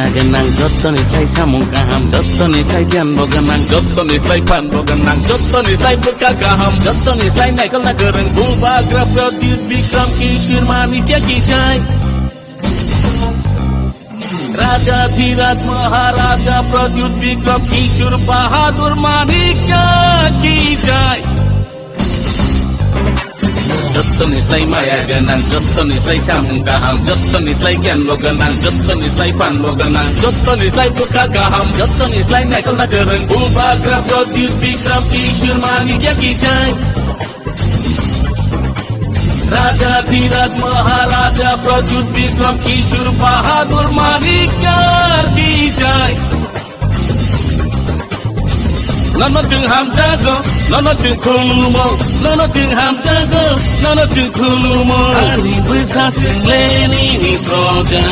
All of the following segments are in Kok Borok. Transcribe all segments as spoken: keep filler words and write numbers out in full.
Gwnang jottoni sai samung kaham, jottoni sai giyan bo gwnang, jottoni sai phan bo gwnang, jottoni sai bwkha kaham, jottoni sai naikolna kwrwng Bubagra Pradyut Bikram Kishore Manikya ki jai. Raja Dhiraj Maharaja Pradyut Bikram Kishore Bahadur Manikya ki jai. Jottoni sai maya gwnang, jottoni sai samung kaham, jottoni sai giyan bo gwnang, jottoni sai phan bo gwnang, jottoni sai bwkha kaham, jottoni sai naikolna kwrwng Bubagra Pradyut Bikram Kishore Manikya ki jai. Raja Dhiraj Maharaja Pradyut Bikram Kishore Bahadur Manikya ki jai. Nono chwng hamjago, nono chwng khulumo, nono chwng hamjago, nono chwng khulumo. Ani bwsa chwng le nini proja.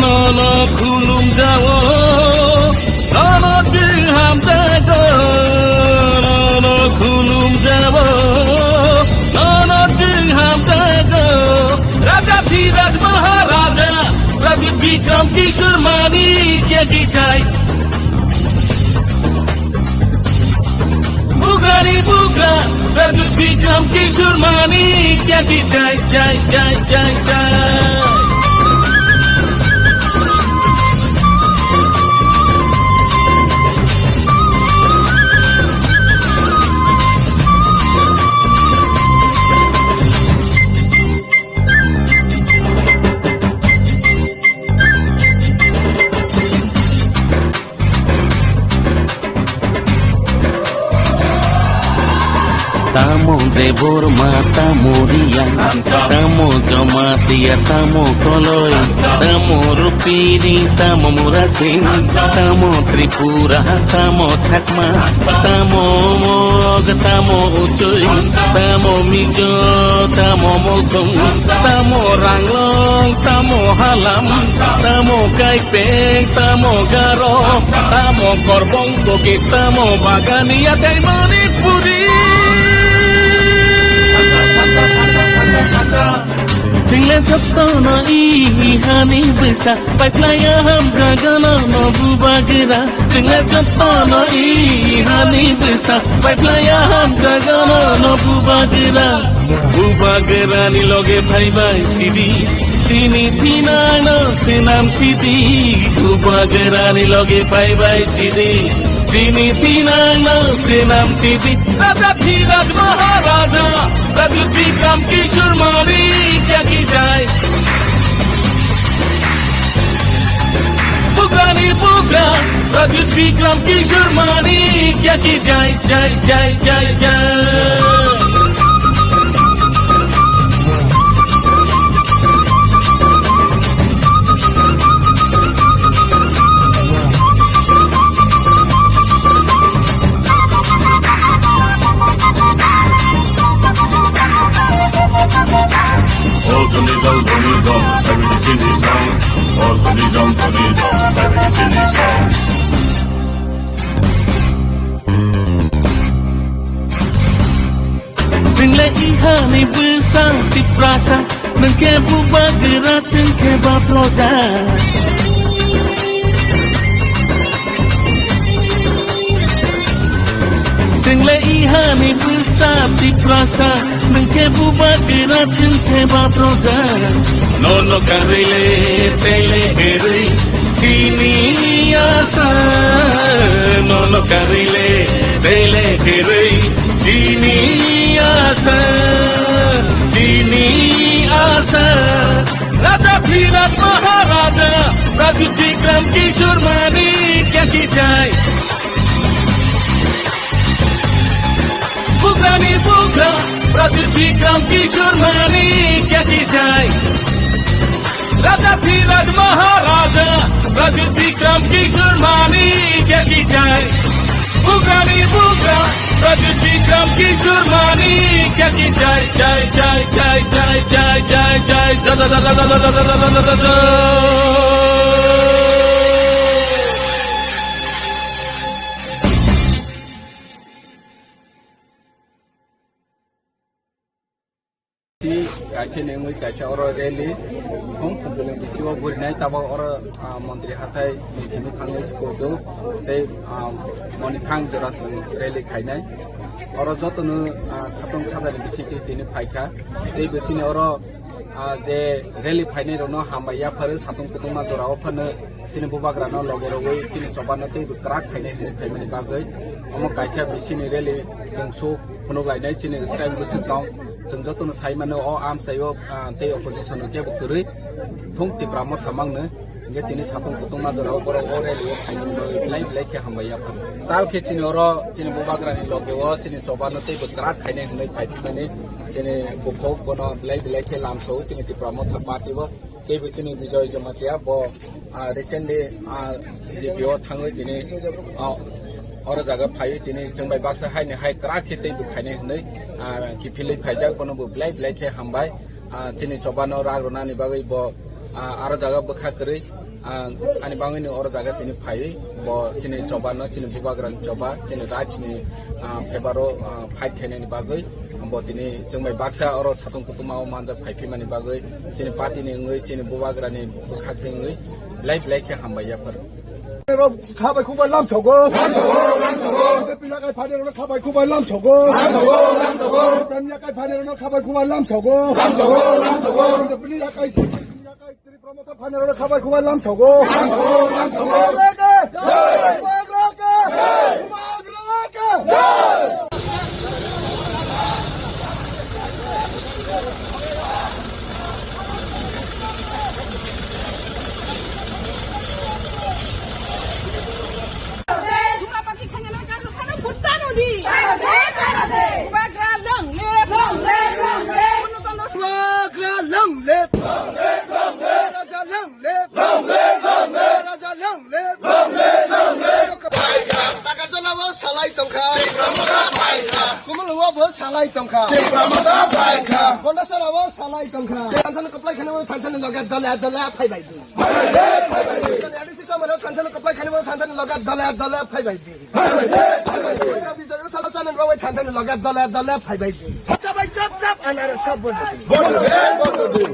Nono khulumjao, nono chwng hamjago, nono khulumjao, nono chwng hamjago. Raja Dhiraj Maharaja, Raja Bikram Kishore Manikya ki jai. Bugrani bugra, Pradyut Bikram Kishore Manikya ki jai, jai, jai, jai, jai. Tamo Debbarma, tamo Reang, tamo Jamatia, tamo Koloi, tamo Rupini, tamo Murasing, tamo Tripura, tamo Chakma, tamo Mog, tamo Uchoi, tamo Mizo, tamo Molsong, tamo Ranglong, tamo Halam, tamo Kaipeng, tamo Garo, tamo Korbong Kuki, tamo Bagania tei Manipuri. Chwng le jotono i hani bwsa, paiphlaiya hamjago nono Bubagra. Chwng le jotono i hani bwsa, paiphlaiya hamjago nono Bubagra. Bubagrani loge phaibai sidi, chini thinangno swnam sidi. Bubagrani loge phaibai sidi, chini thinangno swnam sidi. Raja Dhiraj Maharaja, Pradyut Bikram Kishore Manikya ki jai. Bugrani bugra, Pradyut Bikram Kishore Manikya ki jai, jai, jai, jai, jai. Chwng le ihani bwsa Tiprasa, nwng khe Bubagra, chwng khe ba proja. Chwng le ihani bwsa Tiprasa, nwng khe Bubagra, chwng khe ba proja. Nono karwi le tei le kwrwi chini asa, nono karwi le tei le kwrwi chini asa, chini asa. Raja Dhiraj Maharaja, Pradyut Bikram Kishore Manikya ki jai. Bugrani bugra, Pradyut Bikram Kishore Manikya ki jai. Raja Dhiraj Maharaja, Pradyut Bikram Kishore Manikya ki jai. Bugrani bugra, Pradyut Bikram Kishore Manikya ki jai, jai, jai. Kaisa ni wngwi kaisa oro rally thung, Phumpuli bisingo gurinai, tabok oro, ah, montri hathai ni simi thangwi siko do, tei, ah, moni thang jora chwng rally khainai. Oro jotono, ah, khatong khajani bisingtwi tini phaikha, tei bo chini oro, ah, je rally phainai rokno hambai yapharo, satung kutungma jorao phano chini bubagrano loge rogwi chini chobano teibo kwrak khainai hinwi phaimani bagwi omo kaisa bisingni rally chwng suk phunuk lainai chini style bwswk tong. Chwng jotono sai mano o amchaio, ah, tei opposition no kebo kwrwi thung Tipra Motha mangno. Hingke tini satung kutung majora o borok o rally o phainani bagwi belai belai khe hambai yaphar. Tal khe chini oro chini bubagrani loge o chini chobano teibo kwrak khainai hinwi phaiphimani chini bukhuk bono belai belai khe lamsao chini Tipra Motha party bo. Teibo chini Bijoy Jamatia bo, ah, recently, ah, B J P o thangwi tini, ah, oro jaga phaiwi tini chwng bai baksa haini hai kwrak khe teibo khainai hinwi, ah, kiphilwi phaijak bono bo belai belai khe hambai. Ah, chini chobano rak rwnani bagwi bo, ah, aro jaga bwkha kwrwi, ah, ani bangwino oro jaga tini phaiwi bo chini chobano, chini bubagrani choba, chini rights ni, ah, favour o, ah, fight khainani bagwi bo tini chwng bai baksa oro satung kutuma o manjak phaiphimani bagwi chini party ni wngwi chini bubagrani bwkhak wngwi belai belai khe hambai yaphar. Rok kha bai khuk bai lam sogo. Lam sogo, lam sogo. B J P yakai phani rok kha bai khuk bai lam sogo. Lam sogo, lam sogo. B J P yakai phani rok kha bai khuk bai lam sogo. Lam sogo, lam sogo. B J P ni yakai, yakai Tipra Motha phani rok kha bai khuk bai lam sogo. Lam sogo, lam sogo. Bubagra ke! Jai! Bubagra ke! Jai! Bubagra ke! Jai! Bubagra long live! Raja long live! Long live, long live! Raja long live! Long live, long live! Takarjala bo salai tongkha. Kumul bo salai tongkha. Gondasara bo salai tongkha. Thansa no kaplai khani bo thansa ni loge dole dole phai bai di. Phai bai di, phai bai di. A D C samano thansa no kaplai khani bo thansa ni loge dole dole phai bai di. Phai bai di, phai bai di. Bijoy Usala channel bo thansa ni loge dole dole phai bai di. Chap bai chap chap anare sab bol di. Bol di, bol di.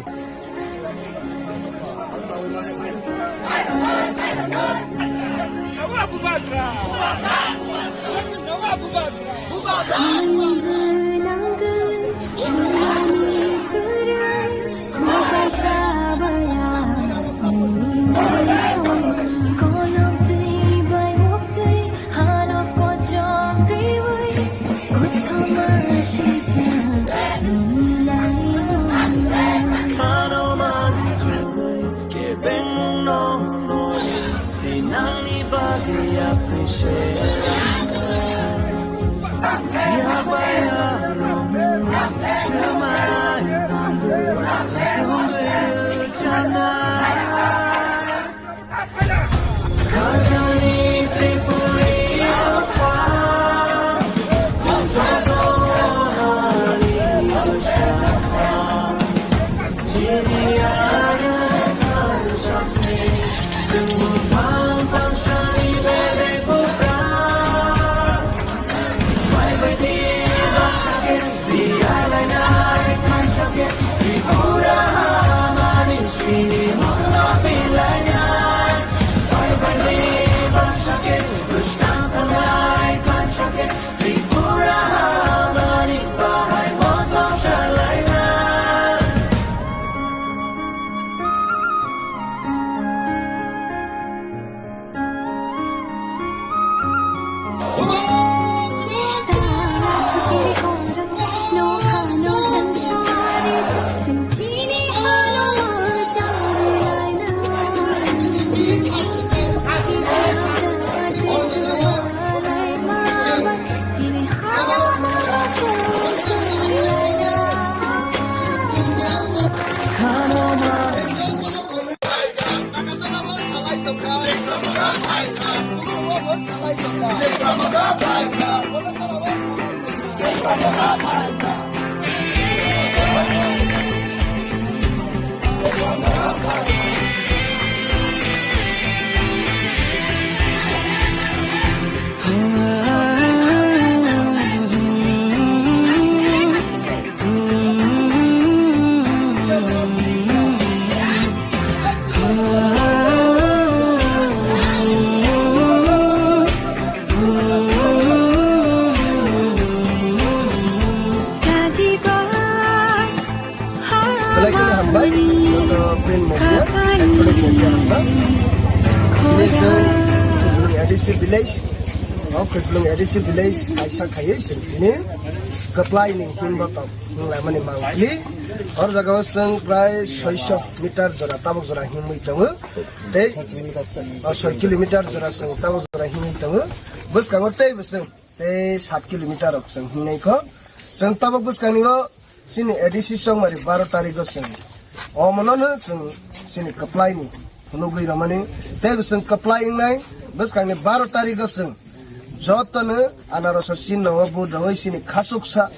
Village, o Khulplung A D C village kaisa khaiwi chwng tini kwplai ni himbo tong himlaimani mangpili. Or jaga o chwng prai soiso meter jora tabuk jora himwi tongo. Tei o soi kilometer jora chwng tabuk jora himwi tongo. Bwskango tei bwswng tei sat kilometer rok chwng hingnai kho. Chwng tabuk bwskangni o chini A D C chongmari baro tarikh o chwng omono no chwng chini kwplai ni phunugwi rwmani tei bo chwng kwplai wngnai bwskangni baro tarikh o chwng jotono anarosor chinno o vote rwwi chini khachuksa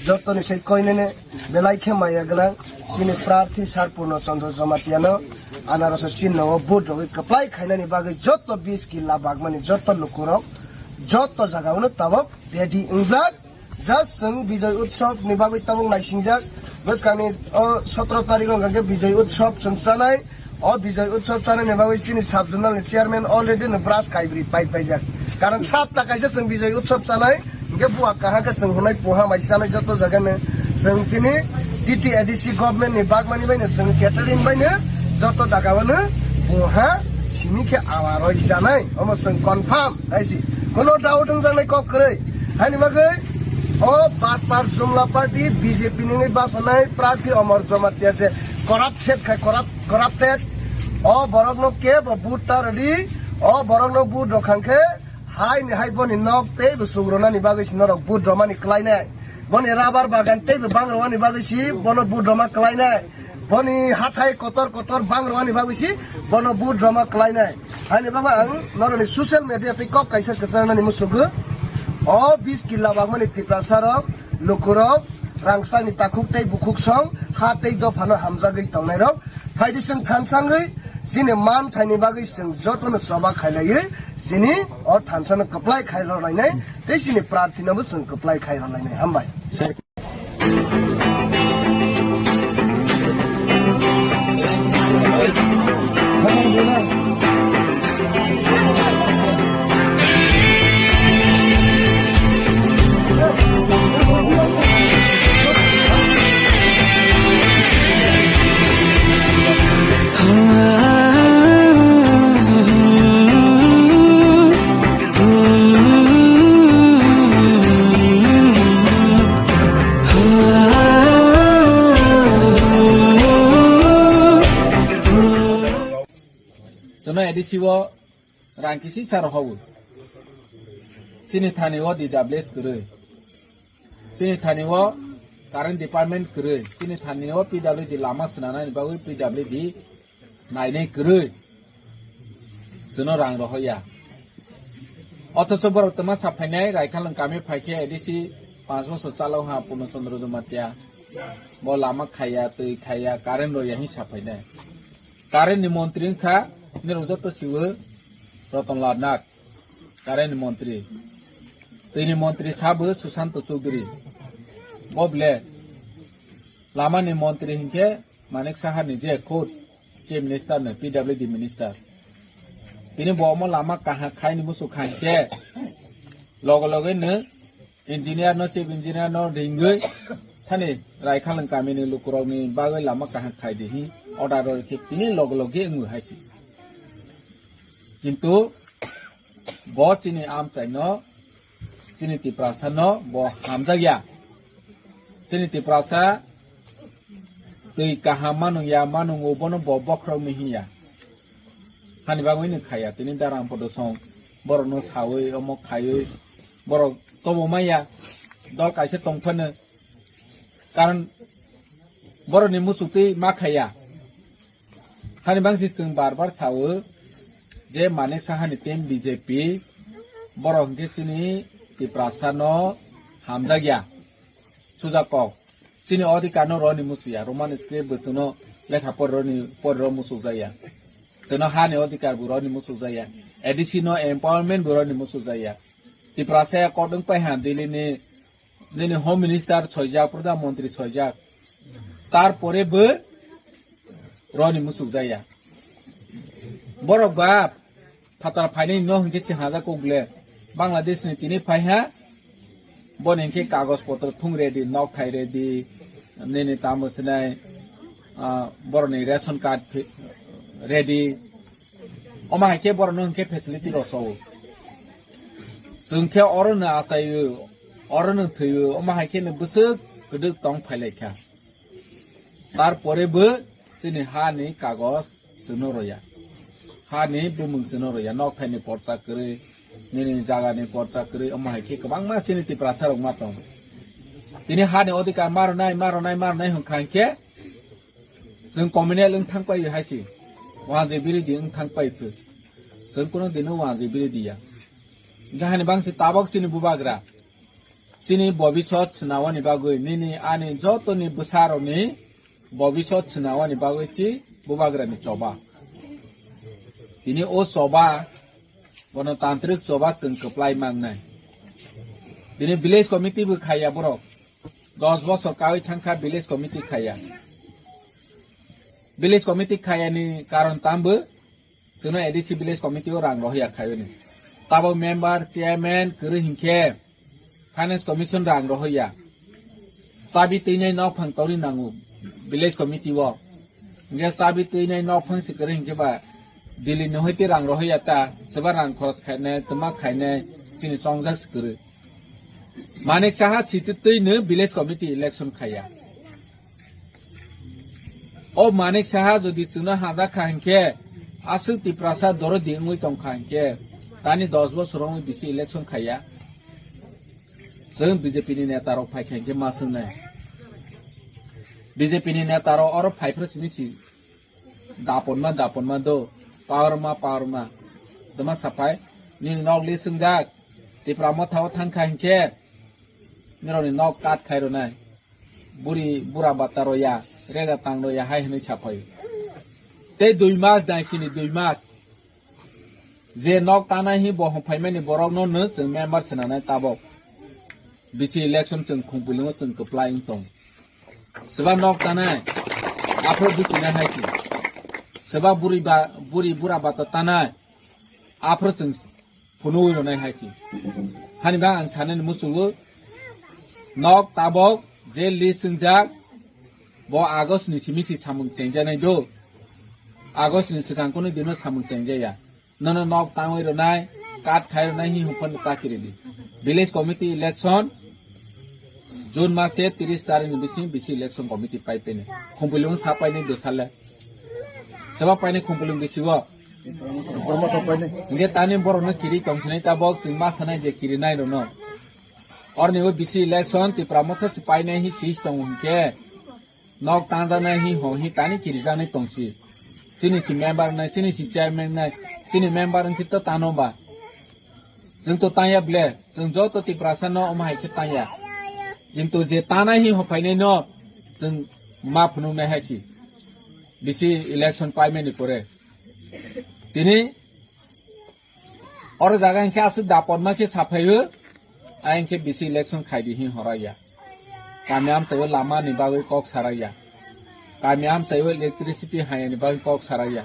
jotoni sai koinene belai khe maya gwnang chini prarthi Sar Purno Chandra Jamatia no anarosor chinno o vote rwwi kwplai khainani bagwi joto bis killa bagmani joto lukurok joto jaga o no tabuk ready wngjak. Just chwng Bijoy Utsav ni bagwi tabuk naisingjak. Bwskangni o sotro tarikh o hwnkhe Bijoy Utsav chwng chanai. O Bijoy Utsav chanai ni bagwi chini sub zonal ni chairman already no brush kaibri pai paijak. Karon sapta kaisa chwng Bijoy Utsav chanai. Hwnkhe buwa kaham khe chwng hwnai puha mai chanai joto jaga no. Chwng chini T T A D C government ni bagmani bai no chwng catering bai no joto jaga o no puha simi khe awa roi chanai. Omo chwng confirm hai si. Kono doubt wngjaknai kok kwrwi. Haini bagwi o Patpar Jumla Party B J P nini basanai prarthi Omor Jamatia je corrupted khai corrupt, corrupted. O borokno kebo vote ta rwdi. O borokno vote rwkhang khe haini hai boni nok teibo sugronani bagwi si norok vote rwmani klainai. Boni rabar bagan teibo bangrwani bagwi si bono vote rwma klainai. Boni hathai kotor kotor bangrwani bagwi si bono vote rwma klainai. Haini bagwi ang noroni social media tei kok kaisa kwcharnani musugo. O bis killa bagmani Tiprasa rok, lukurok, rangsani takhuk tei bukhuk song, ha tei dophano hamjagwi tongnai rok. Phaidi chwng thansangwi chini man thaini bagwi chwng jotono choba khailaiwi chini o thansano kwplai khai rwlainai tei chini prarthino bo chwng kwplai khai rwlainai. Hambai. Chwngno A D C o rang kisi sa rohowo. Chini thani o D W S kwrwi. Chini thani o current department kwrwi. Chini thani o P W D lama swnanani bagwi P W D nainai kwrwi. Chwngno rang rohoya. Othocho borok twma saphainai, Raikhalwng kami phaikhe A D C panch bosor chalo ha Purno Chandra Jamatia. Bo lama khaiya, twi khaiya, current roya hin saphainai. Current ni montri wngkha, nirok joto siwo Ratan Lal Nath, current ni montri. Twi ni montri sabo Sushanta Chowdhury. Bo ble lama ni montri hinkhe Manik Saha ni je khud chief minister no, P W D minister. Tini bo omo lama kaham khai ni muchuk khai khe logo logo no engineer no, chief engineer no ringwi thani Raikhalwng kami ni lukurok ni bagwi lama kaham khai di hi order roi khe tini logo logo wngwi hai si. Kintu bo chini amchai no, chini Tiprasa no bo hamjakya. Chini Tiprasa twi kaham manung ya, manung o bono bo bokhorok ni hinya. Hani bagwi ni khaya, tini darang podo song borok no sawi, omo khaiwi, borok tobo maya, dol kaisa tong phano. Karon borok ni muchuk twi ma khaya. Hani bangsi chwng bar bar sao je Manik Saha ni team B J P borok hwnkhe chini Tiprasa no hamjakya. Suja kok. Chini odhikar no roni musuya. Roman script bo chwngno lekha pori roni pori ro musukjakya. Chwngno hani odhikar bo roni musukjakya. A D C no empowerment bo roni musukjakya. Tiprasa ya kodwng pai ha Delhi ni nini home minister soijak, pradhan mantri soijak. Tarpore bo roni musukjakya. Borok ba phatar phainai no hinkhe se haja kok le Bangladesh ni tini phai ha. Boni hinkhe kagoj potro thung ready, nok thai ready, nini tamo sinai, ah, boroni ration card phi-, ready. Omo hai khe borok no hinkhe facility rw sao. Chwng khe orono achaio, orono thwio, omo hai kheno bwswk kwdwk tong phailaikha. Tarpore bo chini hani kagoj chwngno roya. Hani bumung chwngno roya, nok thaini porcha kwrwi, nini jagani porcha kwrwi, omo hai khe kwbangma chini Tiprasa rok ma tongo. Tini hani odhikar ma rwnai, ma rwnai, ma rwnai hwnkha hinkhe, chwng communal wng thang pai hai se, wngje biridi wng thang pai se. Chwng kuno dino wngje biridi ya. Hinkhe hani bangsi tabok chini bubagra, chini bobisot swnawani bagwi, nini ani jotoni bwsarokni bobisot swnawani bagwi si bubagrani choba. Tini o choba, gonotantrik choba chwng kwplai mangnai. Tini village committee bo khaiya borok. Dos bosor kawi thangkha village committee khaiya. Village committee khaiyani karon tambo chwngno A D C village committee o rang rohya khaiyoni. Tabo member, chairman kwrwi hinkhe finance commission rang rohya. Chabi twinai nokphang tongwi nango village committee o. Hinkhe chabi twinai nokphang se kwrwi hinkhe ba Delhi ni hoite rang rohya ta, seba rang khorch khainai, twma khainai, chini chongjak se kwrwi. Manik Saha sititwino village committee election khaiya. O Manik Saha jodi chwngno hajak kha hinkhe, aswk Tiprasa dorodi wngwi tong kha hinkhe, tani dos bosor wngwi bisi election khaiya. Chwng B J P ni neta rok phai kha hinkhe ma swngnai. B J P ni neta rok oro phai phro simi si. Daponma, daponma do. Power ma, power ma. Dama sapai. Nini nok li swngjak. Tipra Motha o thang kha hinkhe. Nirokni nok kat khai rwnai. Buri, bura bata roya. Rega tang roya hai hwnwi sapai. Tei dui mas dai sini dui mas. Je nok tanai hi bo hophaimani borokno no chwng member swnanai tabok. Bisi election chwng khumpuilingo chwng kwplai wng tong. Seba nok tanai, aphro dukinai hai si. Seba buri ba, buri bura bata tanai, aphro chwng phunugwi rwnai hai si. Hani ba ang sanani muchungo nok tabok je list wngjak, bo August ni simi si samung chengjanai do. August ni swkang kunu dino samung chengjaya. Nono nok tangwi rwnai, kat khai rwnai hi hwnphano ta kiri di. Village committee election, June mase tiris tarikh ni bising bisi election committee pai pene. Khumpuilung sa painai dosale. Seba painai khumpuilung bisi o. Hinkhe tani borokno kiri tongsinai tabok chwng ma sanai je kiri nai rwno. Orni o bisi election Tipra Motha se painai hi sis tongo hinkhe. Nok tangjaknai hi hong hi tani kirijaknai tongsi. Chini si member nai, chini si chairman nai, chini member wngkhe to tano ba. Chwng to tangya ble, chwng joto Tiprasa no omo hai khe tangya. Kintu je tanai hi hophainai no chwng ma phunuknai hai si. Bisi election paimani pore. Tini Oro jaga hinkhe aswk dapotma khe saphaio, a hinkhe bisi election khaidi hin horaya. Kami amchaio lama ni bagwi kok saraya. Kami amchaio electricity hayani bagwi kok saraya.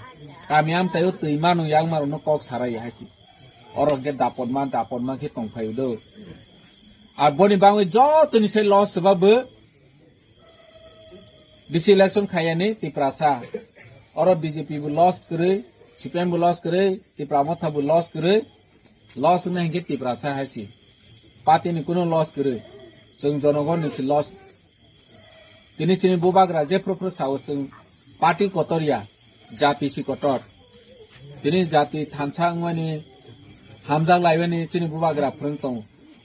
Kami amchaio twi manu yakmarokno kok saraya haikhe. Oro hinkhe dapotma, dapotma khe tongphaio do. Aboni bagwi jotoni se loss swbabo Bisi election khaiyani Tiprasa. Oro B J P bo loss kwrwi, C P M bo loss kwrwi, Tipra Motha bo loss kwrwi, loss wngna hinkhe Tiprasa hai si. Party ni kunu loss kwrwi. Chwng jonogon ni si loss. Tini chini bubagra jephru phru sao chwng party kotor ya, jati si kotor. Tini jati thansa wngmani hamjak laiwani chini bubagra phwrwng tongo.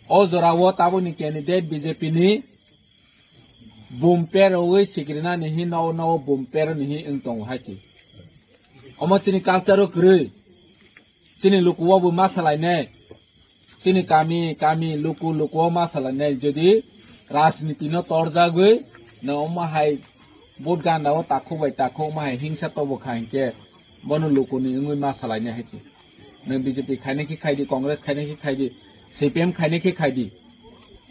O jorao tabukni candidate B J P ni Bumper rogwi sikrinani hi nogo nogo bumper ni hi wng tongo hai si. Omo chini culture o kwrwi. Chini luku o bo ma salainai. Chini kami, kami, luku, luku o ma salainai. Jodi rajniti no torjagwi no omo hai vote ganda o takhuk bai takhuk omo hai hingsa tobo kha hinkhe bono luku ni wngwi ma salainai hai si. Nwng B J P khaina khe khai di, Congress khaina khe khai di, C P M khaina khe khai di.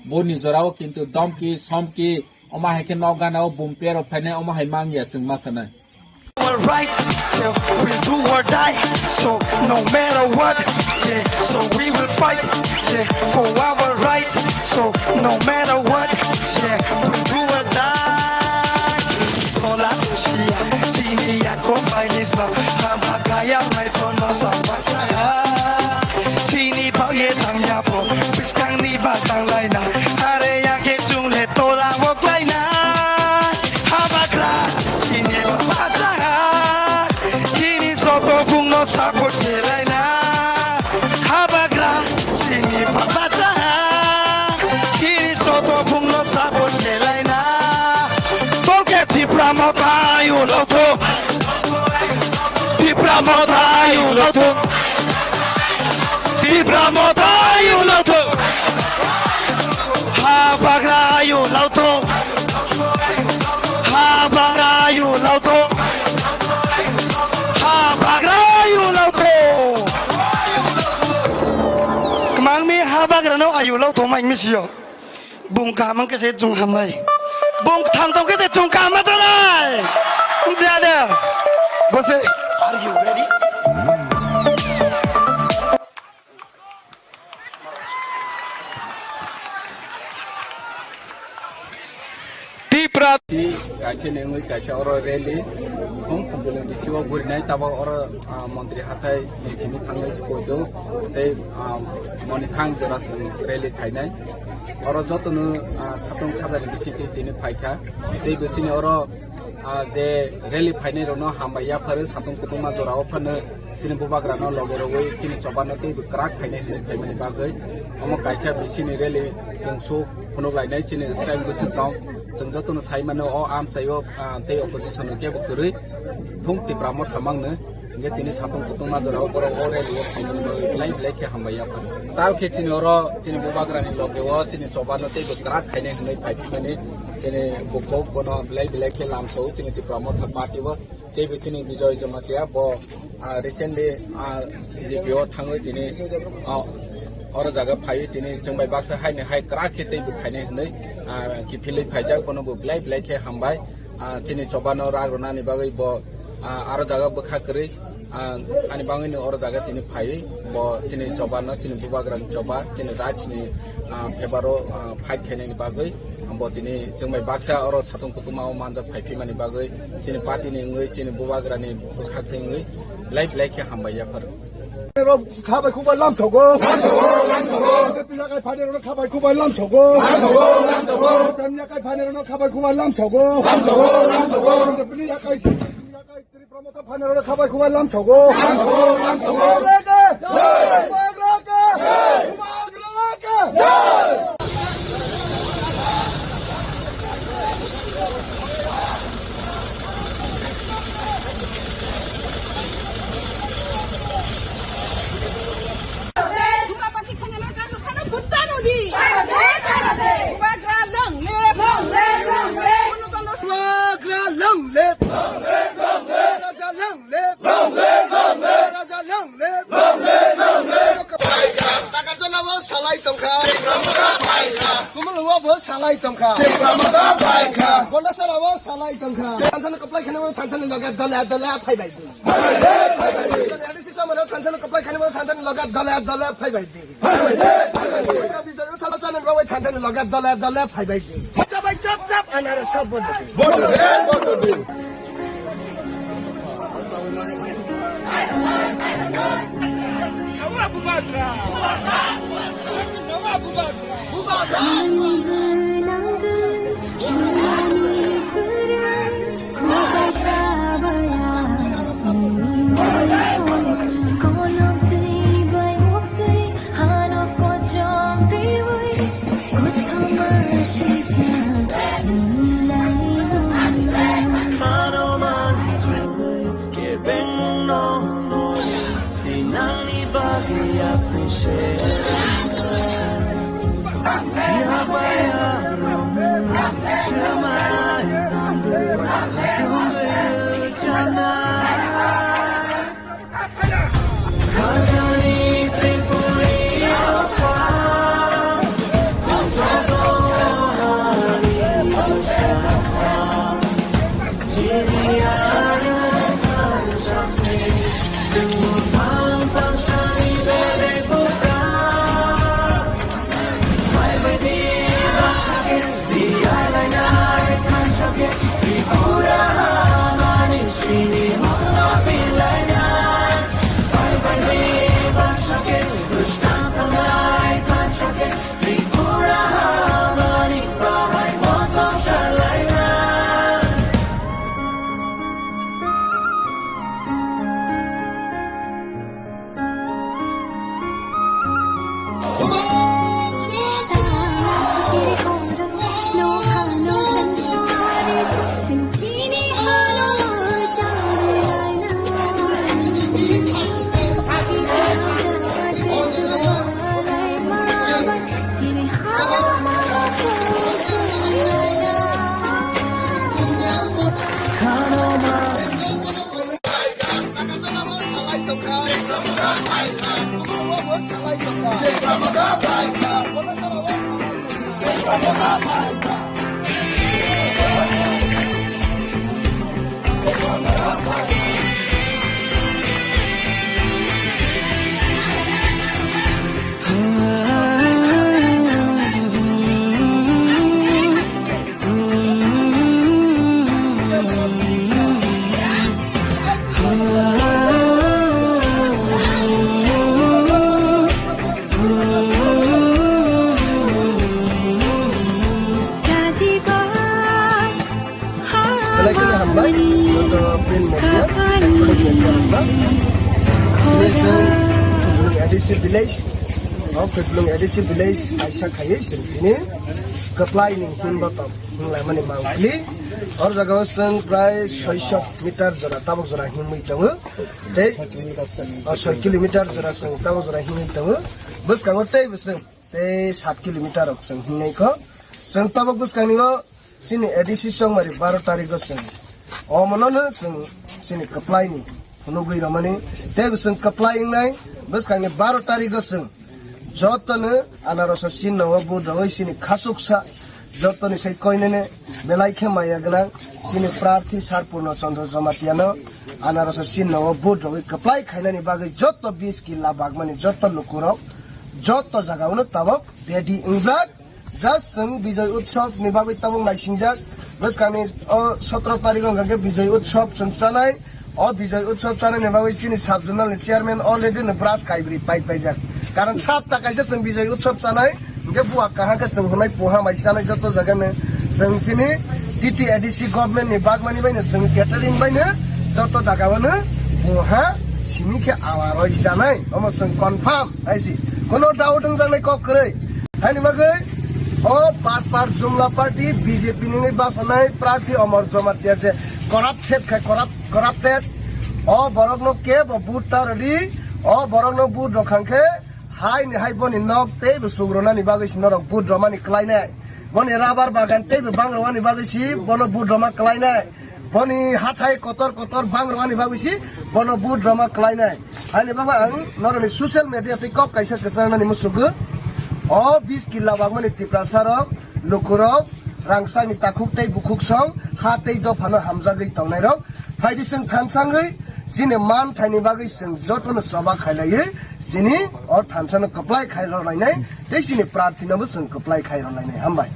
Boni jorao kintu domki, somki, omo hai khe nok gana o bumper rok phainai, omo hai mangya chwng ma sanai. Our rights, yeah, we'll do or die. So no matter what, yeah, so we will fight, yeah, for our rights. So no matter what, yeah, we'll do or die. Sola Lucia, Chini ya companies ba, Hamakaya, my phone, no, Chini, Paya, Tanya, Sabun delaina. Tolke Tipra Motha ayu lothok. Tipra Motha ayu lothok. Tipra Motha ayu lothok. Ha bagra ayu lothok. Ha bagra ayu lothok. Ha bagra ayu lothok. Kwmangmi ha bagrano ayu lothok mai misiyo. Bung kaham wngkhe se chwng hamnai. Bung thang tongkhe se chwng kaham ma tongnai. Wngya de. Bose, are you ready? Tipra. Kaisa nengwi kaisa oro rally. Hum, Khumphilwng bisingo gurinai tabok oro, ah, montri hathai ni simi thangwi koido. Tei, ah, moni thang jora chwng rally khainai. Oro jotono, ah, khatung khajani bisingtwi tini phaikha. Tei bo chini oro, ah, je rally phainai rokno hambai yapharo, satung kutungma jorao phano chini bubagrano loge rogwi chini chobano teibo kwrak khainai hinwi phaimani bagwi. Omo kaisa bisingni rally chwng suk phunuk lainai chini style bwswk tong. Chwng jotono sai mano o amchaio, ah, tei opposition no kebo kwrwi thung Tipra Motha mangno. Hingke tini satung kutungma jorao borok o rally o phaimani bagwi belai belai khe hambai ya phano. Tal khe chini oro chini bubagrani loge o chini chobano teibo kwrak khainai hinwi phai phimani chini bukhuk bono belai belai khe lamsao chini Tipra Motha party o teibo chini Bijoy Jamatia bo, ah, recently, ah, B J P o thangwi tini, ah, oro jaga phaiwi tini chwng bai baksa haino hai kwrak khe teibo khainai hinwi, ah, kiphilwi phaijak bono bo belai belai khe hambai. Ah, chini chobano rak rwnani bagwi bo, ah, aro jaga bwkha kwrwi, ah, ani bagwino oro jaga tini phaiwi bo chini chobano, chini bubagrani choba, chini rajni, ah, favour-o, ah, fight khainani bagwi bo tini chwng bai baksa oro satung kutungma o manjak phai phimani bagwi chini party-ni wngwi, chini bubagrani bwkhak twi wngwi belai belai khe hambai yaphar. Rok kha bai khubai lam thogo. Lam thogo, lam thogo. Pila kai phani rok kha bai khubai lam thogo. Lam thogo, lam thogo. Pemya kai phani rok kha bai khubai lam thogo. Lam thogo, lam thogo. Pemya kai si, pemya kai tri promoter phani rok kha bai khubai lam thogo. Lam thogo, lam thogo. Bubagra ka! Jai! Bubagra ka! Jai! Bubagra ka! Jai! Bubagra long live! Bubagra long live! Raja long live! Raja long live! Agartala o salai tongkha. Kumulungo bo salai tongkha. Gondasara o salai tongkha. Thansani kaplai khani o thansani loge dole dole phaibai di. Thansani kaplai khani o thansani loge dole dole phaibai di. Thansani loge dole dole phaibai di. Chap chap anare sab bodo. Joto print media, electronic media rok no. Tini chwng Khumulwng A D C village, o Khumulwng A D C village kaisa khaiwi chwng tini kwplai ni himba tok wnglaimani mangpili. O jaga o chwng prai soiso meter jora, tabuk jora himwi tongo. Tei o soi kilometer jora chwng tabuk jora himwi tongo. Bwskango tei bwswng tei sat kilometer rok chwng hingnai kho. Chwng tabuk bwskangni o chini A D C chongmari baro tarikh o chwng omono no chwng chini kwplai ni phunugwi romani tei bo chwng kwplai wngnai. Bwskangni baro tarikh o chwng joto no anarasa chinno o vote rogwi chini khachuksa joto ni sai koinene belai khe maya gwnang chini prarthi Sar Purno Chandra Jamatia no anarasa chinno o vote rogwi kwplai khainani bagwi joto bis killa bagmani joto lukurok joto jaga o no tabuk ready wngjak. Just chwng Bijoy Utsav ni bagwi tabuk naisingjak. Bwskangni o sotro tarikh o hwnkhe Bijoy Utsav chwng chanai. O Bijoy Utsav chanai ni bagwi chini sub zonal ni chairman already no brush kaibrwi pai paijak. Karon sapta kaisa chwng Bijoy Utsav chanai. Hwnkhe buwa kaham khe chwng hwnai puha mai chanai joto jaga no. Chwng chini T T A D C government ni bagmani bai no chwng catering bai no joto jaga o no puha simi khe awa roi chanai. Omo chwng confirm hai si. Kono doubt wngjaknai kok kwrwi. Haini bagwi o Patpar Jumla Party B J P ni wngwi bwsanai prarthi Omor Jamatia je corrupted khai corrupt, corrupted. O borokno kebo vote ta rwdi, o borokno vote rwkhang khe haini hai boni nok teibo sugronani bagwi si norok vote rwmani kwlainai. Boni rabar bagan teibo bangrwani bagwi si bono vote rwma kwlainai. Boni hathai kotor kotor bangrwani bagwi si bono vote rwma kwlainai. Haini bagwi ang norokni social media tei kok kaisa kwcharnani muchungo. O bis killa bagmani Tiprasa rok, lukurok, rangchakni takhuk tei bukhuk song, ha tei dophano hamjagwi tongnairok. Phaidi chwng thansangwi chini man thaini bagwi chwng jotono choba khailaiwi chini o thansano kwplai khai rwlainai tei chini prarthinobo chwng kwplai khai rwlainai. Hambai.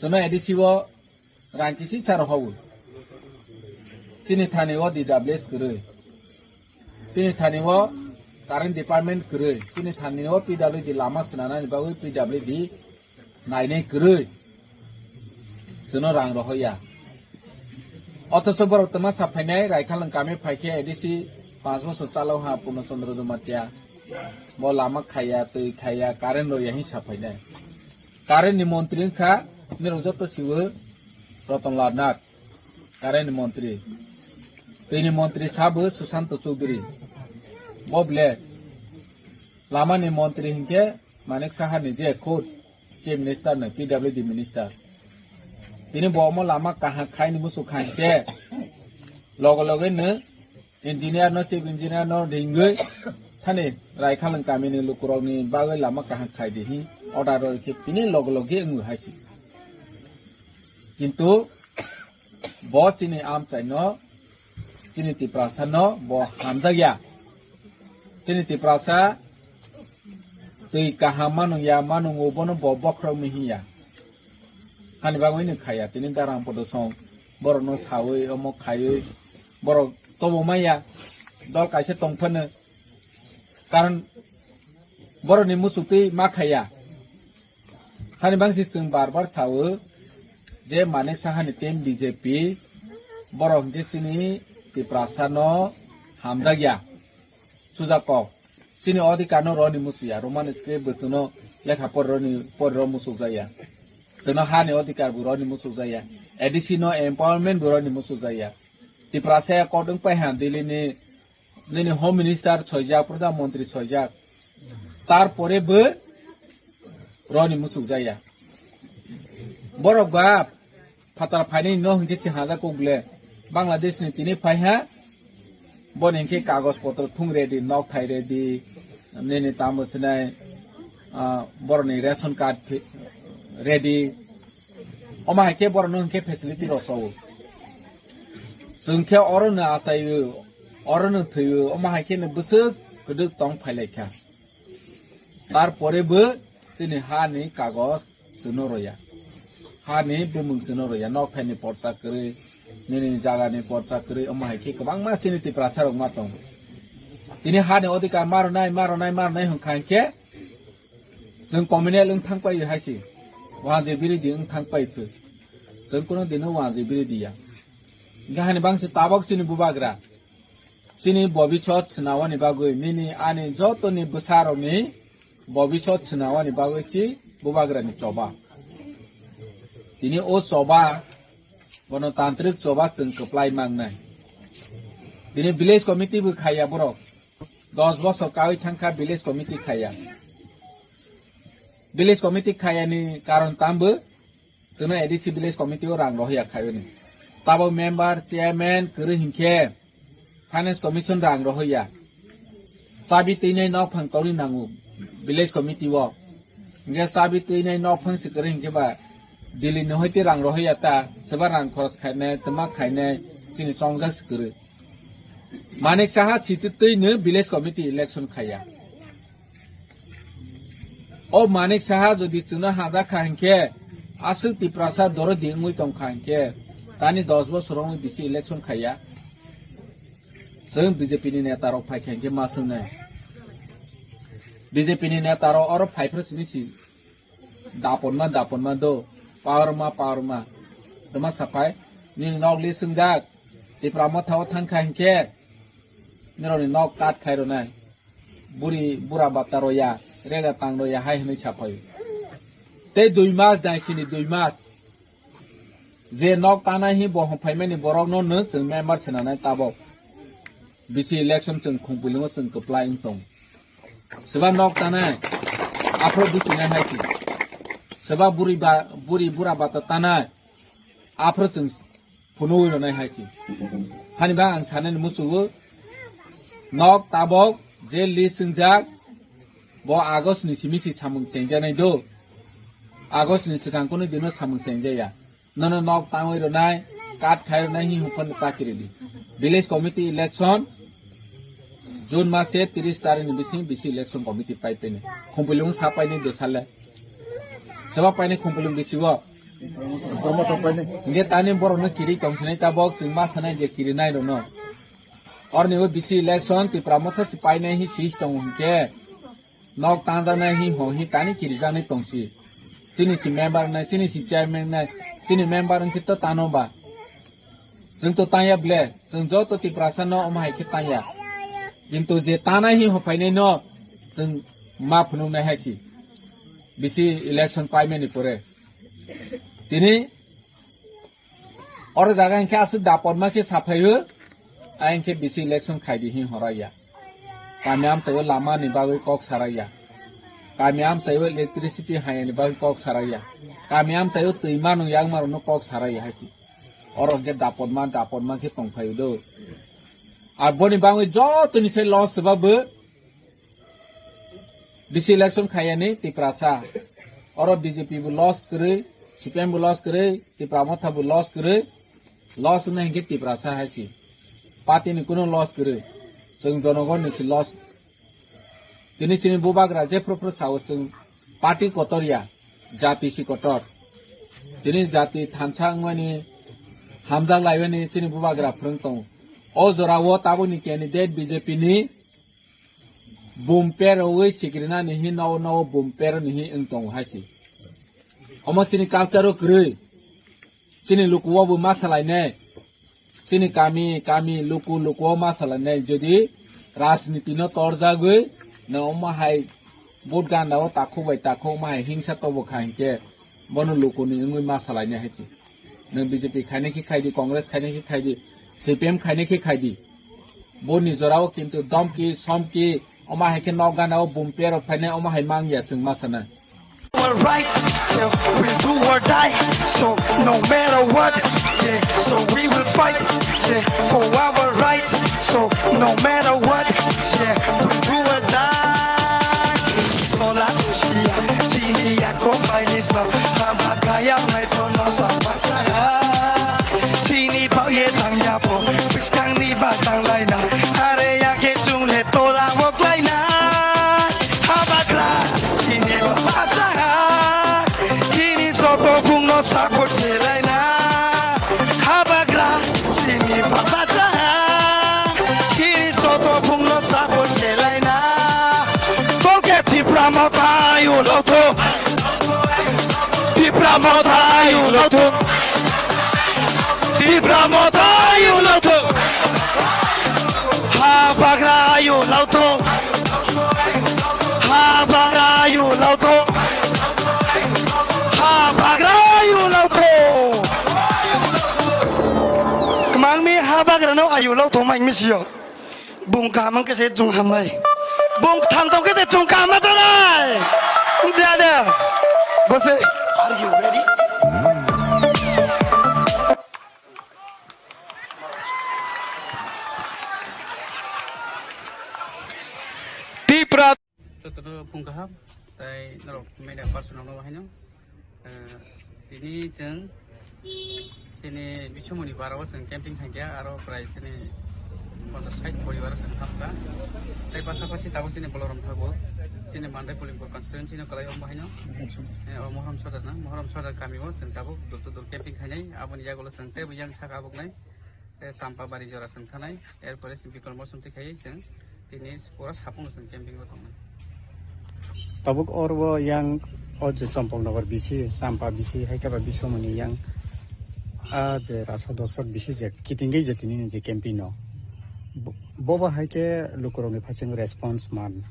Chwngno A D C o rang kisi sa rw hao. Chini thani o D W S kwrwi. Chini thani o current department kwrwi. Chini thani o P W D lama swnanani bagwi P W D nainai kwrwi. Chwngno rang rohoya. Othocho borok twma sa phainai, Raikhalwng kami phaikhe A D C panch bosor chalo ha Purno Chandra Jamatia. Bo lama khaiya, twi khaiya, current roya hin sa phainai. Current ni montri wngkha, nirok joto siwo Ratan Lal Nath. Current ni montri. Twi ni montri sabo Sushanta Chowdhury. Bo ble lama ni montri hinkhe Manik Saha ni je khud Chief Minister no, P W D Minister. Tini bo omo lama kaham khai ni muchuk kha hinkhe logo loge no engineer no, chief engineer no ringwi thani Raikhalwng kami ni lukurok ni bagwi lama kaham khai di hi order roi khe tini logo loge wngwi hai si. Kintu bo chini amchai no, chini Tiprasa no bo hamjakya. Chini Tiprasa twi kaham manung ya, manungo bono bo bokhorok mi hinya. Hani bagwi ni khaya, tini darang podo song borok no sawi, omo khaiwi borok tobo maya, dol kaisa tong phano. Karon borok ni muchuk twi ma khaya. Hani bangsi chwng bar bar sawo je Manik Saha ni team B J P borok hinkhe chini Tiprasa no hamjakya. Suja kok. Chini odhikar no roni muchukya. Roman script bo chwngno lekha pori roni pori ro muchukjakya. Chwngno hani odhikar bo roni muchukjakya. A D C no empowerment bo roni muchukjakya. Tiprasa ya kot wngpai ha Delhi ni nini Home Minister soijak, Pradhan Mantri soijak. Tarpore bo roni muchukjakya. Borok ba phatar phainai no hinkhe chihajak kok le Bangladesh ni tini phaiha. Boni hinkhe kagoj potro thung ready, nok thai ready, nini tamo sinai ah, borokni ration card phe-, ready. Omo hai khe borokno hwn khe facility rw cho. Chwng khe oro no achai-o, oro no thwi-o, omo hai khe no bwswk kwdwk tong phai lai kha. Tarpore bo chini ha ni kagoj chwngno rw ya. Ha ni bumung chwngno rw ya. Nok thai ni porcha kwrwi, nini jaga ni porcha kwrwi, omo hai khe kwbangma chini Tiprasa rok ma tongo. Tini ha ni odhikar ma rwnai, ma rwnai, ma rwnai hwn kha hwn khe chwng communal wng thang pai hai se. Wanjwi biridi wng thang pai thwi. Chwng kuno dino wanjwi biridi ya. Hingkhe hani bangsi tabok chini bubagra. Chini bobisot swnawani bagwi, nini ani jotoni bwsarokni bobisot swnawani bagwi si bubagrani choba. Tini o choba, gonotantrik choba chwng kwplai mangnai. Tini village committee bo khaiya borok. Dos bosor kawi thangkha village committee khaiya. Village committee khaiyani karon tambo chwngno A D C village committee o rang rohya khaiyoni. Tabo member, chairman kwrwi hinkhe finance commission rang rohya. Chabi twinai nok phang tongwi nango village committee o. Hinkhe chabi twinai nok phang se kwrwi hinkhe ba Delhi ni hoite rang rohya ta, seba rang khoros khainai, twma khainai, chini chongjak se kwrwi. Manik Saha sititwino village committee election khaiya. O Manik Saha jodi chwngno hajak kha hinkhe, aswk Tiprasa dorodi wngwi tong kha hinkhe, tani dos bosor wngwi bisi election khaiya. Chwng B J P ni neta rok phai kha hinkhe ma swngnai. B J P ni neta rok oro phai phro sini si. Dapon ma, dapon ma do, power ma, power ma. Toma sapai, nini nok list wngjak, Tipra Motha o thang kha hinkhe, nirokni nok kat khai rwnai. Buri, bura bata roya, rega tang roya hai hwnwi sapai. Tei dui mas dai sini dui mas. Je nok tanai hi bo hwn phaimani borokno no chwng member swnanai tabok. Bisi election chwng khungpilungo chwng kwplai wng tong. Seba nok tanai, aphro buchinai hai si. Seba buri ba, buri bura bata tanai, aphro chwng phunugwi rwnai hai si. Hani ba ang sanani muchugo, nok tabok je list wngjak, bo August ni simi si samung chengjanai do. August ni swkang kunu dino samung chengjaya. Nono nok tangwi rwnai, kat khai rwnai hi hwnphano ta kiridi. Village committee election, June mase tris tarikh ni bising bisi election committee pai paini. Khumpuilung sa paini dosale. Seba paini khumpuilung bisi o. Hingke tani borokno kiri tongsinai tabok chwng ma sanai je kiri nai rwno. Orni o bisi election Tipra Motha si painai hi sis tongo hingke. Nok tangjaknai hi hong hi tani kirijaknai tongsi. Chini si member nai, chini si chairman nai, chini member wngkhe to tano ba. Chwng to tangya ble, chwng joto Tiprasa no omo hai khe tangya. Kintu je tanai hi hophainai no chwng ma phunuknai hai si. Bisi election paimani pore. Tini Oro jaga hinkhe aswk dapotma khe saphaio, a hinkhe bisi election khaidi hin horaiya. Kami amchaio lama ni bagwi kok saraiya. Kami amchaio electricity hayani bagwi kok saraiya. Kami amchaio twi manu yakmarokno kok saraiya haikhe. Oro hinkhe dapotma, dapotma khe tongphaio do. Aboni bagwi jotoni se loss swbabo, Bisi election khaiyani Tiprasa. Oro B J P bo loss kwrwi, C P M bo loss kwrwi, Tipra Motha bo loss kwrwi. Loss wngna hinkhe Tiprasa hai si. Party ni kunu loss kwrwi. Chwng jonogor ni si loss. Tini chini bubagra jephru phru sao chwng party kotor ya, jati si kotor. Tini jati thansa wngmani hamjak laiwani chini bubagra phwrwng tongo. O jora o tabukni candidate B J P ni Bumper rogwi sikrinani hi nogo nogo bumper ni hi wng tongo hai si. Omo chini culture o kwrwi. Chini luku o bo ma salainai. Chini kami, kami, luku, luku o ma salainai. Jodi rajniti no torjagwi no omo hai vote ganda o takhuk bai takhuk omo hai hingsa tobo kha hinkhe bono luku ni wngwi ma salainai hai si. Nwng B J P khainai khe khaidi, Congress khainai khe khaidi, C P M khainai khe khaidi. Boni jorao kintu domki, somki, omo hai khe nok gana o bumper rok phainai, omo hai mangya chwng ma sana. Our rights, yeah, we'll do or die. So no matter what, yeah, so we will fight, yeah, for our rights. So no matter what, yeah, we'll do or die. Sola, Ang misiyo. Bung kaham wngkhe se chwng hamnai. Bung thang tongkhe se chwng kaham ma janai. Jade. Bose. Are you ready? Tipra. Jotono phung kaham, tai norok media person rokno haino, eh, tini chwng chini bisumuni barao chwng camping khaikha, aro prai chini ponchas sait poribar chwng thamkha. Tai pasapasi tabuk chini Balaram Thakur, chini Mandai Polimpur constituency no kwlai wng bahaino, eh, o Mohrom Sodar na, Mohrom Sodar kami o chwng tabuk dur to dur camping khainai, aboni yagulo chwng teibo yang saka abuknai. Tei Champa bari jora chwng thanai, er pore chwng Bikol Mosum twi khai chwng tini pura sapung chwng camping o tongnai. Tabuk oro yang o je Chompok Nagar bisi, Champa bisi, hai khe ba Bisomoni yang a je rasa dosok bisi je kitingwi je tini ni je camping no. Bo, bo ba hai khe lukurokni phasing response man,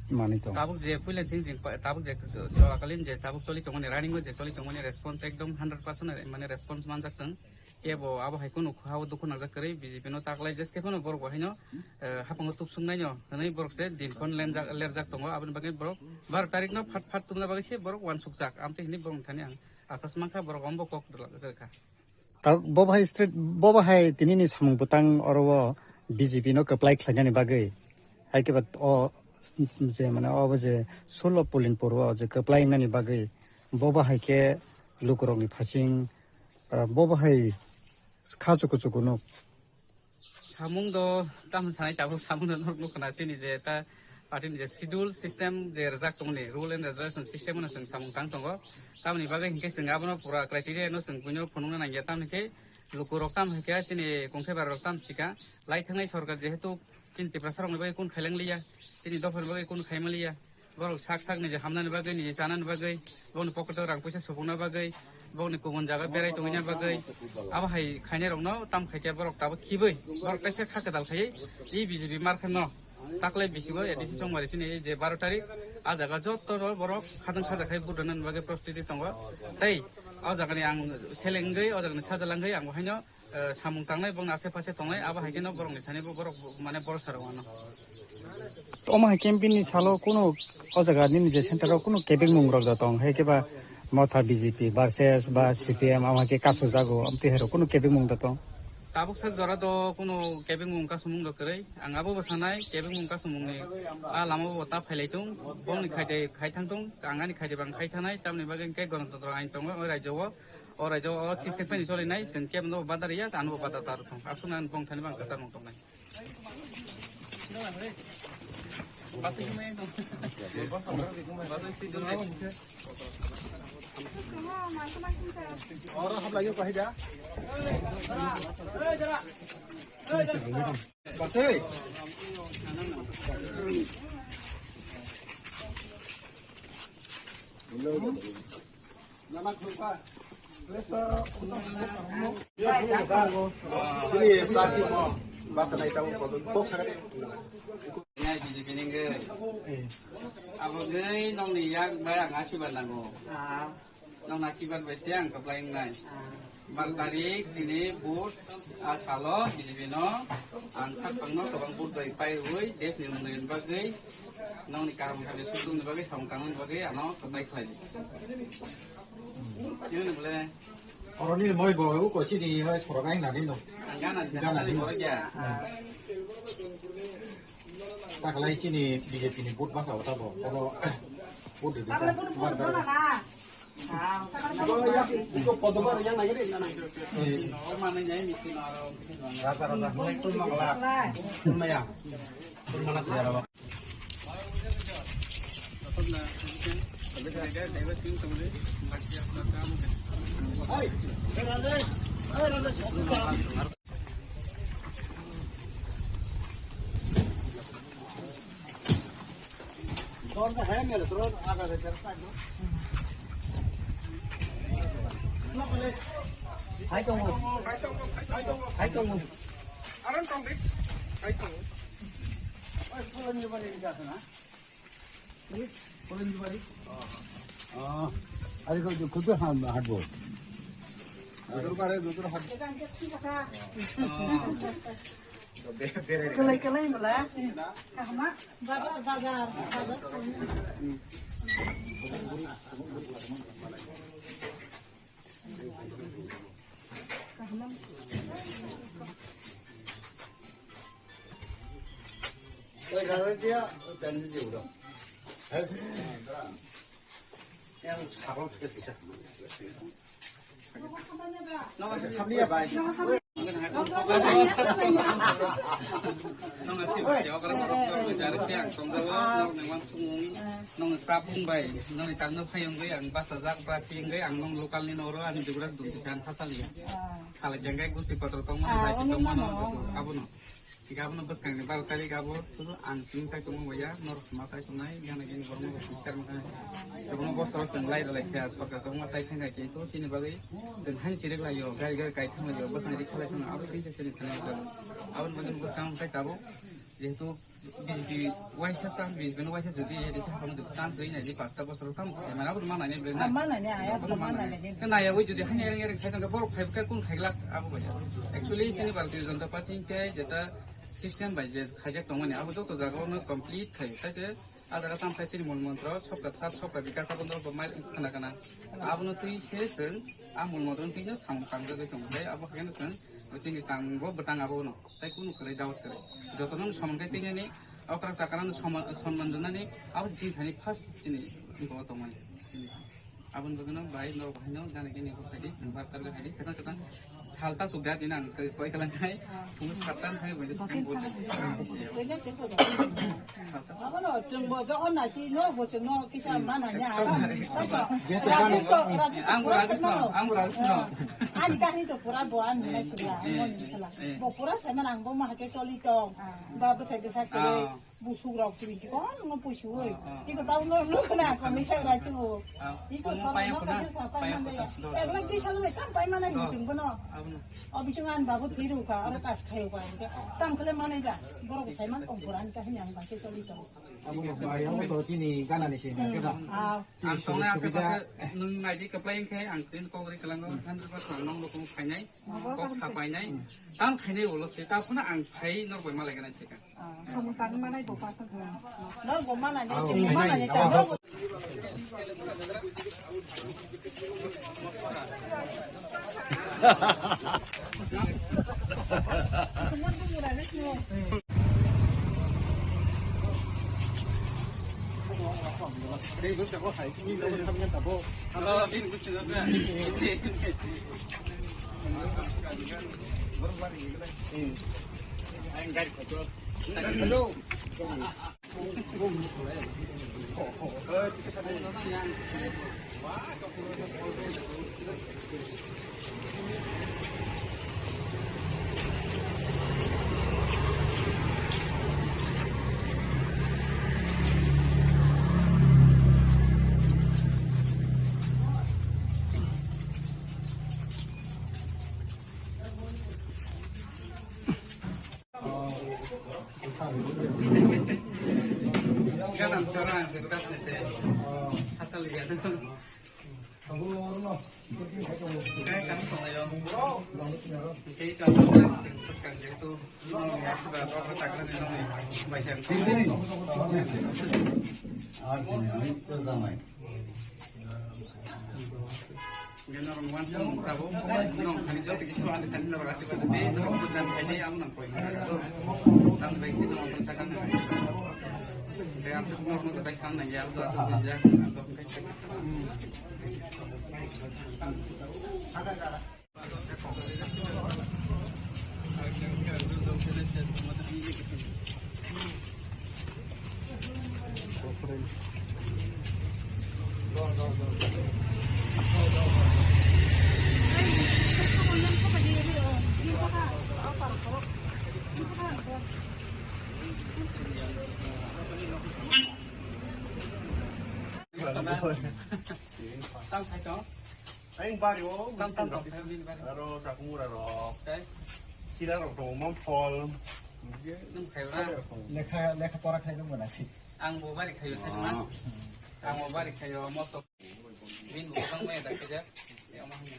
manwi tong. Tabuk je puila chwng, chwng pa-, tabuk je, chwla kalin je tabuk choli tongmani, running o je choli tongmani response ekdom hundred percent mane response manjak chwng. Kebo abo hai kunu khao dukhu nangjak kwrwi B J P no taklai jeskhe phano borok bo haino, eh, hapango tubswk naino hwnwi borok se din khon lenjak, lerjak tongo. Aboni bagwi borok baro tarik no phat phat tubna bagwi se borok uansukjak. Amtwi hwnwi borok thani ang asas mankha borok ombo kok rwkha. Ta-, bo bahai stre-, bo bahai tini ni samung bwtang oro o B J P no kwplai khlainani bagwi hai khe ba o je mane o je sullo polling poro o je kwplai wngnani bagwi bo bahai khe lukurokni phasing Ah, bo bahai kha chuku chuku nuk. Samung do tamo sanai tabuk samung do nuk nuk khna chini je ta party ni je schedule system je rwjak tongni rule and regulation system no chwng samung tang tongo. Tamoni bagwi hinkhe chwng abono pura criteria no chwng buino phunukna nangya tamni khe luku rok tam hai khe chini kongthai bara rok tam sika lai thangnai sorkar jehetu chini Tiprasa rokni bagwi kun khailang liya chini dophani bagwi kun khaima liya. Borok sak sak niji hamnani bagwi, niji chanani bagwi, bokni pocket o rang puisa supungna bagwi, bokni kubun jaga berai tongwina bagwi, abo hai khainai rokno tam khaikhe borok tabuk khibwi, borok teisa kha kwtal khaiwi, i B J P mar khe no taklai bisingo A D C chongmari chini je baro tarik, a jaga joto borok khadang khaja khai vote rwnani bagwi prostiti tongo. Tei o jagani ang selengwi, o jagani sajalangwi ang bo haino eh, samung tangnai, bongni ase pase tongnai, abo hai kheno borokni thani bo borok bo, mane borok sarok mano. Omo hai campaign ni salo kunu o jaga nini je center o kunu kebengmung rok da tong, hai khe ba Motha B J P versus ba C P M, amo hai khe kasu jago, amtwi hai rok kunu kebengmung da tong? Tabuk sak jora do kunu kebengmung kasumung rok kwrwi, ang abo bo sanai kebengmung kasumung ni a lama bo ta phailai tung, bongni khaide khai thang tung, ang ani khaide bang khai thanai, tamni bagwi hwnkhe Ganatantro ain tongo o rajyo o. O raijao o system phani cholinai, chwng kebo no badar ya, ano bo badar tar thung. Aswk nang bong thani bang kwchar nung tongnai. Oro hap lagi ko hida. Bate. Chini plastic mo basa nai tabo kodo box sakani. Nai B J P ni hwnkhe. Abo gwi nokni yak bai ang asirbad nango. Nokni asirbad bai se ang kwplai wngnai. Bar tarik chini vote a salo B J P no ang sak phangno kwbang vote bai paiwi desh ni unnayon bagwi nokni kaham hamya sukdukni bagwi samung tangmani bagwi ano kwplai khlai di. Chini bole. Oroni moi bo ko chini hoi sorok ai nani no. Ang gana di gana di. Bole ya. Taklai chini B J P ni vote basa wata bo. Oro vote di. Tabla vote vote dona na. Raja, raja. Hai tongo. Hai tongo. Hai tongo. Ari ko kudu ham hatbo. Dudur bare dudur hat. Kalai kalai mala. Kahma. Bazar, bazar, bazar. Kahma. Nong si ba, ya, okra, okra, okra, jari si ang tong jao, nong ni wan sung, nong sa pung bai, nong ni tang no phai ong bai, ang basa jak ba si ong bai, ang nong local ni noro, ang dugras dum si ang phasal ya. Khala jengkai gusi patro tong mano, sai tong mano, abo no. Hinkhe abono bwskangni baro tarik abo sudu ang simi chai tongma bai ya, norok ma chai tongnai, gana gini borokno rok swngchar mankha. Rokno bosoro chwng lai rwlai kha, sorkar kwbangma chai thangkha, kintu chini bagwi chwng haino chirwk lai-o, gari gari kai thang lai-o, bwskang ri kha lai thang, abo simi se chini thani rwkha. Aboni bagwi bwskang wngkha tabuk, jehetu B J P waisa chance, B J P no waisa jodi A D C haphangno jodi chance rwi nai di, pasta bosor tamo khaimani, abo manani bre na. Ah, manani, ah, abo manani. Manani. Na ya, oi jodi hani ereng ereng sai tongkha, borok phai kha, kun khai glak abo bai. Actually, chini Bharatiya Janata Party hinkhe jeta system bai je khaijak tongmani, abo joto jaga ono complete khai. Kaise a jaga tamo khai chini mul mantro, sabka sath, sabka vikas, abo no bo mai khana kana. Abono twi se chwng a mul mantro twi no samung tangjagwi tongo. Tei abo haino chwng chini tangbo bwtang abo no. Tai kunu kwrwi doubt kwrwi. Jotono samung khe teinani, okra chakra no soma-, sonman rwnani, abo chini thani first chini bo tongmani. Chini. Aboni bagwino bai norok haino gana gini bo khaidi, chwng bar tar khaidi, kwthang kwthang sal ta chuk da din ang koi kalang khai, phung sat ta khai bo sakang bo. Abono chwngbo jokhon naki no bo chwngno kisa mana nya. Ang bo Rajesh no, ang bo Rajesh no. Ani kahini to pura bo ani hai sula, ani mon sula. Bo pura semen ang bo ma hake choli tong. Ba bwsai bwsa khe busuk rok twi chikon no pusu oi. Iko tau no no na ko ni sai rai tu. Iko sora no ka sa pai man de. Ek lak di sal le kam pai man ai chwngbo no. O bising an babu thiru ka, aro kas khayo ka. Tam khle manai ba. Borok sai man kong pura ani kahini ang ba ke choli tong. Abo bai abo to chini gana ni sini ke ba. Ah. Ang tongnai ase pase nwng naidi kwplai wngkhe ang tini kok ri kwlango hundred percent ang nong rokong khainai, kok sapainai, tam khainai ulo se ta phano ang phai norok bai malai gana se ka. Samung tangwi manai bo pasa. Norok bo manai, norok bo manai. Hello. Galam chora ang se bekas nete. Asal liya. Kai kam tong yo. Kai kam tong yo. Sekarang itu. Nong ya sudah apa tak ada nong. Baca. Artinya itu damai. Gana rong wan song tabo, nong kani joto kisu ani kani norok aswk aswk tei norok buddhan khainai ang nang koi. Tam bai kini nong sakang nang. Tei aswk norok no bai sang nang ya, aswk aswk buddha. Tam sai tong. Ang bari o, tam, tam, tam, tam, bini bari. Aro chakmura rok. Tei? Sira rok tongo, mom phol. Nwng khayo na? Lekha, lekha pora khaino mwnasi. Ang bo bari khayo, sai ma? Ah. Ang bo bari khayo, moto. Bini bo bang maya da khaja. Ya, ma hwnwi.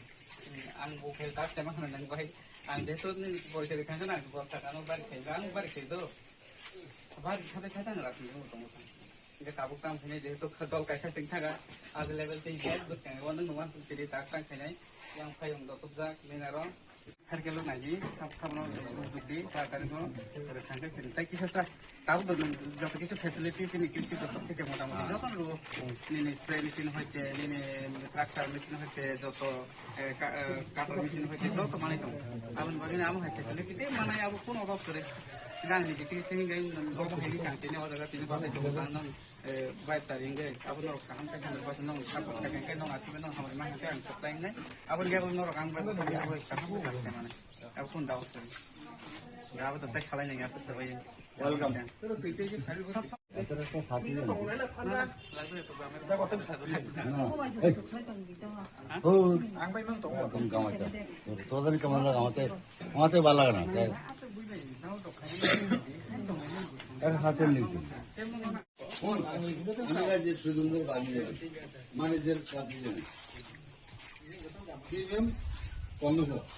Ang bo khayo, ta, sai ma hwnwi nang bai. Ang jehetu nini borok chwrai thangkha na, ang bwsakano bari khaio, ang bari khaio do. Bari khatai khatai no rakhwng tongo tong. Hingke tabuk tamo khainai jehetu dol kaisa chwng thangkha, ah level tei bwskang o nwng nungma chwng chiri tak tang khainai, yang phai wng dotokjak nini aro. Circle o nai di, sab-, sabno bwsdi, ta tari no, rwchang khe sini. Tai kisa sa, tabuk do nwng joto kisu facility sini, kisu joto theke motamuti joto rwo. Nini spray machine hoite, nini tractor machine hoite, joto, eh, ka-, eh, cutter machine hoite, joto manai tongo. Aboni bagwi amo hai facility tei manai abo kuno obab kwrwi. Gangni biti sini gai nwng obo hai ni chang tini o jaga tini bathai tongo, ang nwng Eh, bai taring de, abo norok kaham khe hundred percent nang support khe, khe nang achuk nang hamari ma khe ang supply nai. Abo ni abo norok ang bai kaham khe mane. Abo kun daos khe. Ya abo to tek khalai nang ya to sabai. Welcome. Ang bai mang tongo. Tum kamata. Tozani kamata kamata. Kamata bala kana. Ek hasil ni. Onaga je sujumdor bani, manager kapi jani. T V M Congress.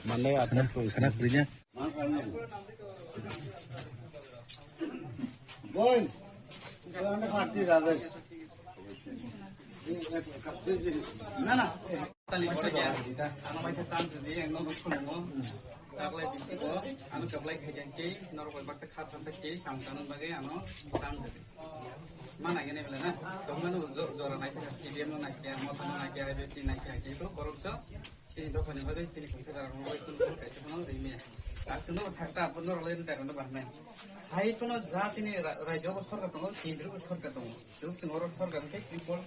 Mandai athar ko khana prinya. Boy, anda khati raja. Na na. Tali pore kya? Ano mai se tan se di, ano rukun mo. Taklai bisi ko, ano kaplai khajan ke, norok bai baksa khat tan ke, sam tan bage ano tan se di. Mana gini bela na? Tong ano jora nai se, T V M no nai ke, mo tan nai ke, I B T nai ke, ke to korok so. Chini dophani bagwi chini khungsa dara rok bai khun khun kaisa phano rimya. Aswk no sakta aphuru norok lai dara no barnai. Hai phano ja chini ra-, rajyo bo sorkar tongo, kendriyo bo sorkar tongo. Tuk chwng oro sorkar hwnkhe Tripura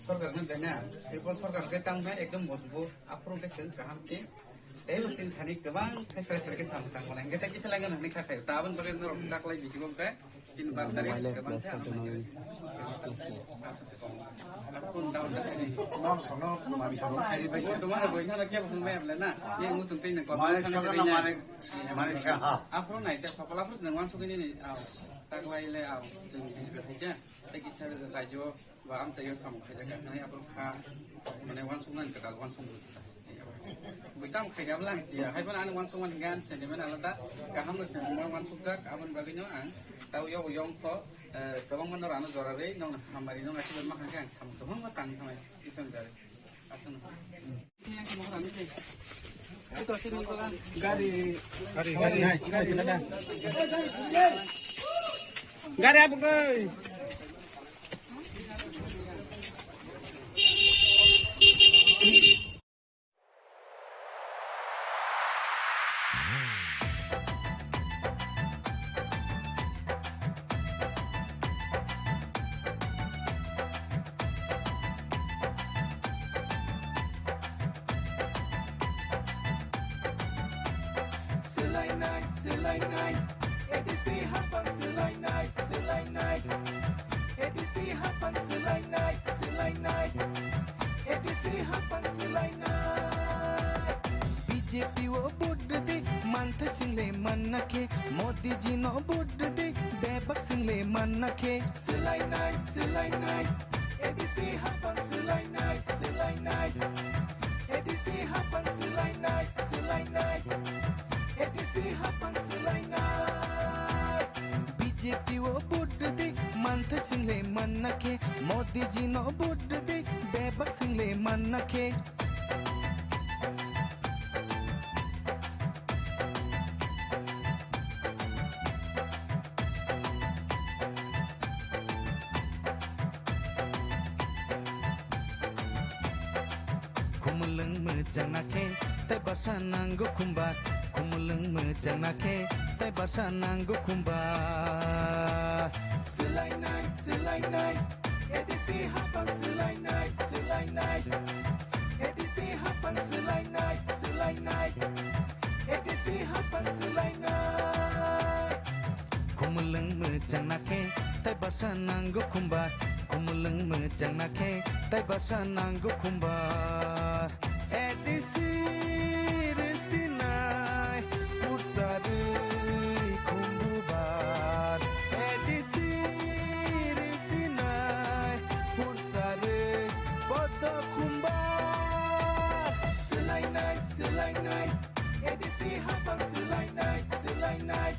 sorkar hwnwi bena. Tripura sorkar hwnkhe tamo ekdom mojbut, aphuru hwnkhe chwng kaham khe. Tei bo chini thani kwbang khe krai krai khe samung tangmani. Hwnkhe tei kisa lai gana hwnwi kha khaio. Taboni bagwi norok chaklai bisi bo hwnkhe. Tin bar tarik, mobile ke bang plus khe ano satu nang. Aku pun tahu dah ini. Mau sono, mari sono, saya baik. Oh, teman aku ini ada kiap semua ya, na? Ini musim ini kau. Mari sono, mari, mari saha. Apa naik tak apa lapor dengan masuk ini nih. Aw, tak lain le aw. Sini berhijrah. Tak kisah lagi. Ba amchaio samung khaijak, nai aphuru kha, mane uansuknani kwtal uansukmung. Bui tamo khaijak lang siya, hai phano ani uansukmani gan sentiment alada, kaham no sentiment uansukjak, aboni bagwino ang tao yogo yong kho, eh, kwbangma norok ano jora rwi, nokno hambai rwi, nok aswk ma kha khe ang samung kwbangma tang thangnai, Iswrani jora. Aswk no. Gari apa kau? Swlainai, swlainai, A D C hapang swlainai, swlainai, A D C hapang swlainai, swlainai, A D C hapang swlainai. B J P o vote rwdi, manthai swngle manna khe, Modi ji no vote rwdi, bebak swngle manna khe. Swlainai, swlainai, A D C hapang swlainai, swlainai, A D C hapang swlainai, swlainai, A D C hapang swlainai. B J P o vote rwdi, manthai swngle manna khe, Modi ji no vote rwdi, bebak swngle manna khe. Khumulwng mwchangna khe tei bwsa nango khumba. Khumulwng mwchangna khe tei bwsa nango khumba. Swlainai, swlainai, A D C hapang swlainai, swlainai, A D C hapang swlainai, swlainai, A D C hapang swlainai. Khumulwng mwchangna khe tei Sanango khumba, khumulwng mwchangna khe, tai ba sanango khumba. A D C ri sinai, pursa rwi khumbubar. A D C ri sinai, pursa rwi podo khumbar. Swlainai, swlainai, A D C hapang swlainai, swlainai.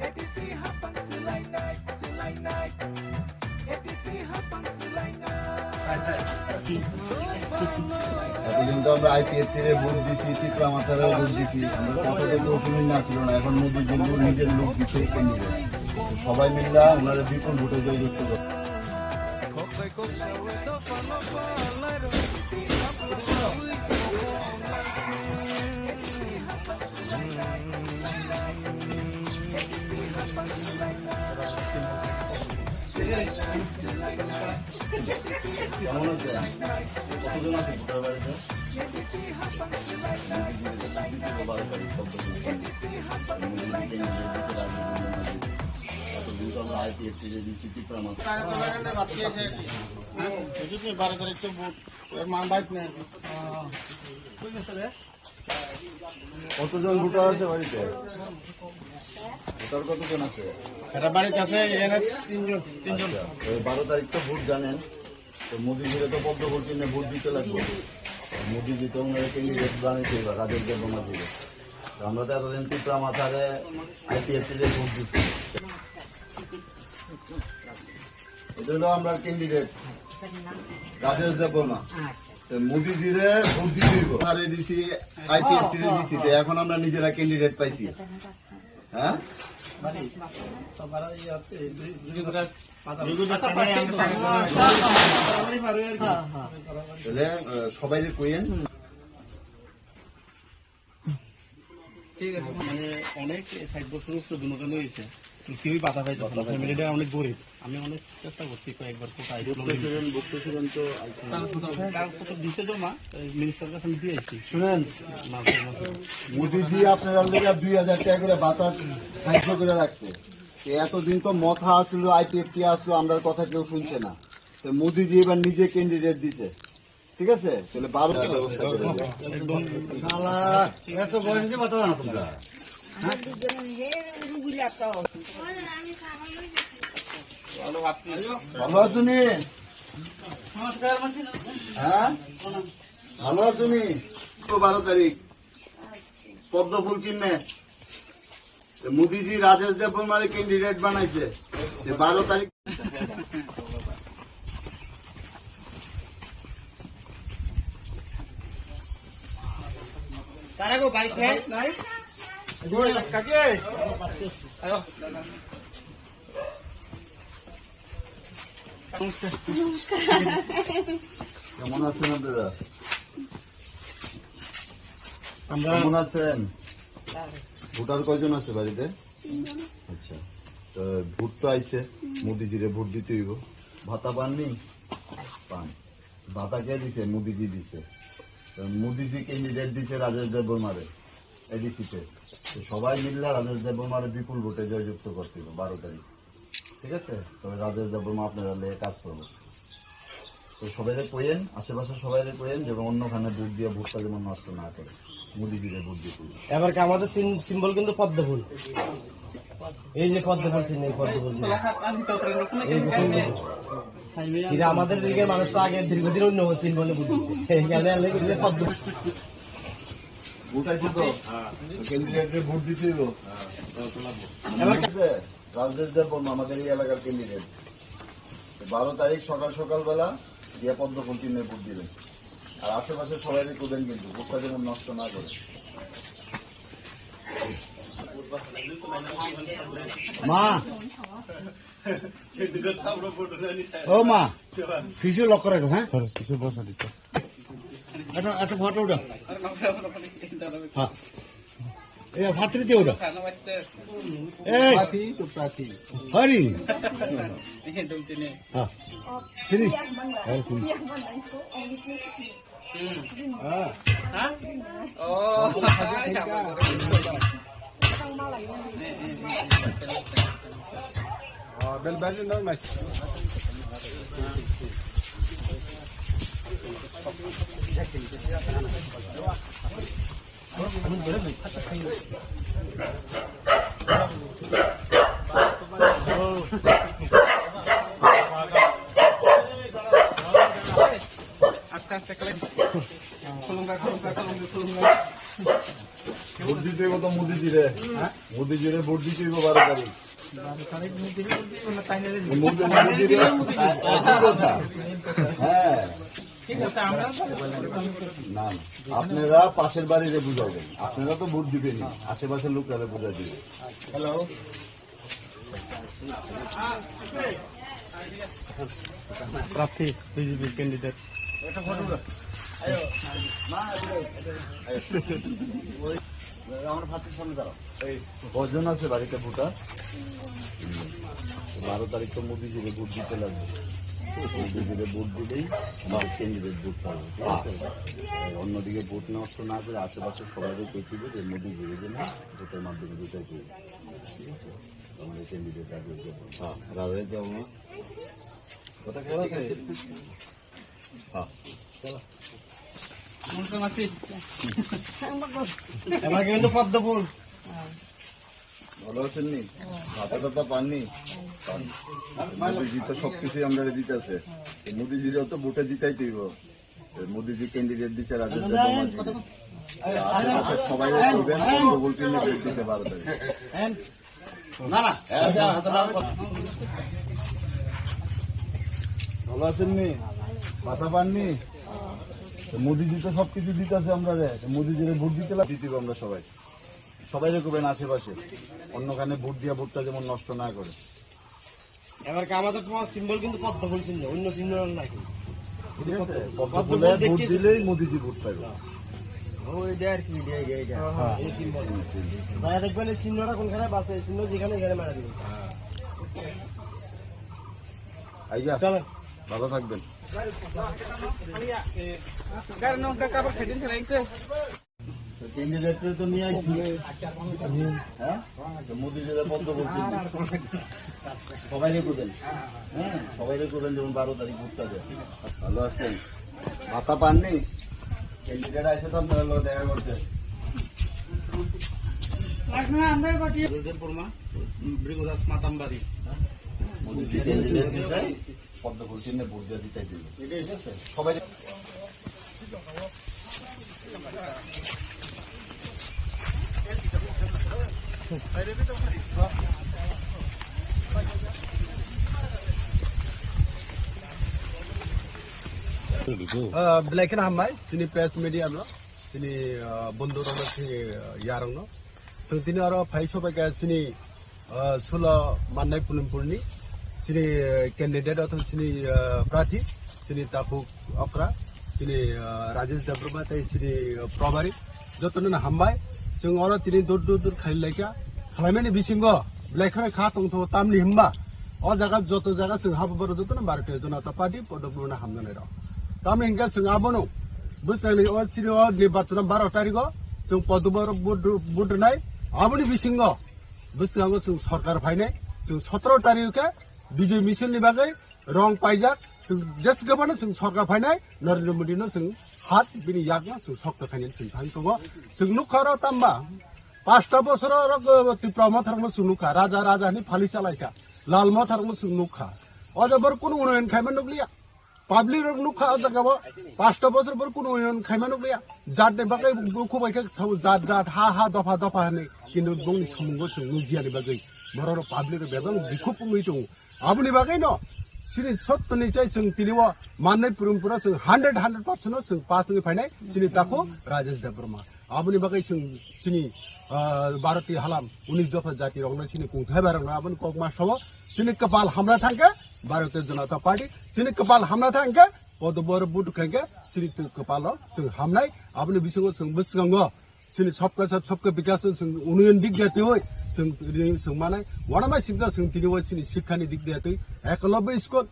A D C hapang swlainai, swlainai. A D C hapang swlainai. এতদিন তো আমরা আইপিএফটি রে ভোট দিছি, টিকলা মাথারে ভোট দিছি, আমরা কথা তো কেউ শুনি না ছিল না। এখন মোদিজির লোক, নিজের লোক দিছে, এই নিয়ে সবাই মিলে ওনারা বিপুল ভোটে জয়যুক্ত করে। কেমন আছেন? কতজন আছে ভোটার বাড়িতে? এতদিন তো আমরা আইপিএফটি রে দিছি, টিকলা মাথা। বারো তারিখ তো ভোট, এর মান বাইশ না। কতজন ভোটার আছে বাড়িতে? ভোটার কতজন আছে? এরা বাড়িতে আছে এখানে তিনজন, তিনজন। আচ্ছা, ওই বারো তারিখ তো ভোট জানেন, তো মোদিজিরে তো পদ্ম ভোট চিহ্নে ভোট দিতে লাগবে। মোদিজি তো ওনারা ক্যান্ডিডেট বানাইছে এবার, রাজেশ দেববর্মা দিবে। তো আমরা তো এতদিন টিকলা মাথারে আইপিএফটি রে ভোট দিচ্ছি। এটা হলো আমরা ক্যান্ডিডেট রাজেশ দেববর্মা। তো মোদিজিরে ভোট দিতে হইব। আরে দিছি, আইপিএফটি রে দিছি, তো এখন আমরা নিজেরা ক্যান্ডিডেট পাইছি। হ্যাঁ? তাহলে, আহ, সবাই যে কইয়েন। ঠিক আছে। মানে অনেক ষাট বছর উপরে দুর্নীতি হয়েছে, তো কেউই বাধা পাইতেছে না। ফ্যামিলিটা অনেক গরিব, আমি অনেক চেষ্টা করছি কয়েকবার কোটা আইসলাম। ভুক্তভোগী তো আইসলাম। তার তো দিতে জমা, এই মিনিস্টার কাছে আমি দিয়ে আইছি। শুনেন, মাসে মাসে। মোদিজি আপনারা লেগে দুই হাজার টাকা করে বাতাস সাহায্য করে রাখছে। তো এতদিন তো মথা আসলো, আইপিএফটি আসলো, আমরার কথা কেউ শুনছে না। তো মোদিজি এবার নিজে ক্যান্ডিডেট দিছে। ঠিক আছে? তাহলে বারো ব্যবস্থা করে দিন। একদম। শালা, এত বয়স হয়েছে, মাথা না তোমরা। হ্যাঁ? ভালো আছো নি? হ্যাঁ? ভালো আছো নি? তো বারো তারিখ। পদ্ম ফুল চিহ্নে। তো মোদিজি রাজেশ দেববর্মারে ক্যান্ডিডেট বানাইছে। তো বারো তারিখ। তারা গো বাড়িতে নাই? কাকি? আয়ো। নমস্কার। কেমন আছেন আপনারা? আমরা কেমন আছেন? ভোটার কয়জন আছে বাড়িতে? তিনজন। আচ্ছা, তো ভোট তো আইছে, হুম। মোদিজিরে ভোট দিতে হইব। ভাতা পাননি? পান। ভাতা কে দিছে? মোদিজি দিছে। তো মোদিজি ক্যান্ডিডেট দিছে রাজেশ দেববর্মারে, এডিসিতে। তো সবাই মিললে রাজেশ দেববর্মারে বিপুল ভোটে জয়যুক্ত করছিল বারো তারিখ। ঠিক আছে? তবে রাজেশ দেববর্মা আপনারা লিয়ে কাজ করবো। তো সবাইরে কইয়েন, আশেপাশে সবাইরে কইয়েন, যেমন অন্যখানে ভোট দিয়ে ভোটটা যেমন নষ্ট না করে, মোদিজিরে ভোট দিয়ে দিন। এবার কি আমাদের সিম-, সিম্বল কিন্তু পদ্ম ফুল। এই যে পদ্ম ফুল চিহ্ন, এই পদ্ম ফুল চিহ্ন। এই যে পদ্ম ফুল। কিন্তু আমাদের দিকের মানুষ তো আগে দীর্ঘদিন অন্য সিম্বলে ভোট দিচ্ছে। এই কারণে আমরা এগুলো পদ্ম ফুল। ভোট আছে তো? ক্যান্ডিডেটকে ভোট দিতে হইব। এবার ঠিক আছে? রাজেশ দেববর্মা আমাদের এই এলাকার ক্যান্ডিডেট। বারো তারিখ সকাল সকালবেলা গিয়ে পদ্ম ফুল চিহ্নে ভোট দিবেন। আর আশেপাশে সবাই করবেন কিন্তু ভোটটা যেন নষ্ট না করে। মা, ও মা, কিছু লক্ষ্য রাখো, হ্যাঁ? কিছু বসা দিতে। একটা, একটা ফটো উঠা। হ্যাঁ। ए भातृ देउरा। ए। प्रार्थी तो प्रार्थी। हरि। हाँ। फिरी। हरि फिरी। हाँ। हाँ? ओ। আস্তে আস্তে কালেক্ট। খুলুঙ্গা, খুলুঙ্গা, খুলুঙ্গা, খুলুঙ্গা। ভোট দিতে হইব তো মোদিজিরে। হ্যাঁ? মোদিজিরে ভোট দিতে হইব বারো তারিখ। বারো তারিখ মোদিজিরে ভোট দিতে হইব না, তাই না রে? মোদি, মোদিজিরে, একই কথা। হ্যাঁ। ঠিক আছে, আমরা তো না, না। আপনারা পাশের বাড়িরে বুঝাবেন। আপনারা তো ভোট দিবেনই, আশেপাশের লোকরা বুঝা দিবে। হ্যালো। প্রার্থী বিজেপি ক্যান্ডিডেট। একটা ফটো দাও। আয়ো। মা, এদিকে আয়ো। ওই, আমার ভাতের সামনে দাঁড়াও। এই, কজন আছে বাড়িতে ভোটার? বারো তারিখ তো মোদিজিরে ভোট দিতে লাগবে। মোদিজিরে ভোট দিলেই আমাদের ক্যান্ডিডেট ভোট পাবে, ঠিক আছে? আর অন্যদিকে ভোট নষ্ট না করে আশেপাশে সবাইকে দেখতে হবে যে মোদিজিরে যেন ভোটের মাধ্যমে জিতাই দেবে, ঠিক আছে? আমাদের ক্যান্ডিডেট রাজেশ দেব। হ্যাঁ, রাজেশ দেব। কথা খেয়াল আছে? হ্যাঁ। চলো। নমস্কার, মাসি। এবার কিন্তু পদ্ম ফুল। ভালো আছেন নি? ভাতা টাতা পাননি? পান। মোদিজি তো সবকিছুই আমরা দিতে আছে। মোদিজিরে তো ভোটে জিতাই দিব। মোদিজি ক্যান্ডিডেট দিচ্ছে রাজেশ দেববর্মাজি। আশেপাশে সবাই করবেন, পদ্ম ফুল চিহ্নে ভোট দিতে পারবেন। না, না। ভালো আছেন নি? ভাতা পাননি? তো মোদিজি তো সবকিছু দিতেছে আমরা রে। তো মোদিজিরে ভোট দিতে লাগ-, দিতে হবে আমরা সবাই। সবাই রে করবেন আশেপাশে। অন্যখানে ভোট দিয়া ভোটটা যেমন নষ্ট না করে। এবার কি আমাদের তোমার সিম্বল কিন্তু পদ্ম ফুল চিহ্ন, অন্য চিহ্ন আর নাই। ঠিক আছে? পদ্ম পদ্ম ফুলে ফুল ভোট দেখতে দিলেই মোদিজি ভোট পাবে। ওই দেখ কি, এই, এই, এই, হ্যাঁ, হ্যাঁ। এই সিম্বল। ভাইয়া দেখবেন এই চিহ্নটা কোনখানে বাসে, এই চিহ্ন যেখানে এখানে মারা দিবেন। আইয়া, চলো। ভালো থাকবেন। গাড়ি নৌকা কাপড় খেদিন ছিল একটু। তো ক্যান্ডিডেট তো নিয়ে আসছি। হ্যাঁ? তো মোদি যেটা পদ্ম বলছেন। সবাই রেখে দেন। হ্যাঁ, সবাই রেখে দেন, যেমন বারো তারিখ ভোটটা দেয়। ভালো আছেন? ভাতা পাননি? ক্যান্ডিডেট আছে তো আপনার লগে দেখা করতে। আমরা পাঠিয়ে। জয়দেবপুর মা, ভৃগুদাস মাতামবাড়ি। মোদি ক্যান্ডিডেট দিছে। পদ্ম ফুল চিহ্নে ভোট দিয়ে জিতাই দিল। ঠিক আছে? সবাই Ah, belai kheno hambai, chini press media no, chini, ah, bondhu rok no, chini, ah, yarok no. Chwng tini oro phai sobai kha chini, ah, sulo mannai Pulimpurni chini, ah, candidate othoba chini, ah, prarthi, chini takhuk okra, chini, ah, Rajesh Debbarma tei chini, ah, Probari. Jotono no hambai. Chwng oro tini dur dur dur khlai laikha. Khlaimani bisingo belai kheno kha tongthogo, tamni hwnba o jaga joto jaga chwng habo borok jotono Bharatiya Janata Party podok no hamnanai rok. Tamni hwnkhe chwng abono bwskango o chini o nirbachano baro tarigo chwng podok borok vote, vote rwnai. Aboni bisingo bwskango chwng sorkar phainai, chwng sotoro tarik khe Bijoy Michelni bagwi rong paijak, chwng jeswk phano chwng sorkar phainai, Narendra Modi no chwng hat bini yakno chwng sokto khainani chwng thang tongo. Chwng nukha oro tamba, pasta bosoro oro Tipra Motha rokno chwng nukha, raja raja hinwi phali chalaikha, Lal Motha rokno chwng nukha. O jaga borok kunu unoyon khaima nukliya. Public rok nukha o jaga o, pasta bosor borok kunu unoyon khaima nukliya. Jat ni bagwi bo khubai khe sao jat jat, ha ha, dopha dopha hinwi. Kintu bongni samungo chwng nukya ni bagwi borok rok public rok bebak bikhuk wngwi tongo. Aboni bagwi no chini sotto ni chai chwng tini o mannai purumpura chwng hundred, hundred percent no chwng pass wngwi phainai chini takhuk Rajesh Debbarma. Aboni bagwi chwng chini, ah, Bharati halam, unis dopha jati rokno chini kungthai bai rokno aboni kok ma sao, chini kwpal hamna thangkhe Bharatiya Janata Party, chini kwpal hamna thangkhe podobor but khaikhe chini kwpalo chwng hamnai, aboni bisingo chwng bwskango chini sabka saath sabka bikas no chwng unoyon dik dia twi chwng, chwng manai, uanama singcha chwng tini o chini sikhani dik dia twi Ekalobya school,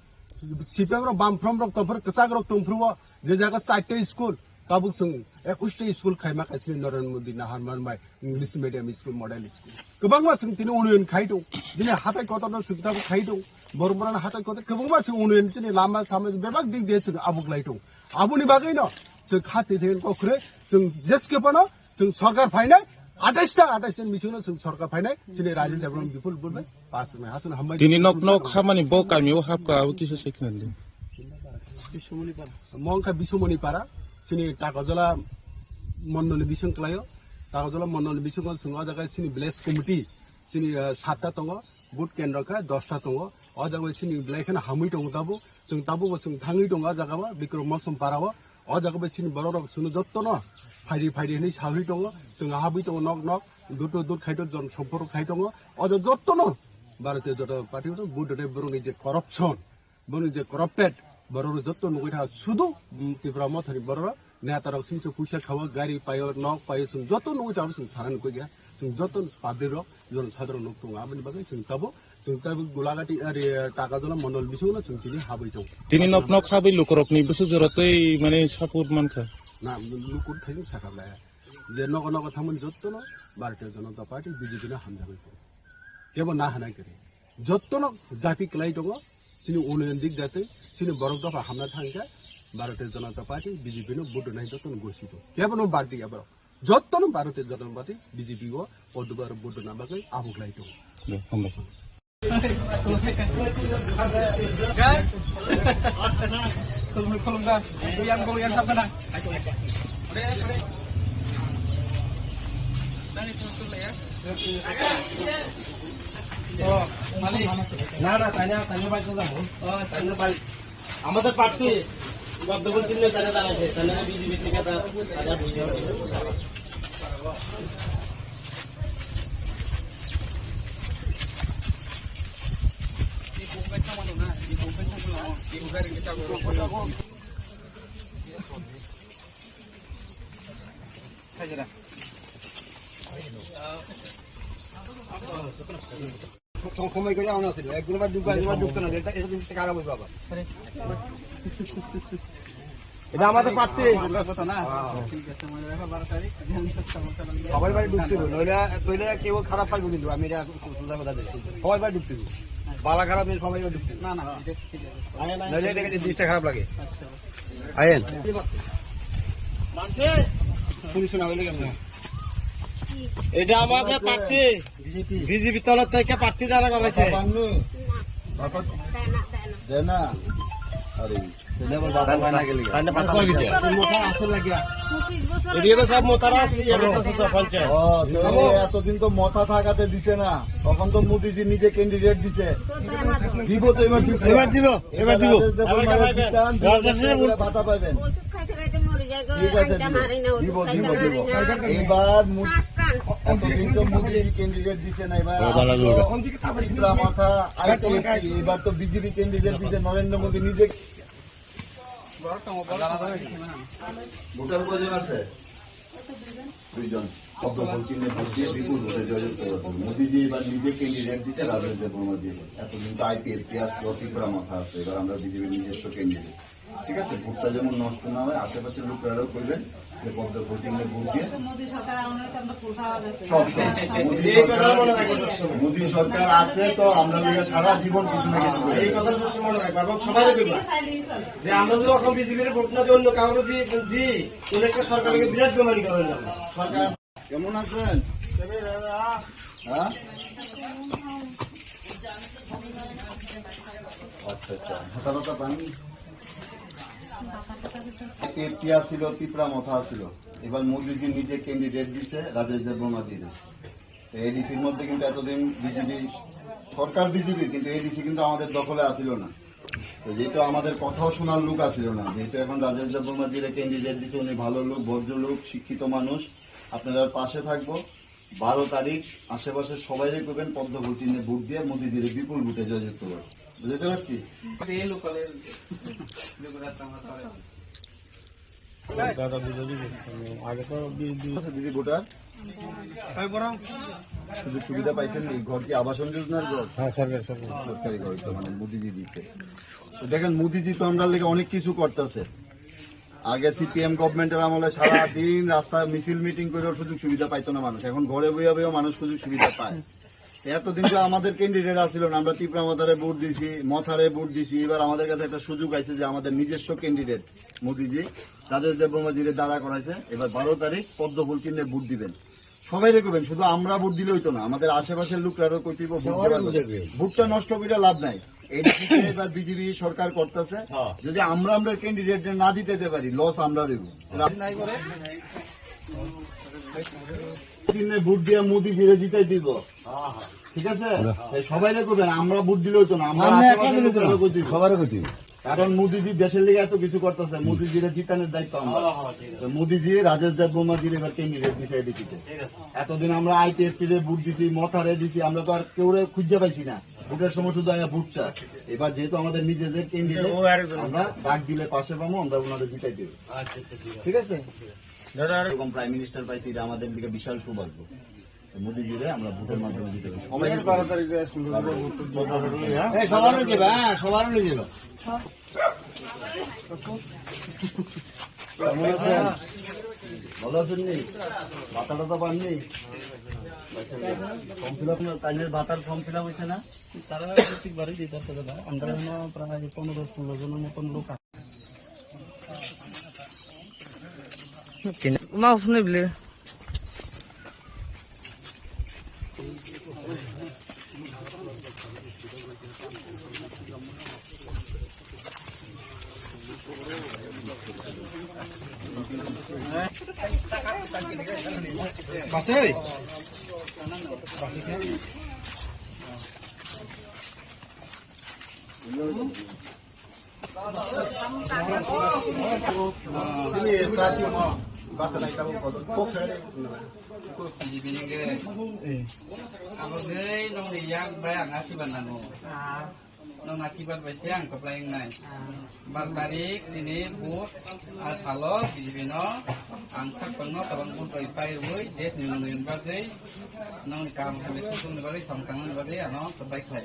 C P M rok bam from rok tongphuru kwchak rok tongphuru o, je jaga charta school, Tabuk chwng ekwis ta school khaima kaisa Narendra Modi Naharman bai English medium school, model school. Kwbangma chwng tini unoyon khai tong. Bini hatai kotor no chwng tabuk khai tong. Borok borok hatai kotor kwbangma chwng unoyon chini lama sama bebak dik de chwng abuk lai tong. Aboni bagwi no chwng kha twi thengwi kok kre chwng jeske phano chwng sorkar phainai atais ta atais ni bising no chwng sorkar phainai chini Rajiv Debbarma bipul bul bai. Pas rwmai, aswk hambai. Tini nok nok hamani bo kami o hapka, abo kisa se khna di. Mongkha Bisomoni para, chini Takarjala mondol ni bising kwlaio. Takarjala mondol ni bisingo chwng o jaga chini village committee, chini, ah, satta tongo, vote kendro kha dosta tongo. O jaga bai chini belai kheno hamwi tongo tabuk. Chwng tabuk bo chwng thangwi tongo o jaga o, Bikrom Mosom para o. O jaga bai chini borok rok chwngno jotto no phaidi phaidi hinwi sawi tongo. Chwng habwi tongo nok nok, dut dut khai tongo, jon sompor khai tongo. O jaga jotto no Bharatiya Janata Party o vote rwnai borok ni je corruption, borok ni je corrupted, borok rok jotto nugwi tha sudu, mm, Tipra Mothani borok rok neta rok sing se puisa khawa, gari paio, nok paio, chwng jotto nugwi tha, chwng sana nugwi ya, chwng jotto public rok, jon sadharok nuk tongo, aboni bagwi chwng tabuk, chwng tabuk Golagati, ari, Takarjala mondol bisingo chwng tini habwi tongo. Tini nok nok habwi lukurokni bwswk jora tei, mane, support mankha? Na, lukur thaining sakha le. Je nogo nogo thangmani jottono Bharatiya Janata Party, B J P no hamjagwi tongo. Kebo na hanai kwrwi. Jottono japi kwlai tongo, chini unoyon dik jatwi, chini borok dopha hamna thangkha, Bharatiya Janata Party, B J P no vote rwnai jottono gosi tongo. Kebo no bad diya borok. Jottono Bharatiya Janata Party, B J P o, o dubar vote rwna bagwi abuk lai tongo. Deh, hambai. Khulum, khulum da. Yang gol yang sab kana. Oh, mali. Na, na, tanya, tanya bai ko da. Oh, tanya bai. Amateur party, পদ্মফুল চিহ্নে তারা দাঁড়াইছে, তারা বিজেপি থেকে তারা, তারা সময় করে আমরা আসলে একদিন বা দুবার, একদিন বা ঢুকতো না, এটা, এটা কিন্তু খারাপ হইবে আবার। এটা আমাদের প্রার্থী। কথা না? হ্যাঁ। ঠিক আছে, মানে, দেখো, বারো তারিখ, আমি সব সমস্যা নেই। সবাই বাড়ি ঢুকছিল, নইলে, নইলে কেউ খারাপ পাইবো কিন্তু, আমি এটা সোজা কথা দিলাম। সবাই বাড়ি ঢুকছিল। বালা খারাপ নিয়ে সবাই বাড়ি ঢুকছিল। না, না, এটা ঠিক আছে। নইলে এটা কিন্তু জিনিসটা খারাপ লাগে। আচ্ছা। আইন। পুলিশ না হইলে কেমন? এটা আমাদের প্রার্থী। বিজেপি। বিজেপি তরফ থেকে প্রার্থী দাঁড়া করাইছে। বাবা পাননি? বাবা দেয় না, দেয় না। দেয় না? আরে, তাহলে আবার বাবা পায় না গেলে? তাহলে বাবা কই দিতে? মাথা আসল লাগিয়া। পঁচিশ বছর এটা তো সব মোতারা আছে, এটা তো সব পঞ্চায়েত। ও, তো এতদিন তো মথা থাকাতে দিছে না। তখন তো মোদিজি নিজে ক্যান্ডিডেট দিছে। দিব তো এবার দিব। এবার দিব, এবার দিব। রাজেশ দেববর্মা জিতান, রাজেশ দেববর্মা ভাতা পাবেন। ওষুধ খাইতে খাইতে মরে যায় গো, ঠিক আছে, আইটা দিব। মারে না, ওষুধ দিব, খাইতে দিব, মারে দিব। না। এবার মু-, সাত কান। এতদিন তো মোদিজি ক্যান্ডিডেট দিছে না, এবার ও, বালা আসলো লোক। ত্রিপুরা মথা, আইপিএফটি, এবার তো বিজেপি ক্যান্ডিডেট দিছে, নরেন্দ্র মোদি নিজে। ভোটার কয়জন আছে? দুইজন। পদ্মফুল চিহ্নে ভোট দিয়ে বিপুল ভোটে জয়যুক্ত করবেন। মোদিজি এবার নিজে ক্যান্ডিডেট দিছে রাজেশ দেববর্মাজি। এতদিন তো আইপিএফটি আসলো, ত্রিপুরা মথা আছে, এবার আমরা বিজেপির নিজস্ব ক্যান্ডিডেট। ঠিক আছে, ভোটটা যেমন নষ্ট না হয়, আশেপাশের লোকেরাও করবেন যে পদ্মফুল চিহ্নে ভোট দিয়ে। মোদি সরকার আমলে তো আমরা ফুল খাওয়া গেছে। সব, সব। মোদি এই কথা সরকার, মনে রাখবেন সবসময়। মোদি সরকার আছে তো আমরা লিগে সারা জীবন কিছু না কিছু করে এই যাবো। কথা সবসময় মনে রাখবেন এবং সবাই দেখবেন যে আমরা যদি এখন বিজেপির ভোট না দিয়ে অন্য কাউকে দিয়ে দিই, তাহলে একটা সরকারকে বিরাট বেমানি করা হয়ে যাবে। সরকার কেমন আছেন? হ্যাঁ? আচ্ছা, আচ্ছা। ভাতা টাতা পাননি? আইপিএফটি আসিল, ত্রিপুরা মথা আসিল। এবার মোদিজি নিজে ক্যান্ডিডেট দিছে রাজেশ দেববর্মাজিরে। তো এডিসির মধ্যে কিন্তু এতদিন বিজেপি সরকার, বিজেপি, কিন্তু এডিসি কিন্তু আমাদের দখলে আসিল না। তো যেহেতু আমাদের কথাও শোনার লোক আসিল না, যেহেতু এখন রাজেশ দেববর্মাজিরে ক্যান্ডিডেট দিছে, উনি ভালো লোক, ভদ্রলোক, শিক্ষিত মানুষ, আপনারা পাশে থাকবো। বারো তারিখ আশেপাশে সবাই করবেন পদ্মফুল চিহ্নে ভোট দিয়ে মোদিজিরে বিপুল ভোটে জয়যুক্ত করবেন। বুঝতে পারছি? এই লোকালের লোকেরা তো আমার তাহলে দাদা বুঝে দিবে। আগে তো বি-, বি- আচ্ছা, দিদি ভোটার? সুযোগ সুবিধা পাইছেন নি? ঘর কি আবাসন যোজনার ঘর? হ্যাঁ, সরকারি, সরকারি। সরকারি ঘর তো মানে মোদিজি দিচ্ছে। তো দেখেন, মোদিজি তো আমরা লেগে অনেক কিছু করতেছে। আগে সিপিএম গভর্নমেন্টের আমলে সারা দিন রাস্তা মিছিল মিটিং করে সুযোগ সুবিধা পাইতো না মানুষ, এখন ঘরে বইয়া বইয়া মানুষ সুযোগ সুবিধা পায়। এতদিন তো আমাদের ক্যান্ডিডেট আসছিল না, আমরা ত্রিপুরা মথারে ভোট দিছি, মথারে ভোট দিছি। এবার আমাদের কাছে একটা সুযোগ আছে যে আমাদের নিজস্ব ক্যান্ডিডেট মোদিজি, রাজেশ দেববর্মাজিরে দাঁড়া করাইছে। এবার বারো তারিখ পদ্ম ফুল চিহ্নে ভোট দিবেন। সবাই রেকমেন্ড, শুধু আমরা ভোট দিলে হইতো না, আমাদের আশেপাশের লোকরাও কইতে হইব, ভোট সবাই দেওয়ার বুঝে কথা। দেবে। ভোটটা নষ্ট করে লাভ নাই। এডিসিতে এবার বিজেপি সরকার করতেছে। হ্যাঁ। যদি আমরা আমরা ক্যান্ডিডেট না দিতে পারি, লস আমরা রইব। দিনে ভোট দিয়ে মোদিজিরে জিতাই দিব। ঠিক আছে? এই সবাই রেকমেন্ড, আমরা ভোট দিলে হইতো না, আমরা আমরা আশেপাশের একা লোকরাও কইতে হইব। সবাই রেকমেন্ড। কারণ মোদিজি দেশের লিগে এত কিছু করতেছে, মোদিজিরে জিতানোর দায়িত্ব আমরা। হ্যাঁ, হ্যাঁ, ঠিক আছে। তো মোদিজি রাজেশ দেববর্মাজিরে এবার ক্যান্ডিডেট দিছে এডিসিতে। ঠিক আছে। এতদিন আমরা আইপিএফটি রে ভোট দিছি, মথারে দিছি, আমরা তো আর কেউরে খুঁজে পাইছি না। ভোটের সময় শুধু আয়া ভোটটা। এবার যেহেতু আমাদের নিজেদের ক্যান্ডিডেট, ও আরেকজন। আমরা ডাক দিলে পাশে পাবো, আমরা ওনারে জিতাই দেবো। আচ্ছা, আচ্ছা, ঠিক আছে। ঠিক আছে? দাদা, আর এরকম প্রাইম মিনিস্টার পাইছি, এটা আমাদের দিকে বিশাল সৌভাগ্য। মোদিজিরে আমরা ভোটের মাধ্যমে জিতে দেবো। সবাই বারো তারিখে সুন্দর করে ভোট দিতে হবে, হ্যাঁ? এই সবার হয়ে যাবে, হ্যাঁ, সবার হয়ে যাবে। কেমন আছেন? ভালো আছেন নি? ভাতাটা তো পাননি? ফর্ম ফিল আপ, তাইনের ভাতার ফর্ম ফিল আপ হয়েছে না? তারা ঠিক বাড়ি দিতে আসছে দাদা। আমরা এখনো প্রায় পনেরো ষোলো জনের মতন লোক আছে। Mau sini beli. Basai. Sini tadi mo basa na ita ko ko ko sare ko ko bini bini ke. Abo gei nong ni yak bai ang asi ban nango. Nong asi ban bai siang ko play nai. Bar tarik sini bu asalo bini bino ang sak pangno tabang bu bai pai rui des ni nong ni bagui nong ni kam kami sung ni bagui sam kang ni bagui ano ko bai khai.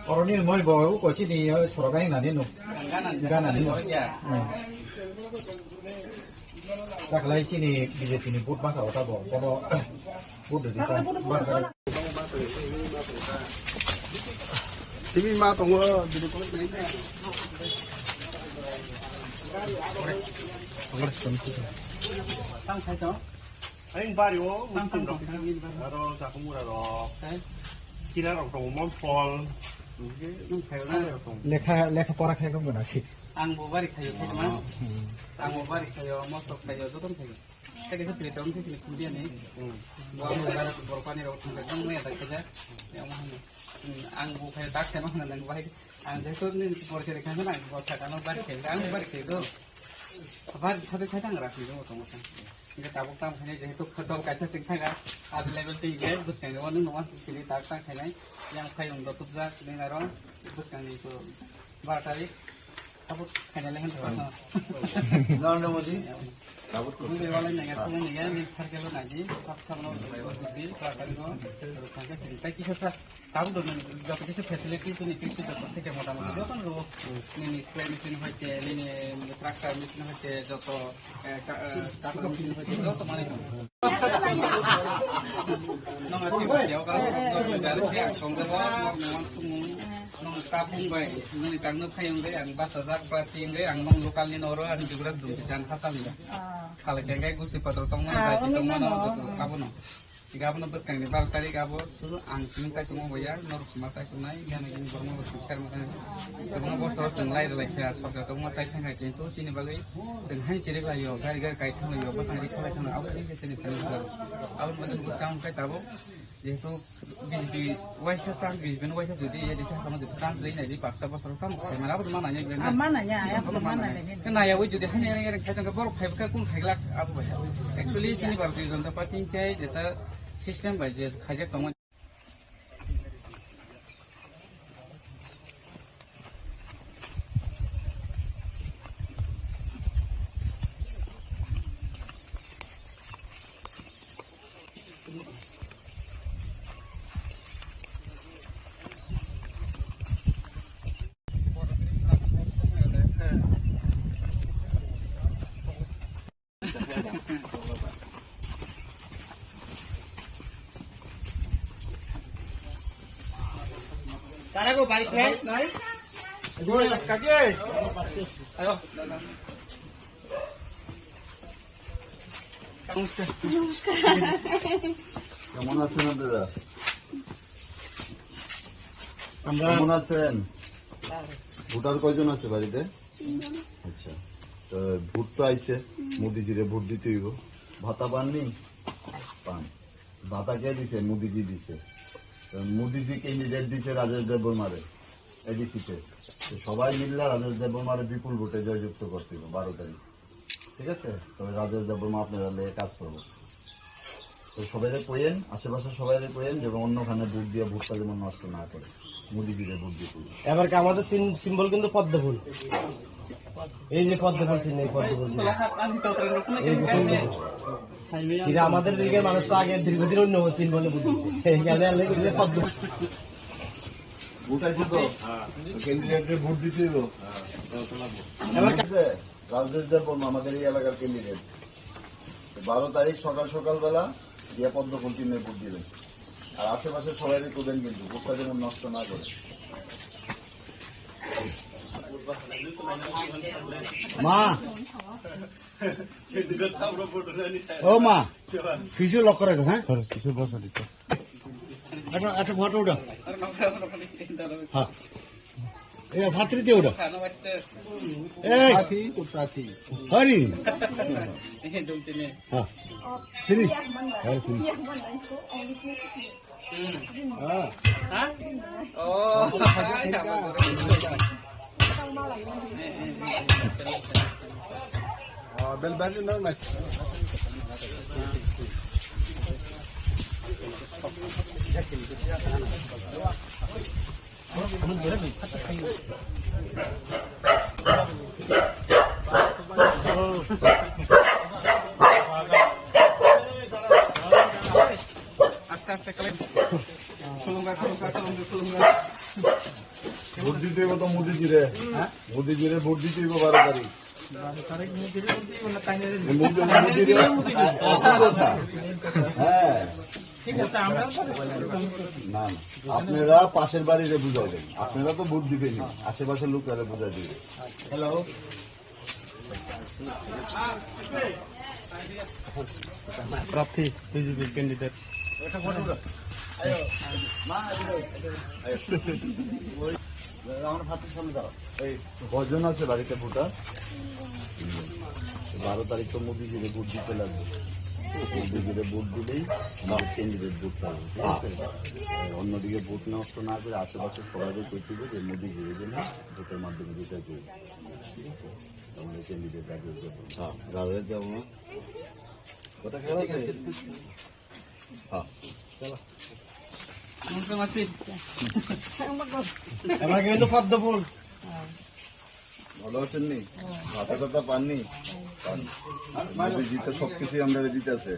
Oroni moi bo ko chini sorokai nani no. Gana ni. Taklai chini B J P ni vote bangsa ota bo. Bono vote de. Timi ma tongo bini ko. Tang khai to. Ang bari o, tang tang tang. Aro sakumura ro. Hai. Kira rok tongo, mon phol. Nung khayo na? Lekha, lekha pora khai ko gana ki. Ang bo bari khayo, khai ma. Ang bo bari khayo, mosok khayo, jotom khayo. Khai ke pili tom thik ni khumbi ani. Bo ang bo bari bor pani ro thang jang me ta khaja. Ya ma. Ang bo khayo tak khai ma nang bai. Ang je to ni bor khayo khai ma, ang bo khayo no bari khayo, ang bari khayo do. Bari khayo khai tang ra khayo mo to mo. Hingke tabuk tamo khainai, jehetu khotol kaisa chwng thangkha, abo level twi hingke bwskang ni wano nungma sini tak tang khainai, yang phaiyung rok tubjak, nini aro bwskang ni to bar tarik tabuk khainai le hwn thangkha. Narendra Modi. Tabuk. Bwrwi walai nangya, thangwi nangya, nini circle o nangdi, sab sab no bwrwi bar tarik o thangkha chwng tai kisa sa. Tabuk do nini joto kisa facility chini kisa joto theke motamoti joto no rwo. Nini spray machine hoite, nini tractor machine hoite, joto, eh, ka-, eh, cutter machine hoite, joto manwi tongo. Nong asi bwskango karon gari se ang songjago, nong nang sumung, nong kapung bai, nini tangno phayung bai, ang bachajak ba chiyung bai, ang nong local ni noro, ang Jugraj Dumtisan hasalni. Salai khe gusi patro tongmano, jati tongmano, joto abono. Hinkhe abono bwskangni baro tarik abo sudu ang simi chaitongo boya, norok sima chaitongnai, gana gini borokno bo simi serma khe. Kwbangma bosoro chwng lai rwlai kha, sorkar tongma chai thangkha, kintu chini bagwi chwng haino chiri khlaio, gari gari kai thanglaio, bwskango ri khalai thanglaio, abo chini khe chini family khlai. Aboni bagwi bwskango khe tabuk jehetu B J P waisa chang, B J P ni waisa jodi A D C haphano jodi chance rwi nai di, pasta bosor tamo khaimani abo ma nanya. Ah, ma nanya, abo ma nanya. Khe naya wi jodi hani ani ani sai tongkha borok phai khe kun khai glak abo bai. Actually chini Bharatiya Janata Party khe jeta system bai je khaijak tongmani. Tara ko barik nai? Nai? Ayo, kaki. Ayo. নমস্কার। নমস্কার। কেমন আছেন আপনারা? আমরা কেমন আছেন? ভোটার কয়জন আছে বাড়িতে? তিনজন। আচ্ছা, তো ভোট তো আইছে, হুম। মোদিজিরে ভোট দিতে হইব। ভাতা পাননি? পান। ভাতা কে দিছে? মোদিজি দিছে। তো মোদিজি ক্যান্ডিডেট দিছে রাজেশ দেববর্মারে, এডিসিতে। তো সবাই মিললে রাজেশ দেববর্মারে বিপুল ভোটে জয়যুক্ত করছিল বারো তারিখ। ঠিক আছে? তবে রাজেশ দেববর্মা আপনারা লয়ে কাজ করবো। তো সবাইরে কইয়েন, আশেপাশে সবাইরে কইয়েন, যেমন অন্যখানে ভোট দিয়ে ভোটটা যেমন নষ্ট না করে, মোদিজিরে ভোট দিয়ে তুলুন। এবার কি আমাদের সিম-, সিম্বল কিন্তু পদ্ম ফুল। এই যে পদ্ম ফুল চিহ্ন, এই পদ্ম ফুল চিহ্ন। এই যে পদ্ম ফুল। কিন্তু আমাদের দিকে মানুষ তো আগে দীর্ঘদিন অন্য সিম্বলে ভোট দিচ্ছে। এই কারণে আমরা এগুলো পদ্ম ফুল। ভোট আছে তো? ক্যান্ডিডেটরে ভোট দিতে হইব। এবার ঠিক আছে? রাজেশ দেববর্মা আমাদের এই এলাকার ক্যান্ডিডেট। বারো তারিখ সকাল সকালবেলা গিয়া পদ্ম ফুল চিহ্নে ভোট দিবেন। আর আশেপাশে সবাই করবেন কিন্তু, ভোটটা যেন নষ্ট না করে। মা, ও মা, কিছু লক্ষ্য রাখো, হ্যাঁ? কিছু বসা দিতে। একটা, একটা ফটো উঠা। হ্যাঁ। এই ফাত্রি দিয়ে উঠা। এই। সাথী, ও সাথী। হরি। হ্যাঁ। ফিনিশ। হ্যাঁ, ফিনিশ। হ্যাঁ। হ্যাঁ? ও। আস্তে আস্তে কালেক্ট। খুলুঙ্গা, খুলুঙ্গা, খুলুঙ্গা, খুলুঙ্গা। ভোট দিতে হইব তো মোদিজিরে। হ্যাঁ? মোদিজিরে ভোট দিতে হইব বারো তারিখ। বারো তারিখ মোদিরে ভোট দিব না, তাই না রে? মোদি, মোদিরে, মোদিরে। একই কথা। হ্যাঁ। ঠিক আছে, আমরা তো না, না। আপনারা পাশের বাড়িরে বুঝাইবেন। আপনারা তো ভোট দিবেন না। আশেপাশের লোকেরা বুঝাই দিবে। হ্যালো। প্রার্থী বিজেপির ক্যান্ডিডেট। এই কয়জন আছে বাড়িতে ভোটার? বারো তারিখ তো মোদিজিরে ভোট দিতে লাগবে। মোদিজিরে ভোট দিলেই আমাদের ক্যান্ডিডেট ভোট পাবে, ঠিক আছে? অন্যদিকে ভোট নষ্ট না করে আশেপাশে সবাইকে করতে হবে যে মোদিজিরে যেন ভোটের মাধ্যমে জিতাই দেবে। ঠিক আছে? আমাদের ক্যান্ডিডেট রাজেশ দেববর্মা। হ্যাঁ, রাজেশ দেববর্মা। কথা খেয়াল আছে? হ্যাঁ। চলো। নমস্কার, মাসি। এবার কিন্তু পদ্ম ফুল। ভালো আছেননি? ভাতা টাতা পাননি? পান। মোদিজি তো সবকিছুই আমরা দিতে আছে।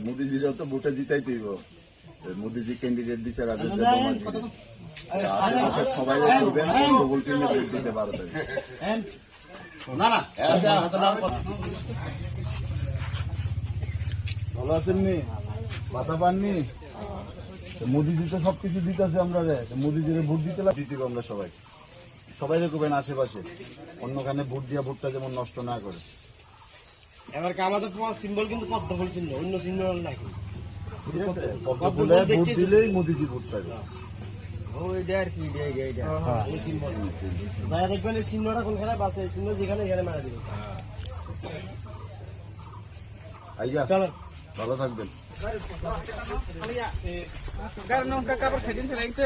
মোদিজি যত ভোটে জিতাই দিব। মোদিজি ক্যান্ডিডেট দিছে রাজেশ দেববর্মাজিরে। আশেপাশে সবাই করবেন, ডবল টিমে ভোট দিতে পারবেন। না, না। ভালো আছেননি? ভাতা পাননি? তো মোদিজি তো সবকিছু দিতেছে আমরা রে। তো মোদিজিরে ভোট দিতে লাগ-, দিতে হবে আমরা সবাই। সবাই করবেন আশেপাশে। অন্যখানে ভোট দিয়া ভোটটা যেমন নষ্ট না করে। এবার কি আমাদের তোমার সিম্বল কিন্তু পদ্ম ফুল চিহ্ন, অন্য চিহ্ন আর নাই। ঠিক আছে? পদ্ম পদ্ম ফুলে ফুল ভোট দেখছি। দিলেই মোদিজি ভোট পাবে। হ্যাঁ। ও, এটা আর কি, এটা, এটা, এটা। হ্যাঁ, হ্যাঁ, এই সিম্বল। যারা দেখবেন এই চিহ্নটা কোনখানে বাসে, এই চিহ্ন যেখানে, এখানে মারা দিবে। আইয়া। চলো। ভালো থাকবেন। কারণ নৌকা কাপড় সেদিন ফেলাইছে।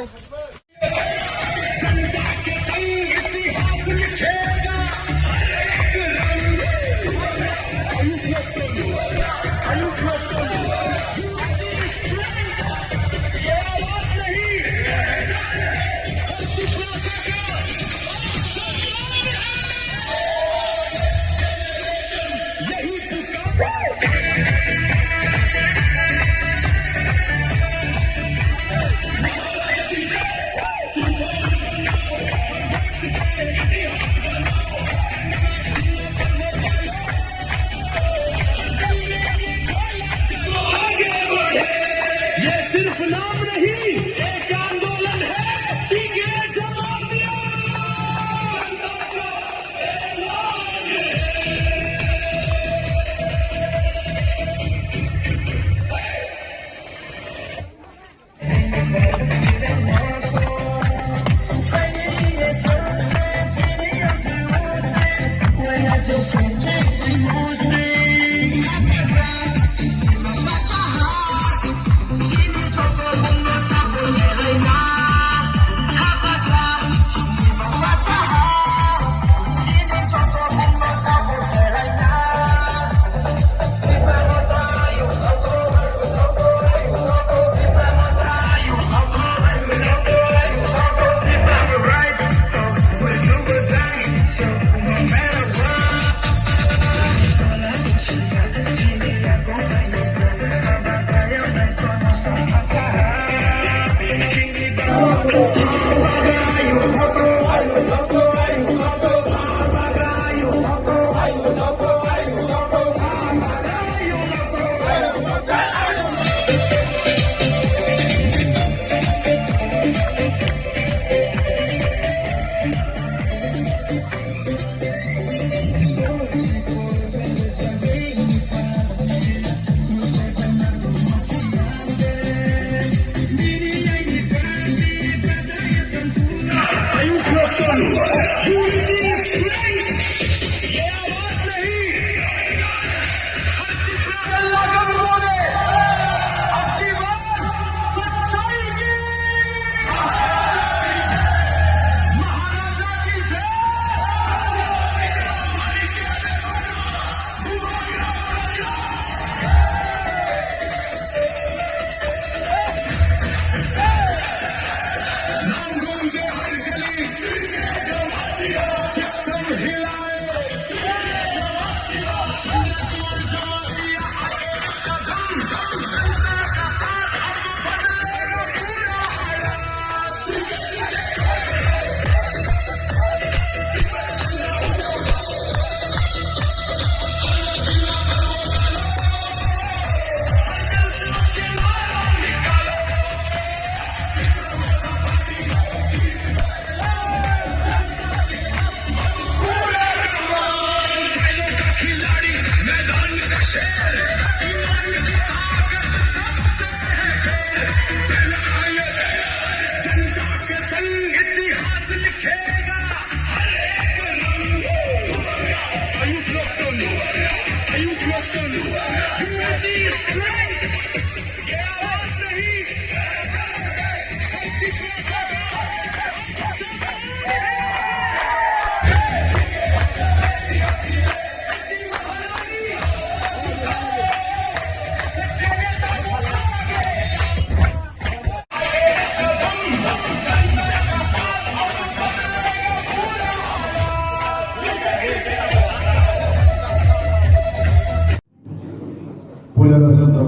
Puilano joto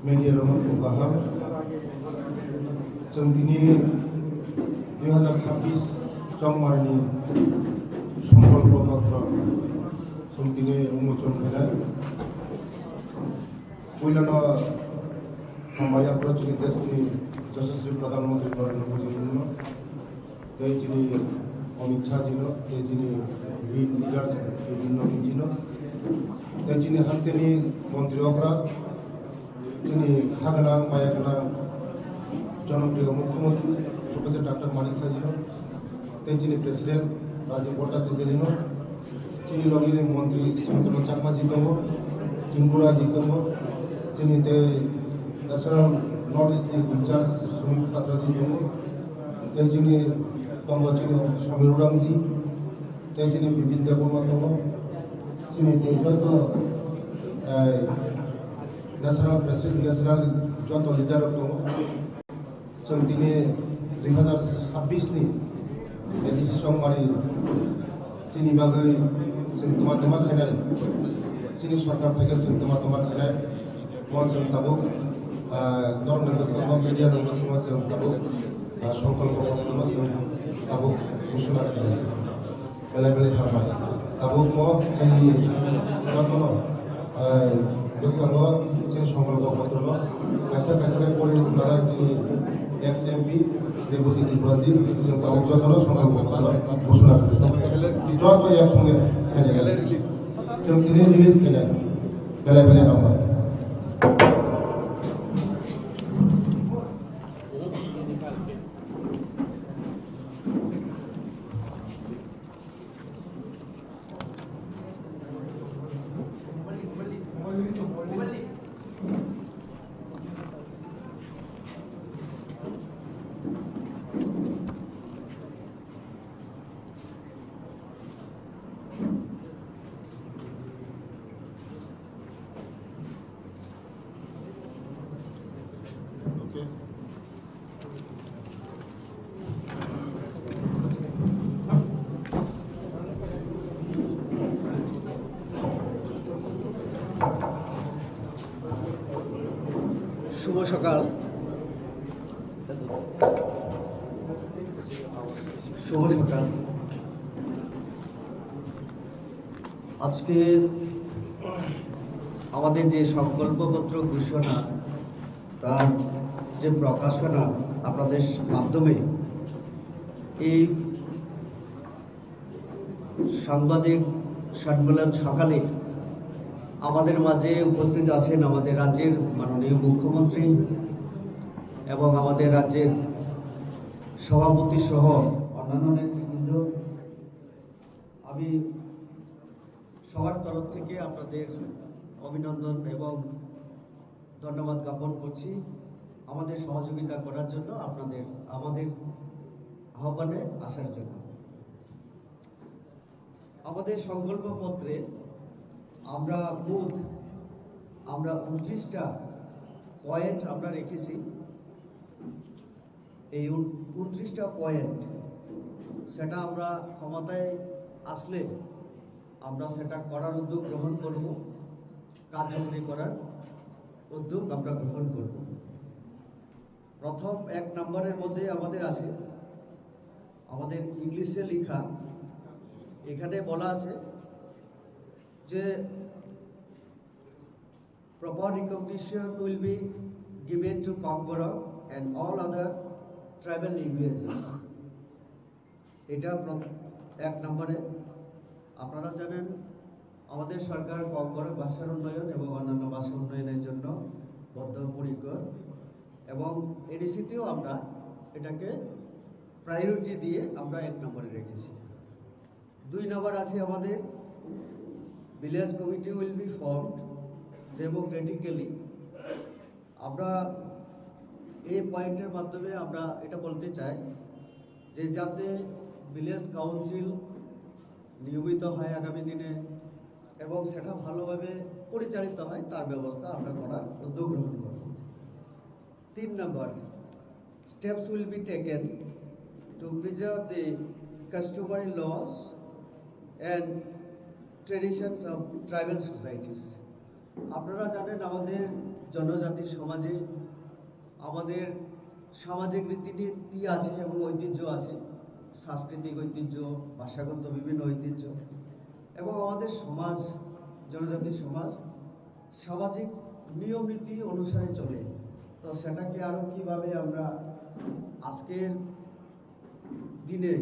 media rokno kaham. Chwng tini dui hazar sabbish chongmarni songkolpo potro chwng tini umochon khainai. Puilano hambai yapharo chini deshni Yashaswi Pradhan Mantri Narendra Modi no. Tei chini Amit Shah jino, tei chini Green Leaders, Green Nogin jino, tei chini hasteni montri okra, chini kha gwnang, maya gwnang, jonopriyo mukhyamantri, Professor Doctor Manik Shah jino, tei chini President Rajiv Bhattacharya jino, chini logi montri Santanu Chakma ji tongo, Tingkura ji tongo, chini tei National North East ni in charge Sumit Patra ji tongo, tei chini tongo chini Samir Urang ji, tei chini Bipin Debbarma tongo, chini tei joto, eh, National President, National joto leader rok tongo. Chwng tini dui hazar sabbish ni A D C songmari chini bagwi chwng tuma tuma khainai, chini sorkar phaikhe chwng tuma tuma khainai. Mo chwng tabuk, ah, norokni bwskango, media rok bwskango chwng tabuk, ah, songkolpo kotorno chwng tabuk ghosona khainai. Belai belai hambai. Tabuk mo chini jotono, eh, bwskango chini songkolpo kotorno kaisa kaisa khe pori rwknai chini ex M P Rebati Tripura ji, chwng tabuk jotono songkolpo kotorno ghosona khainai. Joto yak songwi khainai. Chwng tini release khainai. Belai belai hambai. শুভ সকাল। শুভ সকাল। আজকে আমাদের যে সংকল্পপত্র ঘোষণা, তার যে প্রকাশনা আপনাদের মাধ্যমে এই সাংবাদিক সম্মেলন সকালে আমাদের মাঝে উপস্থিত আছেন আমাদের রাজ্যের মাননীয় মুখ্যমন্ত্রী এবং আমাদের রাজ্যের সভাপতি সহ অন্যান্য নেতৃবৃন্দ। আমি সবার তরফ থেকে আপনাদের অভিনন্দন এবং ধন্যবাদ জ্ঞাপন করছি আমাদের সহযোগিতা করার জন্য, আপনাদের, আমাদের আহ্বানে আসার জন্য। আমাদের সংকল্পপত্রে আমরা মোট, আমরা ঊনত্রিশটা পয়েন্ট আমরা রেখেছি। এই উন-, ঊনত্রিশটা পয়েন্ট, সেটা আমরা ক্ষমতায় আসলে আমরা সেটা করার উদ্যোগ গ্রহণ করব, কার্যকরী করার উদ্যোগ আমরা গ্রহণ করব। প্রথম এক নম্বরের মধ্যে আমাদের আছে, আমাদের ইংলিশে লেখা, এখানে বলা আছে যে proper recognition will be given to Kokborok and all other tribal languages. এটা প্র-, এক নম্বরে। আপনারা জানেন, আমাদের সরকার ককবরক ভাষার উন্নয়ন এবং অন্যান্য ভাষা উন্নয়নের জন্য বদ্ধপরিকর, এবং এডিসিতেও আমরা এটাকে প্রায়োরিটি দিয়ে আমরা এক নম্বরে রেখেছি। দুই নম্বর আছে আমাদের, village committee will be formed democratically। আমরা এই পয়েন্টের মাধ্যমে আমরা এটা বলতে চাই যে যাতে ভিলেজ কাউন্সিল নিয়মিত হয় আগামী দিনে এবং সেটা ভালোভাবে পরিচালিত হয়, তার ব্যবস্থা আমরা করার উদ্যোগ গ্রহণ করব। তিন নম্বর, steps will be taken to preserve the customary laws and traditions of tribal societies। আপনারা জানেন, আমাদের জনজাতি সমাজে আমাদের সামাজিক রীতিনীতি আছে এবং ঐতিহ্য আছে, সাংস্কৃতিক ঐতিহ্য, ভাষাগত বিভিন্ন ঐতিহ্য, এবং আমাদের সমাজ, জনজাতি সমাজ সামাজিক নিয়ম নীতি অনুসারে চলে। তো সেটাকে আরো কিভাবে আমরা আজকের দিনে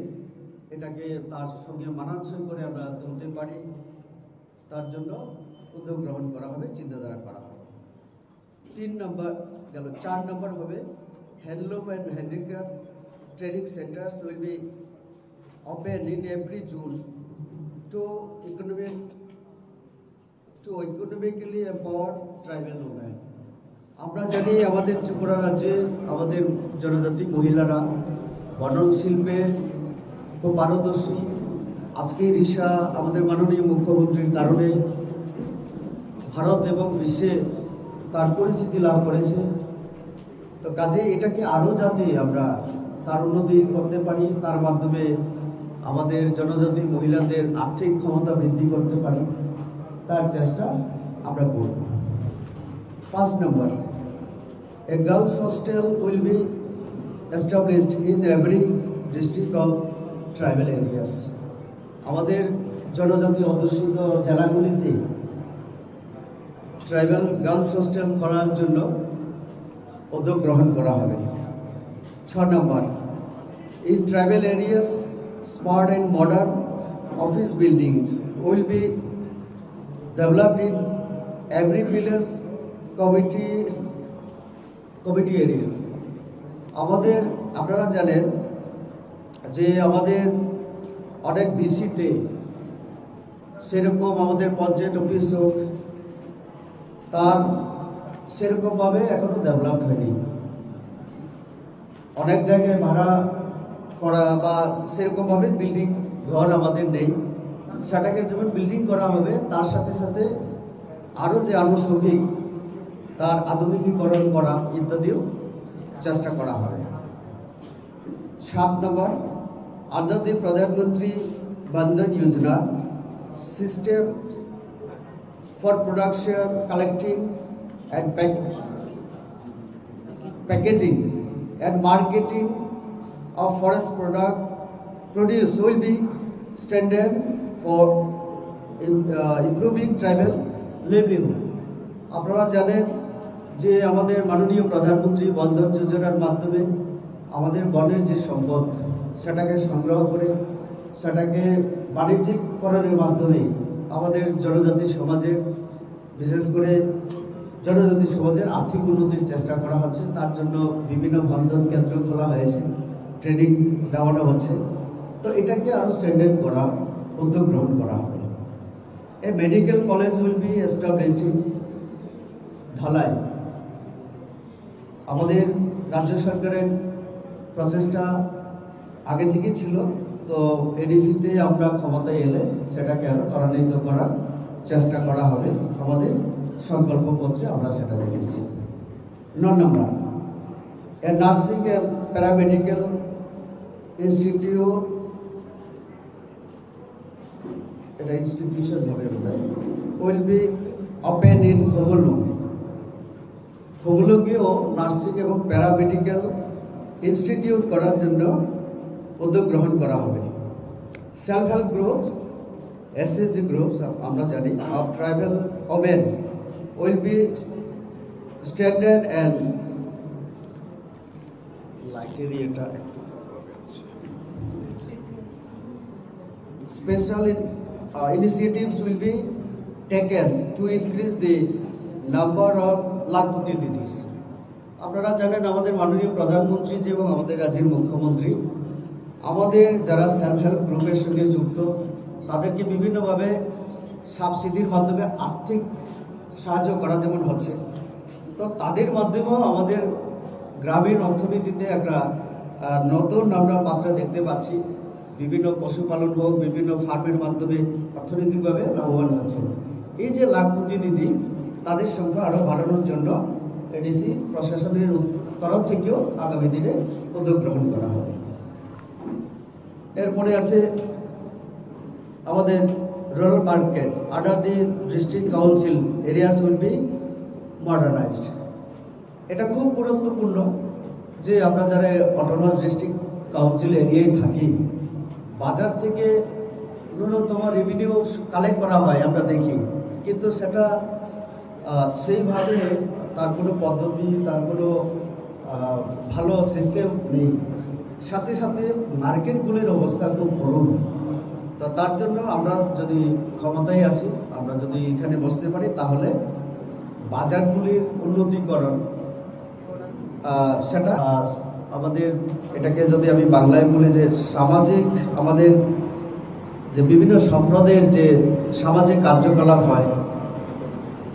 এটাকে তার সঙ্গে মানানসই করে আমরা তুলতে পারি, তার জন্য উদ্যোগ গ্রহণ করা হবে, চিন্তাধারা করা হবে। তিন নম্বর গেল, চার নম্বর হবে, handloom and handicraft training centers will be open in every June to economic to economically empower tribal women. আমরা জানি, আমাদের ত্রিপুরা রাজ্যে আমাদের জনজাতি মহিলারা বনন শিল্পে খুব পারদর্শী। আজকে রিশা আমাদের মাননীয় মুখ্যমন্ত্রীর কারণে ভারত এবং বিশ্বে তার পরিচিতি লাভ করেছে। তো কাজে এটাকে আরো যাতে আমরা তার উন্নতি করতে পারি, তার মাধ্যমে আমাদের জনজাতি মহিলাদের আর্থিক ক্ষমতা বৃদ্ধি করতে পারি, তার চেষ্টা আমরা করব। পাঁচ নম্বর, a girls hostel will be established in every district of tribal areas. আমাদের জনজাতি অধ্যুষিত জেলাগুলিতে ট্রাইবাল গার্লস হোস্টেল করার জন্য উদ্যোগ গ্রহণ করা হবে। ছ নম্বর, in tribal areas, smart and modern office building will be developed in every village committee, committee area. আমাদের, আপনারা জানেন যে আমাদের অনেক বিসিতে সেরকম আমাদের পঞ্চায়েত অফিস হোক, তার সেরকমভাবে এখনো ডেভেলপড হয়নি। অনেক জায়গায় ভাড়া করা বা সেরকমভাবে বিল্ডিং ঘর আমাদের নেই। সেটাকে যেমন বিল্ডিং করা হবে, তার সাথে সাথে আরও যে আনুষঙ্গিক তার আধুনিকীকরণ করা ইত্যাদিও চেষ্টা করা হবে। সাত নম্বর, under the Pradhan Mantri Van Dhan Yojana, system for production, collecting and pack-, packaging and marketing of forest product produce will be strengthened for im-, uh, improving tribal livelihood. আপনারা জানেন যে আমাদের মাননীয় প্রধানমন্ত্রী বন ধন যোজনার মাধ্যমে আমাদের বনের যে সম্পদ, সেটাকে সংগ্রহ করে সেটাকে বাণিজ্যিককরণের মাধ্যমে আমাদের জনজাতি সমাজের, বিশেষ করে জনজাতি সমাজের আর্থিক উন্নতির চেষ্টা করা হচ্ছে। তার জন্য বিভিন্ন বন ধন কেন্দ্র খোলা হয়েছে, ট্রেনিং দেওয়ানো হচ্ছে। তো এটাকে আরো স্ট্রেন্থেন করার উদ্যোগ গ্রহণ করা হবে। A medical college will be established in Dhalai. আমাদের রাজ্য সরকারের প্রচেষ্টা আগে থেকে ছিল, তো এডিসিতে আমরা ক্ষমতায় এলে সেটাকে আরো ত্বরান্বিত করার চেষ্টা করা হবে আমাদের সংকল্পপত্রে, আমরা সেটা রেখেছি। ন নম্বর, a nursing and paramedical institute, এটা ইনস্টিটিউশন হবে বোধহয়, will be open in Khumulwng. খুবলুঙ্গিও নার্সিং এবং প্যারামেডিকেল ইনস্টিটিউট করার জন্য উদ্যোগ গ্রহণ করা হবে। Self help groups, S H G groups, আমরা জানি, of tribal women will be strengthened and লাইটের ইয়েটা একটু প্রবলেম আছে। Special in, uh, initiatives will be taken to increase the number of Lakhpati Didis. আপনারা জানেন, আমাদের মাননীয় প্রধানমন্ত্রী জি এবং আমাদের রাজ্যের মুখ্যমন্ত্রী আমাদের যারা সেলফ হেল্প গ্রুপের সঙ্গে যুক্ত, তাদেরকে বিভিন্নভাবে সাবসিডির মাধ্যমে আর্থিক সাহায্য করা যেমন হচ্ছে, তো তাদের মাধ্যমেও আমাদের গ্রামীণ অর্থনীতিতে একটা, আহ, নতুন আমরা মাত্রা দেখতে পাচ্ছি। বিভিন্ন পশুপালন হোক, বিভিন্ন ফার্মের মাধ্যমে অর্থনৈতিকভাবে লাভবান হচ্ছে। এই যে লাখপতি দিদি, তাদের সংখ্যা আরো বাড়ানোর জন্য এডিসি প্রশাসনের উদ-, তরফ থেকেও আগামী দিনে উদ্যোগ গ্রহণ করা হবে। এরপরে আছে আমাদের Rural market under the district council areas will be modernized. এটা খুব গুরুত্বপূর্ণ যে আমরা যারা অটোনোমাস ডিস্ট্রিক্ট কাউন্সিল এরিয়ায় থাকি, বাজার থেকে ন্যূনতম রেভিনিউ কালেক্ট করা হয় আমরা দেখি, কিন্তু সেটা আহ, সেইভাবে তার কোনো পদ্ধতি, তার কোনো আহ, ভালো সিস্টেম নেই। সাথে সাথে মার্কেটগুলির অবস্থা খুব করুণ। তো তার জন্য আমরা যদি ক্ষমতায় আসি, আমরা যদি এখানে বসতে পারি, তাহলে বাজারগুলির উন্নতিকরণ, আহ, সেটা আহ, আমাদের এটাকে যদি আমি বাংলায় বলি যে সামাজিক, আমাদের যে বিভিন্ন সম্প্রদায়ের যে সামাজিক কার্যকলাপ হয়,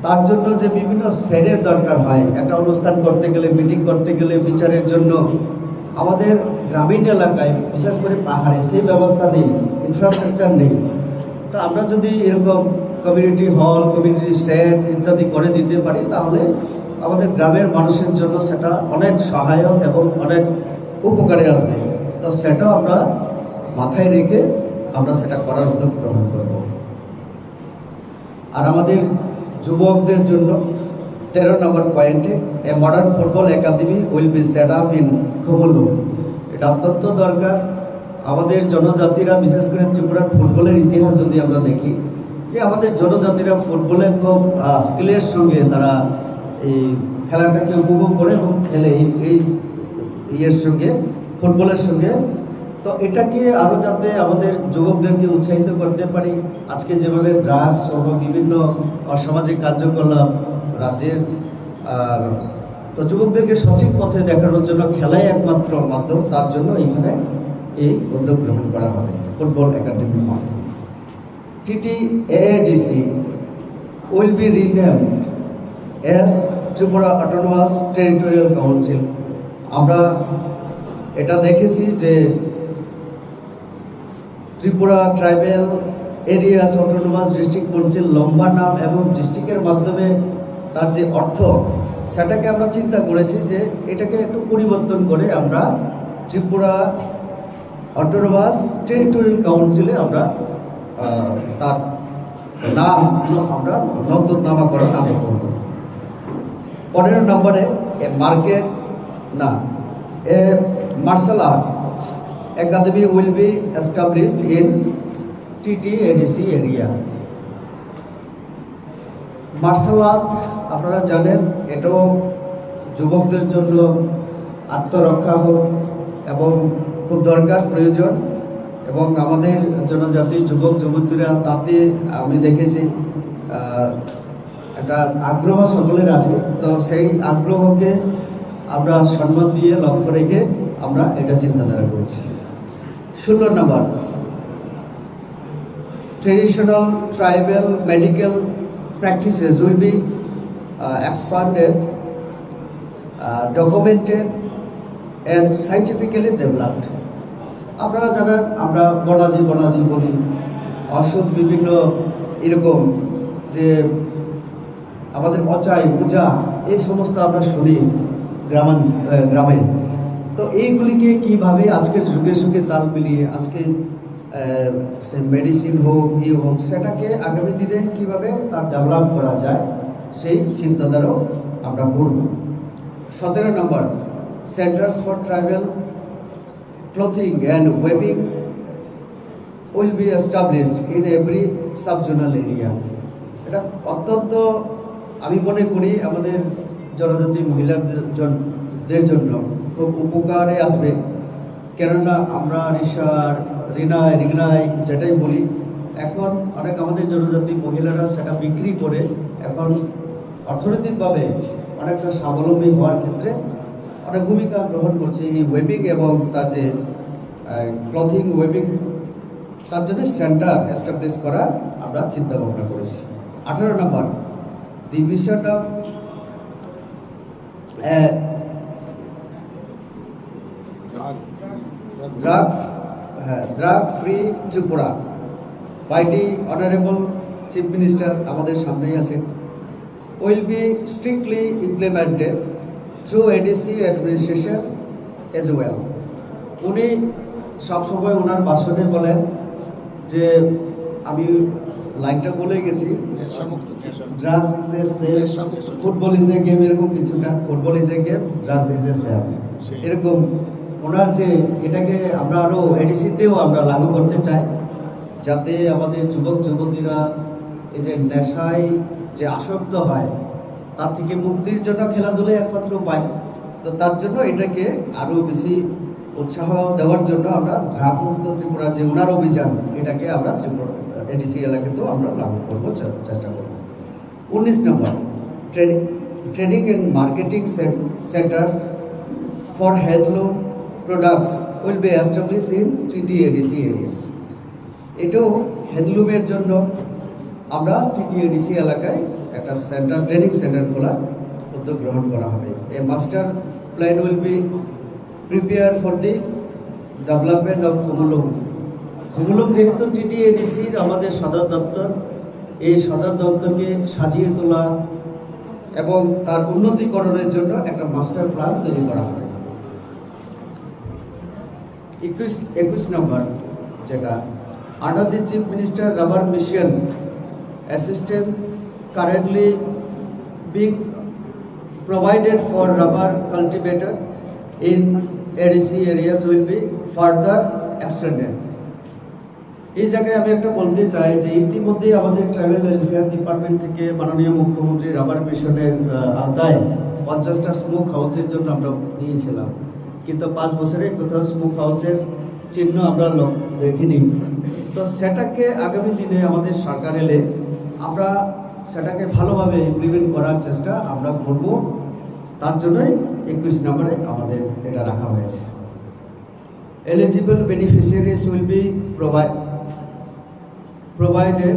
তার জন্য যে বিভিন্ন সেডের দরকার হয়, একটা অনুষ্ঠান করতে গেলে, মিটিং করতে গেলে, বিচারের জন্য আমাদের গ্রামীণ এলাকায়, বিশেষ করে পাহাড়ে, সেই ব্যবস্থা নেই, ইনফ্রাস্ট্রাকচার নেই। তো আমরা যদি এরকম কমিউনিটি হল, কমিউনিটি সেড ইত্যাদি করে দিতে পারি, তাহলে আমাদের গ্রামের মানুষের জন্য সেটা অনেক সহায়ক এবং অনেক উপকারে আসবে। তো সেটাও আমরা মাথায় রেখে আমরা সেটা করার উদ্যোগ গ্রহণ করব। আর আমাদের যুবকদের জন্য তেরো নম্বর পয়েন্টে, a modern football academy will be set up in Khumulwng। এটা অত্যন্ত দরকার। আমাদের জনজাতিরা, বিশেষ করে ত্রিপুরার ফুটবলের ইতিহাস যদি আমরা দেখি, যে আমাদের জনজাতিরা ফুটবলে খুব আহ, স্কিলের সঙ্গে তারা এই খেলাটাকে উপভোগ করে এবং খেলে এই, এই ইয়ের সঙ্গে, ফুটবলের সঙ্গে। তো এটাকে আরো যাতে আমাদের যুবকদেরকে উৎসাহিত করতে পারি, আজকে যেভাবে ড্রাগস সহ বিভিন্ন অসামাজিক কার্যকলাপ রাজ্যের, আহ, তো যুবকদেরকে সঠিক পথে দেখানোর জন্য খেলাই একমাত্র মাধ্যম, তার জন্য এখানে এই উদ্যোগ গ্রহণ করা হবে ফুটবল একাডেমির মাধ্যমে। T T A A D C will be renamed as Tripura Autonomous Territorial Council। আমরা এটা দেখেছি যে Tripura tribal areas autonomous district council লম্বা নাম এবং ডিস্ট্রিক্টের মাধ্যমে তার যে অর্থ, সেটাকে আমরা চিন্তা করেছি যে এটাকে একটু পরিবর্তন করে আমরা ত্রিপুরা অটোনোমাস টেরিটোরিয়াল কাউন্সিলে আমরা আহ, তার নাম আমরা নতুন নামকরণ আমরা করব। পনেরো নম্বরে, এ মার্কেট না, a martial arts academy will be established in T T A D C area। Martial art, আপনারা জানেন, এটাও যুবকদের জন্য আত্মরক্ষা হোক এবং খুব দরকার, প্রয়োজন। এবং আমাদের জনজাতি যুবক যুবতীরা তাতে আমি দেখেছি আহ, একটা আগ্রহ সকলের আছে। তো সেই আগ্রহকে আমরা সম্মান দিয়ে লক্ষ্য রেখে আমরা এটা চিন্তাধারা করেছি। ষোলো নম্বর, traditional tribal medical practices will be uh, expanded, uh, documented and scientifically developed। আপনারা জানেন, আমরা বনাজি বনাজি বলি, অসুখ বিভিন্ন এরকম যে আমাদের অচাই পূজা, এই সমস্ত আমরা শুনি গ্রামান আহ, গ্রামে। তো এইগুলিকে কিভাবে আজকের যুগের সঙ্গে তাল মিলিয়ে আজকে আহ, সে মেডিসিন হোক, ইয়ে হোক, সেটাকে আগামী দিনে কিভাবে তার ডেভেলপ করা যায়, সেই চিন্তাধারাও আমরা করব। সতেরো নম্বর, Centres for Tribal Clothing and Weaving will be established in every sub-zonal area। এটা অত্যন্ত, আমি মনে করি, আমাদের জনজাতি মহিলাদের জন- দের জন্য খুব উপকারে আসবে। কেননা আমরা রিশার, রিনাই, রিগনাই যেটাই বলি, এখন অনেক আমাদের জনজাতি মহিলারা সেটা বিক্রি করে এখন অর্থনৈতিকভাবে অনেকটা স্বাবলম্বী হওয়ার ক্ষেত্রে অনেক ভূমিকা গ্রহণ করছে এই ওয়েবিং এবং তার যে ক্লথিং ওয়েবিং, তার জন্য সেন্টার এস্টাবলিশ করার আমরা চিন্তা ভাবনা করেছি। আঠারো নম্বর, the vision of ড্রাগ, হ্যাঁ, drug free Tripura by the Honorable Chief Minister আমাদের সামনেই আছে, will be strictly implemented through A D C administration as well। উনি সবসময় ওনার ভাষণে বলেন যে আমি লাইনটা বলে গেছি। Drugs is a safe, football is a game, এরকম কিছুটা। Football is a game, drugs is a safe. এরকম ওনার যে এটাকে আমরা আরো এডিসিতেও আমরা লাগু করতে চাই, যাতে আমাদের যুবক যুবতীরা এই যে নেশায় যে আসক্ত হয়, তার থেকে মুক্তির জন্য খেলাধুলাই একমাত্র উপায়। তো তার জন্য এটাকে আরো বেশি উৎসাহ দেওয়ার জন্য আমরা ড্রাগ মুক্ত ত্রিপুরা যে ওনার অভিযান, এটাকে আমরা ত্রিপুরা এডিসি এলাকাতেও আমরা লাগু করবো, চে-, চেষ্টা করবো। উনিশ নম্বর, training, training and marketing cen-, centers for handloom products will be established in T T A D C areas. এটাও হ্যান্ডলুমের জন্য আমরা টিটিএডিসি এলাকায় একটা সেন্টার, ট্রেনিং সেন্টার খোলার উদ্যোগ গ্রহণ করা হবে। A master plan will be prepared for the development of Khumulwng. খুমুলুং যেহেতু টিটিএডিসির আমাদের সদর দপ্তর, এই সদর দপ্তরকে সাজিয়ে তোলা এবং তার উন্নতিকরণের জন্য একটা মাস্টার প্ল্যান তৈরি করা হবে। একুশ, একুশ নম্বর, যেটা under the Chief Minister Rubber Mission, assistance currently being provided for rubber cultivator in A D C areas will be further extended. এই জায়গায় আমি একটা বলতে চাই যে ইতিমধ্যেই আমাদের ট্রাইবাল ওয়েলফেয়ার ডিপার্টমেন্ট থেকে মাননীয় মুখ্যমন্ত্রী রাবার মিশনের, আহ, আওতায় পঞ্চাশটা স্মোক হাউসের জন্য আমরা দিয়েছিলাম, কিন্তু পাঁচ বছরে কোথাও স্মোক হাউসের চিহ্ন আমরা লক-, দেখিনি। তো সেটাকে আগামী দিনে আমাদের সরকার এলে আমরা সেটাকে ভালোভাবে ইমপ্লিমেন্ট করার চেষ্টা আমরা করব। তার জন্যই একুশ নম্বরে আমাদের এটা রাখা হয়েছে। Eligible beneficiaries will be provide, provided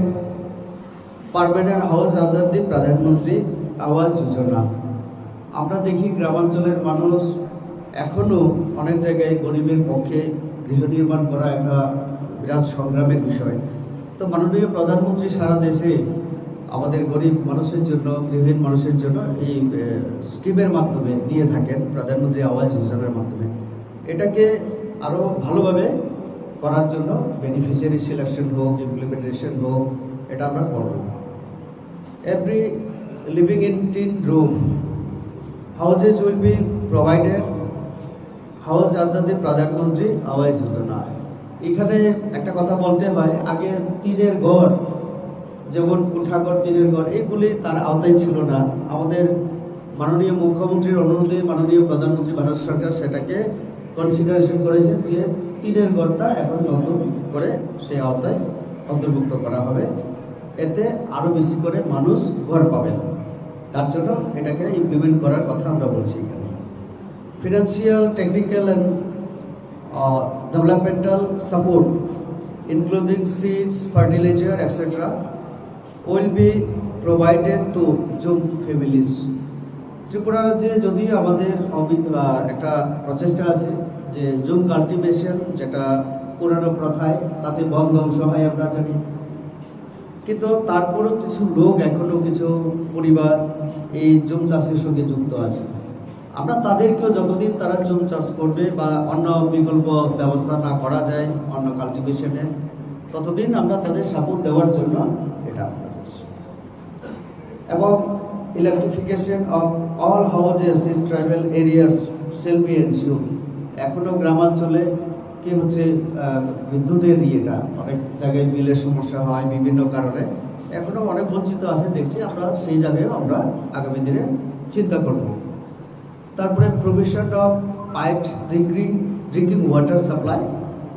permanent house under the Pradhan Mantri Awas Yojana. আমরা দেখি গ্রামাঞ্চলের মানুষ এখনো অনেক জায়গায় গরিবের পক্ষে গৃহ নির্মাণ করা একটা বিরাট সংগ্রামের বিষয়। তো মাননীয় প্রধানমন্ত্রী সারা দেশে আমাদের গরিব মানুষের জন্য, গৃহহীন মানুষের জন্য এই, এ, স্কিমের মাধ্যমে দিয়ে থাকেন, প্রধানমন্ত্রী আবাস যোজনার মাধ্যমে। এটাকে আরো ভালোভাবে করার জন্য বেনিফিশিয়ারি সিলেকশন হোক, ইমপ্লিমেন্টেশন হোক, এটা আমরা করব। Every living in tin roof houses will be provided house under the প্রধান মন্ত্রী আবাস যোজনা। এখানে একটা কথা বলতে হয়, আগে টিনের ঘর, যেমন কোঠাঘর, টিনের ঘর, এইগুলি তার আওতায় ছিল না। আমাদের মাননীয় মুখ্যমন্ত্রীর অনুরোধে মাননীয় প্রধানমন্ত্রী ভারত সরকার সেটাকে কনসিডারেশন করেছেন যে টিনের ঘরটা এখন নতুন করে সেই আওতায় অন্তর্ভুক্ত করা হবে, এতে আরো বেশি করে মানুষ ঘর পাবেন। তার জন্য এটাকে ইমপ্লিমেন্ট করার কথা আমরা বলছি এখানে। Financial, technical and, uh, developmental support, including seeds, fertilizer, et cetera, will be provided to Jum families. Tripura রাজ্যে যদিও আমাদের অবি-, আহ, একটা প্রচেষ্টা আছে যে জুম কাল্টিভেশন, যেটা পুরানো প্রথায়, তাতে বন ধ্বংস হয় আমরা জানি, কিন্তু তারপরেও কিছু লোক, এখনো কিছু পরিবার এই জুম চাষের সঙ্গে যুক্ত আছে। আমরা তাদেরকেও যতদিন তারা জুম চাষ করবে বা অন্য বিকল্প ব্যবস্থা না করা যায় অন্য কাল্টিভেশনের, ততদিন আমরা তাদের সাপোর্ট দেওয়ার জন্য এটা আমরা করছি। এবং electrification of all houses in tribal areas shall be ensured. এখনো গ্রামাঞ্চলে কি হচ্ছে, আহ, বিদ্যুতের ইয়েটা অনেক জায়গায় বিলের সমস্যা হয় বিভিন্ন কারণে, এখনো অনেক বঞ্চিত আছে দেখছি আমরা, সেই জায়গায়ও আমরা আগামী দিনে চিন্তা করব। তারপরে provision of piped drinking, drinking water supply,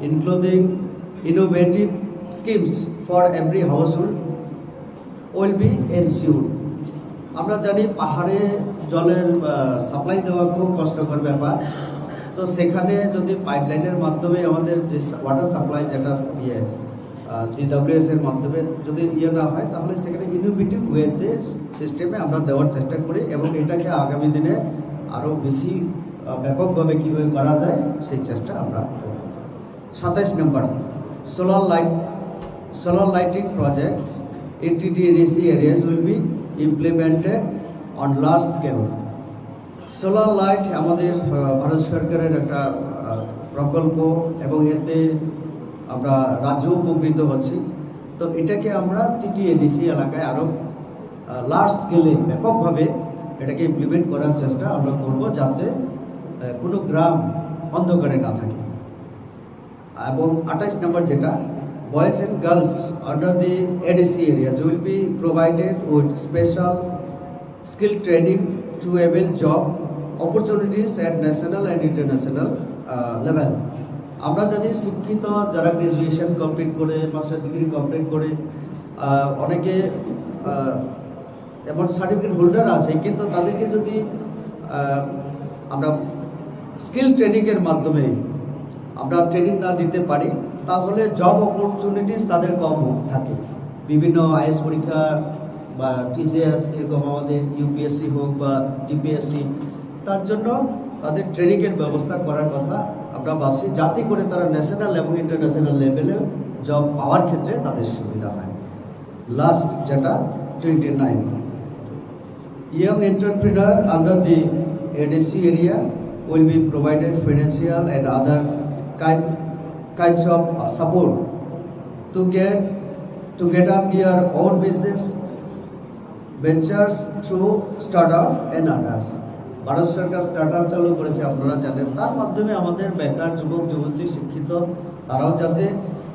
including innovative schemes for every household will be ensured. আমরা জানি পাহাড়ে জলের, আহ, সাপ্লাই দেওয়া খুব কষ্টকর ব্যাপার। তো সেখানে যদি পাইপলাইনের মাধ্যমে আমাদের যে ওয়াটার সাপ্লাই, যেটা ইয়ে, আহ, ডিডব্লিউএস এর মাধ্যমে যদি ইয়ে না হয়, তাহলে সেখানে ইনোভেটিভ ওয়েতে সিস্টেমে আমরা দেওয়ার চেষ্টা করি এবং এটাকে আগামী দিনে আরো বেশি, আহ, ব্যাপকভাবে কিভাবে করা যায় সেই চেষ্টা আমরা করব। সাতাইশ নম্বর, solar light, solar lighting projects in T T A D C areas will be implemented on large scale. Solar light আমাদের, আহ, ভারত সরকারের একটা, আহ, প্রকল্প এবং এতে আমরা রাজ্য উপকৃত হচ্ছি। তো এটাকে আমরা তিনটি এডিসি এলাকায় আরো লার্জ স্কেলে ব্যাপকভাবে এটাকে ইমপ্লিমেন্ট করার চেষ্টা আমরা করব, যাতে আহ, কোনো গ্রাম অন্ধকারে না থাকে। এবং আঠাইশ নম্বর যেটা, boys and girls under the A D C areas will be provided with special skill training to avail job opportunities at national and international level. আমরা জানি শিক্ষিত যারা গ্র্যাজুয়েশন কমপ্লিট করে, মাস্টার ডিগ্রি কমপ্লিট করে, আহ, অনেকে আহ, এমন সার্টিফিকেট হোল্ডার আছে, কিন্তু তাদেরকে যদি আহ, আমরা স্কিল ট্রেনিং এর মাধ্যমে আমরা ট্রেনিং না দিতে পারি, তাহলে জব অপরচুনিটিস তাদের কম থাকে। বিভিন্ন আইএস পরীক্ষা বা টিসিএস, এরকম আমাদের ইউপিএসসি হোক বা ডিপিএসসি, তার জন্য তাদের ট্রেনিং এর ব্যবস্থা করার কথা আমরা ভাবছি, যাতে করে তারা ন্যাশনাল এবং ইন্টারন্যাশনাল লেভেলে জব পাওয়ার ক্ষেত্রে তাদের সুবিধা হয়। লাস্ট যেটা, twenty nine, young entrepreneur under the ADC area will be provided financial and other kind, kinds of support to get, to get up their own business ventures through startup and others. Bharat সরকার startup চালু করেছে, আপনারা জানেন। তার মাধ্যমে আমাদের বেকার যুবক যুবতী, শিক্ষিত, তারাও যাতে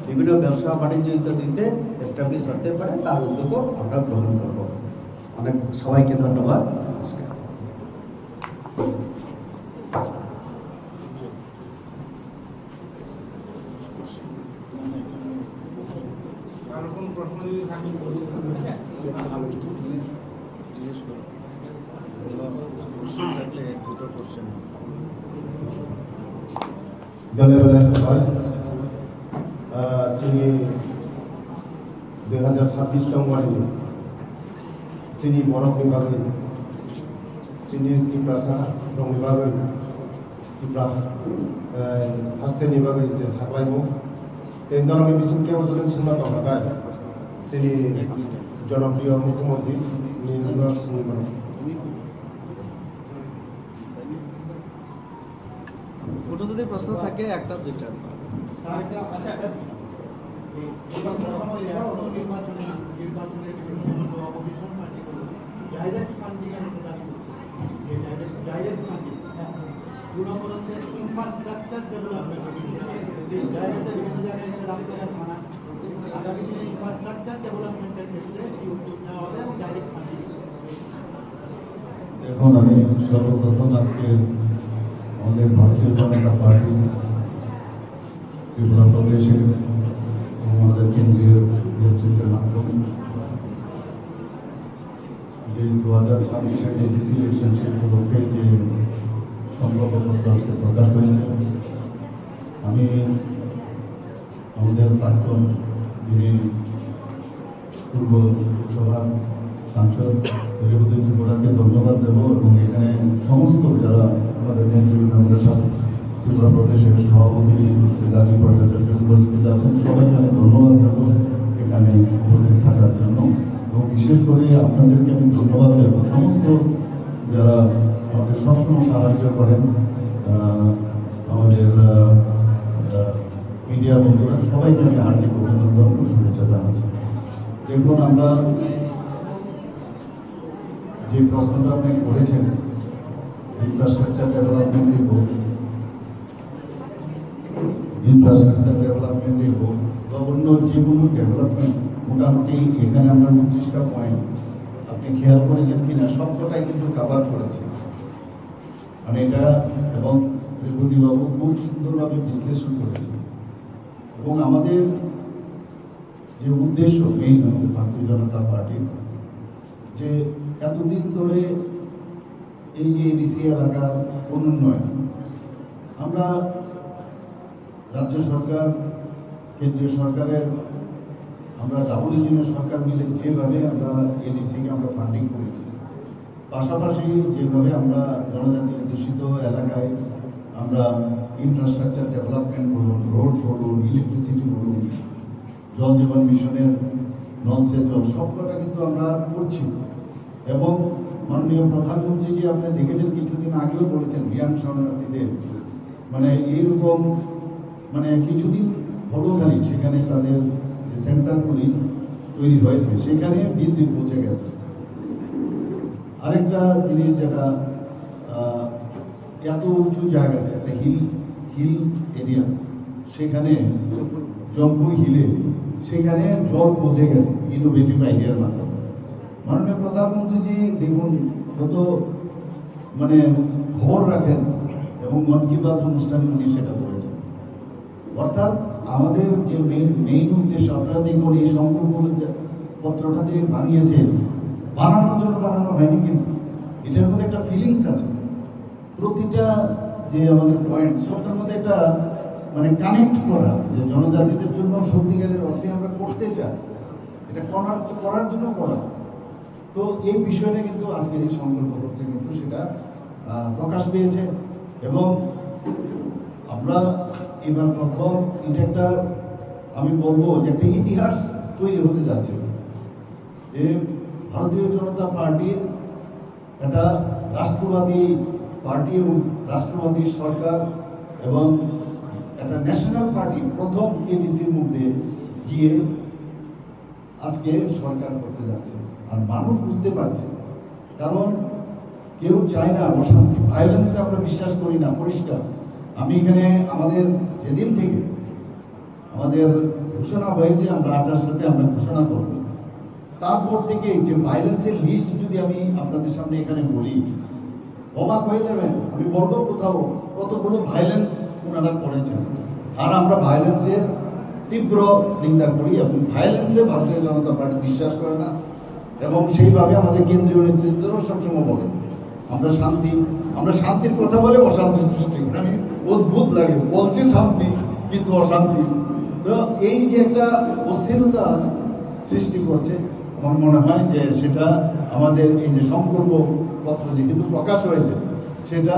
বিভিন্ন ব্যবসা বাণিজ্য ইত্যাদিতে এস্টাবলিশ হতে পারে, তার উদ্যোগও আমরা গ্রহণ করব। অনেক, সবাইকে ধন্যবাদ। নমস্কার। কারো কোনো প্রশ্ন যদি থাকে, জিজ্ঞেস করো। কোশ্চেন থাকলে এক দুটো question. Dole dole hai, ah, chini dui hazar sabbish tongmani chini borok ni bagwi, chini Tiprasa rok ni bagwi, Tipra, eh, haste ni bagwi je saklaimung, tei norok ni bising kebo jone sengma tongkha bai, chini jonopriyo mukhyamantri ni norok sengwi mano. কোনো যদি প্রশ্ন থাকে, একটা দুইটা। আচ্ছা, স্যার, এই, এই সময় এরা অন্য নির্বাচনে, নির্বাচনে বিভিন্ন সময় অপোজিশন পার্টিগুলো ডাইরেক্ট ফান্ডিং এর একটা দাবি করছে, যে ডাইরেক্ট, ডাইরেক্ট ফান্ডিং। হ্যাঁ। দু নম্বর হচ্ছে ইনফ্রাস্ট্রাকচার ডেভেলপমেন্ট, যে ডাইরেক্ট বিভিন্ন জায়গায় এখানে রাস্তাঘাট বানা, আগামী দিনে ইনফ্রাস্ট্রাকচার ডেভেলপমেন্টের ক্ষেত্রে কি উদ্যোগ নেওয়া হবে এবং ডাইরেক্ট ফান্ডিং। এখন আমি সর্বপ্রথম আজকে আমাদের ভারতীয় জনতা পার্টি ত্রিপুরা প্রদেশের এবং আমাদের কেন্দ্রীয় নেতৃত্বের মাধ্যমে যে দু হাজার ছাব্বিশের যে ডিসি ইলেকশন, সেই উপলক্ষে যে সংকল্পপত্র আজকে প্রকাশ হয়েছে, আমি আমাদের প্রাক্তন যিনি পূর্ব লোকসভার সাংসদ রিপুদী ত্রিপুরাকে ধন্যবাদ দেব এবং এখানে সমস্ত যারা আমাদের নেতৃবৃন্দ, আমাদের সাথে ত্রিপুরা প্রদেশের সভাপতি শ্রী রাজীব ভট্টাচার্য উপস্থিত আছেন, সবাইকে আমি ধন্যবাদ দেব এখানে উপস্থিত থাকার জন্য। এবং বিশেষ করে আপনাদেরকে আমি ধন্যবাদ দেব, সমস্ত যারা আমাদের সবসময় সাহায্য করেন, আহ, আমাদের, আহ, আহ, মিডিয়া বন্ধুরা, সবাইকে আমি হার্দিক অভিনন্দন ও শুভেচ্ছা জানাচ্ছি। দেখুন, আমরা যে প্রশ্নটা আপনি করেছেন, infrastructure development report, infrastructure development report বা অন্য যে কোনো ডেভেলপমেন্ট, মোটামুটি এখানে আমরা উনত্রিশটা পয়েন্ট, আপনি খেয়াল করেছেন কিনা, সবকটাই কিন্তু কভার করেছে। মানে এটা, এবং ত্রিপুতি বাবু খুব সুন্দরভাবে বিশ্লেষণ করেছে। এবং আমাদের যে উদ্দেশ্য মেইন আমাদের ভারতীয় জনতা পার্টির, যে এতদিন ধরে এই যে এডিসি এলাকার অনুন্নয়ন, আমরা রাজ্য সরকার, কেন্দ্রীয় সরকারের, আমরা ডাবল ইঞ্জিনের সরকার মিলে যেভাবে আমরা এডিসিকে আমরা ফান্ডিং করেছি, পাশাপাশি যেভাবে আমরা জনজাতি অধ্যুষিত এলাকায় আমরা ইনফ্রাস্ট্রাকচার ডেভেলপমেন্ট বলুন, রোড বলুন, ইলেকট্রিসিটি বলুন, জল জীবন মিশনের নলসে জল, সবকটা কিন্তু আমরা করছি। এবং মাননীয় প্রধানমন্ত্রী যে আপনি দেখেছেন, কিছুদিন আগেও বলেছেন রিয়াং শরণার্থীদের, মানে এইরকম, মানে কিছুদিন হলো খালি সেখানে তাদের যে সেন্টারগুলি তৈরি হয়েছে, সেখানে বিসি পৌঁছে গেছে। আরেকটা জিনিস যেটা, আহ, এত উঁচু জায়গাতে, একটা হিল, হিল এরিয়া, সেখানে জম্পুই হিলে, সেখানে জল পৌঁছে গেছে ইনোভেটিভ আইডিয়ার মাধ্যমে। মাননীয় প্রধানমন্ত্রীজি দেখুন, যত মানে খবর রাখেন এবং মন কি বাত অনুষ্ঠানে উনি সেটা বলেছেন। অর্থাৎ আমাদের যে মেইন, মেইন উদ্দেশ্য, আপনারা দেখুন এই সংকল্প যে পত্রটা যে বানিয়েছে, বানানোর জন্য বানানো হয়নি, কিন্তু এটার মধ্যে একটা ফিলিংস আছে। প্রতিটা যে আমাদের পয়েন্ট, সবটার মধ্যে একটা মানে কানেক্ট করা, যে জনজাতিদের জন্য সত্যিকারের অর্থে আমরা করতে চাই, এটা করার, করার জন্য করা। তো এই বিষয়টা কিন্তু আজকের এই সংকল্পপত্রে কিন্তু সেটা, আহ, প্রকাশ পেয়েছে। এবং আমরা এবার প্রথম, এটা একটা, আমি বলবো যে একটা ইতিহাস তৈরি হতে যাচ্ছে, যে ভারতীয় জনতা পার্টির একটা রাষ্ট্রবাদী পার্টি এবং রাষ্ট্রবাদী সরকার এবং একটা ন্যাশনাল পার্টি প্রথম এডিসির মধ্যে গিয়ে আজকে সরকার করতে যাচ্ছে। আর মানুষ বুঝতে পারছে, কারণ কেউ চায় না অশান্তি, ভায়োলেন্সে আমরা বিশ্বাস করি না, পরিষ্কার। আমি এখানে আমাদের যেদিন থেকে আমাদের ঘোষণা হয়েছে, আমরা আঠাশ তারিখে আমরা ঘোষণা করব, তারপর থেকে যে ভায়োলেন্সের লিস্ট যদি আমি আপনাদের সামনে এখানে বলি, অবাক হয়ে যাবেন। আমি বলবো কোথাও কতগুলো ভায়োলেন্স ওনারা করেছেন। আর আমরা ভায়োলেন্সের তীব্র নিন্দা করি এবং ভায়োলেন্সে ভারতীয় জনতা পার্টি বিশ্বাস করে না এবং সেইভাবে আমাদের কেন্দ্রীয় নেতৃত্বরাও সবসময় বলে, আমরা শান্তি, আমরা শান্তির কথা বলে অশান্তি সৃষ্টি করি। আমি অদ্ভুত লাগে, বলছি শান্তি কিন্তু অশান্তি। তো এই যে একটা অস্থিরতা সৃষ্টি করছে, আমার মনে হয় যে সেটা আমাদের এই যে সংকল্প পত্র যেহেতু প্রকাশ হয়েছে, সেটা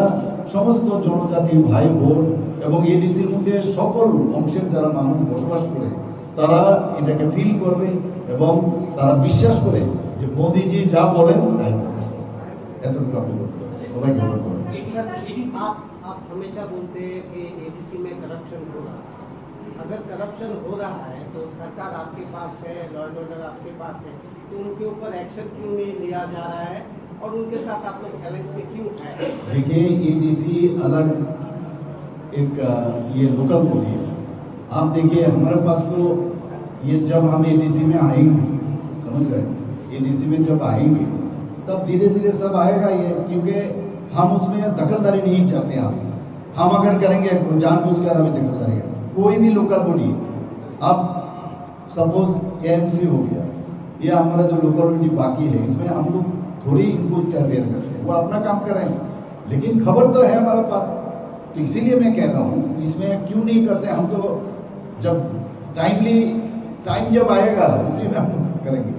সমস্ত জনজাতি ভাই বোন এবং এডিসির মধ্যে সকল অংশের যারা মানুষ বসবাস করে, তারা এটাকে ফিল করবে এবং তারা বিশ্বাস করে যে মোদিজি যা বলেন তাই করেন। এতটুকু আমি বলতে পারি। সবাই ভালো থাকবেন। आप, आप हमेशा बोलते हैं कि एडीसी में करप्शन हो रहा है। अगर करप्शन हो रहा है तो सरकार आपके पास है, लॉ एंड ऑर्डर आपके पास है, तो उनके ऊपर एक्शन क्यों नहीं लिया जा रहा है और उनके साथ आप लोग अलायंस में क्यों हैं? देखिए, एडीसी अलग एक, अ, ये लोकल बॉडी है। आप देखिए, हमारे पास तो ये, जब हम एडीसी में आएंगे, समझ रहे हैं, एडीसी में जब आएंगे, तब धीरे धीरे सब आएगा ये, क्योंकि हम उसमें दखलदारी नहीं चाहते। आप, हम अगर करेंगे, जानबूझकर हमें दखलदारी है। कोई भी लोकल बॉडी, आप सपोज एएमसी हो गया, या हमारा जो लोकल बॉडी बाकी है, इसमें हम लोग थोड़ी इनको इंटरफेयर करते हैं, वो अपना काम कर रहे हैं, लेकिन खबर तो है हमारे पास। तो इसीलिए मैं कह रहा हूँ, इसमें क्यों नहीं करते हम? तो जब टाइमली टाइम जब आएगा, उसी में हम करेंगे।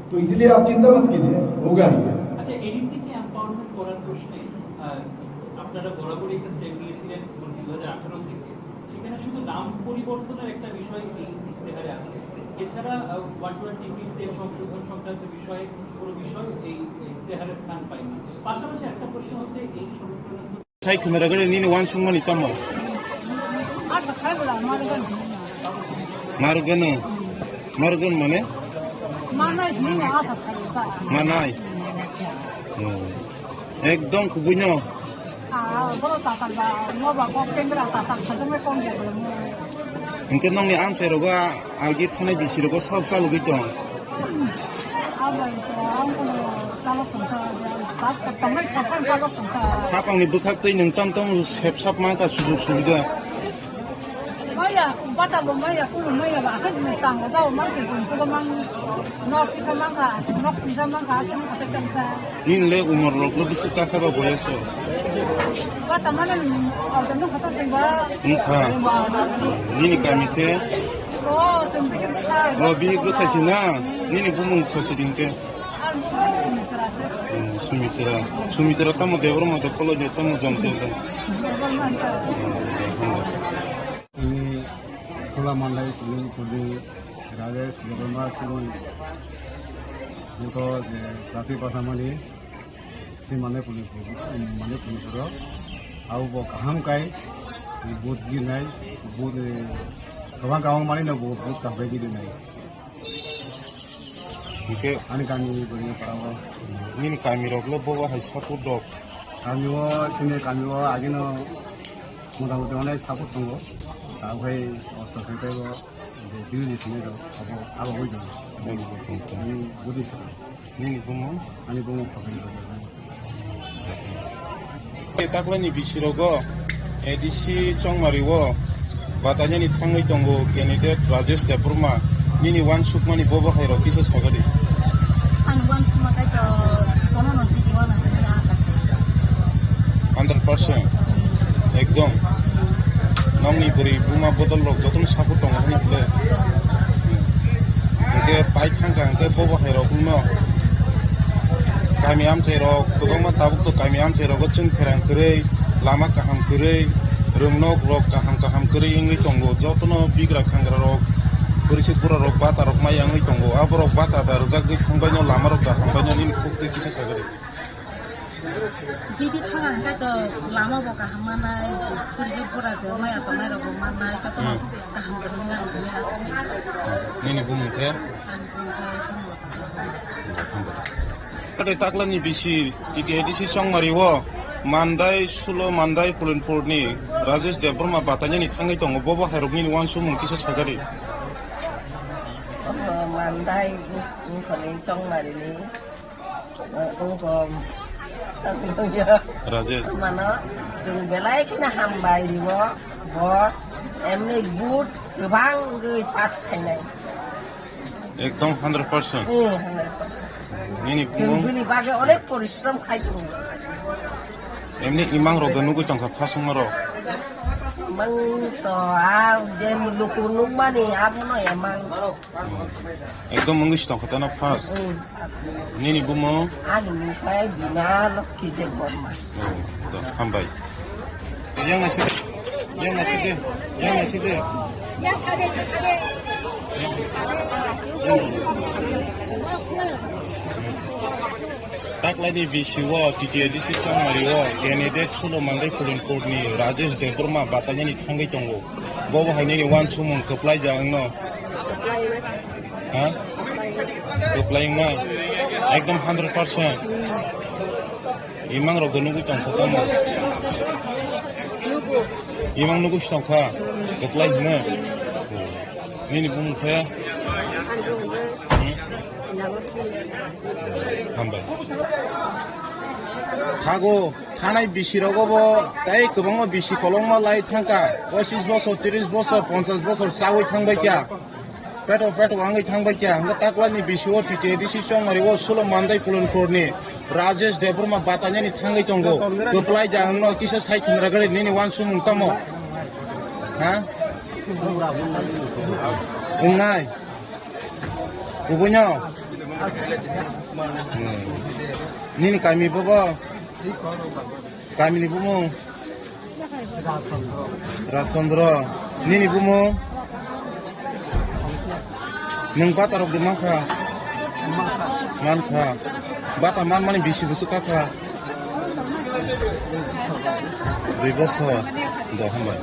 तो इसलिए आप चिंता मत कीजिए, होगा ही। আচ্ছা, এডিসি কে এম্পাওয়ারমেন্ট করার প্রশ্নে, আহ, আপনারা বরাবরই একটা স্ট্যান্ড নিয়েছিলেন দু হাজার আঠারো থেকে। সেখানে শুধু নাম পরিবর্তনের একটা বিষয় এই ইশতেহারে আছে, এছাড়া, আহ, ওয়ান টোয়েন্টি ফিফথ এর সংশোধন সংক্রান্ত বিষয়ে কোনো বিষয় এই ইশতেহারে স্থান পায়নি। পাশাপাশি একটা প্রশ্ন হচ্ছে, এই সমীকরণ Sai khumera gani nini wansukmani tamo? Asa khai bwla marwgani. Marwgani? Marwgani mane? Manai hini asa khai bwla. Manai? Oh. Ekdom kubuino. Ah, bolo tatal ba, mo ba kok tengra tatal khajame kong ya bolo mo. Hingke nongni amchai rogo a, agi thani bisi rogo sab chalugui tong. Abai to ang kono chalok tongsa, bak tamai sapan chalok tongsa. Hapang ni bwkhak twi nwng tam tam sep sap mangkha sujug subida. Maya, bata bo maya, kulo maya ba, akhai ni tang da o mangke kun kulo mang, nok kita mangkha, nok kita mangkha, asam kata kanta. Nini le umor rok le bisi kakha ba boyas o? Bata mane, auto no khato sengba. Wngkha. Nini kami khe? O, chwng tei khe sa. O, bihik bwsai si na? Nini bumung sosi din khe? Ang bumung Sumitra se. Hmm, Sumitra. Sumitra tamo Debbarma to kolo je tamo jom te. Debbarma ta. Ini Khula Mandai, ini Purdi Rajesh Debbarma, Simon. Ini to je Rati Pasamani. Tei manai phunukgo, manai phunukgo. Abo bo kaham kai, vote rinai, vote, eh, kwbang kwbang manwi no bo vote kabai rinai. Hwnkhe ani kami Boringa para o. Nini kami rok le bobo hai support rok? Kami o, chini kami o agino motamuti onek support tongo. Tamo hai osto khe tei bo je biuni simi rok abo, abo oi tongo. Oi tongo. Ani budi sa. Nini bumung? Ani bumung Khokeni Bajor. Taklani bisi rogo A D C Chongmari o batanyani thangwi tongo candidate Rajesh Debbarma, nini uansukmani bobo hai rok kisa sagadi. Ang uansukma kaitor kono no jiti wana hwnwi ang kha. Hundred percent. Ekdom. Nokni bwrwi buma bodol rok jotono support tongo hwnwi khe. Hwnkhe pai thangkha hwnkhe bobo hai rok wngno. Kami amchai rok kwbangma tabuk to kami amchai rogo chwng pherang kwrwi, lama kaham kwrwi, rwngnok rok kaham kaham kwrwi wngwi tongo. Jotono bigra khangra rok, bwrwisuk bura rok bata rok mai wngwi tongo. Aborok bata da rwjagwi thangbaino lama rok da hambaino nini khuk twi kisa sagadi. Jiti thang ang khe to lama bo kaham manai, bwrwisuk bura je maya tongnai rok bo manai, jotono Hmm. kaham kwrwngya ang hwnwi asa. Nini bumung khe? Ani bumung khe Khumo. Kate taklani bisi T T A D C Chongmari o Mandai, Sulo Mandai, Pulinpur ni Rajesh Debbarma batanyani thangwi tongo, bobo hai rok nini uansukmung kisa sagadi. Oho, Mandai, Chongmari ni. Wngkha Rajesh. Mano, chwng belai kheno hambai rio, bo emni vote kwbang wngwi pass khainai. Ekdom hundred percent. Hmm, hundred percent. Nini chwng bumung? Bini bagwi onek porishrom khai tongo. Emni imang rok da nugwi tongkha phasongma rok. Mang to a je luku nukmani abono emang. Ekdom wngwi si tongkha tano first. Hmm. Nini bumung? Ani mung khe Bina Lokhi Debbarma. Oh, to, hambai. Yang nasi, yang nasi de, yang nasi de. Taklai ni bisi o T T A D C Chongmari o candidate Sulo Mandai Pulinpur ni Rajesh Debbarma batanyani thangwi tongo. Bobo hai nini uansukmung kwplai ja wngno. Ha? Kwplai wngna? Ekdom hundred percent. Imang rok nugwi tongkha tamo. Imang nugwi tongkha. Kwplai hino. Nini bumung khe? Hmm? Hambai. Thago, thanai bisi rogo bo tei kwbangma bisi kolokma lai thangkha. Pochis bosor, tris bosor, ponchas bosor chawi thangbai kha. Peto peto wngwi thangbai kha, hwnkhe taklani bisi o T T A D C Chongmari o Sulo Mandai Pulinpur ni Rajesh Debbarma batanyani thangwi tongo. Kwplai ja wngno kisa sai thwng rwgwlwi nini uansukmung tamo? Ha? Wngnai? Kubuino? Hmm. Nini kami bobo? Kamini bumung? Rajchandra. Nini bumung? Nwng bata rok de mankha? Mankha. Bata manmani bisi bwswk kakha? Dui bosor. Do hambai.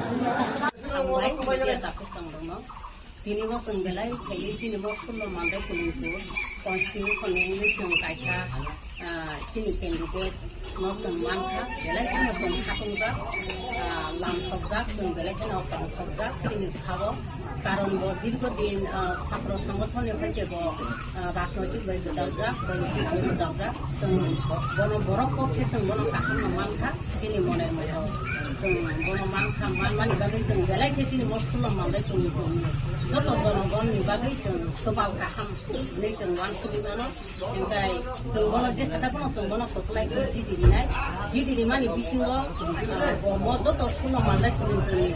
Tini bo chwng belai khaiywi chini bo Sulo Mandai Pulinpur constitution ni wngwi chwng kaisa, ah, chini candidate no chwng mankha, belai kheno chwng khatungjak, ah, lamsokjak, chwng belai kheno tongthokjak chini bwskango. Karon bo dirgo din, ah, chhatro songothon ni hai khe bo, ah, rajnoitik bai gwdakjak, politik bai gwdakjak, chwng bono borok pokhe chwng bono kaham no mankha. Chini monai moto chwng bono mankha, manmani bagwi chwng belai khe chini bo Sulo Mandai Pulinpur ni joto jonogonni bagwi chwng swpal kaham hinwi chwng uansugwi mano. Hinkhe chwng bono jesa da phano chwng bono kwplai khe jiti rinai. Jiti rimani bisingo, ah, bo mo joto Sulo Mandai Pulinpur ni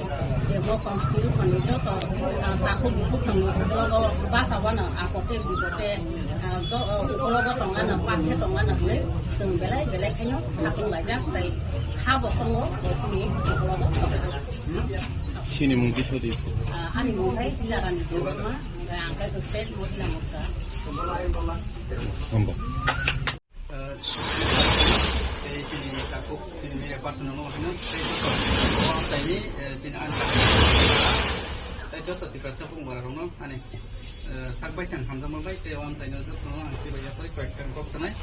je bo constitution ni joto, ah, takhuk bukhuk chwng ulo basa wano apote bipote, ah, jo-, ah, ukologo tongmano, pakhe tongmano hinwi chwng belai belai khaino khatung laijak tei kha bo tongo, bo chini ukologo tongmano. Chini mung kisa di. Ah, ani mung khe Hilarani Debbarma, hwnkhe ang khe State Mohila Morcha. Hambai. Eh, tei chini takhuk chini media person no hino, tei taini, eh, chini ani Joto Tiprasa bumung borok rokno ani, eh, sak baithang hamjakma bai tei o amchaino jotono ang chibai yaphari koi kok sanai.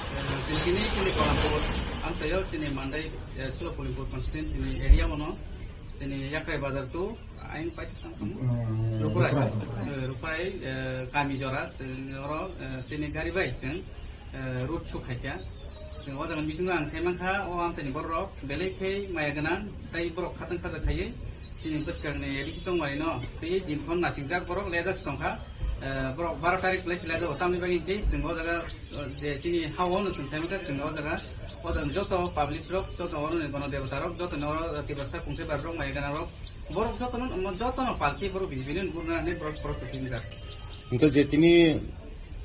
Eh, chini chini Kolampur amchaio chini Mandai, eh, Sulapulinpur constituency ni area bono chini Yakrai Bazar tu ain pai tang tang. Hmm, Rukurai. Rukurai. Eh, Rukurai, eh, kami jora, chini oro, eh, chini gari bai chwng eh, road show khaikha. Chwng o jaga bisingo ang sai mankha, o amchaini borok rok belai khe maya gwnang, tei borok khatang khaja khaiwi chini bwskangni A D C chongmari no twiwi din phone nasingjak borok lejak se tongkha. Eh, borok baro tarik belai se lejak, tamni bagwi hwnkhe chwng o jaga, eh, je chini ha o no chwng sai mankha, chwng o jaga, o jaga joto public rok, joto oro ni gono debota rok, joto ni oro Tiprasa kungthai bar rok, maya gwnang rok, borok jotono, jotono palki borok B J P ni gurna hinwi borok, borok kwthwingjak. Hwnkhe je tini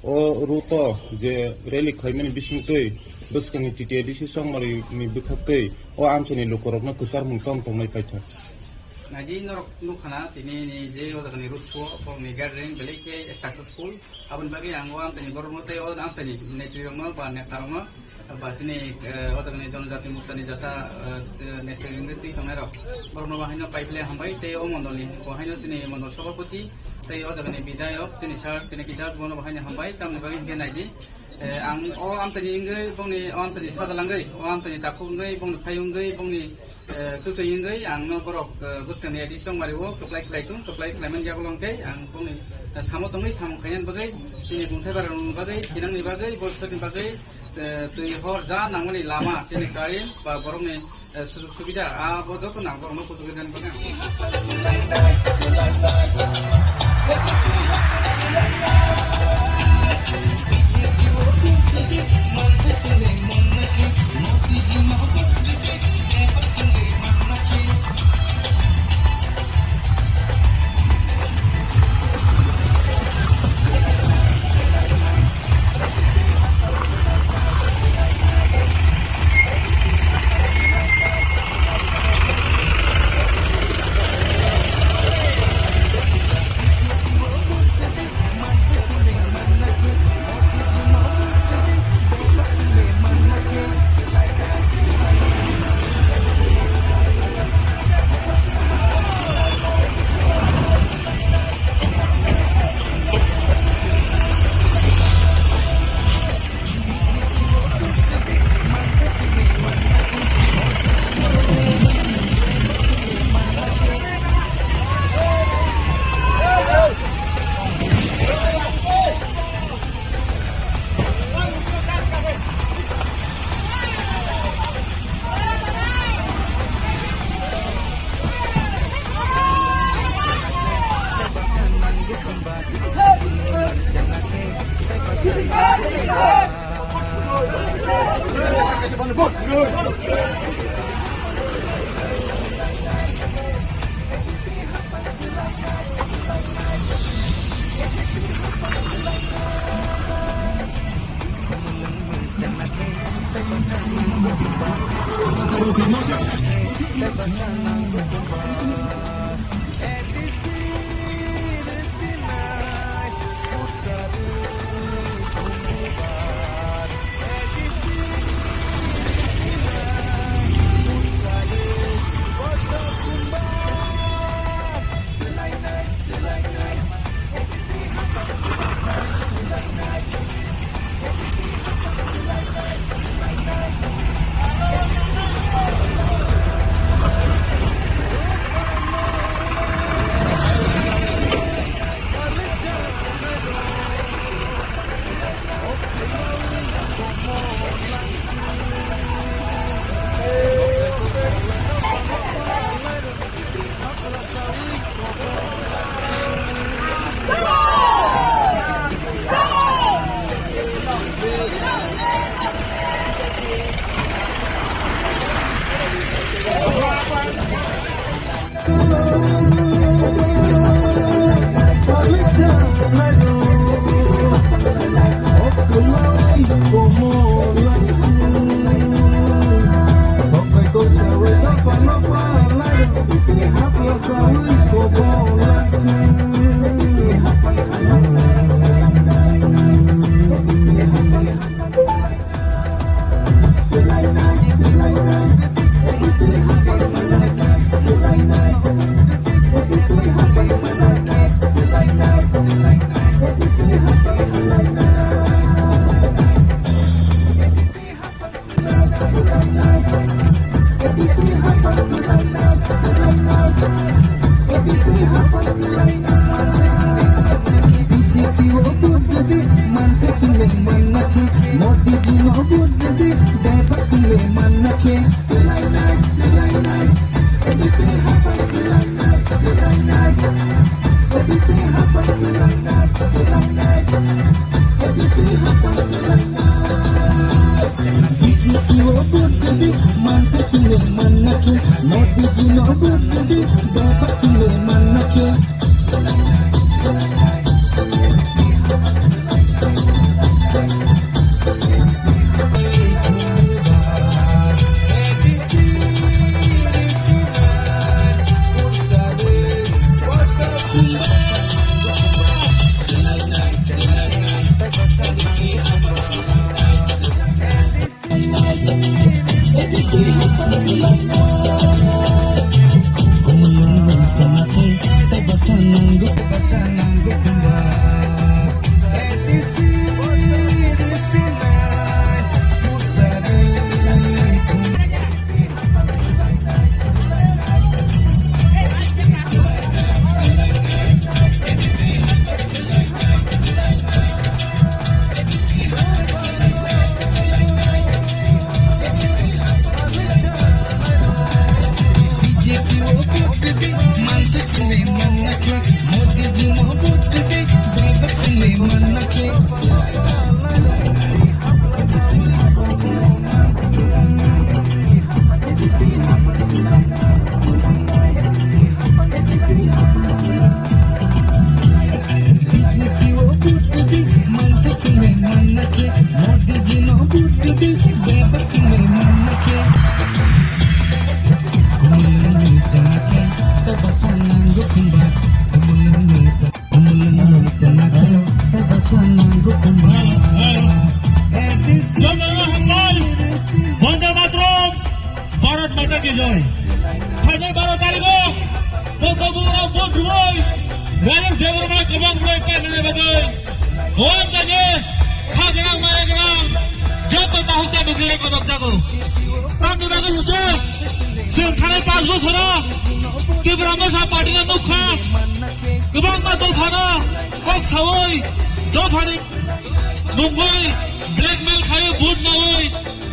o route o je rally khlaimani bisingtwi bwskangni T T A D C chongmari ni bwkhaktwi o amchaini lukurokno kwchar mung tong tongnai paitha. Naidi norok nukkhana tini ni je o jagani route show, borokni gathering belai khe successful. Aboni bagwi ang o amchaini borokno tei o amchaini netrirokno ba netarokno ba chini, eh, o jagani Jonojati Morchani jata, eh, netrwrindwi twi tongnairok, borokno bo haino paiphle hambai tei o mondolni bo haino chini mondol sobhapoti tei o jagani bidhayok chini sir Pinaki Das bono bo haino hambai, tamni bagwi hwnkhe naidi, eh, ang o amchaini wngwi bongni o amchaini sajalangwi o amchaini takhuk wngwi bongni phai wngwi bongni, eh, twtwi wngwi ang no borok, eh, bwskangni A D C chongmari o kwplai khlai thung, kwplai khlaimani yagulo hwnkhe ang bongni, eh, samo tongwi samung khainani bagwi chini kungthai barani bagwi thinangni bagwi boisokni bagwi eh, twi hor ja nangmani lama chini current ba borokni, eh, sujog subida abo joto nang borokno kuchuk rijani bagwi. Bande Mataram, Bharat Mata ki Jai. Phainai baro tarigo, Kokobura vote rwoi, Rajesh Debbarma kwbang rwoi painani bagwi. Hwn khe kha gwnang maya gwnang, joto tahuk tei bwkhlirok kwbang jago. Tamni bagwi hwnkhe chwng thanai panch bosoro Tipra Motha Party no nukha, kwbangma dophano kok saui dophani mungwi blackmail khai vote naui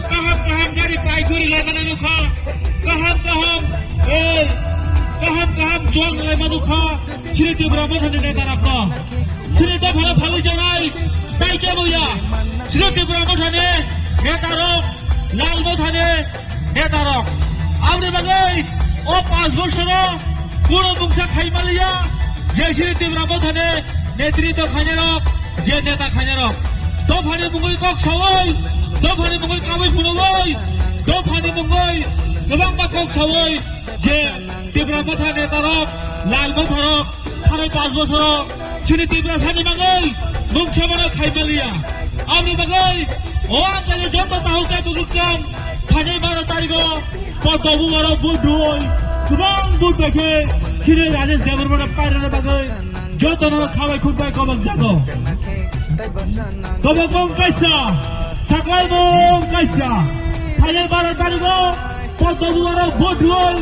kaham kaham gari pai guri lai mano nukha, kaham kaham, eh, kaham kaham chwng lai mano nukha. Chini Tipra Mothani neta rokno. Chini dophano phagwi janai, tai kebo ya. Chini Tipra Mothani neta rok, Lal Mothani neta rok. Aboni bagwi o panch bosoro kuno mungsa khai maliya, je chini Tipra Mothani netritw khainai rok, je neta khainai rok. Dophani mungwi kok saui, dophani mungwi kabui phunugwi, dophani mungwi kwbangma kok saui, je Tipra Motha neta rok, Lal Motha rok, thanai panch bosoro chini Tiprasani bagwi mungsa bono khai maliya. Aboni bagwi o amchaini joto tahuk tei bukukrang phainai baro tarigo Podma Bubaro vote rwoi kwbang vote bai khe chini Rajesh Debbarmano pairwna bagwi jotono khabai khukbai kobok jago. Kobokmung kaisa, saklaimung kaisa. Phainai baro tarigo Podma Bubaro vote rwoi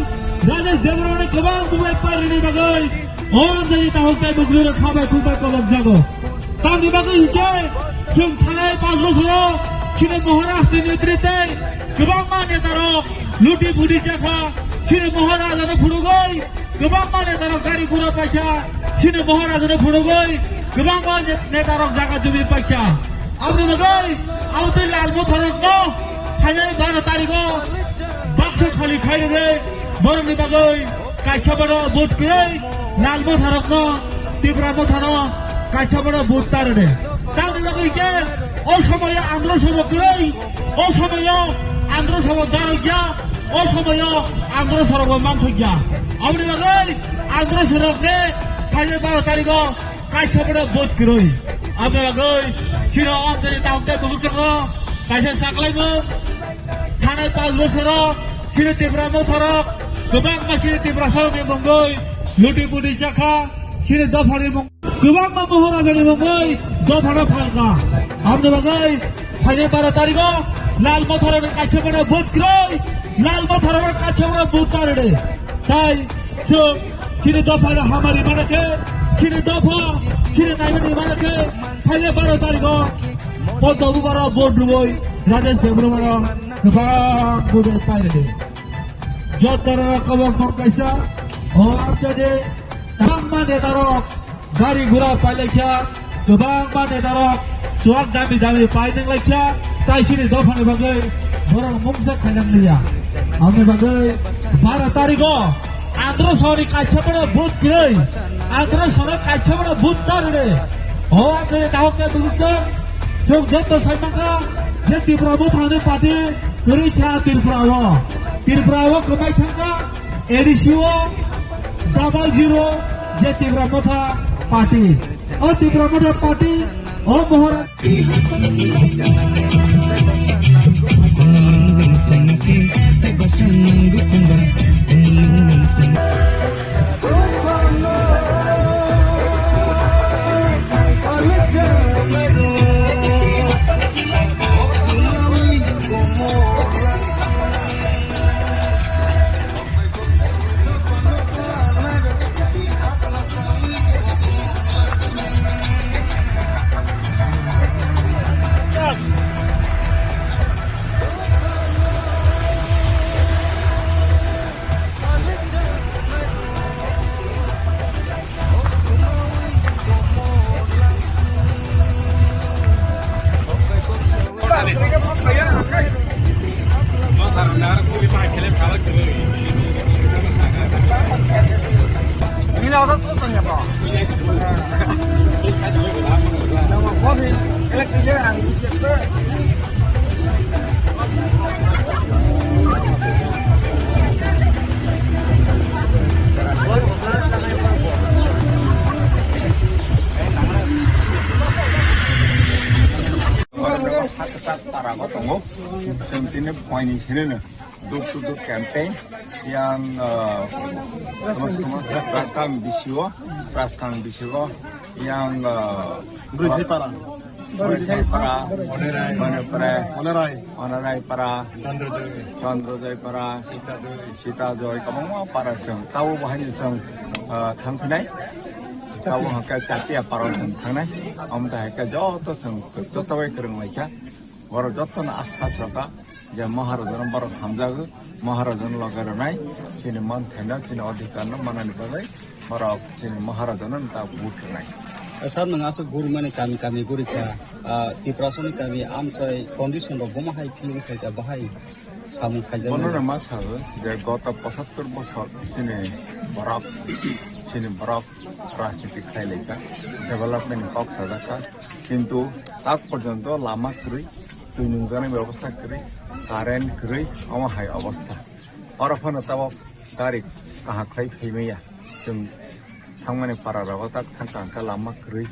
Rajesh Debbarmano kwbang bubai pairwna bagwi o amchaini tahuk tei bukukrang khabai khukbai kobok jago. Tamni bagwi hinkhe chwng thanai panch bosoro chini Maharashtra ni netritwe kwbangma netarok luti puti chakha, chini Maharajano phunugwi kwbangma netarok gari gura paikha, chini Maharajano phunugwi kwbangma ne-, netarok jaga jumi paikha. Aboni bagwi abo tei Lal Motharokno thanai baro tarigo baksa khali khai rwgwi borokni bagwi kaisa bono vote kwrwi, Lal Motharokno, Tipra Mothano kaisa bono vote ta rwdi. Tamni bagwi khe o somoyo andro sobo kwrwi, o somoyo andro sobo darokya, o somoyo andro sorogo manthokya. Aboni bagwi andro sorokni phainai baro tarigo kaisa bono vote kwrwi. Aboni bagwi chini o amchaini tahuk tei bukukrangno kaisa saklaimung. Thanai panch bosoro chini Tipra Motharok kwbangma chini Tiprasarokni mungwi luti puti chakha, chini dophani mung-, kwbangma Maharajani mungwi dophano phalkha. Aboni bagwi phainai baro tarigo Lal Motharokni kaisa bono vote kwrwi. Lal Mathar o kaisa oro vote ta rwdi. Tai chwng chini dopha no hamari mana khe, chini dopha, chini naimani mana khe, phaile baro tarikh o Poddo Bubar o vote rwui Rajesh Debbarma no kwbang vote pai rwdi. Joto rok kobok kok kaisa, o amtwdi tangma neta rok gari gura pailaikha, kwbangma netarok chuak dami dami painanglaikha, tai chini dophani bagwi borok mungsa khainanglia. Aboni bagwi baro tarigo andro soni kaisa bono vote kwrwi, andro soni kaisa bono vote ta rwdi. O andro tahok khe bujukjak, chwng joto saimangkha je Tipra Mothani party kwrwi kha Tripura o. Tripura o kwbai thangkha. A D C o double zero je Tipra Motha party. O Tipra Motha party, o Mohora. Para o tongo, chwng tini phoini sinino door to door campaign yang, ah, Praskang bisio, Praskang bisio yang, ah, Bridge para. Bridge para, Monerai. Monerai. Monerai. Monerai para, Chandra Joy. Chandra Joy para, Sita Joy. Sita Joy, kwbangma para chwng. Tabo bahai ni chwng, ah, thangphinai. Tabo hwnkhe Chatia para chwng thangnai. Amtwi hai khe joto chwng, joto bai kwrwng lai kha. Borok jotono asa soka je Maharajano borok hamjago, Maharajano loge rwnai, chini manthaino, chini adhikarno manani bagwi borok chini Maharajano ta vote rwnai. Sir, nwng aswk gurmani kami kami guri kha, ah, Tiprasani kami amchai condition rok bomo hai feeling khai kha, bahai samung khaijak. Bono ma sao je goto pochattor bosor chini borok, chini borok rajniti khlai lai kha, development ni kok sajak kha, kintu tak porjonto lama kwrwi, twi nungjaknai bebostha kwrwi, current kwrwi, omo hai obostha. Oro phano tabok gari kaham khlai phaimaya, chwng thangmani para rogo tak thang kaham khe lama kwrwi,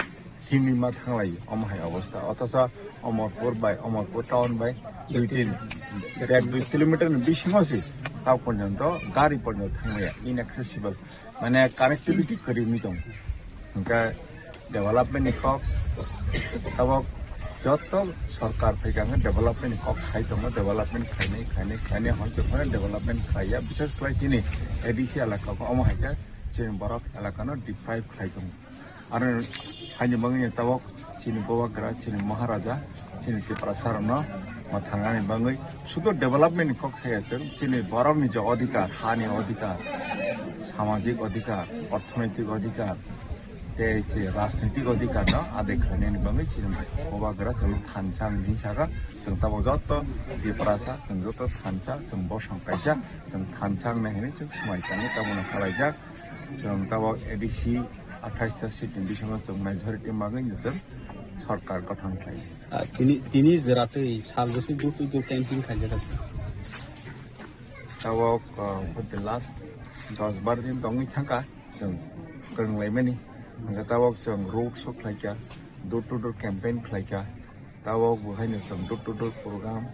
himwi ma thanglai, omo hai obostha. Othocho Omorpur bai, Omorpur town bai dui tin, ek dui kilometer ni bisingo se tak porjonto gari porjonto thangmaya, inaccessible. Mane connectivity kwrwi wngwi tongo. Hwnkhe development ni kok, tabok joto sorkar phaikha hwnkhe development ni kok sai tongo, development khainai, khainai, khainai, hwn tongmani development khlaiya, bises khlai chini A D C elaka o, omo hai khe chini borok elaka no deprive khlai tongo. Aro haini bagwi tabok chini Bubagra, chini Maharaja, chini Tiprasa rokno mwthangnani bagwi sudu development ni kok saya chwng, chini borokni je odhikar, hani odhikar, samajik odhikar, orthonoitik odhikar, tei se rajnitik odhikar no adai khlainani bagwi chini Bubagra chwng thansa wngwi saka, chwng tabok joto Tiprasa, chwng joto thansa, chwng bosong kaisa, chwng thansa wngnai hinwi chwng swmai chani tabukno kalaijak. Chwng tabok A D C athais ta seat ni bisingo chwng majority magwi no chwng sorkar gothon khlai. Ah, tini, tini jora twi sal bwswk dur twi dur campaign khaijak kha. Tabok, ah, for the last dos bar din tongwi thangkha chwng kwrwng laimani. Hwnkhe tabok chwng road show khlaikha, door to door campaign khlaikha. Tabok bo haino chwng door to door program,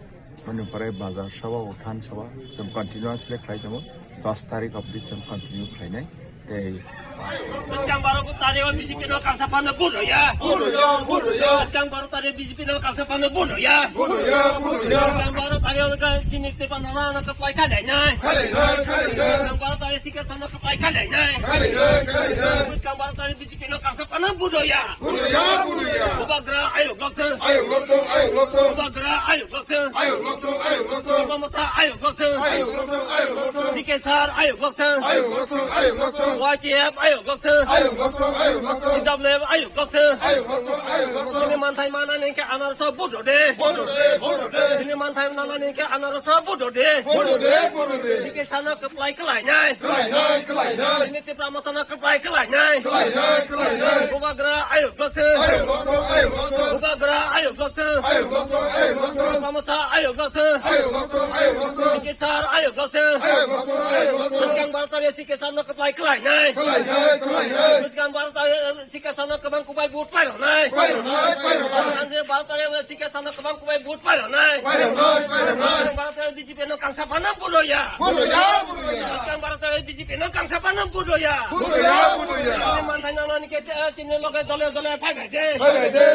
mani pore bazar sabha, uthan sabha, chwng continuously khlai tongo, dos tarik obdi chwng continue khlainai. Bwskang baro tario B J P no kangsa phano vote rwya. Vote rwya, vote rwya. Bwskang baro tario B J P no kangsa phano vote rwya. Vote rwya, vote rwya. Bwskang baro tario chini tepa nana no kwplai kha lainai. Kha lainai, kha lainai. Bwskang baro tario sikha sano kwplai kha lainai. Kha lainai, kha lainai. Bwskang baro tario B J P no kangsa phano vote rwya. Vote rwya, vote rwya. Bubagra ayuk lokthwng. Ayuk lokthwng, ayuk lokthwng. Bubagra ayuk lokthwng. Ayuk lokthwng, ayuk lokthwng. Mamata ayuk lokthwng. Ayuk lokthwng, ayuk lokthwng. Sikha sar ayuk lokthwng. Ayuk lokthwng, ayuk lokthwng. Y T F ayuk lokthwng. Ayuk lokthwng, ayuk lokthwng. T W F ayuk lokthwng. Ayuk lokthwng, ayuk lokthwng. Chini manthai manani khe anarso vote rwdi. Vote rwdi, vote rwdi. Chini manthai manani khe anarso vote rwdi. Vote rwdi, vote rwdi. Sikha sano kwplai khlainai. Khlainai, khlainai. Chini Tipra Mothano kwplai khlainai. Khlainai, khlainai. Bubagra ayuk lokthwng. Ayuk lokthwng, ayuk lokthwng. Bubagra ayuk lokthwng. Ayuk lokthwng, ayuk lokthwng. Mamata ayuk lokthwng. Ayuk lokthwng, ayuk lokthwng. Sikha sar ayuk lokthwng. Ayuk lokthwng, ayuk lokthwng. Bwskang baro tario sikha sano kwplai khlainai. Khlainai, khlainai. Bwskang baro tario sikha sano kwbang kwbai vote pairwnai. Pairwnai, pairwnai. Bwskang baro tario sikha sano kwbang kwbai vote pairwnai. Pairwnai, pairwnai. Bwskang baro tario B J P no kangsa phano vote rwya. Vote rwya, vote rwya. Bwskang baro tario B J P no kangsa phano vote rwya. Vote rwya, vote rwya. Chini manthai nanani khe, eh, chini loge dole dole phai phai de. Phai phai de,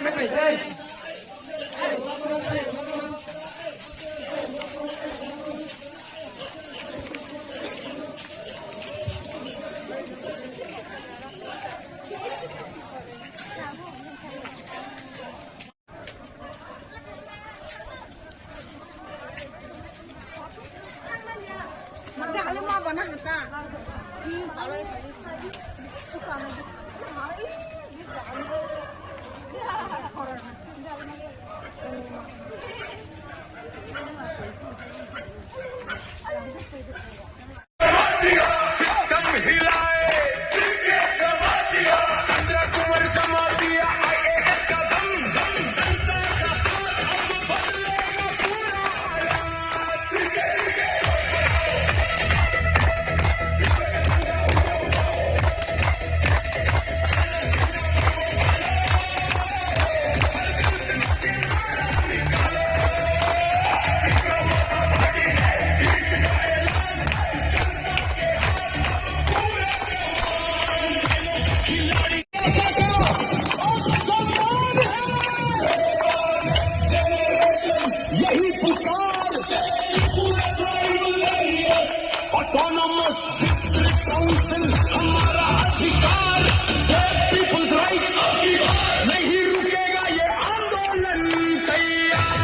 phai phai de. यही पुकार, autonomous district council हमारा अधिकार, peoples right, नहीं रुकेगा ये आंदोलन, तैयार।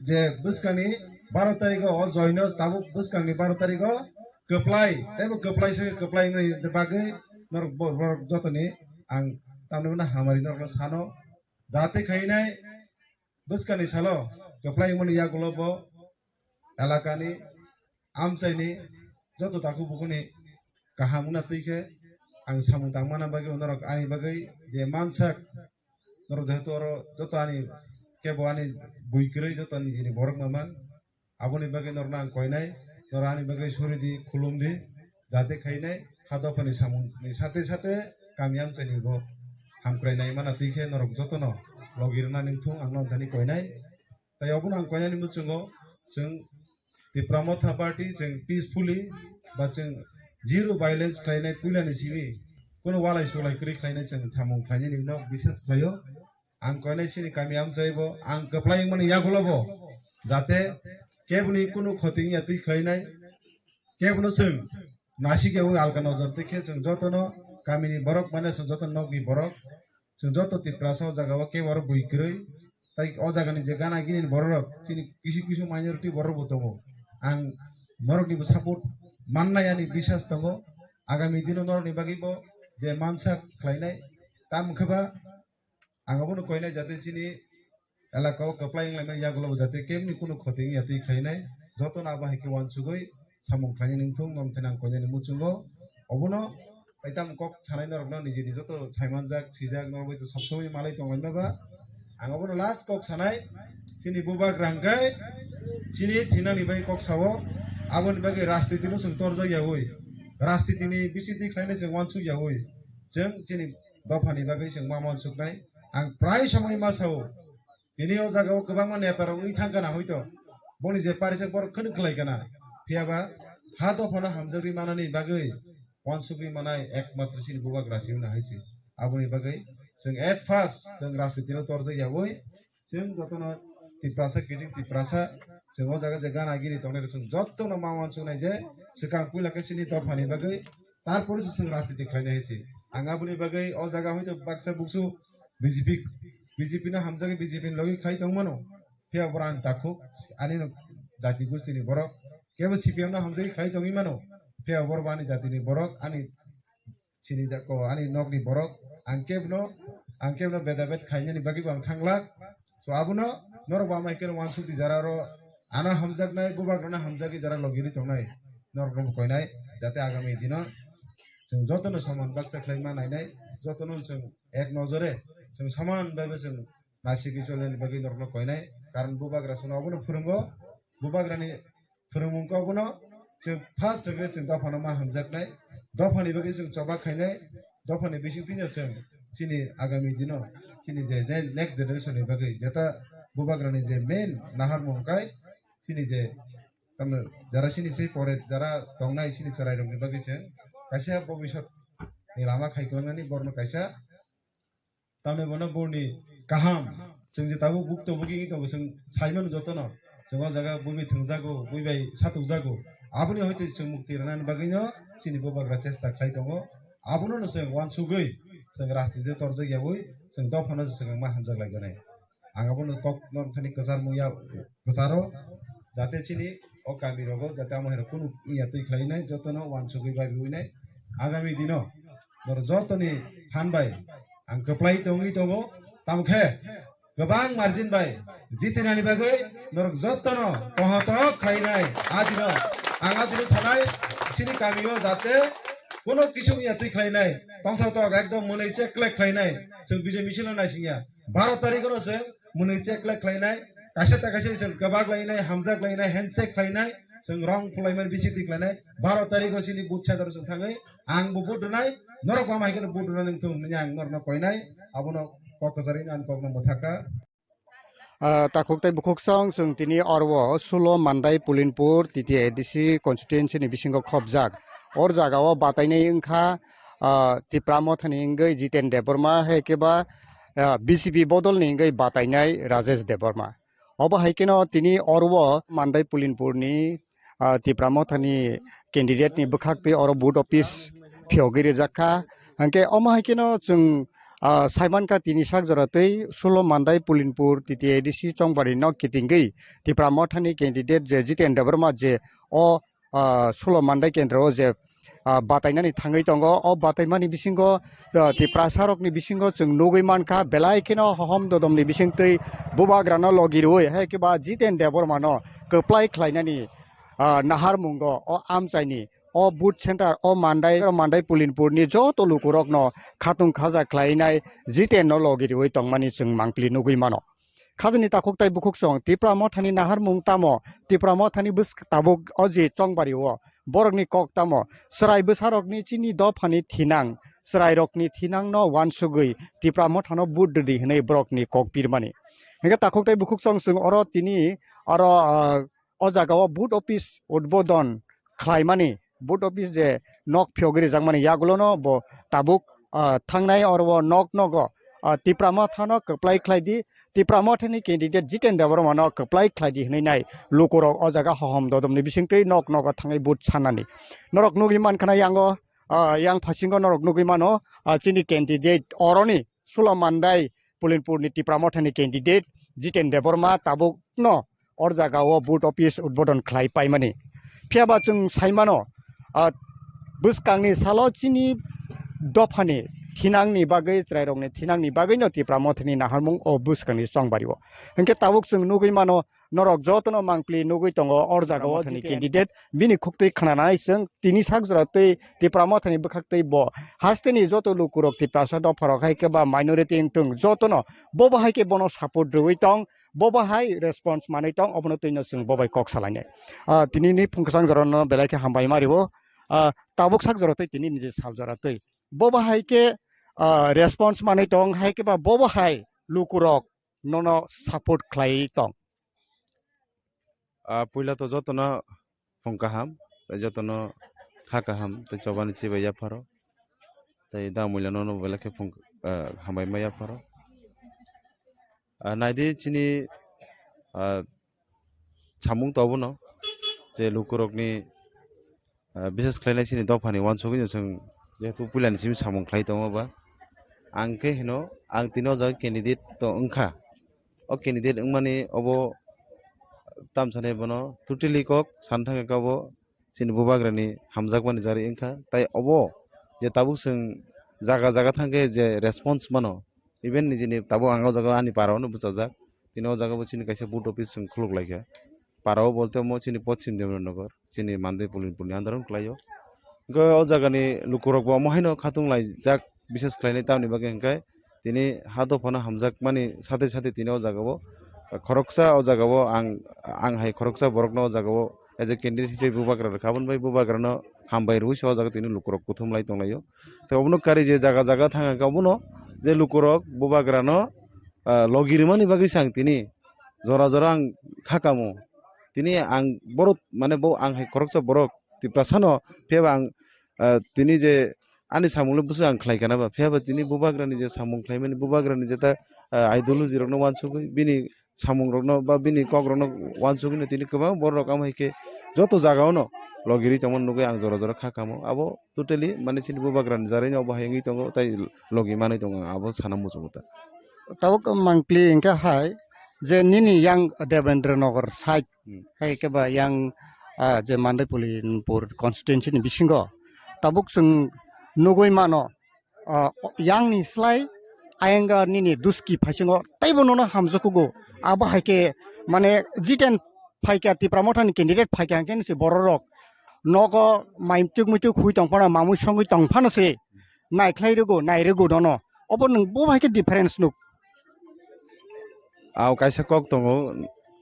je bwskangni baro tarikh o joino tabuk bwskangni baro tarikh o kwplai, teibo kwplai se kwplai wngni bagwi norok bo-, borok jotoni ang tamni hwnna hamari norokno sano, jate khainai bwskangni salo kwplai wngmani yagulo bo elakani amchaini joto takhuk bukhuni kaham wngna twi khe ang samung tangmana bagwi norok ani bagwi je mansak norok jehetu oro joto ani kebo ani bui kwrwi joto ani nijini borok mama aboni bagwi norokno ang koinai norok ani bagwi suri di khulum di jate khainai ha dophani samung ni sate sate kami amchaini bo hamkrai nai mana twi khe norok jotono logi rwna ningthung ang norok thani koinai. Tai obono ang koinani muchungo chwng Tipra Motha Party chwng peacefully ba chwng zero violence khlainai puilani simi kuno walai sulai kwrwi khlainai chwng samung khlainani no biswas khlaio. Ang koinai chini kami amchai bo ang kwplai wngmani yagulo bo jate keboni kuno khoti wngya twi khlainai kebono chwng nasik ya alka nojor twi khe chwng jotono kamini borok mane chwng joto nokni borok chwng joto Tiprasa o jaga o kebo oro bui kwrwi. Tai o jagani je gana gini borok rok chini kisu kisu minority borok bo tongo. Ang norokni bo support mannai ani biswas tongo. Agami dino norokni bagwi bo je mansa khlainai. Tamo khe ba ang abono koinai jate chini elaka o kwplai wnglaimani yagulo bo jate kebni kunu khoti wngya twi khlainai. Jotono abo hai khe uansugwi samung khlainani wngthung, norok thani ang koinani muchungo. Obono Taitam kok sanai norokno niji niji joto saimanjak, sijak, norok bai to sob somoi malai tonglaima ba. Ang obono last kok sanai, chini bubagra hwnkhe chini thinani bai kok sao, aboni bagwi rajniti no chwng torjak yaui, rajniti ni bisingtwi khlainai chwng uansuk yaui, chwng chini dophani bagwi chwng ma uansuknai. Ang prai somoi ma sao, tini o jaga o kwbangma neta rok wngwi thang kana hoito, boni je parijak borok khwnwi khlai kana, phiya ba ha dophano hamjakgwi manani bagwi uansugwi manai ekmatro chini bubagra se wngna hai se. Aboni bagwi chwng at first chwng rajniti no torjak yaui chwng jotono Tiprasa kiching Tiprasa chwng o jaga je gana gini tongnai rok chwng jotono ma uansuknai je swkang puila khe chini dophani bagwi tarpore se chwng rajniti khlainai hai se. Ang aboni bagwi o jaga hoito baksa buksu B J P, B J P no hamjagwi B J P ni logi khai tongmano. Phiya borok ani takhuk, ani no jati gusti ni borok. Kebo C P M no hamjagwi khai tongwi mano. Phiya borok bo ani jati ni borok, ani chini jako, ani nok ni borok. Ang kebo no, ang kebo no beda bet khainani bagwi bo ang thanglak. So abono norok bo amai keno uansuk di jara ro ano hamjaknai, bubagra no hamjagwi jara logi ri tongnai. Norok no bo koinai, jate agami dino chwng joto no saman baksa khlai ma nainai, joto no chwng ek nojore chwng saman bai bo chwng naisingwi cholnani bagwi norokno koinai. Karon bubagra chwngno obono phwrwngo, bubagrani phwrwngmung khe obono chwng first hwnkhe chwng dophano ma hamjaknai, dophani bagwi chwng choba khainai, dophani bisingtwino chwng chini agami dino chini je ne-, next generation ni bagwi jeta bubagrani je main naharmung kai chini je tamo jara chini sei pore jara tongnai chini chwrairokni bagwi chwng kaisa bobisot ni lama khai kwlangnani borokno kaisa Tamni bono borni kaham. Chwng je tabuk bukto bugi wngwi tongo, chwng sai mano jotono. Chwng o jaga bui bai thwngjago, bui bai satukjago. Aboni hoite chwng mukti rwnani bagwino chini bubagra chesta khlai tongo. Abono no chwng uansugwi chwng rajniti torjak yaui chwng dophano se chwng ma hamjak lai gwnai. Ang abono kok no thani kwchar mungya kwcharo jate chini o kami rogo jate amo hai rok kunu wngya twi khlai nai jotono uansugwi bai rwi nai agami dino norok jotoni phan bai ang kwplai tongwi tongo, tamo khe kwbang margin bai jitinani bagwi norok jotono pohotok khlainai. A dino ang a dino sanai chini kamio jate kuno kisu wngya twi khlainai, tongthok tok ekdom mwnwi cheklek khlainai, chwng Bijay Michilo naisingya. Baro tarikh no chwng mwnwi cheklek khlainai, kaisa ta kaisa chwng kwbak lainai, hamjak lainai, handshake khlainai, chwng rong phulaimani bisingtwi khlainai. Baro tarikh o chini booth center o chwng thangwi ang bo vote rwnai, norok bo ama hai kheno vote rwna nangthung hwnwi ang norokno koinai, abono kok kwcharwi ani kokno mwthakha. Ah, takhuk tei bukhuk song chwng tini oro o Sulo Mandai Pulinpur T T A D C constituency ni bisingo khopjak. Or jaga o batainai wngkha, ah, Tipra Mothani wngwi Jiten Debbarma hai khe ba, ah, B J P bodol ni wngwi batainai Rajesh Debbarma. Obo hai kheno tini oro o Mandai Pulinpur ni ah, Tipra Mothani candidate ni bwkhak twi oro vote office phiyogwi rijak kha. Hwnkhe omo hai kheno chwng, ah, saimankha tini sak jora tei Sulo Mandai Pulinpur T T A D C chongbari no kitingwi Tipra Mothani candidate je Jiten Debbarma je o, ah, Sulo Mandai kendro o je, ah, batainani thangwi tongo. O bataimani bisingo, ah, Tiprasa rokni bisingo chwng nugwi mankha belai kheno hohom dodomni bisingtwi bubagrano logi rwui hai khe ba Jiten Debbarmano kwplai khlainani, ah, naharmungo o amchaini o booth center o Mandai, o Mandai Pulinpurni joto lukurokno khatung khaja khlainai Jiten no logi rwui tongmani chwng mangpili nugwi mano. Khajani takhuk tai bukhuk song Tipra Mothani naharmung tamo, Tipra Mothani bwsk tabuk o je chongbari o borokni kok tamo, chwrai bwsarokni chini dophani thinang, chwrairokni thinangno uansugwi Tipra Mothano booth rwdi hwnwi borokni kok pirmani. Hingkhe takhuk tai bukhuk song chwng oro tini oro, ah, o jaga o booth office udbodon khlaimani, booth office je nok phiyogwi rijakmani yagulono bo tabuk, ah, thangnai oro o nok nogo, ah, Tipra Mothano kwplai khlai di, Tipra Mothani candidate Jiten Debbarmano kwplai khlai di hwnwi nai lukurok o jaga hohom dodomni bisingtwi nok nogo thangwi booth sanani. Norok nugwi mankha na yango, ah, yang phasingo norok nugwi mano, ah, chini candidate oroni Sulo Mandai Pulinpurni Tipra Mothani candidate Jiten Debbarma tabukno or jaga o booth office udbodon khlai paimani. Phiyaba chwng saimano, ah, bwskangni salo chini dophani thinangni bagwi, chwrairokni thinangni bagwino Tipra Mothani naharmung o bwskangni chongbari o. Hinkhe tabuk chwng nugwi mano, norok jotono mangpili nugwi tongo or jaga o Mothani candidate bini khuktwi khnanai chwng tini sak jora twi Tipra Mothani bwkhak twi bo hasteni joto lukurok Tiprasa dopharok hai khe ba minority wngthung jotono bo bo hai khe bono support rwui tong, bo bo hai response manwi tong, obono twino chwng bo bai kok salainai. Ah, tini ni phung kwchang jora no belai khe hambai ma rwo. Ah, tabuk sak jora twi tini ni je sal jora twi bo bo hai khe, ah, response manwi tong hai khe ba bo bo hai lukurok nono support khlai tong. Ah, puila to jotono phung kaham, tei jotono kha kaham, tei chobani chibai yapharo, tei da muilano no belai khe phung, ah, hambai ma yapharo. Ah, naidi chini, ah, samung to obono je lukurokni, ah, bises khlainai chini dophani uansugwino chwng jehetu puilani simi samung khlai tongo ba, ang khe hino ang tini o jaga candidate to wngkha. O candidate wngmani obo tamsani bono totally kok san thangkha obo chini bubagrani hamjakmani jari wngkha. Tai obo je tabuk chwng jaga jaga thangkhe je response mano, even nijini tabuk ang o jaga ani para o no bwchajak, tini o jaga bo chini kaisa booth office chwng khuluk laikha. Para o bolte omo chini Poschim Demranagar, chini Mandai Pulinpurni under o kwlaio. Hwnkhe o jagani lukurok bo omo haino khatung laijak, bises khlainai tamni bagwi hwnkhe tini ha dophano hamjakmani sathe sathe tini o jaga o khoroksa o jaga o ang, ang hai khoroksa borokno o jaga o as a candidate hisabe bubagra rwkha, aboni bai bubagrano hambai rwui se o jaga tini lukurok kuthum lai tonglaio. Tei obono kari je jaga jaga thang kha obono je lukurok bubagrano, ah, logi rwmani bagwi se ang tini jora jora ang kha kamo. Tini ang borok mane bo ang hai khoroksa borok Tiprasano phiyaba ang, ah, tini je ani samungno bwswk ang khlai kana ba, phiyaba tini bubagrani je samung khlaimani, bubagrani je ta, ah, ideology rokno uansugwi bini samungrokno ba bini kokrokno uansugwino tini kwbang bororok amo hai khe joto jagaono logirwi tongmani nugwi ang jora jora kha kamo. Abo totally mane chini bubagrani jarino obo hai wngwi tongo, tai logi manwi tongo, ang abo sana muchungo ta. Tabuk mangpli hwnkhe hai je nini yang Debendra Nagar side Hmm. hai khe ba yang, ah, je Mandai Pulinpur constituency ni bisingo tabuk chwng nugwi mano, ah, yang ni slai ayang nini duski phaisingo teibo nono hamjakgo. Abo hai khe mane Jiten phaikha, Tipra Mothani candidate phaikha hwnkhe nisi bororok nogo maituk muituk hui tong phano, mamui songwi tong phano se naikhlai rwgo, nai rwgo nono. Obo nwng bo hai khe difference nuk. Aw kaisa kok tongo,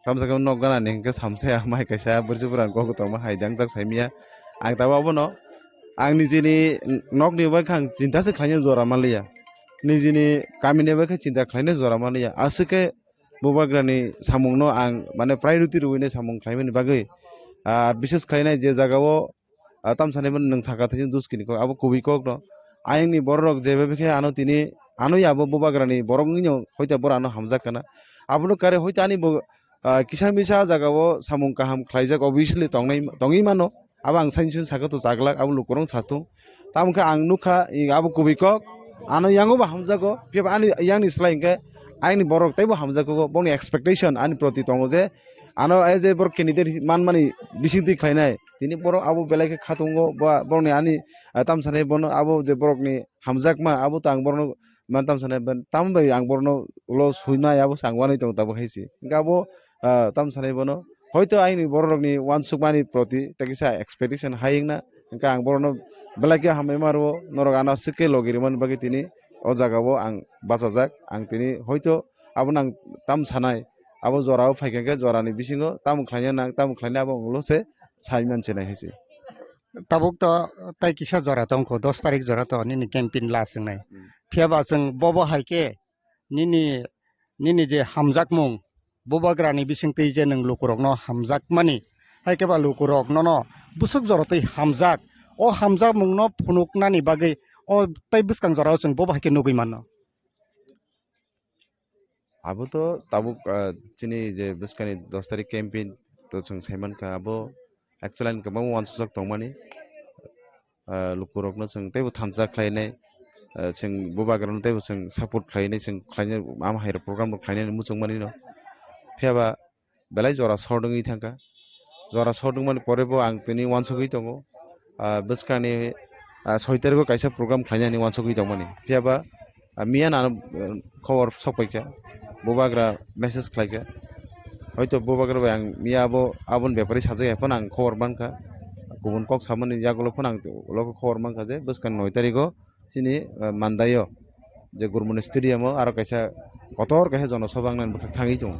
tamsa khe nok gana ni hwnkhe samsaya mai kaisa burju burang kok tongma hai dang tak saimya. Ang tabuk abono ang nijini nokni bai khe ang chinta se khlaina jora manliya, nijini kamini bai khe chinta khlaina jora manliya. Aswk khe bubagrani samungno ang mane priority rwui nai samung khlaimani bagwi, ah, bises khlainai je jagao ah, tamsani bo nwng thaka thai duski ni kok, abo kubui kok no. Ayang ni borok rok je bai khe ano tini, ano ya bo bubagra ni borok wngno hoita boro ano hamjak kana. Abono kare hoita ani bo, ah, kisa misa jaga o samung kaham khlaijak obviously tongnai, tongwi mano. Abo ang saini sini saka to chaglak, abo lukurok satung. Tamo khe ang nukha, i abo kubui kok. Ano yango bo hamjago, phiya ba ani yangni slai hwnkhe ayangni borok teibo hamjago, bongni expectation ani proti tongo je ano ai je borok candidate manmani bisingtwi khlainai, tini borok abo belai khe khatungo ba borokni ani, ah, tamsanai bono abo je borokni hamjakma abo to ang borokno man tamsanai ban tamo bai ang borokno ulo suinai abo se ang wanwi tongo tabuk hai se. Hwnkhe abo, ah, tamsanai bono hoito ayangni bororokni uansukmani proti tei kisa expectation hai wngna. Hwnkhe ang borokno belai khe hambai ma rwo, norok ano aswk khe logi rwmani bagwi tini o jagao ang bachajak. Ang tini hoito abono ang tam sanai, abo jorao phaikha khe jorani bisingo tamo khlaina nang, tamo khlaina abo ang ulo se sai mansinai hai se. Tabuk to tai kisa jora tongkho, dos tarik jora to nini campaign last wngnai. Hmm. Phiya ba chwng bobo hai khe nini, nini je hamjakmung, bubagrani bisingtwi je nwng lukurokno hamjakmani, hai khe ba lukurok nono bwswk jorotwi hamjak, o hamjakmungno phunuknani bagwi o tei bwskang jorao chwng bobo hai khe nugwi mano. Abo to tabuk, ah, chini je bwskangni dos tarik campaign to chwng sai mankha, abo actually ani kwbangma uansukjak tongmani. Ah, lukurokno chwng teibo thansa khlainai, ah, chwng bubagrano teibo chwng support khlainai, chwng khlainai, ama hai rok program rok khlainai muchungmani no. Phiya ba belai jora sordwngwi thangkha. Jora sordwngmani pore bo ang tini uansugwi tongo. Ah, bwskangni, ah, soi tariko kaisa program khlainani uansugwi tongmani. Phiya ba, ah, miya nano, eh, khobor sokpaikha. Bubagra message khlaikha. Hoito bubagra bai ang miya abo, aboni bepari sajak ya phano ang khobor mankha. Kubun kok samani yagulo phano ang ulo khobor mankha je bwskang noi tariko chini, eh, Mandaio je Gurmani Stadium o aro kaisa kotor kaisa jonosabha wngnani bwkhak thangwi tongo.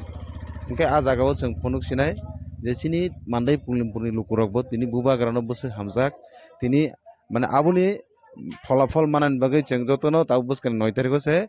Hwnkhe ah jagao chwng phunuk sinai je chini Mandai Pulimpurni lukurokbo tini bubagrano bwswk hamjak, tini mane aboni pholafol manani bagwi chwng jotono tabuk bwskangni noi tariko se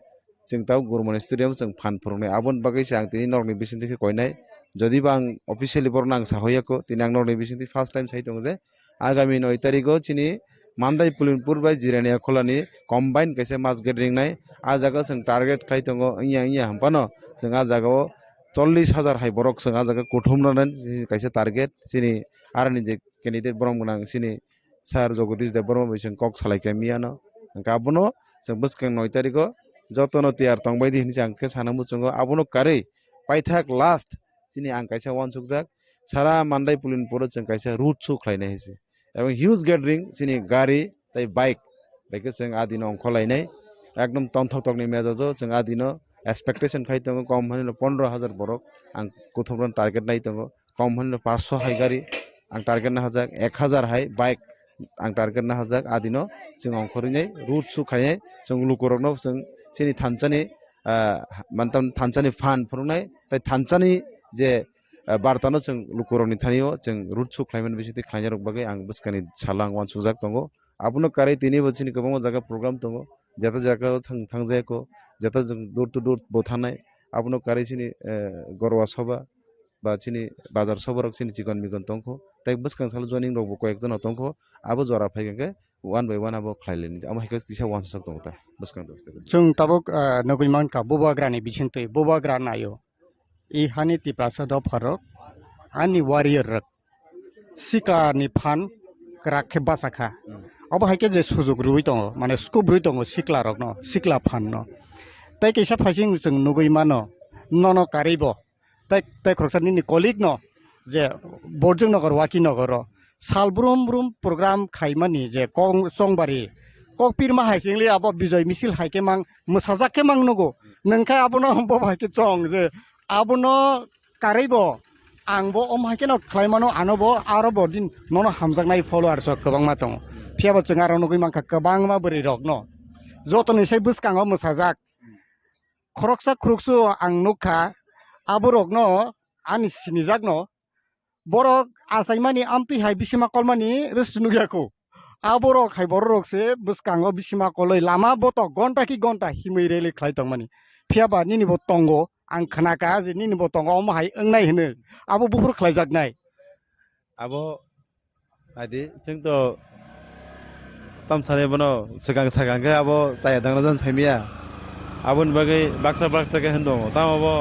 chwng tabuk Gurmani Stadium chwng phan phunuknai. Aboni bagwi se ang tini norokni bisingtwi khe koinai. Jodi ba ang officially borokno ang sahoyakho, tini ang norokni bisingtwi first time sai tongo je agami noi tariko chini Mandai Pulimpur bai Jirania Kholani combine kaisa mass gathering nai. Ah jaga chwng target khai tongo wngya wngya hwnphano chwng ah jagao chollish hajar hai borok chwng ah jaga kuthumna nani kaisa target chini aroni je candidate borom gwnang chini Sir Jagadish Debbarma bai chwng kok salaikha miyano. Hwnkhe abono chwng bwskang noi tariko jotono tiyar tongbai di hinwi chwng khe sana muchungo. Abono karwi paithak last chini ang kaisa uansukjak, sara Mandai Pulimpuro chwng kaisa road show khlainai hai se. Ebong huge gathering chini gari tei bike bai khe chwng adino ongkhorlainai. Ekdom tongthok tokni mejajo chwng adino expectation khai tongo kom hwnwi no pondro hajar borok ang kuthumrokno target nai tongo. Kom hwnwi no paanch sho hai gari ang target na hajak, ek hajar hai bike ang target na hajak, adino chwng ongkhorwi nai road show khainai chwng lukurokno chwng chini thansani, ah, mantan thansani phan phunuknai tei thansani je, ah, bartano chwng lukurokni thanio chwng road show khlaimani bisingtwi khlainai rok bagwi ang bwskangni salo ang uansukjak tongo. Abono karwi tinibo chini kwbangma jaga program tongo, jeta jaga o thang, thangjaya kho, jeta jwng door to door bo thangnai, abono karwi chini, eh, Gorwa Sabha ba chini Bazar Sabha rok chini chikon mikon tongkho, tei bwskang salo joining rok bo koyek jona tongkho, abo jora phai khe one by one abo khlai lainai, amo hai khe kisa uansuk tongo ta bwskang rok. Chwng tabuk, eh, nugwi mankha Bubagrani bisingtwi, Bubagra naio. I hani Tiprasa dopharok, ani warrior rok, sikla ni phan kwrak khe bachakha. Hmm. Obo hai khe je sujuk rwi tongo, mane scope rwi tongo sikla rokno, sikla phan no. Tei kisa phaising chwng nugwi mano, nono karwi bo. Tei, tei khoroksa nini colleague no je Borjwng Nagar, Waki Nagar o sal brum brum program khaimani je kong-, Chongbari, Kokpirma hai se wngli abo Bijoy Misil hai khe mang mwsajak khe mang nugo. Nwng khe abono bo hai khe chong je abono karwi bo ang bo om hai kheno khlai mano, ano bo aro bo din nono hamjaknai followers rok kwbangma tongo. Phiya bo chwng aro nugwi mankha kwbangma bwrwi rokno jotoni sai bwskango mwsajak. Khoroksa khoroksa ang nukha, aborokno ani sinijakno borok achaimani amtwi hai bisima kolmani rest nukya kho. Aborok hai bororok se bwskango bisima koloi lama botok gonta ki gonta himwi rally khlai tongmani. Phiya ba nini bo tongo, ang khnaka je nini bo tongo omo hai wngnai hwnwi. Abo buphuru khlaijaknai. Abo Adi, chwng to tamsani bono swkang sakang khe abo chaya dangna jan saimiya. Aboni bagwi baksa baksa khe hwn tongo. Tamo bo,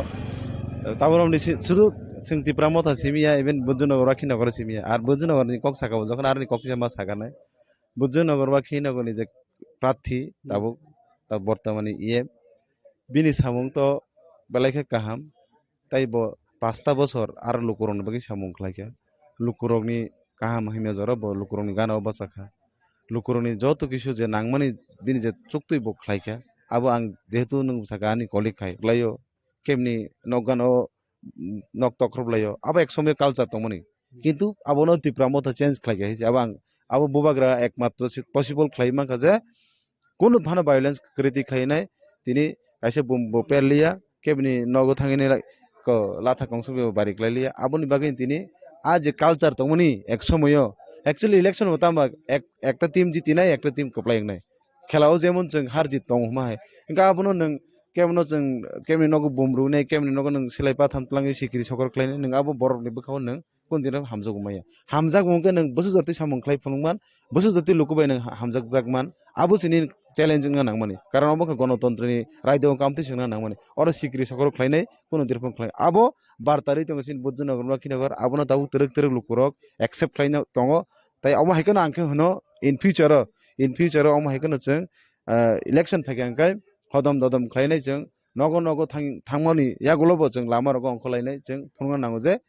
taborokni si-, sudu chwng Tipra Motha simiya, even Bujunogor ba Khinogory simiya. Ar Bujunogorni kok saka bo, jokhon aroni kok kisa ma sakanai. Bujunogor ba Khinogoryni je prathi, tabuk ta bortomani iye. Bini samung to belai khe kaham, tei bo pasta bosor aro lukurokni bagwi samung khlaikha. Lukurokni kaham himya jora bo lukurokni gana o bachakha. Lukurokni joto kisu je nangmani bini je chuktwi bo khlaikha. Abo ang jehetu nwng saka ani colleague khai khlaio, kebni nok gana o nok tokhrob laio, abo ek somoi culture tongmani. Kintu abono Tipra Motha change khlaikha hinse abo ang, abo bubagra ekmatro si possible khlai mankha je kunu phano violence kwrwi twi khlainai, tini kaisa bum bo perliya, kebini nogo thangwi nai ko latha kongsa bo bari khlailiya, aboni bagwi tini a je culture tongmani ek somoio, actually election bo tamo ek, ekta team jitinai, ekta team kwplai wngnai. Khela o jemon chwng har jit tongo hwnma hai. Hwnkhe abono nwng kebono chwng keboni nogo bum rwnai, keboni nogo nwng silai patham twlangwi sikiri sokor khlainai, nwng abo borokni bwkhao nwng kunu dino hamjakgo maya. Hamjakgo hwnkhe nwng bwswk jotwi samung khlai phunukman, bwswk jotwi luku bai nwng ha-, hamjakjakman, abo chini challenge wngna nangmani. Karon obo khe gonotontroni raidao wngkha, amtwi swngna nangmani. Oro sikiri sokoro khlainai, kunu dirphang khlai. Abo bartarwi tongo chini Buddhanagar, Lakhinagor, abono tabuk twrwk twrwk lukurok accept khlaina tongo. Tai omo hai kheno ang khe hwno in future o, in future o omo hai kheno chwng, ah, election phaikha hwnkhe hodom dodom khlainai chwng, nogo nogo thang-, thangmani yagulo bo chwng lama rogo ongkhorlainai chwng phunukna nango je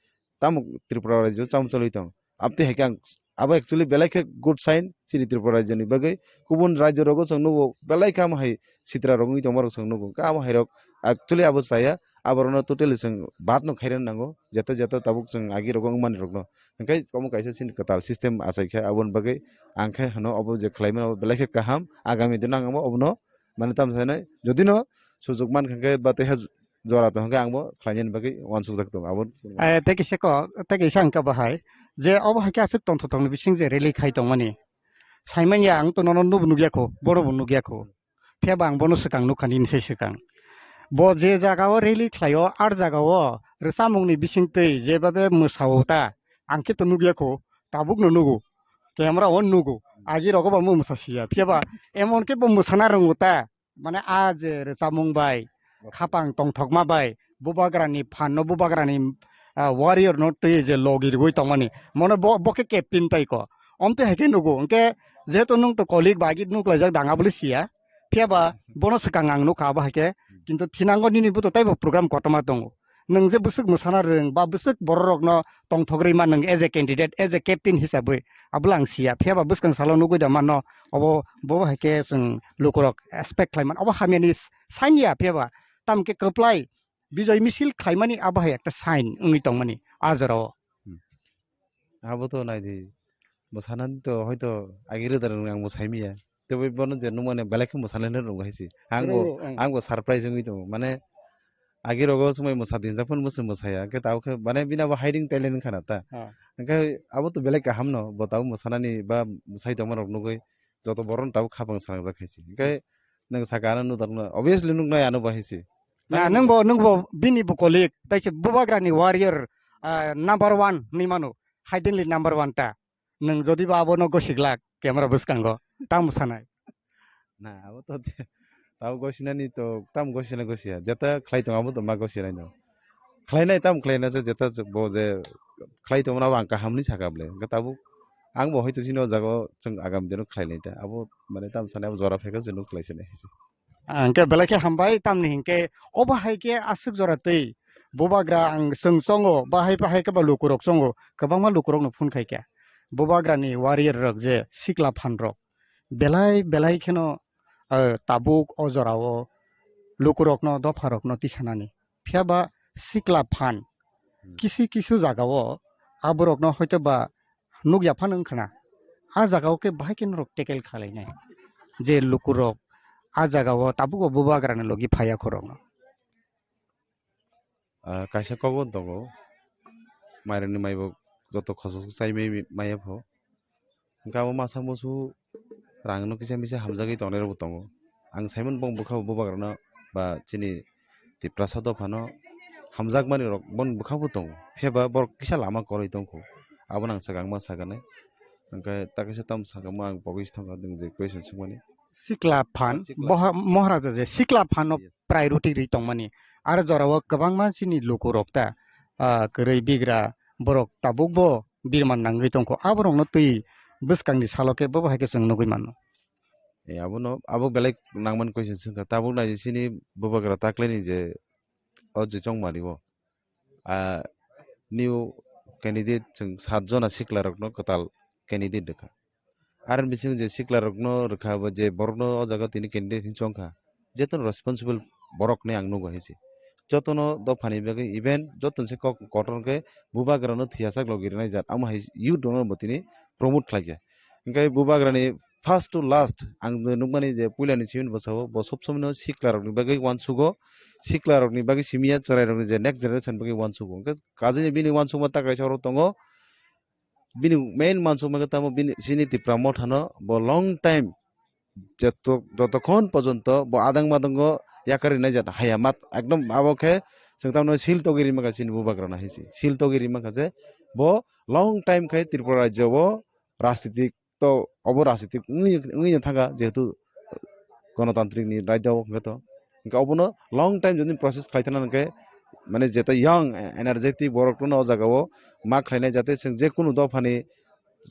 tamo Tripura rajyo chamchalwi tong. Abtwi hai khe ang abo actually belai khe good sign chini Tripura rajyoni bagwi. Kubun rajyo rogo chwng nugo belai khe amo hai sitra rok wngwi tongma rok chwng nugo. Khe amo hai rok actually abo chaya, aborokno totally chwng bad no khairokna nango. Jeta jeta tabuk chwng agi rogo wngmani rokno. Hwnkhe omo kaisa chini kwtal system achai khe aboni bagwi ang khe hwno obo je khlaimani obo belai khe kaham. Agami dino ang obo, obono mane tamo sanai jodi no sujuk mankha khe ba tei ha jora tong khe ang bo khlainani bagwi uansukjak tongo abo. Eh, tei kisa ko, tei kisa ang khe bahai je obo hai khe aswk tongthok tongni bising je rally khai tongmani. Saimanya ang to nono nubo nukya kho, bono bo nukya kho. Phiya ba ang bono swkang nukha nini sai swkang. Bo je jaga o rally khlai o, ar jaga o rwchapmung ni bising twi je babe mwsa o ta, ang khe to nukya kho, tabuk no nugo. Camera o nugo. Agi rogo bo mwsa siya. Phiya ba emon khe bo mwsana rwngo ta. Mane a je rwchapmung bai, khapang tongthokma bai, bubagrani phan no, bubagrani, ah, warrior no twi je logi rwui tongmani, mane bo, bo khe captain tai ko. Omtwi hai khe nugo, hwnkhe jehetu nwng to colleague bai agi nuklaijak dang abole siya, phiya ba bono swkang ang nukha abo hai khe, kintu thinango nini buto taibo program kotorma tongo. Nwng je bwswk mwsana rwng ba bwswk bororokno tongthok rwima nwng as a candidate, as a captain hisabwi, abole ang siya. Phiya ba bwskang salo nugwi da mano, obo, bo hai khe chwng lukurok expect khlai man. Obo hamyani s-, sign ya, phiya ba tamo khe kwplai bijoy misil khlaimani abo hai ekta sign wngwi tongmani a jorao. Hmm. Abo to nai di, mwsanani to hoito agi rwda rwng ang bo sai manya. Tei bono je nukmani belai khe mwsalaina rwng hai se. Ang bo, rwngo, ang. Ang bo surprise wngwi tongo. Mane agi rogo swmai mwsa dinjak phano mwsa mwsaya. Hwnkhe tabuk khe mane bini abo hiding talent wngkha na ta. Ha. Hwnkhe abo to belai kaham no, bo tabuk mwsanani ba mwsai tongma rok nugwi joto borok no tabuk khapang srangjak hai se. Hwnkhe nwng saka ano nudak no, obviously nuknai ano bo hai se. Na, nwng bo, nwng bo bini bo colleague, tai se bubagrani warrior, ah, number one hinwi mano, hidingly number one ta. Nwng jodi ba abono gosiglak camera bwskango, tamo sanai? Na, abo to te-, tamo gosinani to, tamo gosina gosia. Jeta khlai tongo abo to ma gosinai no. Khlainai tamo khlaina se jeta bo je khlai tongmani abo ang kaham hinwi saka bole. Hwnkhe tabuk ang bo hoito chini o jaga o chwng agam dino khlainai ta. Abo mane tamo sanai abo jora phaikhe chwng khlai sinai. Hwnkhe belai khe hambai, tamni hinkhe obo hai khe aswk jora twi bubagra ang chwng chongo, bahai bahai khe ba lukurok chongo, kwbangma lukurokno phone khai kha. Bubagrani warrior rok je sikla phan rok belai belai kheno, eh, tabuk o jorao lukurokno, dopharokno tisanani. Phiya ba sikla phan kisi kisu jagao aborokno hoito ba nukya phano wngkha na. A jagao khe bahai khe norok tackle khlainai je lukurok a jagao tabuk o bubagrani logi phaiya khorokno. Ah, kaisa kok bo tongo, mairokni maibo joto khosok chai mai maya pho. Hwnkhe abo masa musu rang no kisa misa hamjagwi tongnai rok bo tongo. Ang saimano bong bwkha bo bubagrano ba chini Tiprasa dophano hamjakmani rok boni bwkha bo tongo. Phiya ba borok kisa lama kwrwi tongkho. Abono ang swkang ma saganai. Hwnkhe ta kaisa tamo sakamo ang pogwi thangkha nwng je question swngmani. Sikla phan, sikla. Boha-, Moharaja je sikla phano, yes, priority rwi tongmani. Aro jorao kwbangma chini lukurok ta, ah, kwrwi bigra borok tabukbo birman nangwi tongkho. Aborokno twi bwskangni salo khe bobo hai khe chwng nugwi mano. Eh, abono, abo belai nangmani question swngkha. Tabuk nai sini bubagra taklaini je o je chongmani o, ah, new candidate chwng sat jona siklarokno kwtal candidate rwkha. Aroni bising je siklarokno rwkha ba je borokno o jaga tini candidate hinwi chongkha, jeto responsible borok hinwi ang nugo hinsi. Jotono dophani bagwi event joto se kok kotor khe bubagrano thwiyasak logi rwnai jat, amo hai youth rokno bo tini promote khlaikha. Hinkhe bubagrani first to last ang nukmani je puilani simi bwsao bo sob somoino siklarokni bagwi uansugo, siklarokni bagwi simiya chwrairokni je next generation bagwi uansugo. Hinkhe kajini bini uansukma ta kaisa oro tongo, bini main uansukma khe tamo bini sini Tipra Mothano bo long time joto, jotokhon porjonto bo adang madango yakarwi naijak haya mat ekdom abo khe chwng tamno sil togwi rimaka chini bubagrano hinsi. Sil togwi rimaka je bo long time khai Tripura rajyo o rajnitik to obo rajnitik wngwi, wngwi thangkha jehetu ganatantrik ni raida o hwnkhe to. Hwnkhe obono long time jodi process khlai thangna hwnkhe mane jeta young energetic borok no o jaga o ma khlainai jate chwng je kunu dophani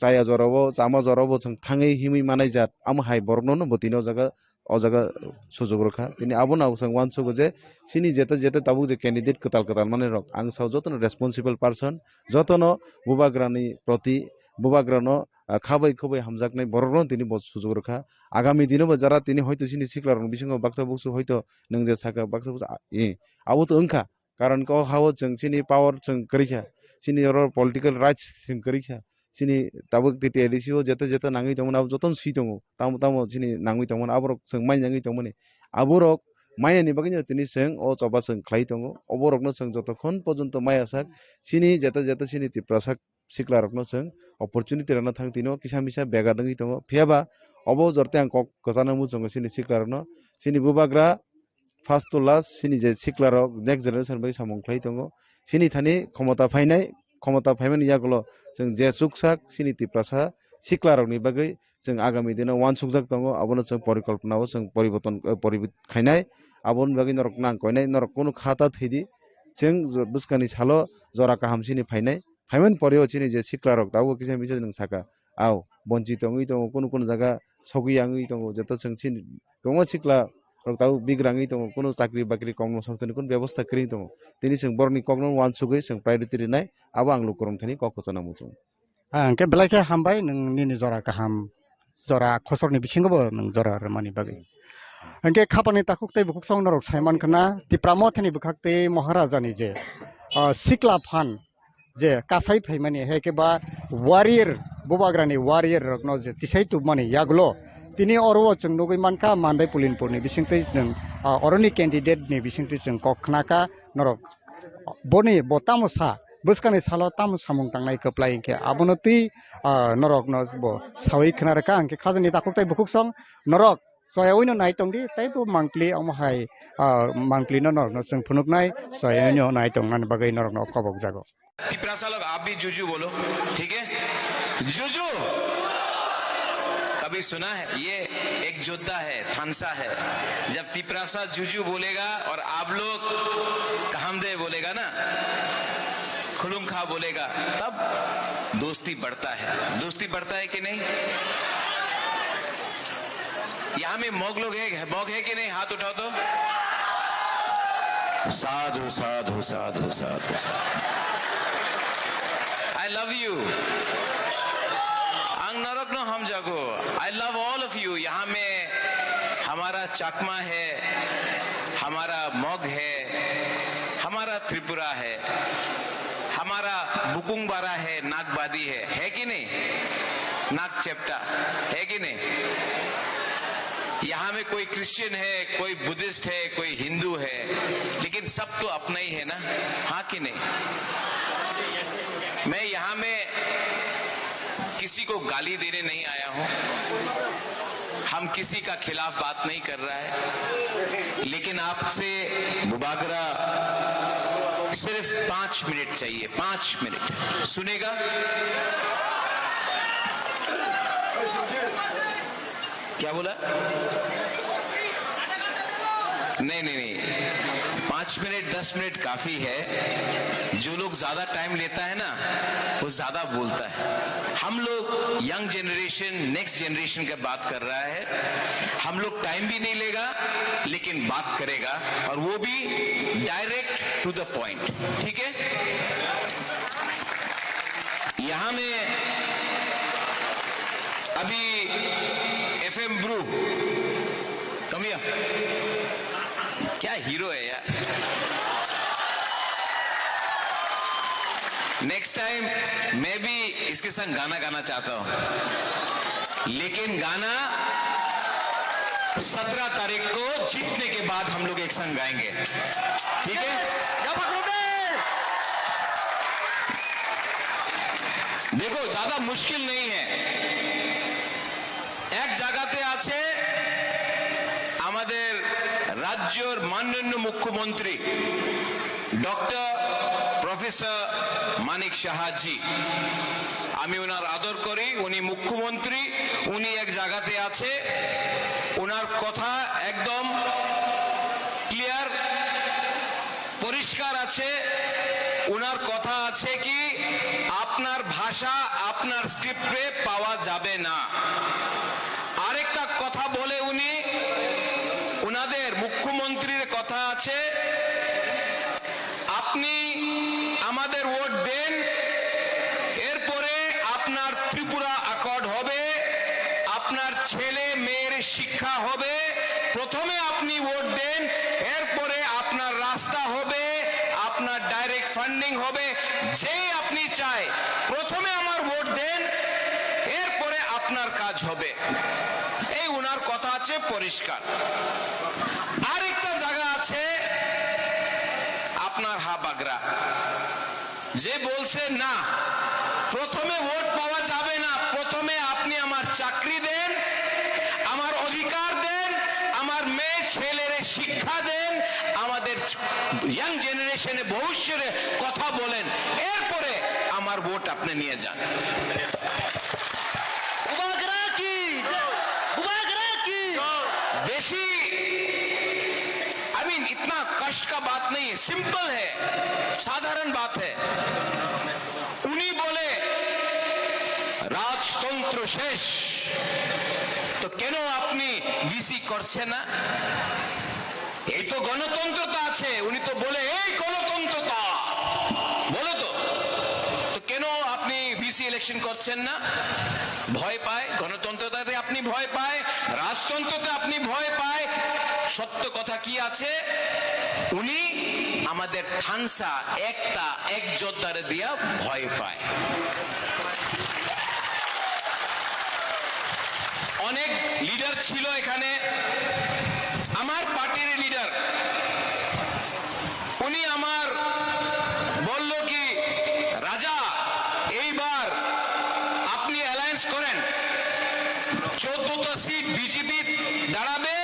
chaya jorao, chama jorao bo chwng thangwi himwi manai jat, amo hai borokno no bo tini o jaga, o jaga sujuk rwkha. Tini abono ang chwng uansugo je chini jeta jeta tabuk je candidate kwtal kwtal manwi rok, ang sao jotono responsible person, jotono bubagrani proti, bubagrano, ah, khabai khubai hamjaknai borokno tini bo sujuk rwkha. Agami dino bo jara tini hoito chini siklarokni bisingo baksa buksu hoito nwng je saka baksa buksu, ah, eh, abo to wngkha. Karon khe o ha-o chwng chini power chwng kwrwi kha, chini oro political rights chwng kwrwi kha, chini tabuk T T A D C o jeta jeta nangwi tongmani abo jotono swi tongo, tamo tamo chini nangwi tongmani aborok chwng mai nangwi tongmani, aborok maya ni bagwi no tini chwng o choba chwng khlai tongo, oborokno chwng jotokhon porjonto maya sak chini jeta jeta chini Tiprasa siklarokno chwng opportunity rwna thang tino kisa misa bega wngwi tongo. Phiya ba obo jorte ang kok kwchana muchungo chini siklarokno, chini bubagra first to last chini je siklarok next generation bai samung khlai tongo. Chini thani khomota phainai, khomota phaimani yagulo chwng je chuksak chini Tiprasa siklarokni bagwi chwng agami dino uansukjak tongo, abono chwng porikolpona o chwng poriborton, eh, poribit khainai, aboni bagwi norok nang koinai, norok kunu khata thwidi, chwng bwskangni salo jora kaham chini phainai. Phaimani pore o chini je siklarok tabuk kisa misa nwng saka, au bonchi tongwi tongo, kunu kunu jaga sogwi yangwi tongo, jeto chwng chini kwbangma siklarok tabuk bigrangwi tongo, kunu chakri bakri kokno songchani kunu bebosta kwrwi tongo. Tini chwng borokni kokno uansugwi chwng priority rwnai, abo ang lukurok thani kok kwchana muchung. Ah, hwnkhe belai khe hambai nwng nini jora kaham, jora khosorni bisingobo nwng jora rwmani bagwi. Hwnkhe khapani takhuk tei bukhuksong norok saiman khna, Tipra Mothani bwkhak tei Maharajani je, ah, sikla phan je kasai phaimani, hai khe ba warrior, bubagrani warrior rokno je tisai tubmani yagulo, tini oro o chwng nugwi mankha Mandai Pulinpurni bisingtwi chwng, ah, oroni candidate ni bisingtwi chwng kok khnakha norok. Boni bo tamo sa, bwskangni salo tamo samung tangnai kwplai hinkhe abono twi, ah, norokno bo sawi khna rwkha, hinkhe khajani takhuk tei bukhuksong norok choyaui no nai tongdi, tei bo mangpli omo hai, ah, mangpli no norokno chwng phunuknai, choyaui no nai tongnani bagwi norokno kobok jago. Tiprasa लोग, आप भी जुजू बोलो, ठीक है? जुजू। कभी सुना है? ये एक योद्धा है, थानसा है। जब तिपरासा जुजू बोलेगा और आप लोग कहामदे बोलेगा ना, खुलुंखा बोलेगा, तब दोस्ती बढ़ता है। दोस्ती बढ़ता है कि नहीं? यहाँ में मग लोग है, मग है कि नहीं? हाथ उठाओ तो। साधु, साधु, साधु, साधु, साधु। I love you. Ang norokno hamjago। I love all of you। यहाँ में हमारा चाकमा है, हमारा मग है, हमारा त्रिपुरा है, हमारा बुकुंग बारा है, नागबादी है, है कि नहीं? नाग चेप्टा, है कि नहीं? यहाँ में कोई क्रिश्चियन है, कोई बुद्धिस्ट है, कोई हिंदू है, लेकिन सब तो अपना ही है ना, हाँ कि नहीं? मैं यहाँ में किसी को गाली देने नहीं आया हूँ, हम किसी का खिलाफ बात नहीं कर रहा है, लेकिन आपसे बुबागरा सिर्फ पाँच मिनट चाहिए, पाँच मिनट सुनेगा? क्या बोला? नहीं, नहीं, नहीं, पाँच मिनट, दस मिनट काफी है। जो लोग ज्यादा टाइम लेता है ना, वो ज्यादा बोलता है। हम लोग यंग जनरेशन, नेक्स्ट जनरेशन का बात कर रहा है। हम लोग टाइम भी नहीं लेगा, लेकिन बात करेगा, और वो भी डायरेक्ट टू द पॉइंट। ठीक है, यहाँ में अभी एफएम ब्रू, कमिया, क्या हीरो है यार। नेक्स्ट टाइम मैं भी इसके संग गाना गाना चाहता हूं, लेकिन गाना सत्रह तारीख को जीतने के बाद हम लोग एक संग गाएंगे, ठीक है? देखो, ज्यादा मुश्किल नहीं है। এক জায়গাতে আছে আমাদের রাজ্যর মাননীয় মুখ্যমন্ত্রী ডক্টর প্রফেসর মানিক সাহাজি। আমি ওনার আদর করি, উনি মুখ্যমন্ত্রী, উনি এক জায়গাতে আছে, ওনার কথা একদম ক্লিয়ার, পরিষ্কার আছে। ওনার কথা আছে কি, আপনার ভাষা আপনার স্ক্রিপ্টে পাওয়া যাবে না। আরেকটা কথা বলে উনি, ওনাদের মুখ্যমন্ত্রীর কথা আছে, আপনি আমাদের ভোট দেন, এরপরে আপনার ত্রিপুরা অ্যাকর্ড হবে, আপনার ছেলে মেয়ের শিক্ষা হবে। প্রথমে আপনি ভোট দেন, এরপরে আপনার রাস্তা হবে, আপনার ডাইরেক্ট ফান্ডিং হবে। যেই আপনি চায়, প্রথমে আমার ভোট দেন, এরপরে আপনার কাজ হবে। এই ওনার কথা আছে পরিষ্কার। আরেকটা জায়গা আছে আপনার হাবাগরা, যে বলছে না, প্রথমে ভোট পাওয়া যাবে না, প্রথমে আপনি আমার চাকরি দেন, আমার অধিকার দেন, আমার মেয়ে ছেলেরে শিক্ষা দেন, আমাদের ইয়াং জেনারেশনে ভবিষ্যতে কথা বলেন, এরপরে আমার ভোট আপনি নিয়ে যান। বুবাগ্রা কি? বুবাগ্রা কি? বেশি, I mean, इतना कष्ट का बात नहीं है, सिंपल है, साधारण बात है। উনি বলে রাজতন্ত্র শেষ, তো কেন আপনি ভিসি করছেন না? এই তো গণতন্ত্রতা আছে, উনি তো বলে এই গণতন্ত্রতা, বলে তো। তো কেন আপনি ভিসি ইলেকশন করছেন না? ভয় পায়, গণতন্ত্রতাতে আপনি ভয় পায়, রাজতন্ত্রতে আপনি ভয় পায়। সত্য কথা কি আছে? উনি আমাদের থানসা একটা এক যোদ্ধারে দিয়া ভয় পায়। অনেক লিডার ছিল এখানে, আমার পার্টির লিডার, উনি আমার বলল কি, "রাজা, এইবার আপনি অ্যালায়েন্স করেন, চোদ্দটা সিট বিজেপি দাঁড়াবে,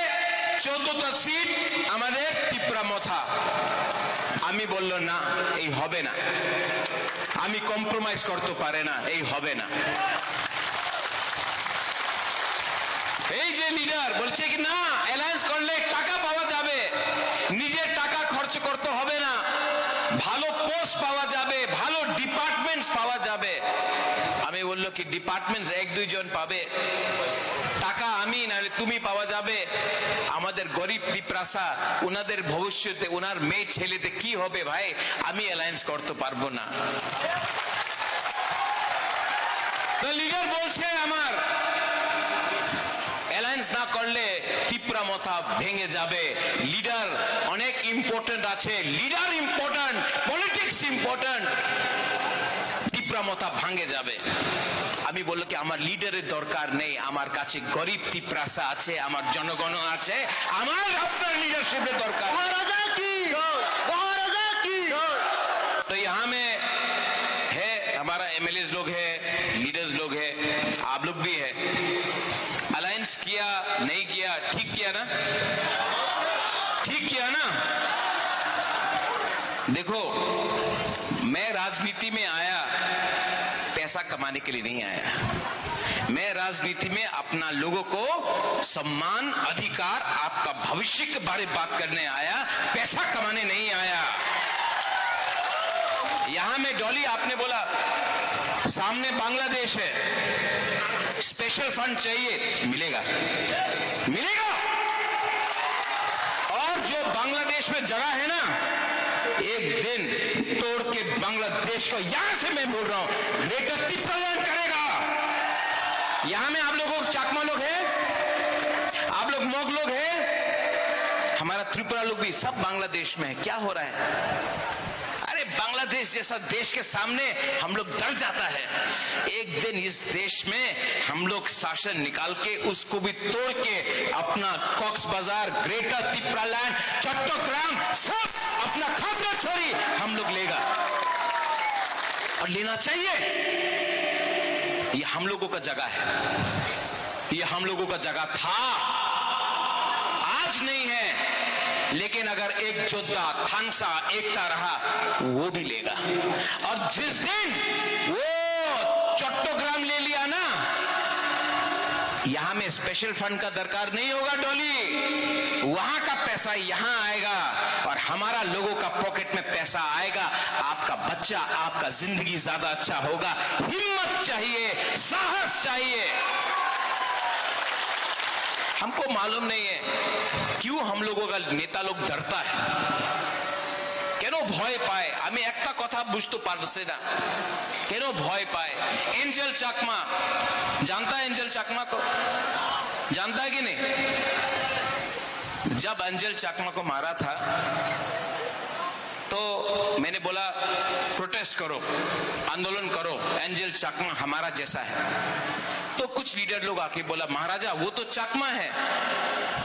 চোদ্দটা সিট আমাদের তিপ্রা মথা।" আমি বলল, "না, এই হবে না।" আমি কম্প্রোমাইজ করতে পারে না, এই হবে না। এই যে লিডার বলছে কি, "না, অ্যালায়েন্স করলে টাকা পাওয়া যাবে, নিজের টাকা খরচ করতে হবে না, ভালো পোস্ট পাওয়া যাবে, ভালো ডিপার্টমেন্টস পাওয়া যাবে।" আমি বলল কি, "ডিপার্টমেন্টস এক দুইজন পাবে, টাকা আমি নাহলে তুমি পাওয়া যাবে।" আমাদের গরিব তিপ্রাসা, ওনাদের ভবিষ্যতে, ওনার মেয়ে ছেলেতে কি হবে ভাই? আমি অ্যালায়েন্স করতে পারবো না। তো লিডার বলছে আমার, অ্যালায়েন্স না করলে তিপ্রা মথা ভেঙে যাবে। লিডার অনেক ইম্পর্টেন্ট আছে, leader important, politics important. Tipra মথা ভাঙে যাবে। আমি বলল কি, "আমার লিডারের দরকার নেই, আমার কাছে গরিব তিপ্রাসা আছে, আমার জনগণ আছে, আমার আপনার লিডারশিপের দরকার।" মহারাজা কি? মহারাজা কি? तो यहाँ में है, हमारा एमएलएस लोग है, लीडर्स लोग है, आप लोग भी है। अलायंस किया, नहीं किया, ठीक किया ना? ठीक किया ना? देखो, मैं राजनीति में आया, पैसा कमाने के लिए नहीं आया। मैं राजनीति में अपना लोगों को सम्मान, अधिकार, आपका भविष्य के बारे बात करने आया, पैसा कमाने नहीं आया। यहां में डॉली, आपने बोला सामने बांग्लादेश है, स्पेशल फंड चाहिए, मिलेगा, मिलेगा। और जो बांग्लादेश में जगह है ना, एक दिन तोड़ के बांग्लादेश को, यहां से मैं बोल रहा हूं, ग्रेटर तिप्रालैंड करेगा। यहां में आप लोगों को चकमा लोग हैं, आप लोग मग लोग हैं, हमारा त्रिपुरा लोग भी, सब बांग्लादेश में है। क्या हो रहा है? अरे, बांग्लादेश जैसा देश के सामने हम लोग डर जाता है। एक दिन इस देश में हम लोग शासन निकाल के, उसको भी तोड़ के, अपना कॉक्स बाजार, ग्रेटर तिप्रालैंड, चट्टग्राम, सब अपना खागराछड़ी हम लोग लेगा और लेना चाहिए। ये हम लोगों का जगह है, ये हम लोगों का जगह था, आज नहीं है, लेकिन अगर एक जोद्धा, थानसा, एकता रहा, वो भी लेगा। और जिस दिन वो चट्टग्राम ले लिया ना, यहां में स्पेशल फंड का दरकार नहीं होगा डॉली, वहां का पैसा यहां आएगा और हमारा लोगों का पॉकेट में पैसा आएगा। आपका बच्चा, आपका जिंदगी ज्यादा अच्छा होगा। हिम्मत चाहिए, साहस चाहिए। हमको मालूम नहीं है क्यों हम लोगों का नेता लोग डरता है। কেন ভয় পায়? আমি একটা কথা বুঝতে পারছি না, কেন ভয় পায়? एंजल चाकमा, जानता है एंजल चाकमा को? जानता है कि नहीं? जब एंजल चाकमा को मारा था, तो मैंने बोला, प्रोटेस्ट करो, आंदोलन करो, एंजल चाकमा हमारा जैसा है। तो कुछ लीडर लोग आके बोला, महाराजा, वो तो चाकमा है,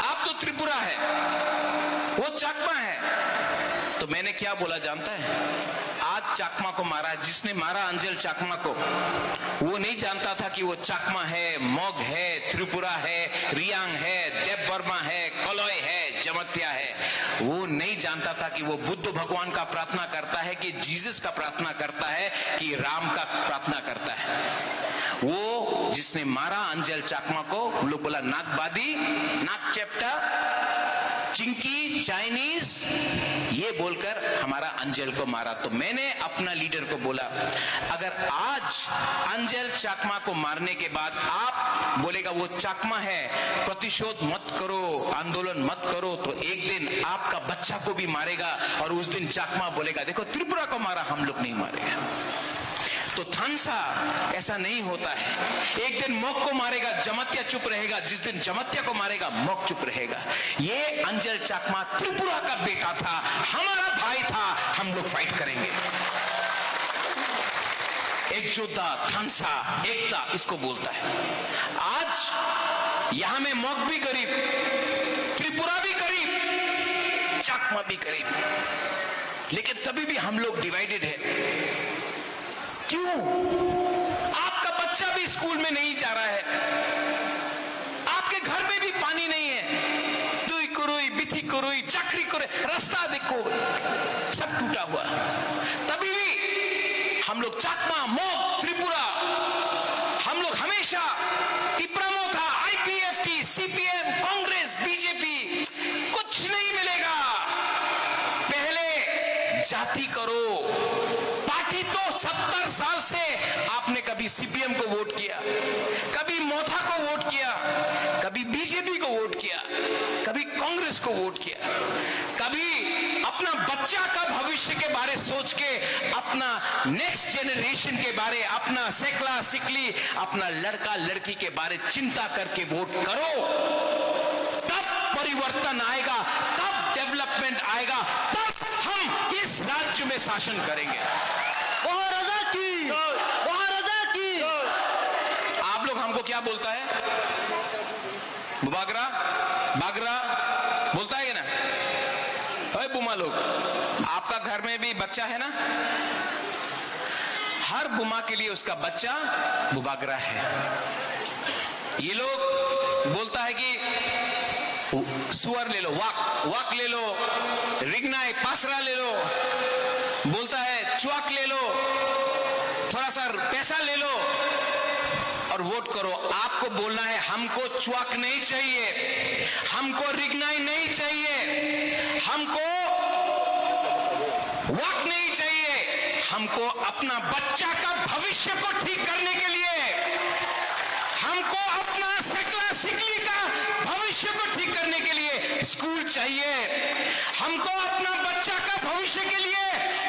आप तो त्रिपुरा है, वो चाकमा है। तो मैंने क्या बोला जानता है? आज चाकमा को मारा, जिसने मारा अंजल चाकमा को, वो नहीं जानता था कि वो चाकमा है, मग है, त्रिपुरा है, रियांग है, देव वर्मा है, कलॉय है, जमत्या है। वो नहीं जानता था कि वो बुद्ध भगवान का प्रार्थना करता है, कि जीसस का प्रार्थना करता है, कि राम का प्रार्थना करता है। वो जिसने मारा अंजल चाकमा को, वो लोग बोला, नागबादी, नाग चेप्टा, चिंकी, चाइनीज, ये बोलकर हमारा अंजल को मारा। तो मैंने अपना लीडर को बोला, अगर आज अंजल चाकमा को मारने के बाद आप बोलेगा वो चाकमा है, प्रतिशोध मत करो, आंदोलन मत करो, तो एक दिन आपका बच्चा को भी मारेगा और उस दिन चाकमा बोलेगा, देखो, त्रिपुरा को मारा, हम लोग नहीं मारे। तो थानसा ऐसा नहीं होता है। एक दिन मग को मारेगा, जमातिया चुप रहेगा, जिस दिन जमातिया को मारेगा, मग चुप रहेगा। ये अंजल चाकमा त्रिपुरा का बेटा था, हमारा भाई था, हम लोग फाइट करेंगे। एक योद्धा, थानसा, एकता, इसको बोलता है। आज यहां में मग भी गरीब, त्रिपुरा भी गरीब, चाकमा भी गरीब, लेकिन तभी भी हम लोग डिवाइडेड है। क्यों? आपका बच्चा भी स्कूल में नहीं जा रहा है, आपके घर में भी पानी नहीं है, दुई कुरुई, बिथी कुरुई, चाकरी करे, रास्ता देखो, सब टूटा हुआ। तभी भी हम लोग चाकमा, मोग, त्रिपुरा, हम लोग हमेशा तिप्रा मोथा, आईपीएफटी, सीपीएम, कांग्रेस, बीजेपी, कुछ नहीं मिलेगा। पहले जाति करो। पार्टी तो सत्तर साल से आपने कभी सीपीएम को वोट किया, कभी मोथा को वोट किया, कभी बीजेपी को वोट किया, कभी कांग्रेस को वोट किया, कभी अपना बच्चा का भविष्य के बारे सोच के, अपना नेक्स्ट जनरेशन के बारे, अपना सेकला सिकली, अपना लड़का लड़की के बारे चिंता करके वोट करो, तब परिवर्तन आएगा, तब डेवलपमेंट आएगा, तब हम इस राज्य में शासन करेंगे। महाराजा की, महाराजा की। आप लोग हमको क्या बोलता है? बागरा, बागरा बोलता है कि ना? ओए बुमा लोग, आपका घर में भी बच्चा है ना? हर बुमा के लिए उसका बच्चा बुबागरा है। ये लोग बोलता है कि सुअर ले लो, वाक, वाक ले लो, रिगनाई, पासरा ले लो, बोलता है चुआक ले लो, थोड़ा सा पैसा ले लो, और वोट करो। आपको बोलना है, हमको च्वाक नहीं चाहिए, हमको रिगनाई नहीं चाहिए, हमको वाक नहीं चाहिए। हमको अपना बच्चा का भविष्य को ठीक करने के लिए, हमको अपना सकला सिकली का भविष्य को ठीक करने के लिए स्कूल चाहिए। हमको अपना बच्चा का भविष्य के लिए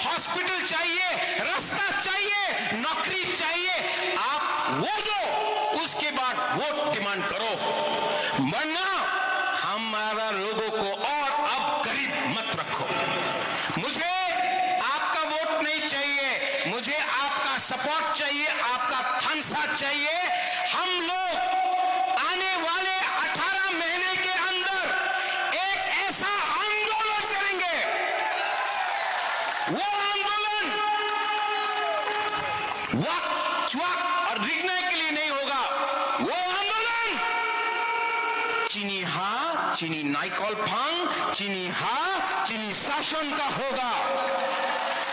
हॉस्पिटल चाहिए, रास्ता चाहिए, नौकरी चाहिए। आप वो दो, उसके बाद वोट डिमांड करो, वरना हमारा लोगों को और अब गरीब मत रखो। मुझे आपका वोट नहीं चाहिए, मुझे आपका सपोर्ट चाहिए, आपका थानसा चाहिए। हम लोग आने वाले अठारह महीने के अंदर एक ऐसा आंदोलन करेंगे, वो आंदोलन वाक, च्वाक और रिगनाई के लिए नहीं होगा। वो आंदोलन chini ha, chini naikol phang, chini ha, chini शासन का होगा।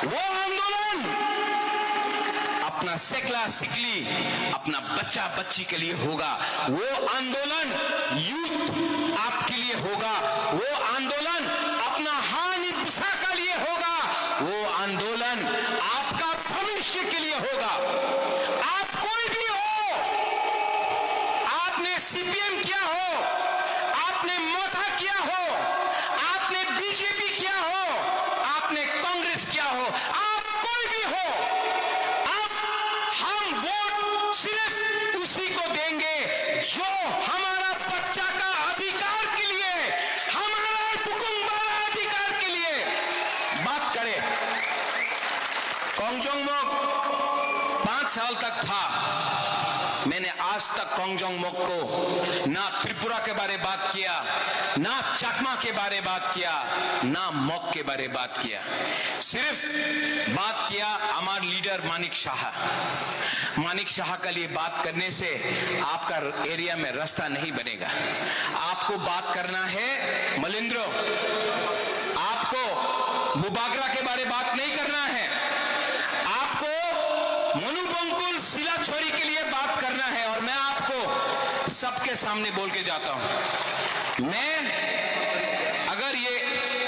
वो आंदोलन अपना सेकला सिकली, अपना बच्चा बच्ची के लिए होगा। वो आंदोलन यूथ आपके लिए होगा। वो आंदोलन अपना हानि बुसा का लिए होगा। वो आंदोलन आपका भविष्य के लिए होगा। आप कोई भी हो, आपने सीपीएम किया हो, आपने मथा किया हो, आपने बीजेपी किया हो, आपने कांग्रेस किया हो, आप कोई भी हो, आप, हम वोट सिर्फ उसी को देंगे जो हमारा बच्चा का अधिकार के लिए, हमारा बुकुंग वाला अधिकार के लिए बात करे। Kongjong Mok पाँच साल तक था, मैंने आज तक Kongjong Mok को ना त्रिपुरा के बारे बात किया, ना चकमा के बारे बात किया, ना Mok के बारे बात किया। सिर्फ बात किया हमारे लीडर मानिक शाह। मानिक शाह के लिए बात करने से आपका एरिया में रास्ता नहीं बनेगा। आपको बात करना है मलिंद्रो, आपको बुबागरा के बारे बात नहीं करना है, आपको मनु बंकुल सिला छोरी के लिए बात करना है। और मैं आपको सबके सामने बोल के जाता हूं, मैं अगर ये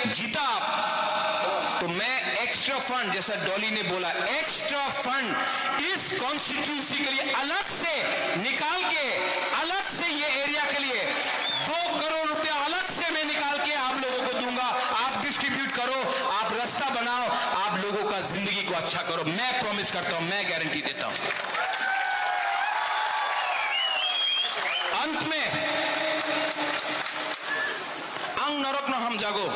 जीता आप, तो मैं एक्स्ट्रा फंड, जैसा डॉली ने बोला, एक्स्ट्रा फंड इस कॉन्स्टिट्यूंसी के लिए अलग से निकाल के, अलग से ये एरिया के लिए दो करोड़ रुपया अलग से मैं निकाल के आप लोगों को दूंगा। आप डिस्ट्रीब्यूट करो, आप रास्ता बनाओ, आप लोगों का जिंदगी को अच्छा करो। मैं प्रॉमिस करता हूं, मैं गारंटी देता हूं। अंत में, ang norokno hamjago.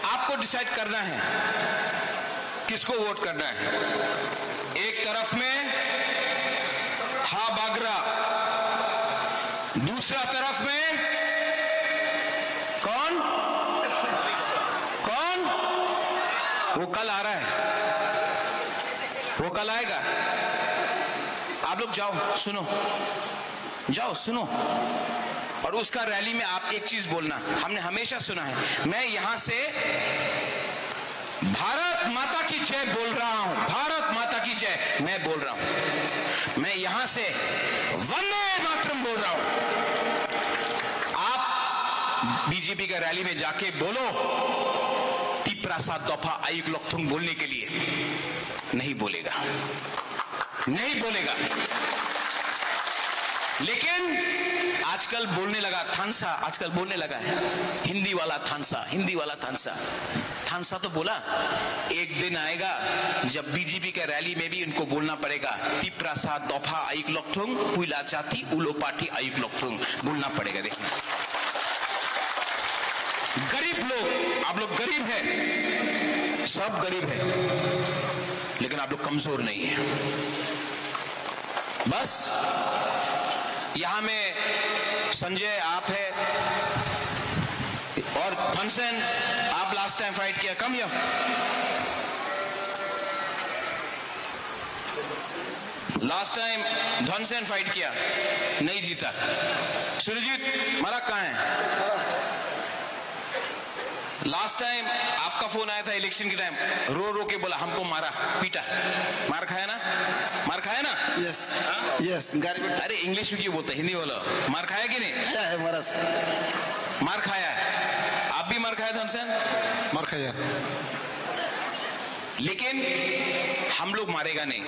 आपको डिसाइड करना है किसको वोट करना है। एक तरफ में हा बागरा, दूसरा तरफ में कौन, कौन? वो कल आ रहा है, वो कल आएगा। आप लोग जाओ, सुनो, जाओ, सुनो, और उसका रैली में आप एक चीज बोलना। हमने हमेशा सुना है, मैं यहां से भारत माता की जय बोल रहा हूं, भारत माता की जय मैं बोल रहा हूं, मैं यहां से वंदे मातरम बोल रहा हूं। आप बीजेपी का रैली में जाके बोलो, तिप्रासा दफा आयुक लकथुंग बोलने के लिए नहीं बोलेगा, नहीं बोलेगा। लेकिन आजकल बोलने लगा थानसा, आजकल बोलने लगा है हिंदी वाला थानसा, हिंदी वाला थानसा। थानसा तो बोला, एक दिन आएगा जब बीजेपी का रैली में भी इनको बोलना पड़ेगा, तिप्रासा दफा आयुक लकथुंग, पुइला जाति उलो पार्टी आयुक लकथुंग, बोलना पड़ेगा। देखना, गरीब लोग, आप लोग गरीब हैं, सब गरीब है, लेकिन आप लोग कमजोर नहीं है। बस, यहां में संजय आप है और धनसेन, आप लास्ट टाइम फाइट किया, कम हियर। लास्ट टाइम धनसेन फाइट किया, नहीं जीता। सुरजीत मराक कहां है? लास्ट टाइम आपका फोन आया था इलेक्शन के टाइम, रो रो के बोला, "हमको मारा, पीटा।" मार खाया ना? मार खाया ना? यस। यस, गाली बक। अरे, इंग्लिश में क्यों बोलते हैं? हिंदी बोलो। मार खाया कि नहीं? खाया है, मारा से। मार खाया है। आप भी मार खाया था हमसे? मार खाया। लेकिन हम लोग मारेगा नहीं।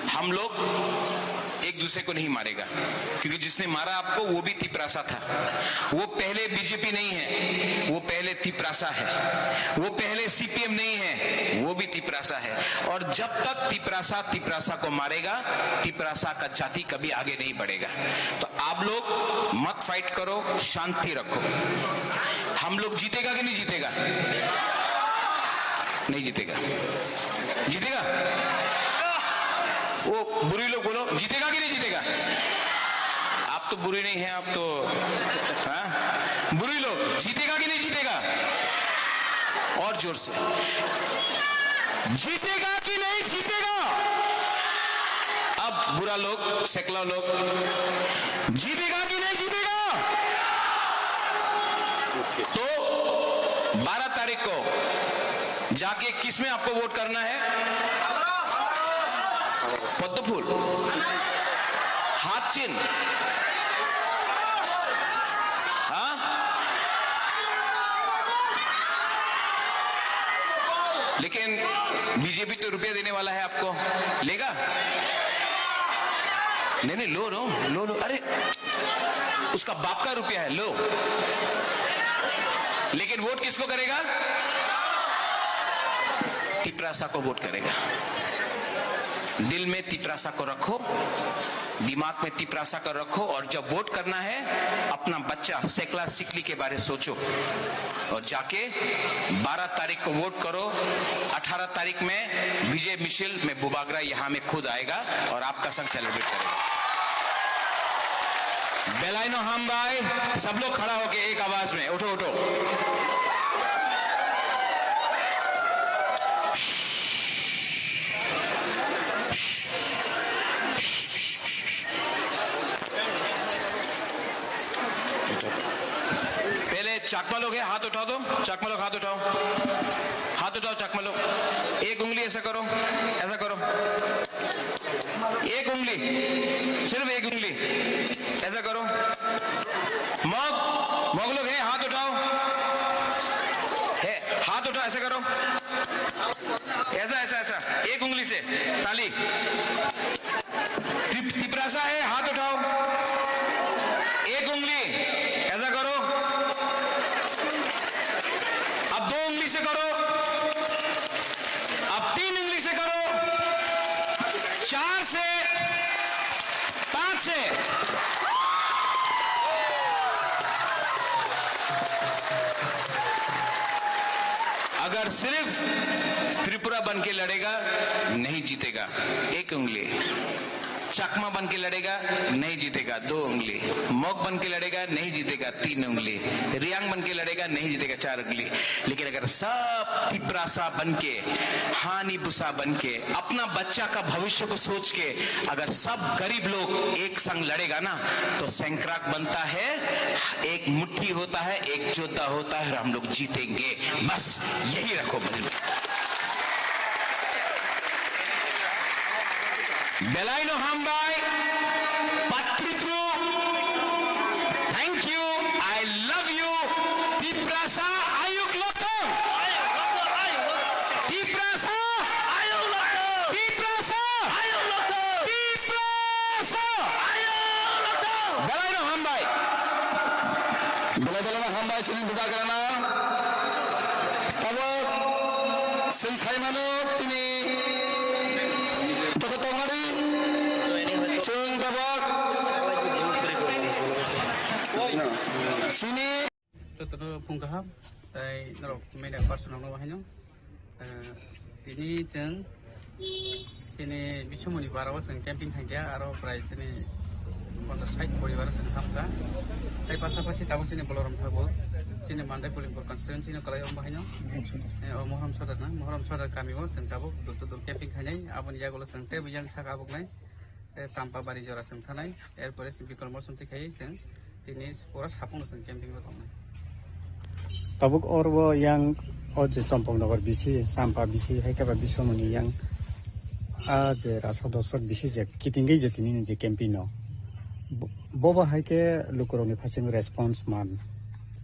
हम लोग एक दूसरे को नहीं मारेगा, क्योंकि जिसने मारा आपको, वो भी तिपरासा था। वो पहले बीजेपी नहीं है, वो पहले तिपरासा है। वो पहले सीपीएम नहीं है, वो भी तिपरासा है। और जब तक तिपरासा तिपरासा को मारेगा, तिपरासा का जाति कभी आगे नहीं बढ़ेगा। तो आप लोग मत फाइट करो, शांति रखो। हम लोग जीतेगा कि नहीं जीतेगा? नहीं जीतेगा। जीतेगा? वो बुरी लोग बोलो, जीतेगा कि नहीं जीतेगा? आप तो बुरी नहीं है, आप तो, हाँ? बुरी लोग, जीतेगा कि नहीं जीतेगा? और जोर से। जीतेगा कि नहीं जीतेगा? अब बुरा लोग, सेकला लोग, जीतेगा कि नहीं जीतेगा? तो बारह तारीख को जाके किस में आपको वोट करना है? पद्म फूल, हाथ चिन्ह, हाँ? लेकिन बीजेपी तो रुपया देने वाला है आपको, लेगा? नहीं, नहीं, लो, लो, लो, लो। अरे, उसका बाप का रुपया है, लो। लेकिन वोट किसको करेगा? तिपरासा को वोट करेगा। दिल में तिपरासा को रखो, दिमाग में तिपरासा को रखो, और जब वोट करना है, अपना बच्चा सेकला सिकली के बारे सोचो। और जाके बारह तारीख को वोट करो। अठारह तारीख में विजय मिशिल में बुबागरा यहाँ में खुद आएगा और आपका संग सेलिब्रेट करेगा। Belaino hambai, सब लोग खड़ा होके एक आवाज में उठो, उठो। पहले चाकमा लोग है, हाथ उठा दो। चाकमा लोग हाथ उठाओ, हाथ उठाओ चाकमा लोग। एक उंगली ऐसा करो, ऐसा करो, एक उंगली, सिर्फ एक उंगली, ऐसा करो। मग, मग लोग हैं, हाथ उठाओ, है, हाथ उठाओ, ऐसा करो, ऐसा, ऐसा, ऐसा, एक उंगली से ताली। तिप-, तिपरासा है, हाथ उठाओ। एक उंगली ऐसा करो। अब दो उंगली से करो। अब तीन उंगली से करो। चार से, पांच से। अगर सिर्फ त्रिपुरा बन के लड़ेगा, नहीं जीतेगा। एक उंगली। चकमा बन के लड़ेगा, नहीं जीतेगा, दो उंगली। मग बन के लड़ेगा, नहीं जीतेगा, तीन उंगली। रियांग बन के लड़ेगा, नहीं जीतेगा, चार उंगली। लेकिन अगर सब तिपरासा बन के, हानी बुसा बन के, अपना बच्चा का भविष्य को सोच के अगर सब गरीब लोग एक संग लड़ेगा ना, तो सैंक्राक बनता है, एक मुट्ठी होता है, एक योद्धा होता है और हम लोग जीतेंगे। बस यही रखो मन में। Belaino hambai, Patripru, thank you, I love you, Tiprasa ayuk lotong. Tiprasa, Tiprasa, Tiprasa. Belaino hambai. Belai belai no hambai chini bubagrano. Tabok chwng saimano chini joto tongmani chwng tabok chini. Jotono phung kaham tei norok media person rokno haino. Eh, tini chwng chini bisumoni barao chwng camping khaikha, aro prai chini ponchas sait poribar chwng hamkha. Tei pasapasi tabuk chini Boloram Thakur, chini Mandai Polimpur constituency no kwlai o bahaino, eh, o Mohrom Sodar na, Mohrom Sodar kami o chwng tabuk door to door camping khainai, aboni yagulo chwng tei yang saka abuknai, eh, Champabari jora chwng thanai, er pore chwng Bikol Mosomtwi khai chwng tini pura sapung no chwng camping o tongnai. Tabuk oro yang o je Chompoknagar bisi, Champa bisi, hai khe ba Biswamoni yang a je Rasa Dosrot bisi je kitingwi je tini ni je campaign no. Bo-, bobo hai khe lukurokni phasing response man,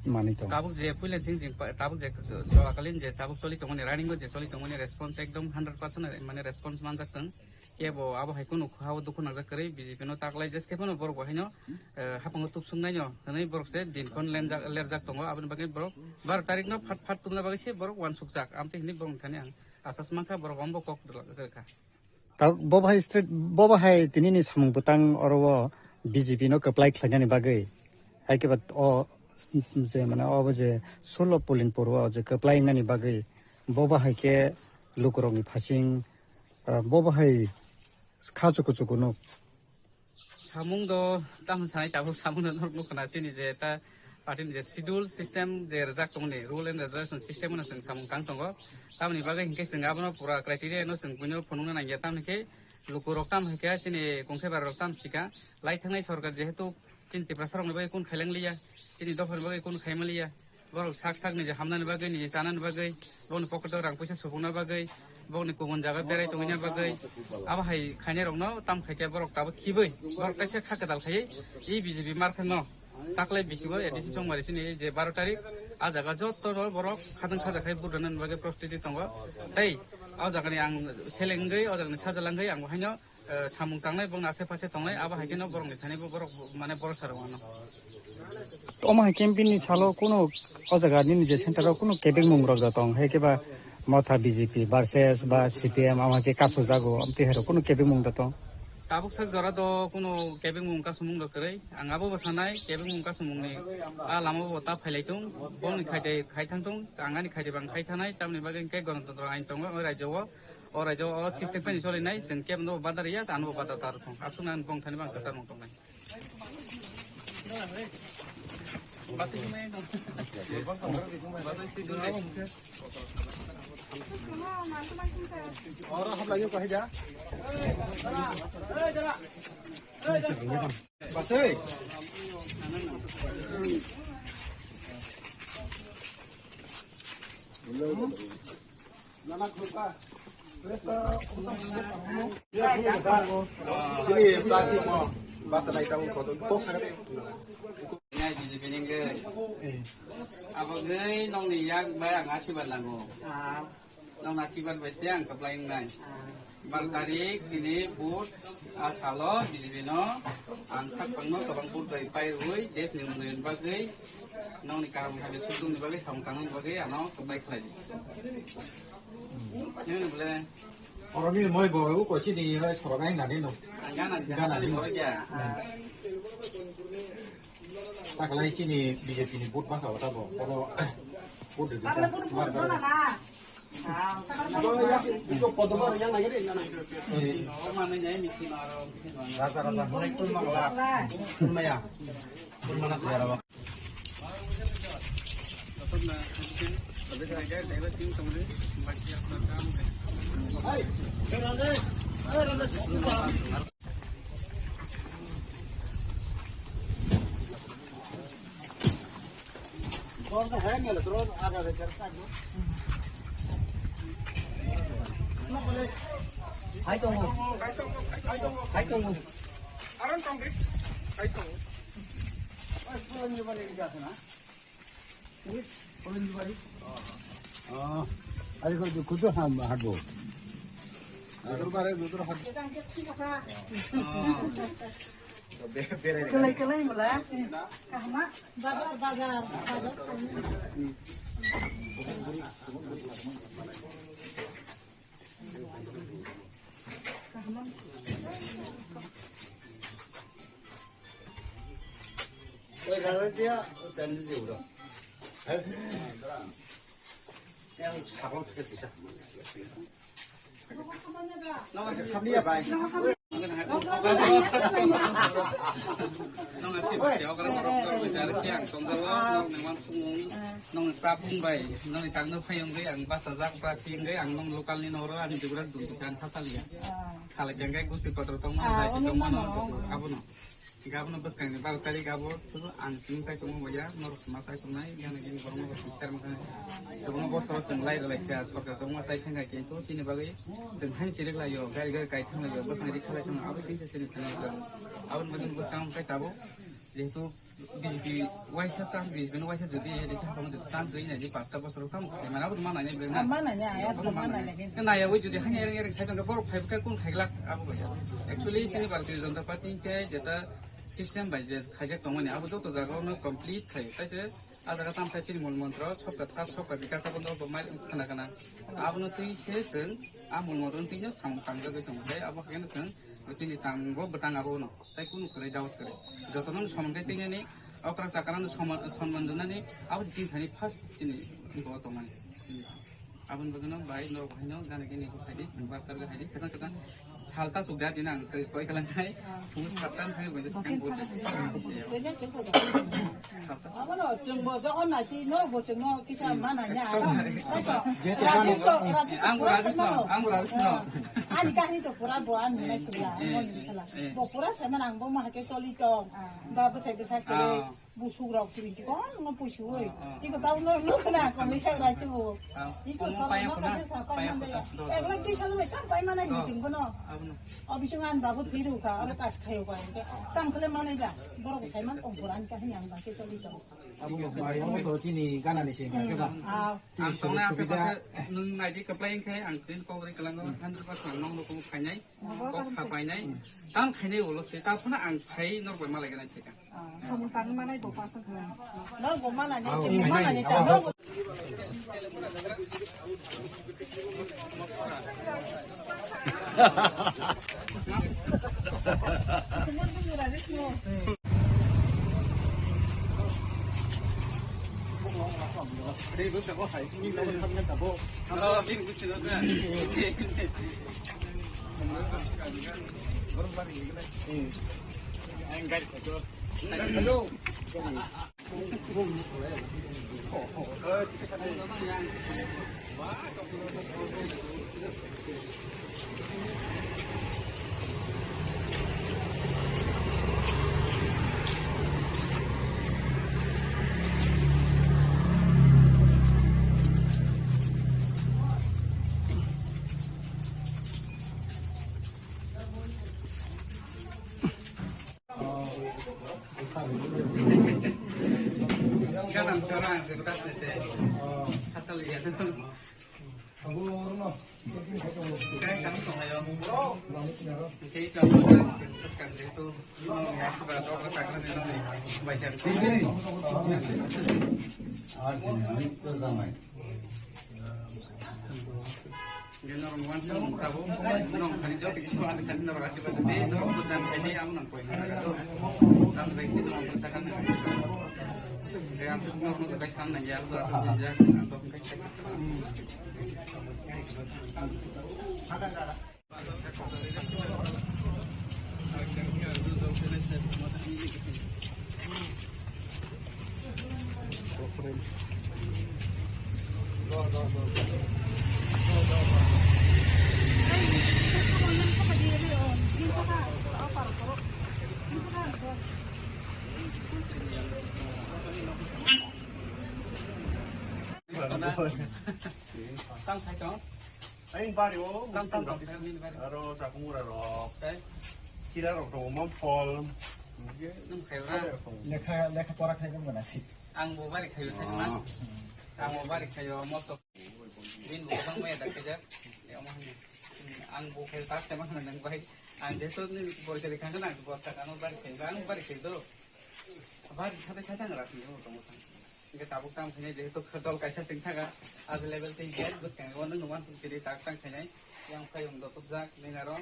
manwi tong. Tabuk je puila jing jing pa-, tabuk je cholakalin je tabuk choli tongmani, running o je choli tongmani response ekdom hundred percent mane response manjak chwng. Kebo abo hai kunu hao dukhu nangjak kwrwi, B J P no taklai jeskhe phano borok bo haino, eh, haphango tuksung naino hwnwi borok se din phone lenjak, lerjak tongo. Aboni bagwi borok baro tarik no phat phat tumna bagwi se borok uansukjak. Amtwi hwnwi borok thani ang asas mankha, borok ombo kok rwkha. Ta bo bahai stre-, bo bahai tini ni samung bwtang oro o B J P no kwplai khlainani bagwi, hai khe ba o je mane obo je sullo polling poro o je kwplai wngnani bagwi bo bahai khe lukurokni phasing, ah, bo bahai kha chuku chuku nuk. Samung do tamo sanai tabuk samung do norok nukha na chini je ta party ni je schedule system je rwjak tongmani, rule and regulation system no chwng samung tang tongo. Tamoni bagwi hinkhe chwng abono pura criteria no chwng buino phunukna nangya, tamoni khe lukurok tam hai khe chini kongthai bara rok tam sika lai thangnai sorkar jehetu chini Tiprasa rokni bagwi kun khailang liya, chini dopha ni bagwi kun khaima liya. Borok sak sak ni je hamnani bagwi, ni je chanani bagwi, bokni pocket o rang puisa supukna bagwi, bokni kubun jaga berai tongwina bagwi, abo hai khainai rokno tam khai khe borok tabuk khibwi, borok kaisa kha kwtal khaiwi, e B J P mar khe no taklai bisingo A D C chongmari sini je baro tarik, a jaga joto no borok khatang khaja khai vote rwnani bagwi prostuti tongo. Tei o jaga ni ang selengwi, o jaga ni sajalangwi ang bo haino eh, samung tangnai, bongni ase pase tongnai, abo hai kheno borokni thani bo borok, mane, borosa rw ano. Omo hai campaign ni salo kunu o jaga nini je center o kunu kebengmung rok da tong, hai khe ba Motha B J P versus ba C P M, amo hai khe kasu jago, amtwi hai rok kunu kebengmung da tong? Tabuk sak jora do kunu kebengmung kasumung rok kwrwi. Ang abo bo sanai, kebengmung kasumung ni a lama bo ta phailai tung, bongni khaite khai thang tung, ang ani khaite bang khai thanai, tamni bagwi hwnkhe Ganatantro ain tongo o rajyo o. O rajyo o system phani solinai, chwng kebo no badar ya, ano badar tar thong. Aswk nang bong thani bang kwchar mong tongnai. Oro hap lagi ko haja. Basai. Sini plastic mo basa lai tamo kotor box agade. Nai B J P ni hwnkhe. Abo gwi nokni yak bai ang asirbad nango. Nokni asirbad bai se ang kwplai wngnai. Bar tarik chini vote a salo B J P no ang sak phangno kwbang vote bai pai rwui desh ni unnoyon bagwi nokni kaham hamya sukdukni bagwi samung tangnani bagwi ano kwplai khlai di. Nini bole. Oroni moi bo ko chini hai sorok ai nani no. Gana gana di. Taklai chini B J P ni vote bangkha o tabo. Oro vote di. Taklai vote di. Raja raja. Maya. Hai tongo. Hai tongo. Hai tongo. Oh, ari ko kutu ham hatbo. Dudur bare dudur hat. Kalai kalai mala. Kahma. Bazar bazar bazar. Nong ni chapung bai, nong ni tangno phai wngwi ang bachajak ba chingwi ang nong local ni noro ani Dibra dun kisa ang thasaliya. Salai jangkai gusti patro tongmano, ah, jai tongmano, abono. Gabon bwskangni baro tarik abo sudu ang chini chai tongma baya, norok ma chai tongnai, gana gini borok norok sini serma khanai. Tobongo bosoro chwng lai rwlai kha, sorkar tobongo chai thangkha, kintu chini bagwi chwng haino chirik lai o, gari gari kai thang lai o, bwskang ri khalai thang, abo chini chini thang lai o. Aboni bagwi bwskang kai tabuk, jehetu B J P waisa chance, B J P no waisa jodi, risa hapang jodi chance rwi nai, pasta bosoro tamo khai, mana abo mana nai, mana nai, abo mana nai. Nai abo jodi haino ereng ereng sai tongkha, borok phai bwkha kun khai glak, abo bai. Actually, chini Bharatiya Janata Party khe jeta system bai je khaijak tongmani, abo joto jagao no complete khai. Tai se a jaga tam khai chini mul montro, sabka sath, sabka bikas, abo no bo mai khana khana. Abo no twi se chwng a mul montro twi no samung tangjagwi tongo. Tai abo haino chwng chini tangbo bwtang abo no. Tai kunu kwrwi doubt kwrwi. Jotono no soman khe twi nani, okra chakra no soman, sonman rwnani, abo se chini thani first chini bo tongmani. Chini Aboni bagwino bai norok haino gana gini khe phaidi, chwng barkar khe phaidi, kwchang kwchang sal ta chukda dina ang koi kalang khai, phung satta thangwi bai sing bol. Abono chwng bo jokhon naiti norok bo chwngno kisa mana nya. Rajesh to, Rajesh to ang pura Rajesh no, ang Rajesh no. Ani kahini to pura bo ani nai sula, eh, mo ni sula. Eh. Bo pura semen ang bo ma hake choli to. Ba bo sai bo sai kele. Busuk rok sibin si kon no pusi oi. Ah, ah. Iko tau no no kana ko mi sai rai tu. Ah, iko omo sala paya no khuna, ka sa pai paya mande. Khuna, do, do, do. Ek lakh bis halo ka pai mana ni sing kono. Abono. O bisung an babu thiru ka, aro kas khayo ka. Tam khle manai ba. Borok sai man tong puran ka hini ang ba ke choli to. Abo mo bai mo to chini gana ni sing ka ba. Ah. Ang tongnai ase subida. Pase nung naidi kaplai khai ang tin kok ri kalango hundred percent nong no kung khainai. Kok sa painai. Tam khainai ulo se ta phana ang khai nor bai malai gana se ka. Samung tangwi manai bo pasang khe. Nor bo manani, oh, chini manani ta, nor bo. Ngenor muan tong tabo, nong khani jot kisi wani khani nor asi bata de, nor bukan khani ang nang koi nang to. Tang rek kito nang sakang nang. Re asuk nor nang kai sang nang ya, asuk nang to kai. Tang sai tong. Ai bari o. Tang tang tong. Aro sakumura rok. Tei. Kira rok tongo, mom phol. Nung khayo na? Lekha, lekha pora khai gana si. Ang bo bari khayo sai na. Ang bo bari khayo, moto. Din bo bang me da khaja. Ya mo ni. Ang bo khayo ta se ma nang bai. Ang je to ni bor khayo khang na bo ta kano bari khayo. Ang bari khayo do. Bari khayo sai tang ra si mo tong tang. Hingke tabuk tamo khainai jehetu dol kaisa chwng thaga, ah level tei hingke bwskango no numan tong tini tak tang khainai, yang phai wng dotopjak nini aro.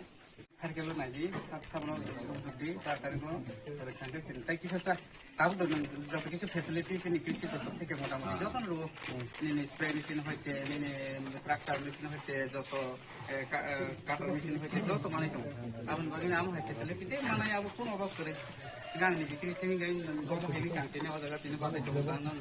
Harkelo naidi, sab sabno tongthokdi, ta tarikno rwkha hingke chwng tai kisa sa tabuk do nwng joto kisu facility chini Kristi joto theke motamoti jotono rwo. Nini spray machine hoite, nini tractor machine hoite, joto eh, ka-, eh, cutter machine hoite joto manai tongo. Aboni bagwi amo hai se tele kite manai abo kono obab kwrwi. Gangni bikri simi gai gomo hai bikang tini o jaga tini batai tongo, nang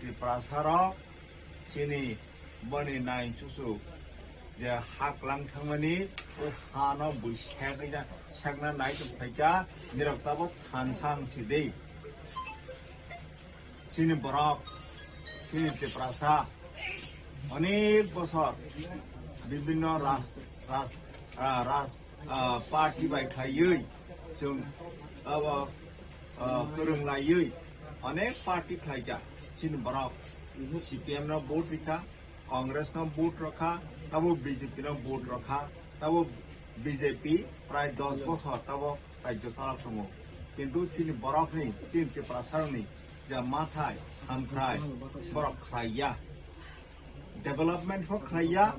Tiprasarok chini boni nai chuchuk je haklang thangmani o hano bui sekna, sekna nai tongphaikha, nirok tabok thansa wng sidi. Chini borok, chini Tiprasa onek bosor bibinno ras-, ras-, ah, ras-, ah, party bai khaiwi chwng abo, ah, kwrwng laiwi onek party khlaikha. Chini borok C P M no vote rikha, Congress no vote rwkha, tabo B J P no vote rwkha, tabo B J P prai dos bosor tabo rajyo chalak tongo. Kintu chini borokni, chini Tiprasarokni je mathai, hamkrai, borok khlaiya. Development pho khlaiya,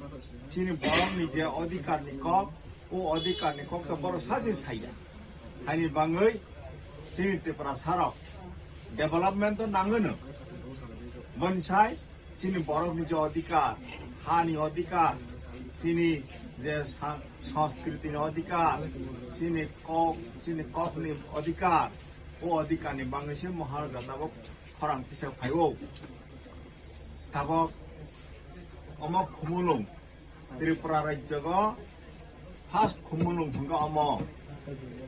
chini borokni je odhikar ni kok, o odhikar ni kok to borok sachi saiya. Haini bangwi chini Tiprasarok development to nangwino. Bonsai chini borokni je odhikar, hani odhikar, chini je sa-, sanskriti ni odhikar, chini kok, chini kokni odhikar, o odhikar ni bangwi se Maharaja tabok khorang kisa phaio. Tabok omo Khumulwng, Tripura rajyogo first Khumulwng hwnkha omo.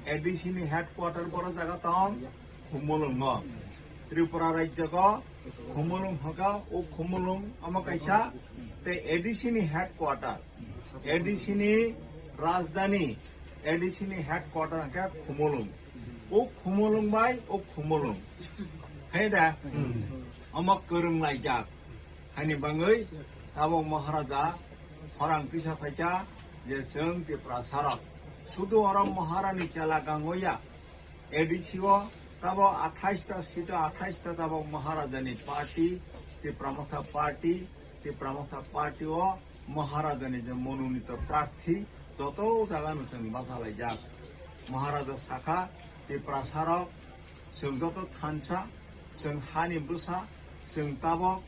A D C ni headquarter boro jaga tong Khumulwngo. Tripura rajyogo Khumulwng hwnkha, o Khumulwng omo kaisa tei A D C ni headquarter, A D C ni rajdhani, A D C ni headquarter hwnkha Khumulwng. O Khumulwng bai o Khumulwng. Hai da? Omo kwrwng laijak. Haini bangwi tabok Maharaja khorang tisa phaikha je chwng Tiprasarok. Sudu oro Maharani chela gangoya. A D C o tabok athais ta seat o athais ta tabok Maharajani party, Tipra Motha party, Tipra Motha party o Maharajani je mononito prarthi joto jagano chwng bachalaijak. Maharaja sakha, Tiprasarok, chwng joto thansa, chwng hani bwsa, chwng tabok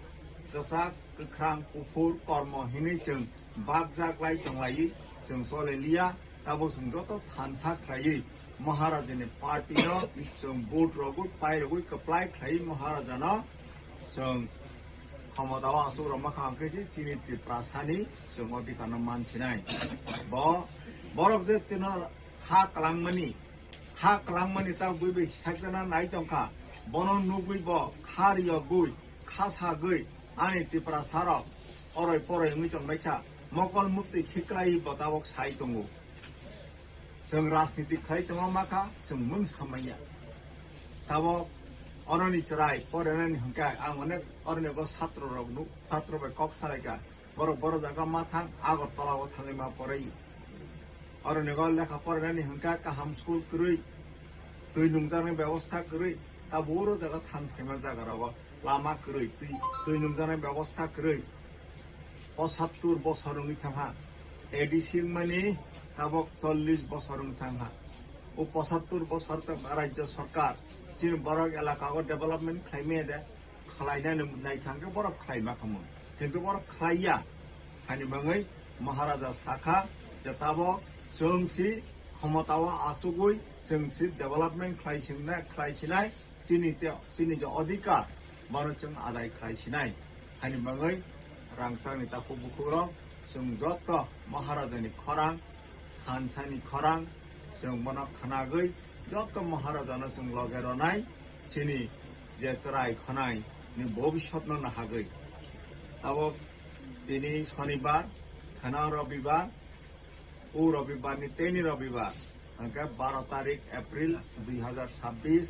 Chwchak, kwkhrang, kuphur, kormo hinwi chwng bakjak lai tonglaiwi chwng chole liya. Tabuk chwng joto thansa khlaiwi Maharajani party no chwng vote rogwi, pai rogwi, kwplai khlaiwi Maharajano chwng khomotao achuk rwma kha, hwnkhe se chini Tiprasani chwng odhikar no mansinai. Bo, borok je chwngno ha kwlangmani, ha kwlangmani ta bui bai sakjana nai tongkha, bono nugwi bo kha riyogwi, kha sagwi ani Tiprasarok oroi poroi wngwi tongbaikha, mokol muktwi khiklaiwi bo tabok sai tongo. Chwng rajniti khlai tongma makha, chwng mung samaya. Tabok oroni chwrai porenani hwnkhe ang onek oroni bo satro rok nuk, satro bai kok salaikha. Borok, borok jaga ma thang, Agartala o thangwi ma porai. Oroni go lekha porainani hwnkha kaham school kwrwi, twi nungjaknai bebosta kwrwi, tabuk oro jaga than phaima jaga rogo lama kwrwi, twi, twi nungjaknai bebosta kwrwi. Pochattur bosor wngwi thangha, A D C wngmani tabok chollish bosor wngwi thangha. O pochattur bosor tong rajya sarkar chini borok elaka o development khlaimaya de? Khlainani naithang khe borok khlai ma khamu, kintu borok khlaiya. Hani bangwi Maharaja sakha je tabok chwng si khomotao achugwi chwng si development khlai singnai, khlai sinai, chini te, chini je odhikar bono chwng adai khlai sinai. Hani bangwi rangchakni takhuk bukhukrok chwng joto Maharajani khorang, thansani khorang, chwng bono khnagwi joto Maharajano chwng loge ronai, chini je chwrai khonai ni bobiswtno nahagwi. Tabok tini Shonibar, khana Robibar, o Robibarni teni Robibar, hwnkhe baro tarik April dui hazar chabbish,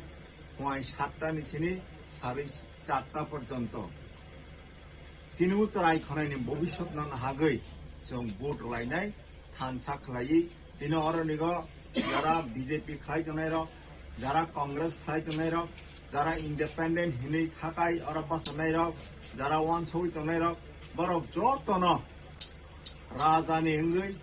phuai satta ni sini sari charta porjonto. Chini o chwrai khonai ni bobiswtno nahagwi chwng vote rwlainai, thansa khlaiwi, tini oronigo jara B J P khlai tongnairok, jara Congress khlai tongnairok, jara independent hinwi thakai oro bachanairok, jara uansugwi tongnairok, borok jotono rajani wngwi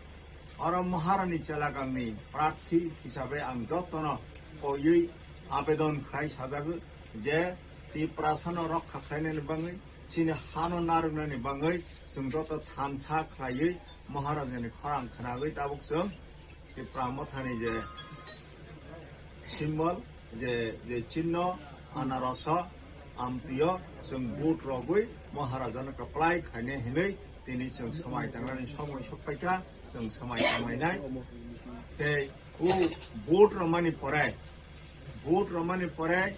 oro Maharani chelagangni prarthi hisabe ang jotono koiwi abedon khai sajago je Tiprasano rokha khlainani bangwi, chini hano narwknani bangwi chwng joto thansa khlaiwi Maharajani khorang khnagwi tabuk chwng Tipra Mothani je symbol, je, je chinno, anaroso, amtwio chwng vote rogwi Maharajano kwplai khainai hinwi tini chwng swmai tangnani somoi sokphaikha, chwng swmai tanglainai. Tei o vote romani pore, vote romani pore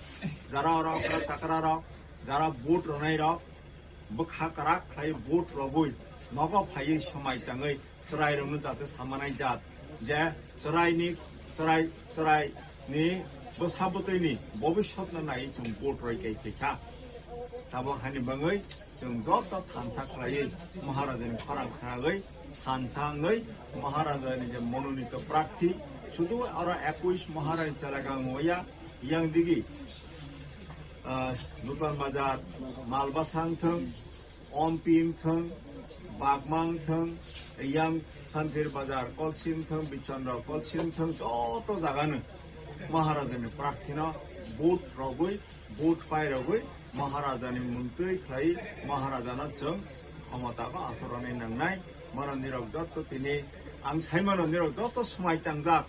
jara oro okra chakra rok, jara vote ronai rok, bwkha kwrak khlai vote rogwi nogo phaiwi swmai tangwi chwrairokno jate samanai jat je chwraini, chwrai, chwraini bwsa bwtwini bobiswtno naiwi chwng vote roi kai khaikha. Tabok hani bangwi chwng joto thansa khlaiwi Maharajani khorang khnagwi thansa wngwi Maharajani je mononito prarthi, sudu oro ekush Maharani chelagang wngya, yang digi, ah, Nutan Bazar, Malbasa wngthwng, Ompi wngthwng, Bagma wngthwng, yang Santir Bazar Kolsi wngthwng, Bichandra Kolsi wngthwng, joto jagano Maharajani prarthino vote rogwi, vote pai rogwi Maharajani muntwi khlai Maharajano chwng khomotabo asorani nangnai. Mano nirok joto tini ang saimano nirok joto swmai tangjak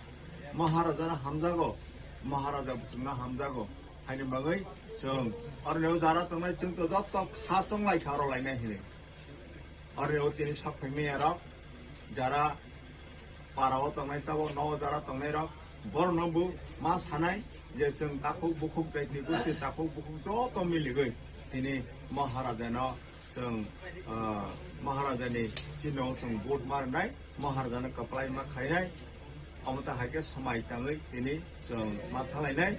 Maharajano hamjago, Maharaja bwswkno hamjago. Haini bagwi chwng oroni o jara tongnai chwng to joto kha chonglai kha oro lainai hinwi. Oroni o tini sok phai maya rok jara para o tongnai tabo no jara tongnai rok borok no bo ma sanai je chwng takhuk bukhuk jaitni gosti takhuk bukhuk joto miligwi tini Maharaja no chwng, ah, Maharaja ni chino chwng vote ma rwnai, Maharaja no kwplai ma khainai. Omo ta hai khe swmai tangwi tini chwng ma thalainai.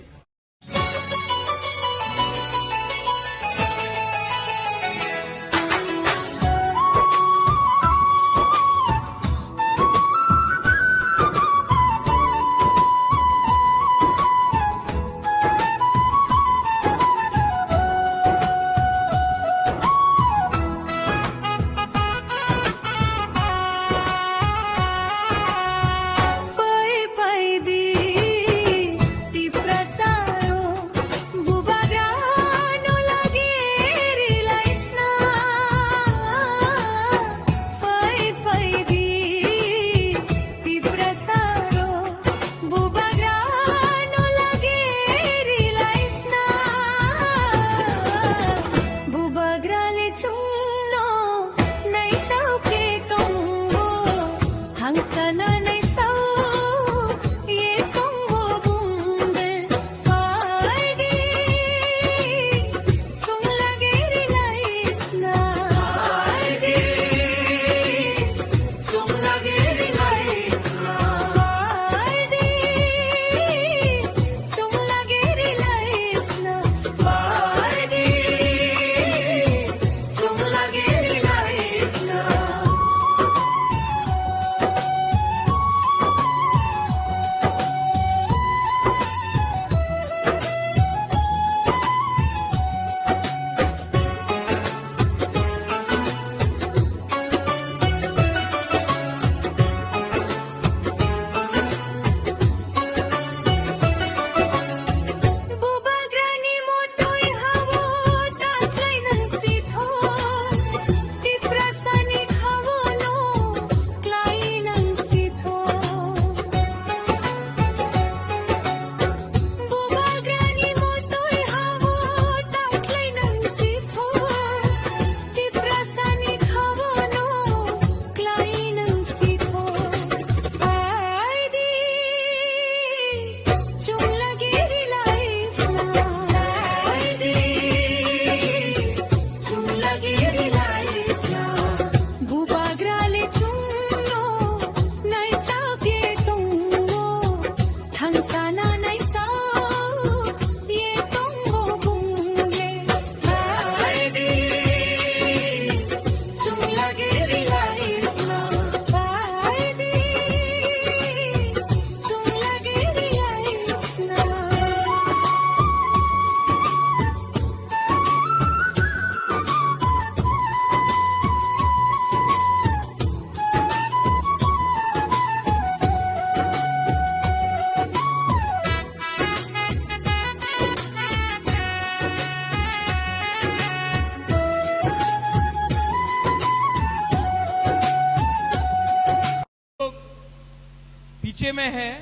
में है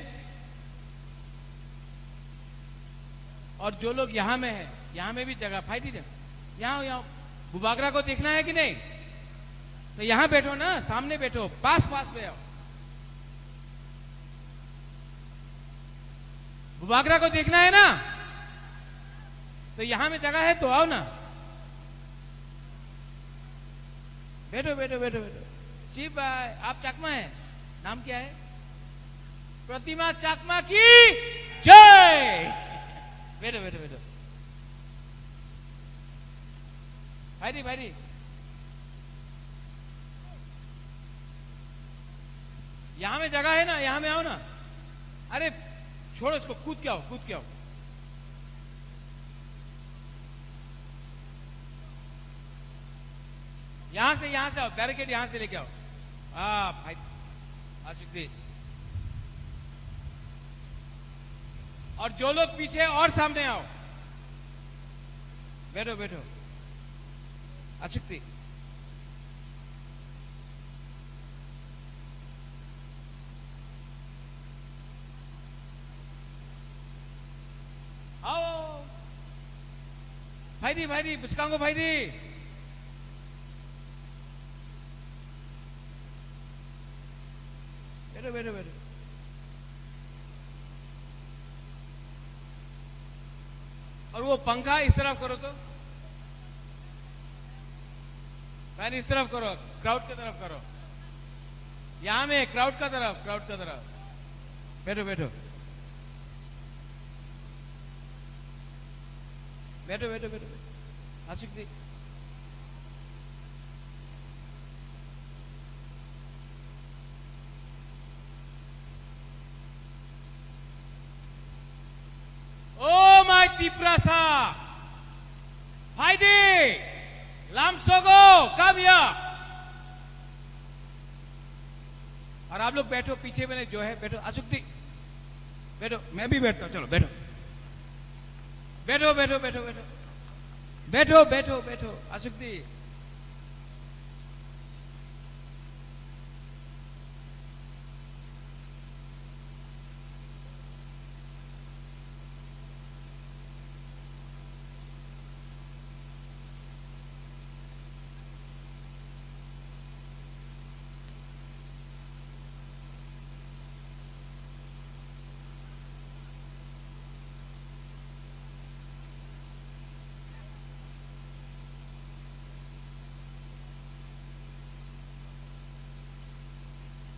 और जो लोग यहाँ में है, यहाँ में भी जगह, फायदे दे। यहाँ, यहाँ बुबागरा को देखना है कि नहीं? तो यहाँ बैठो ना, सामने बैठो, पास, पास में आओ। बुबागरा को देखना है ना, तो यहाँ में जगह है तो आओ ना। बैठो, बैठो, बैठो, बैठो। शिव भाई, आप चकमा है? नाम क्या है? प्रतिमा चकमा की जय। बैठो, बैठो, बैठो। भाई रे, भाई रे। यहाँ में जगह है ना, यहाँ में आओ ना। अरे छोड़ो इसको, कूद के आओ, कूद के आओ। यहाँ से, यहाँ से आओ, बैरिकेड यहाँ से लेके आओ। हाँ भाई, आ चुकी। और जो लोग पीछे हैं, और सामने आओ। बैठो, बैठो। आ चुकी। आओ। भाई दी, भाई दी, बुसकांगो भाई दी। बैठो, बैठो, बैठो। और वो पंखा इस तरफ करो तो। फैन इस तरफ करो, क्राउड की तरफ करो। यहाँ में क्राउड का तरफ, क्राउड का तरफ। बैठो, बैठो। बैठो, बैठो, बैठो, बैठो। आशिक जी। Oh my Tiprasa! Phaidi! Lamsogo! Come here! और आप लोग बैठो, पीछे में जो है, बैठो। अशोक जी, बैठो, मैं भी बैठता हूँ, चलो, बैठो। बैठो, बैठो, बैठो, बैठो। बैठो, बैठो, बैठो। अशोक जी।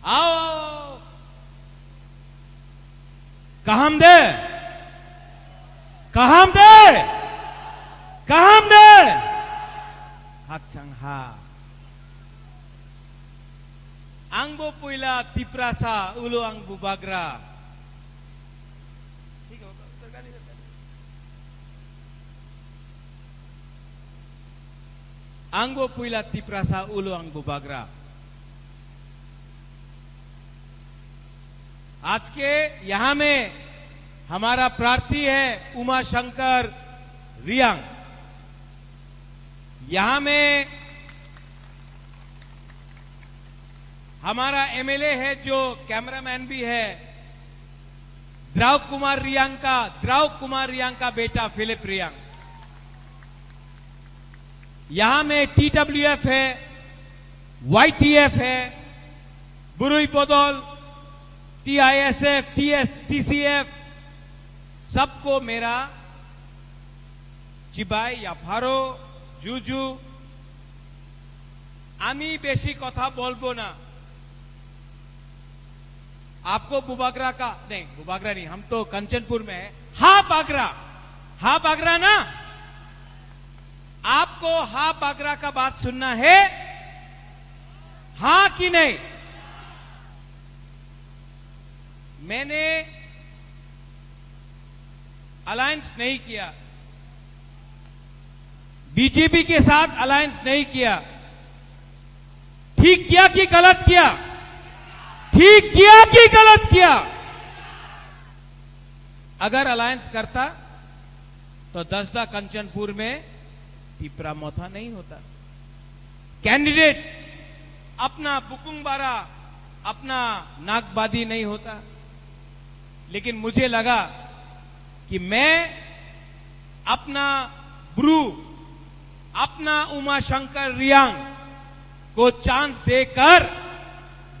आओ, आओ। Kaham de? Kaham de? Kaham de? Hakchang ha. Ang bo puila Tiprasa, ulo ang bubagra. Ang bo puila Tiprasa, ulo ang bubagra. आज के यहाँ में हमारा प्रार्थी है उमा शंकर रियांग। यहाँ में हमारा एमएलए है, जो कैमरामैन भी है, द्राव कुमार रियांग का, द्राव कुमार रियांग का बेटा फिलिप रियांग। यहाँ में टीडब्ल्यूएफ है, वाईटीएफ है, बुरुई बदल, टीआईएसएफ, टीएस, टीसीएफ, सबको मेरा चिबाई या फारो, जुजु, आमी बेसी कथा बोलबो ना। आपको बुबागरा का, नहीं, बुबागरा नहीं, हम तो कंचनपुर में है। हा बागरा, हा बागरा ना, आपको हा बागरा का बात सुनना है, हाँ कि नहीं? मैंने अलायंस नहीं किया, बीजेपी के साथ अलायंस नहीं किया। ठीक किया कि गलत किया? ठीक किया कि गलत किया? अगर अलायंस करता तो दसदा कंचनपुर में तिपरा मोथा नहीं होता। कैंडिडेट अपना बुकुंगबारा, अपना नागबादी नहीं होता। लेकिन मुझे लगा कि मैं अपना ब्रू, अपना उमा शंकर रियांग को चांस देकर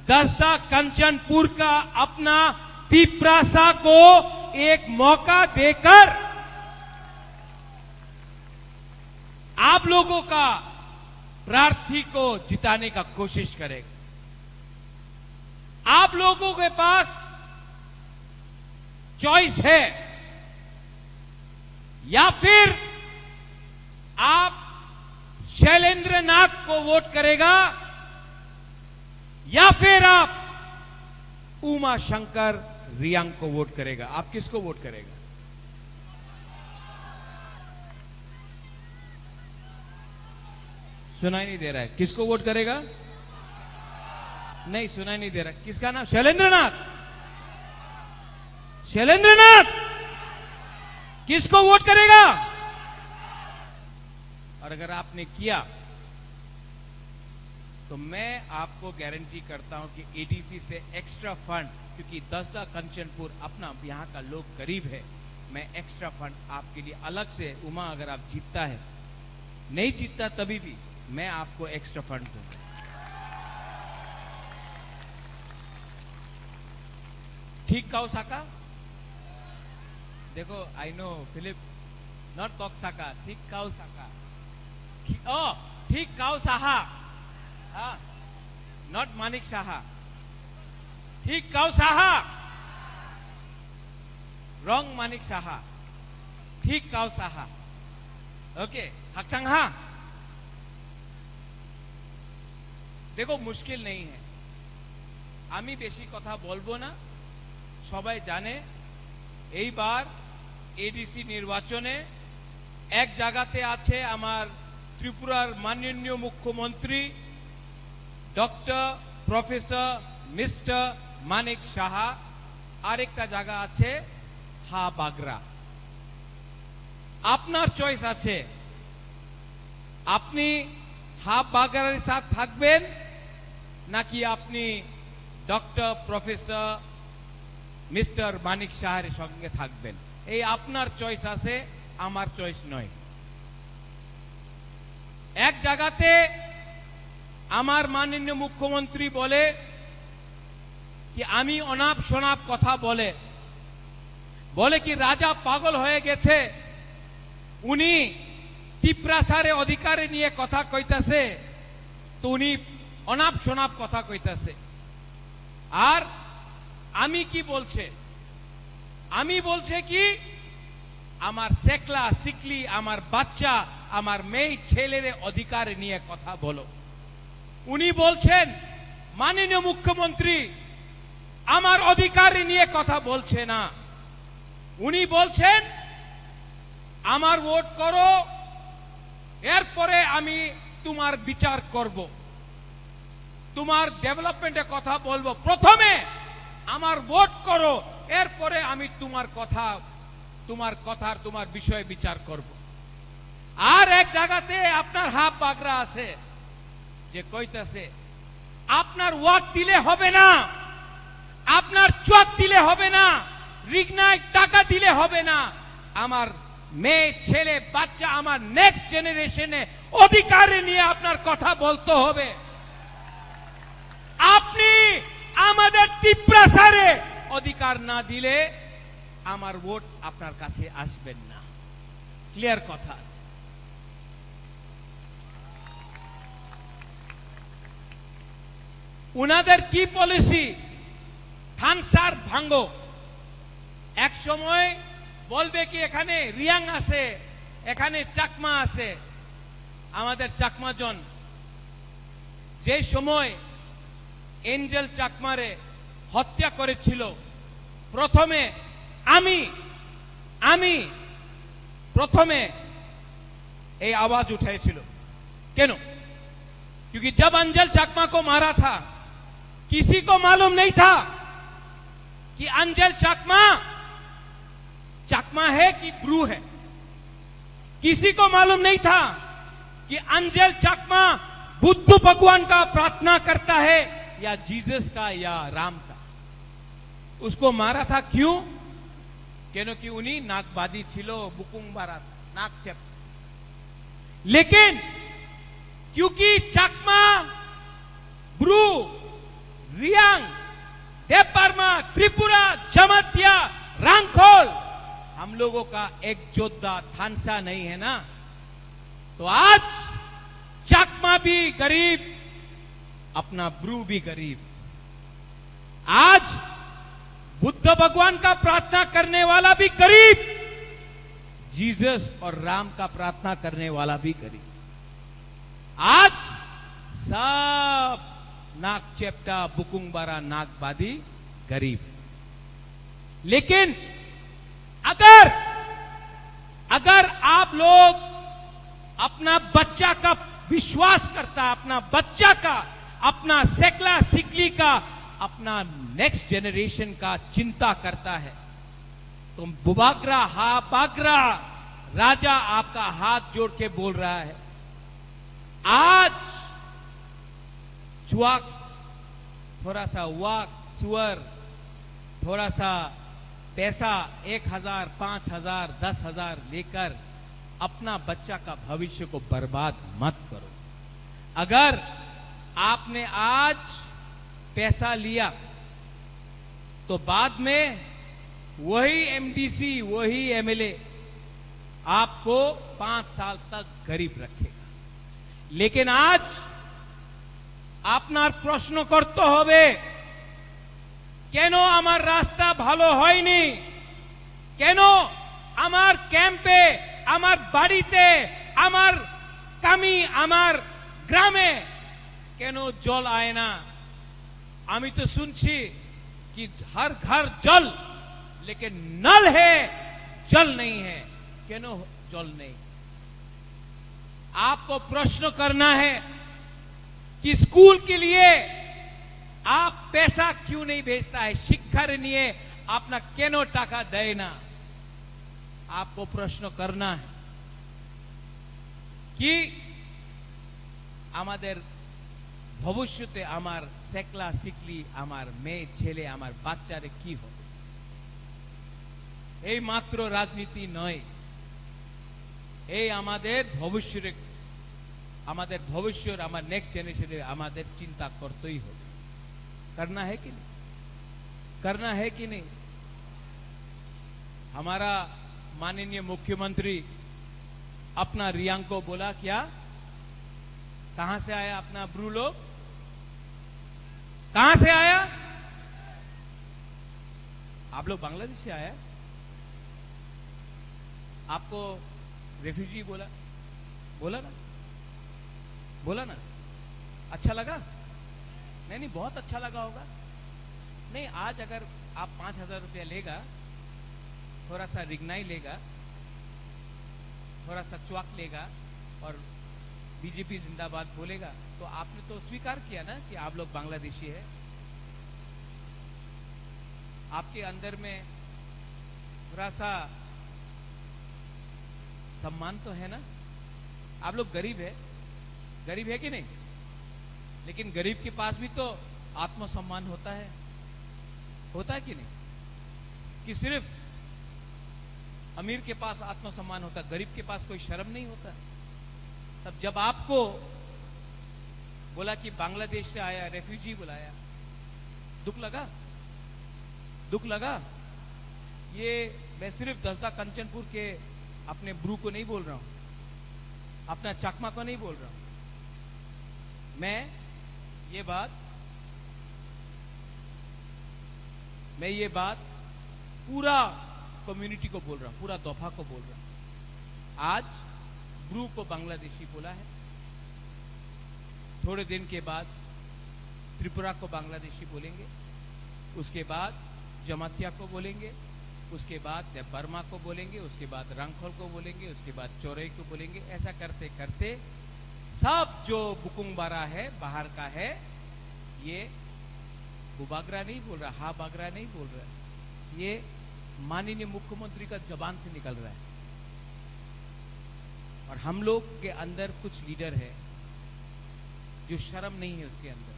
दसदा कंचनपुर का अपना तिप्रासा को एक मौका देकर आप लोगों का प्रार्थी को जिताने का कोशिश करेगा। आप लोगों के पास चॉइस है, या फिर आप शैलेंद्र नाथ को वोट करेगा या फिर आप उमा शंकर रियांग को वोट करेगा। आप किसको वोट करेगा? सुनाई नहीं दे रहा है। किसको वोट करेगा? नहीं, सुनाई नहीं दे रहा। किसका नाम? शैलेंद्र नाथ। शैलेंद्र नाथ। किसको वोट करेगा? और अगर आपने किया तो मैं आपको गारंटी करता हूं कि एडीसी से एक्स्ट्रा फंड, क्योंकि दसदा कंचनपुर अपना यहाँ का लोग गरीब है, मैं एक्स्ट्रा फंड आपके लिए अलग से, उमा अगर आप जीतता है, नहीं जीतता तभी भी मैं आपको एक्स्ट्रा फंड दूंगा। ठीक का ओसाका? देखो, I know Philip, not Koksaka, ठीक का ओसाका। Oh, ठीक काउ साहा। हाँ, not मानिक साहा। ठीक काउ साहा। Wrong मानिक साहा। ठीक काउ साहा। OK, हाकचांग हा। देखो, मुश्किल नहीं है। আমি বেশি কথা বলবো না, সবাই জানে। এইবার এডিসি নির্বাচনে এক জায়গাতে আছে আমার ত্রিপুরার মাননীয় মুখ্যমন্ত্রী ডক্টর প্রফেসর মিস্টার মানিক সাহা, আরেকটা জায়গা আছে হা বাগরা। আপনার চয়েস আছে, আপনি হা বাগরার সাথ থাকবেন নাকি আপনি ডক্টর প্রফেসর মিস্টার মানিক সাহার সঙ্গে থাকবেন। এই আপনার চয়েস আছে, আমার চয়েস নয়। এক জায়গাতে আমার মাননীয় মুখ্যমন্ত্রী বলে কি আমি অনাপ শনাপ কথা বলে, বলে কি রাজা পাগল হয়ে গেছে, উনি তিপ্রাসারে অধিকারে নিয়ে কথা কইতাছে, তো উনি অনাপ শনাপ কথা কইতাছে। আর আমি কি বলছে, আমি বলছে কি আমার সেকলা সিকলি, আমার বাচ্চা, আমার মেয়ে ছেলেরে অধিকার নিয়ে কথা বলো। উনি বলছেন, মাননীয় মুখ্যমন্ত্রী আমার অধিকার নিয়ে কথা বলছে না, উনি বলছেন আমার ভোট করো, এরপরে আমি তোমার বিচার করব, তোমার ডেভেলপমেন্টে কথা বলবো। প্রথমে আমার ভোট করো, এরপরে আমি তোমার কথা, তোমার কথার, তোমার বিষয়ে বিচার করব। আর এক জায়গাতে আপনার হাফ বাগরা আছে, যে কইতাছে, আপনার ওয়াট দিলে হবে না, আপনার চোয়াত দিলে হবে না, রিগনায় টাকা দিলে হবে না, আমার মেয়ে, ছেলে, বাচ্চা, আমার নেক্সট জেনারেশনে অধিকারে নিয়ে আপনার কথা বলতে হবে। আপনি আমাদের তিপ্রাসারে অধিকার না দিলে আমার ভোট আপনার কাছে আসবেন না। ক্লিয়ার কথা আছে। উনাদের কি পলিসি? থানসার ভাঙ্গো। এক সময় বলবে কি এখানে রিয়াং আছে, এখানে চাকমা আছে। আমাদের চাকমা জন যে সময় এঞ্জেল চাকমারে হত্যা করেছিল, প্রথমে আমি, আমি প্রথমে এই আওয়াজ উঠেছিল। কেন? क्योंकि जब अंजल चाकमा को मारा था, किसी को मालूम नहीं था कि अंजल चाकमा चाकमा है कि ब्रू है। किसी को मालूम नहीं था कि अंजल चाकमा बुद्ध भगवान का प्रार्थना करता है या जीसस का या राम का। उसको मारा था क्यों? কেন কি উনি নাগবাদী ছিল, বুকুংবারা, নাগচেপ। লেকিন কিউকি চাকমা, ব্রু, রিয়াং, দেববর্মা, ত্রিপুরা, জমাতিয়া, রাংখল, हम लोगों का एक जोधा थानसा नहीं है ना? तो आज चाकमा भी गरीब, अपना ब्रू भी गरीब। आज बुद्ध भगवान का प्रार्थना करने वाला भी गरीब, जीसस और राम का प्रार्थना करने वाला भी गरीब। आज सब नागचेप्टा, बुकुंगबारा, नागबादी गरीब। लेकिन अगर, अगर आप लोग अपना बच्चा का विश्वास करता, अपना बच्चा का, अपना सेकला सिकली का, अपना नेक्स्ट जनरेशन का चिंता करता है, तो बुबागरा हा बागरा राजा आपका हाथ जोड़ के बोल रहा है, आज चुआक, थोड़ा सा वाक, सुअर, थोड़ा सा पैसा, एक हजार, पाँच हजार, दस हजार लेकर अपना बच्चा का भविष्य को बर्बाद मत करो। अगर आपने आज पैसा लिया, तो बाद में वही एमडीसी, वही एमएलए आपको पाँच साल तक गरीब रखेगा। लेकिन आज আপনার প্রশ্ন করতে হবে, কেন আমার রাস্তা ভালো হয়নি? কেন আমার ক্যাম্পে, আমার বাড়িতে, আমার কামি, আমার গ্রামে কেন জল আয় না? আমি তো শুনছি কি হর ঘর জল, লেকিন নল হে, জল নেই হে। কেন জল নেই? आपको प्रश्न करना है कि स्कूल के लिए आप पैसा क्यों नहीं भेजता है, শিক্ষার নিয়ে আপনার কেন টাকা দেয় না? आपको प्रश्न करना है कि আমাদের ভবিষ্যতে আমার সেকলা সিকলি, আমার মেয়ে ছেলে, আমার বাচ্চারে কি হবে? এই মাত্র রাজনীতি নয়, এই আমাদের ভবিষ্যতে, আমাদের ভবিষ্যৎ, আমার নেক্সট জেনারেশনে আমাদের চিন্তা করতেই হবে। करना है कि नहीं? करना है कि नहीं? हमारा माननीय मुख्यमंत्री अपना रियांग को बोला क्या? कहां से आया अपना ब्रू लोग? कहां से आया? आप लोग बांग्लादेश से आया? आपको रेफ्यूजी बोला, बोला ना, बोला ना, अच्छा लगा? नहीं, नहीं, बहुत अच्छा लगा होगा। नहीं, आज अगर आप पाँच हज़ार रुपया लेगा, थोड़ा सा रिगनाई लेगा, थोड़ा सा च्वाक लेगा और बीजेपी जिंदाबाद बोलेगा, तो आपने तो स्वीकार किया ना कि आप लोग बांग्लादेशी है। आपके अंदर में थोड़ा सा सम्मान तो है ना? आप लोग गरीब है, गरीब है कि नहीं? लेकिन गरीब के पास भी तो आत्मसम्मान होता है, होता है कि नहीं? कि सिर्फ अमीर के पास आत्मसम्मान होता, गरीब के पास कोई शर्म नहीं होता? तब जब आपको बोला कि बांग्लादेश से आया, रेफ्यूजी बुलाया, दुख लगा? दुख लगा? ये मैं सिर्फ दसदा कंचनपुर के अपने ब्रू को नहीं बोल रहा हूं, अपना चकमा को नहीं बोल रहा हूं। मैं ये बात, मैं ये बात पूरा कम्युनिटी को बोल रहा हूं, पूरा दोफा को बोल रहा हूं। आज ब्रू को बांग्लादेशी बोला है, थोड़े दिन के बाद त्रिपुरा को बांग्लादेशी बोलेंगे, उसके बाद जमातिया को बोलेंगे, उसके बाद देबबर्मा को बोलेंगे, उसके बाद रंगखोल को बोलेंगे, उसके बाद चोरई को बोलेंगे। ऐसा करते करते सब जो बुकुंगबारा है, बाहर का है, ये बुबागरा नहीं बोल रहा, हा बागरा नहीं बोल रहा, ये माननीय मुख्यमंत्री का जबान से निकल रहा है। और हम लोग के अंदर कुछ लीडर है जो शर्म नहीं है उसके अंदर।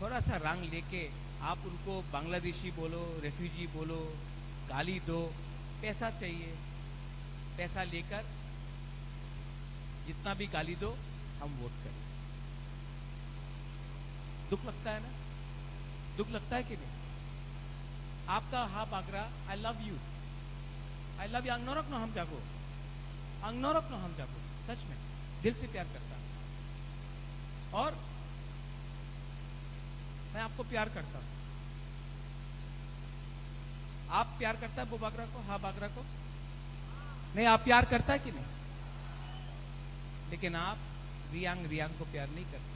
थोड़ा सा रंग लेके आप उनको बांग्लादेशी बोलो, रेफ्यूजी बोलो, गाली दो, पैसा चाहिए, पैसा लेकर जितना भी गाली दो, हम वोट करें। दुख लगता है ना? दुख लगता है कि नहीं? Apka ha bagra, I love you. I love you. Ang norok no hamjago. Ang norok no hamjago. सच में, दिल से प्यार करता हूँ। और मैं आपको प्यार करता हूँ। आप प्यार करता है वो बागरा को, हा बागरा को? नहीं, आप प्यार करता है कि नहीं? लेकिन आप रियांग, रियांग को प्यार नहीं करता,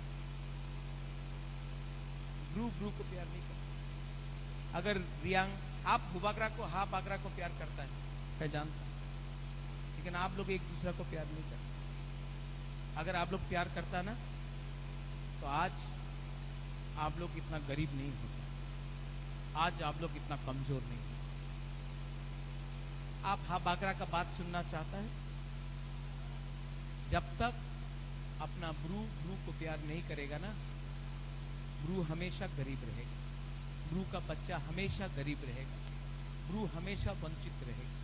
ब्रू, ब्रू को प्यार नहीं करता। अगर रियांग, आप बुबागरा को, हा बागरा को प्यार करता है, मैं जानता हूँ, लेकिन आप लोग एक दूसरा को प्यार नहीं करते। अगर आप लोग प्यार करता ना, तो आज आप लोग इतना गरीब नहीं होता, आज आप लोग इतना कमजोर नहीं होता। आप हा बागरा का बात सुनना चाहता है? जब तक अपना ब्रू, ब्रू को प्यार नहीं करेगा ना, ब्रू हमेशा गरीब रहेगा, ब्रू का बच्चा हमेशा गरीब रहेगा, ब्रू हमेशा वंचित रहेगा।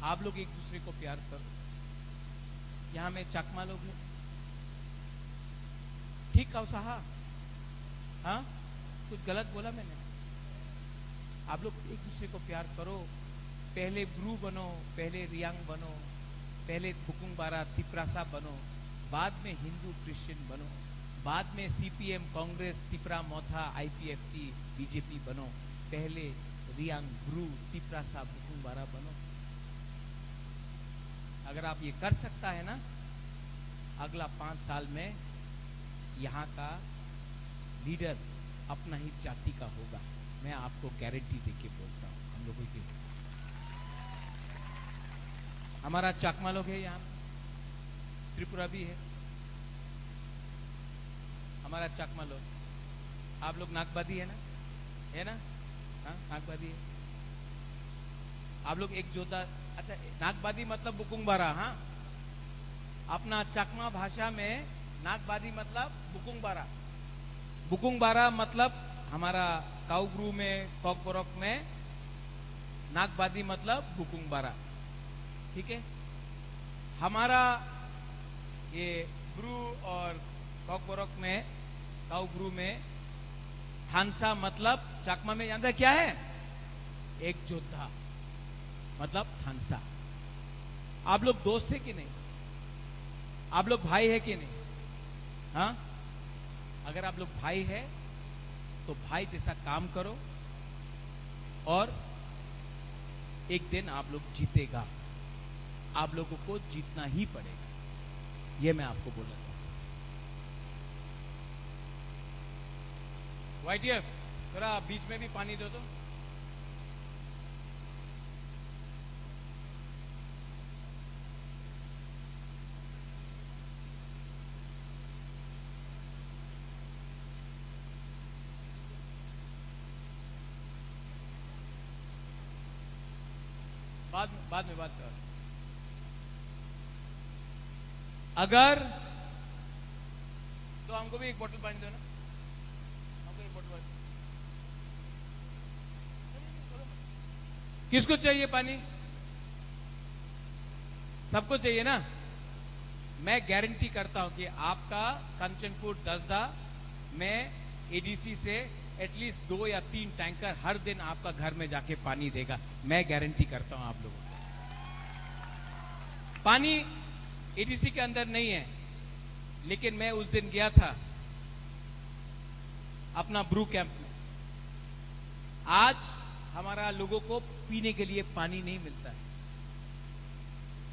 आप लोग एक दूसरे को प्यार करो। यहाँ में चकमा लोग हैं, ठीक कहा साहा? हाँ, कुछ गलत बोला मैंने? आप लोग एक दूसरे को प्यार करो। पहले ब्रू बनो, पहले रियांग बनो, पहले बुकुंग बारा तिप्रासा बनो, बाद में हिंदू क्रिश्चियन बनो, बाद में सीपीएम, कांग्रेस, तिप्रा मोथा, आईपीएफटी, बीजेपी बनो। पहले रियांग, ब्रू, तिप्रासा, बुकुंग बारा बनो। अगर आप ये कर सकता है ना, अगला पाँच साल में यहाँ का लीडर अपना ही जाति का होगा, मैं आपको गारंटी देके बोलता हूँ। हम लोगों की, हमारा चाकमा लोग है यहाँ, त्रिपुरा भी है, हमारा चाकमा लोग। आप लोग नागबादी है ना? है ना? हाँ, नागबादी है। आप लोग एक जोधा, अच्छा, नागबादी मतलब बुकुंगबारा, हाँ? अपना चकमा भाषा में नागबादी मतलब बुकुंगबारा। बुकुंगबारा मतलब हमारा काउब्रू में, कॉकबोरोक में नागबादी मतलब बुकुंगबारा। ठीक है? हमारा ये ब्रू और कॉकबोरोक में, काउब्रू में थानसा मतलब चकमा में जानता है क्या है? एक योद्धा, मतलब थानसा। आप लोग दोस्त है कि नहीं? आप लोग भाई है कि नहीं? हाँ, अगर आप लोग भाई है तो भाई जैसा काम करो और एक दिन आप लोग जीतेगा, आप लोगों को जीतना ही पड़ेगा, ये मैं आपको बोलना चाहता हूँ। वाईटीएफ, थोड़ा बीच में भी पानी दो तो। बाद में, बाद में बात कर। अगर, तो हमको भी एक बोतल पानी दो ना, हमको एक बोतल पानी। किसको चाहिए पानी? सबको चाहिए ना? मैं गारंटी करता हूं कि आपका कंचनपुर दसदा में एडीसी से एटलीस्ट दो या तीन टैंकर हर दिन आपका घर में जाके पानी देगा। मैं गारंटी करता हूं आप लोगों को। पानी एडीसी के अंदर नहीं है, लेकिन मैं उस दिन गया था अपना ब्रू कैंप में। आज हमारा लोगों को पीने के लिए पानी नहीं मिलता है।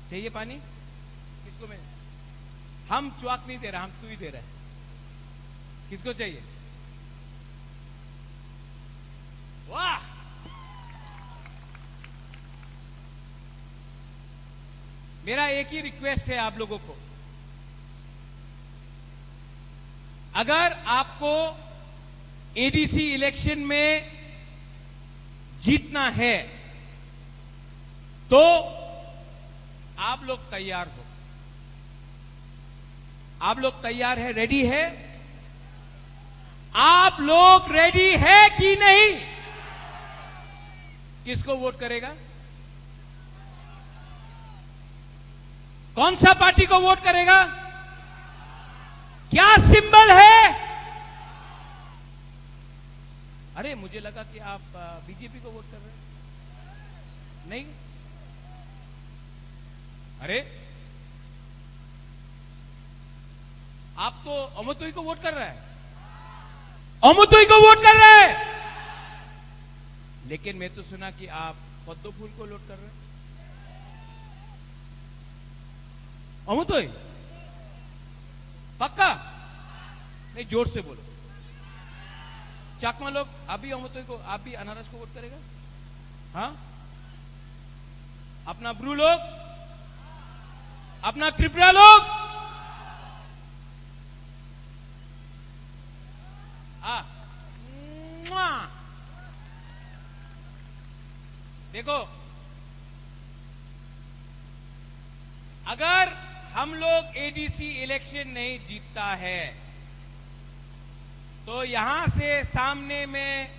चाहिए पानी? किसको मिल? हम च्वाक नहीं दे रहा, हम सुई दे रहे हैं। किसको चाहिए? वाह! मेरा एक ही रिक्वेस्ट है आप लोगों को, अगर आपको एडीसी इलेक्शन में जीतना है तो आप लोग तैयार हो। आप लोग तैयार है, रेडी है? आप लोग रेडी है कि नहीं? किसको वोट करेगा? कौन सा पार्टी को वोट करेगा? क्या सिंबल है? अरे, मुझे लगा कि आप बीजेपी को वोट कर रहे हैं। नहीं? अरे, आप तो अमोतोई को वोट कर रहे हैं। अमोतोई को वोट कर रहे हैं। लेकिन मैं तो सुना कि आप पद्म फूल को वोट कर रहे हैं। अमोतोई? पक्का? नहीं, जोर से बोलो। चाकमा लोग, आप भी अमोतोई को, आप भी अनारस को वोट करेगा? हाँ? अपना ब्रू लोग, अपना त्रिपुरा लोग, आ, मुआ। देखो, अगर हम लोग एडीसी इलेक्शन नहीं जीतता है, तो यहां से सामने में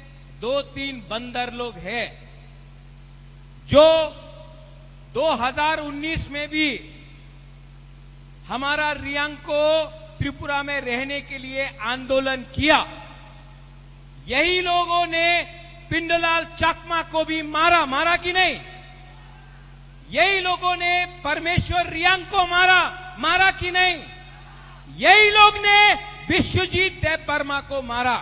दो तीन बंदर लोग हैं, जो दो हज़ार उन्नीस में भी हमारा रियांग को त्रिपुरा में रहने के लिए आंदोलन किया। यही लोगों ने पिंडलाल चाकमा को भी मारा, मारा कि नहीं? यही लोगों ने परमेश्वर रियांग को मारा, मारा कि नहीं? यही लोग ने विश्वजीत देव वर्मा को मारा,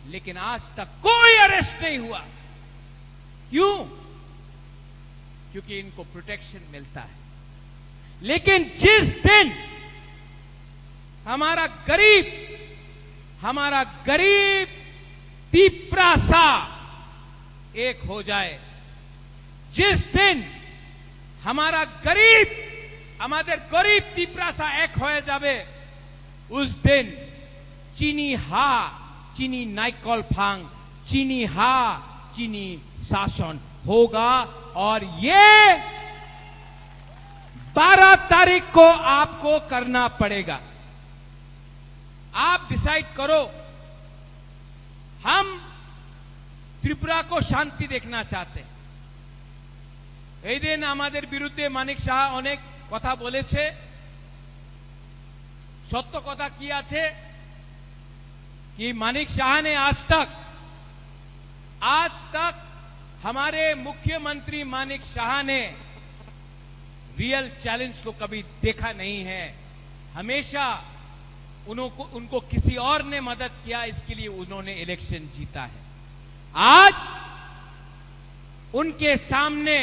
लेकिन आज तक कोई अरेस्ट नहीं हुआ। क्यों? क्योंकि इनको प्रोटेक्शन मिलता है। लेकिन जिस दिन हमारा गरीब, हमारा गरीब तिप्रासा एक हो जाए, जिस दिन हमारा गरीब, আমাদের গরিব তিপ্রাসা এক হয়ে যাবে, उस दिन चीनी हा, चीनी नाइकल फांग, चीनी हा, चीनी शासन होगा। और ये बारह तारीख को आपको करना पड़ेगा। आप डिसाइड करो। हम त्रिपुरा को शांति देखना चाहते हैं। এই দিন আমাদের বিরুদ্ধে মানিক সাহা অনেক কথা বলেছে। সত্য কথা কি আছে कि मानिक शाह ने आज तक, आज तक हमारे मुख्यमंत्री मानिक शाह ने रियल चैलेंज को कभी देखा नहीं है। हमेशा उनको, उनको किसी और ने मदद किया, इसके लिए उन्होंने इलेक्शन जीता है। आज उनके सामने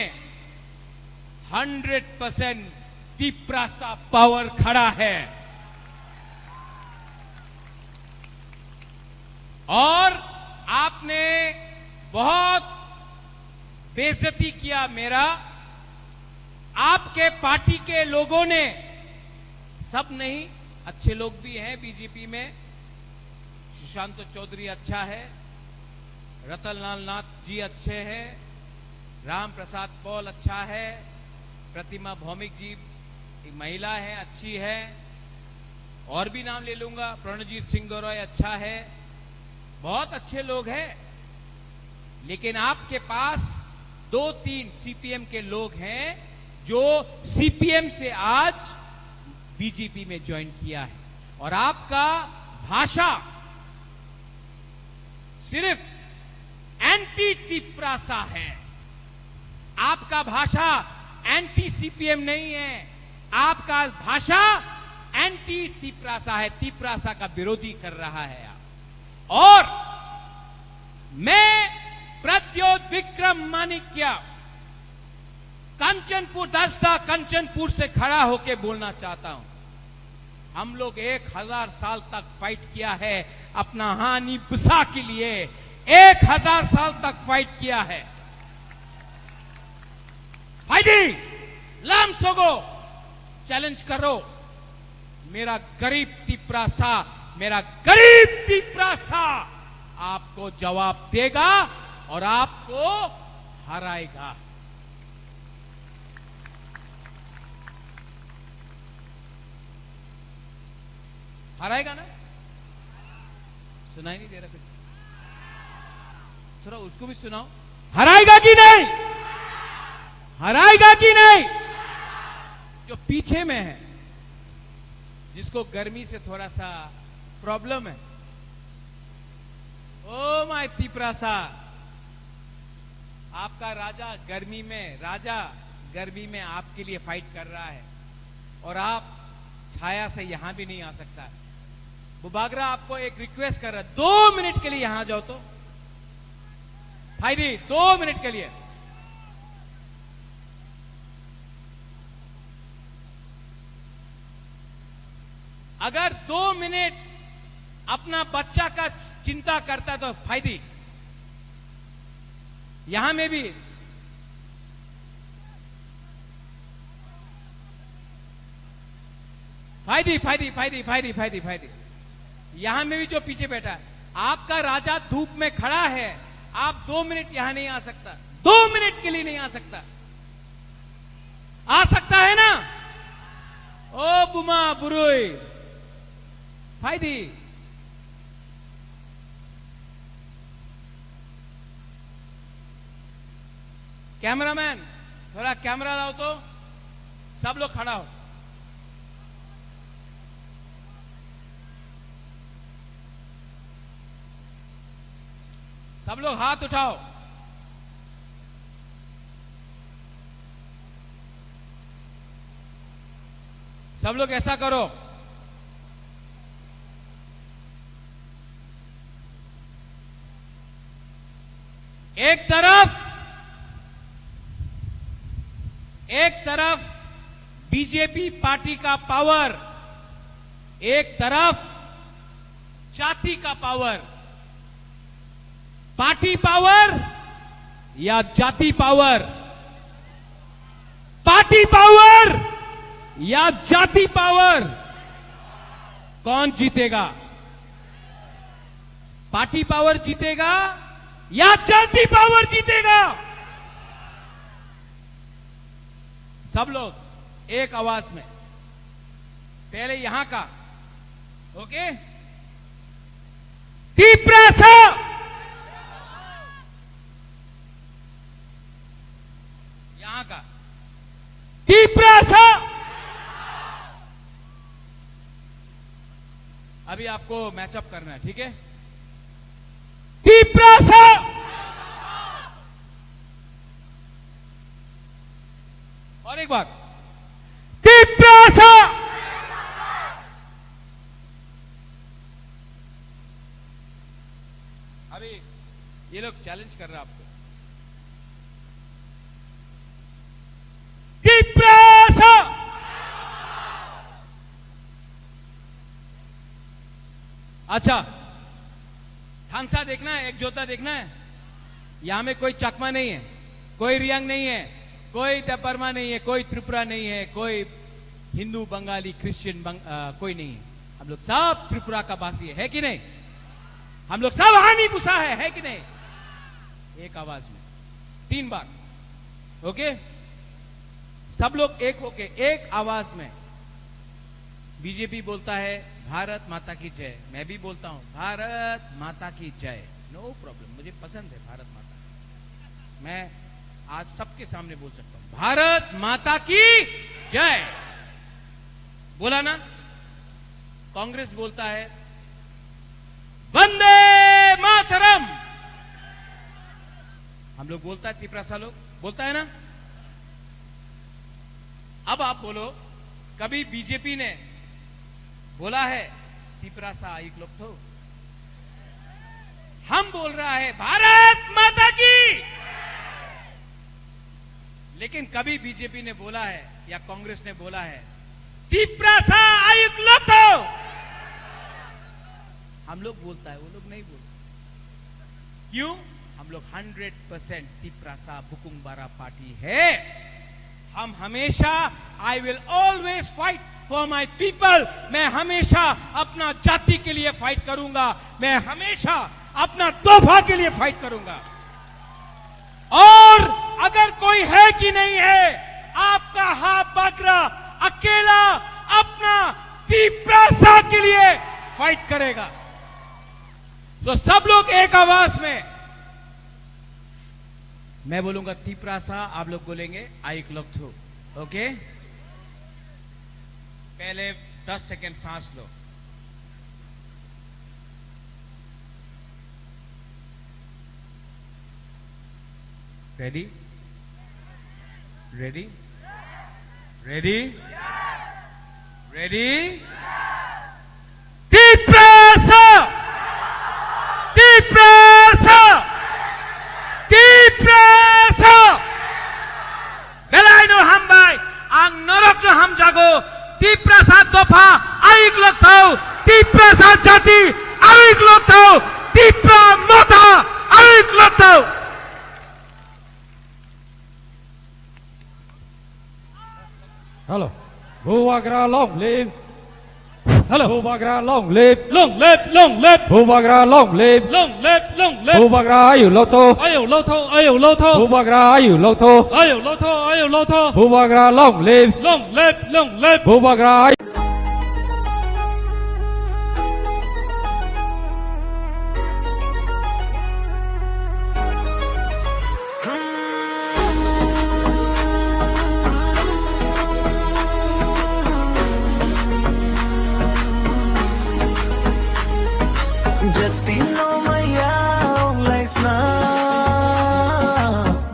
हंड्रेड परसेंट तिप्रासा पावर खड़ा है। और आपने बहुत बेइज्जती किया मेरा। आपके पार्टी के लोगों ने, सब नहीं, अच्छे लोग भी हैं बीजेपी में। सुशांत चौधरी अच्छा है, रतनलाल नाथ जी अच्छे हैं, राम प्रसाद पॉल अच्छा है, प्रतिमा भौमिक जी एक महिला है, अच्छी है, और भी नाम ले लूंगा, प्रणजीत सिंह गौरव अच्छा है, बहुत अच्छे लोग हैं। लेकिन आपके पास दो तीन सीपीएम के लोग हैं जो सीपीएम से आज बीजेपी में ज्वाइन किया है, और आपका भाषा सिर्फ एंटी तिप्रासा है। आपका भाषा एंटी सीपीएम नहीं है, आपका भाषा एंटी तिप्रासा है, तिप्रासा का विरोधी कर रहा है आप। और मैं प्रद्योत विक्रम माणिक्य कंचनपुर, दसदा कंचनपुर से खड़ा होके बोलना चाहता हूं। हम लोग एक हज़ार साल तक फाइट किया है अपना हानि बसा के लिए, एक हज़ार साल तक फाइट किया है। फाइटिंग, लाम सोगो, चैलेंज करो। मेरा गरीब तिप्रासा, मेरा गरीब तिप्रासा आपको जवाब देगा और आपको हराएगा। हराएगा ना? सुनाई नहीं दे रहा कुछ। थोड़ा उसको भी सुनाओ। हराएगा कि नहीं? हराएगा कि नहीं? जो पीछे में है, जिसको गर्मी से थोड़ा सा प्रॉब्लम है, ओ माय तिपरासा, आपका राजा गर्मी में, राजा गर्मी में आपके लिए फाइट कर रहा है और आप छाया से यहां भी नहीं आ सकता है। बुबागरा आपको एक रिक्वेस्ट कर रहा है, दो मिनट के लिए यहां आ जाओ तो। फाइदी, दो मिनट के लिए। अगर दो मिनट अपना बच्चा का चिंता करता तो फाइदी, यहां में भी फाइदी, फाइदी, फाइदी, फाइदी, फाइदी, फाइदी। यहां में भी जो पीछे बैठा है, आपका राजा धूप में खड़ा है, आप दो मिनट यहां नहीं आ सकता, दो मिनट के लिए नहीं आ सकता। आ सकता है ना? ओ बुमा बुरुई, फाइदी। कैमरामैन, थोड़ा कैमरा लाओ तो। सब लोग खड़ा हो, सब लोग हाथ उठाओ। सब लोग ऐसा करो, एक तरफ, एक तरफ बीजेपी पार्टी का पावर, एक तरफ जाति का पावर। पार्टी पावर या जाति पावर? पार्टी पावर या जाति पावर? कौन जीतेगा? पार्टी पावर जीतेगा या जाति पावर जीतेगा? सब लोग एक आवाज में, पहले यहां का, ओके? तिपरासा, यहां का, तिपरासा। अभी आपको मैचअप करना है, ठीक है? तिपरासा। और एक बार, तिपरासा। अभी ये लोग चैलेंज कर रहे हैं आपको। तिपरासा। अच्छा, थांसा देखना है, एक जोता देखना है। यहां में कोई चकमा नहीं है, कोई रियांग नहीं है, कोई देबबर्मा नहीं है, कोई त्रिपुरा नहीं है, कोई हिंदू, बंगाली, क्रिश्चियन, बंग-, अ, कोई नहीं है। हम लोग सब त्रिपुरा का वासी है, है कि नहीं? हम लोग सब हानी पुसा है, है कि नहीं? एक आवाज में, तीन बार, ओके? सब लोग एक होके, एक आवाज में। बीजेपी बोलता है, "भारत माता की जय।" मैं भी बोलता हूं, "भारत माता की जय।" नो प्रॉब्लम, मुझे पसंद है भारत माता। मैं आज सबके सामने बोल सकता हूं, "भारत माता की जय।" बोला ना? कांग्रेस बोलता है, "वंदे मातरम।" हम लोग बोलता है, तिपरासा लोग बोलता है ना? अब आप बोलो, कभी बीजेपी ने बोला है, "तिपरासा आयुक लोग थो"? हम बोल रहा है, "भारत माता की।" लेकिन कभी बीजेपी ने बोला है या कांग्रेस ने बोला है, "तिपरासा आयुक लोग थो"? हम लोग बोलता है, वो लोग नहीं बोलता। क्यों? हम लोग हंड्रेड परसेंट तिपरासा बुकुंग बारा पार्टी है। हम हमेशा, "I will always fight for my people।" मैं हमेशा अपना जाति के लिए फाइट करूंगा, मैं हमेशा अपना तोहफा के लिए फाइट करूंगा। और अगर कोई है कि नहीं है, आपका हा बागरा अकेला अपना तिपरासा के लिए फाइट करेगा। तो सब लोग एक आवाज में, मैं बोलूंगा तिप्रासा, आप लोग बोलेंगे आइक लोक थू। ओके? पहले दस सेकंड सांस लो। Ready? Ready? Ready? Ready? Tiprasa! Tiprasa! Tiprasa! Belai no hambai, ang norok no hamjago, Tiprasa dopha, ayuk lok thau, Tiprasa jati, ayuk lok thau, Tipra motha, ayuk lok thau. Hello. Bubagra long live. Hello. Bubagra long live. Long live, long live. Bubagra long live. Long live, long live. Bubagra ayu lotho. Ayu lotho, ayu lotho. Bubagra ayu lotho. Ayu lotho, ayu lotho. Bubagra long live. Long live, long live. Bubagra ayu. Jati no maya ong laisna,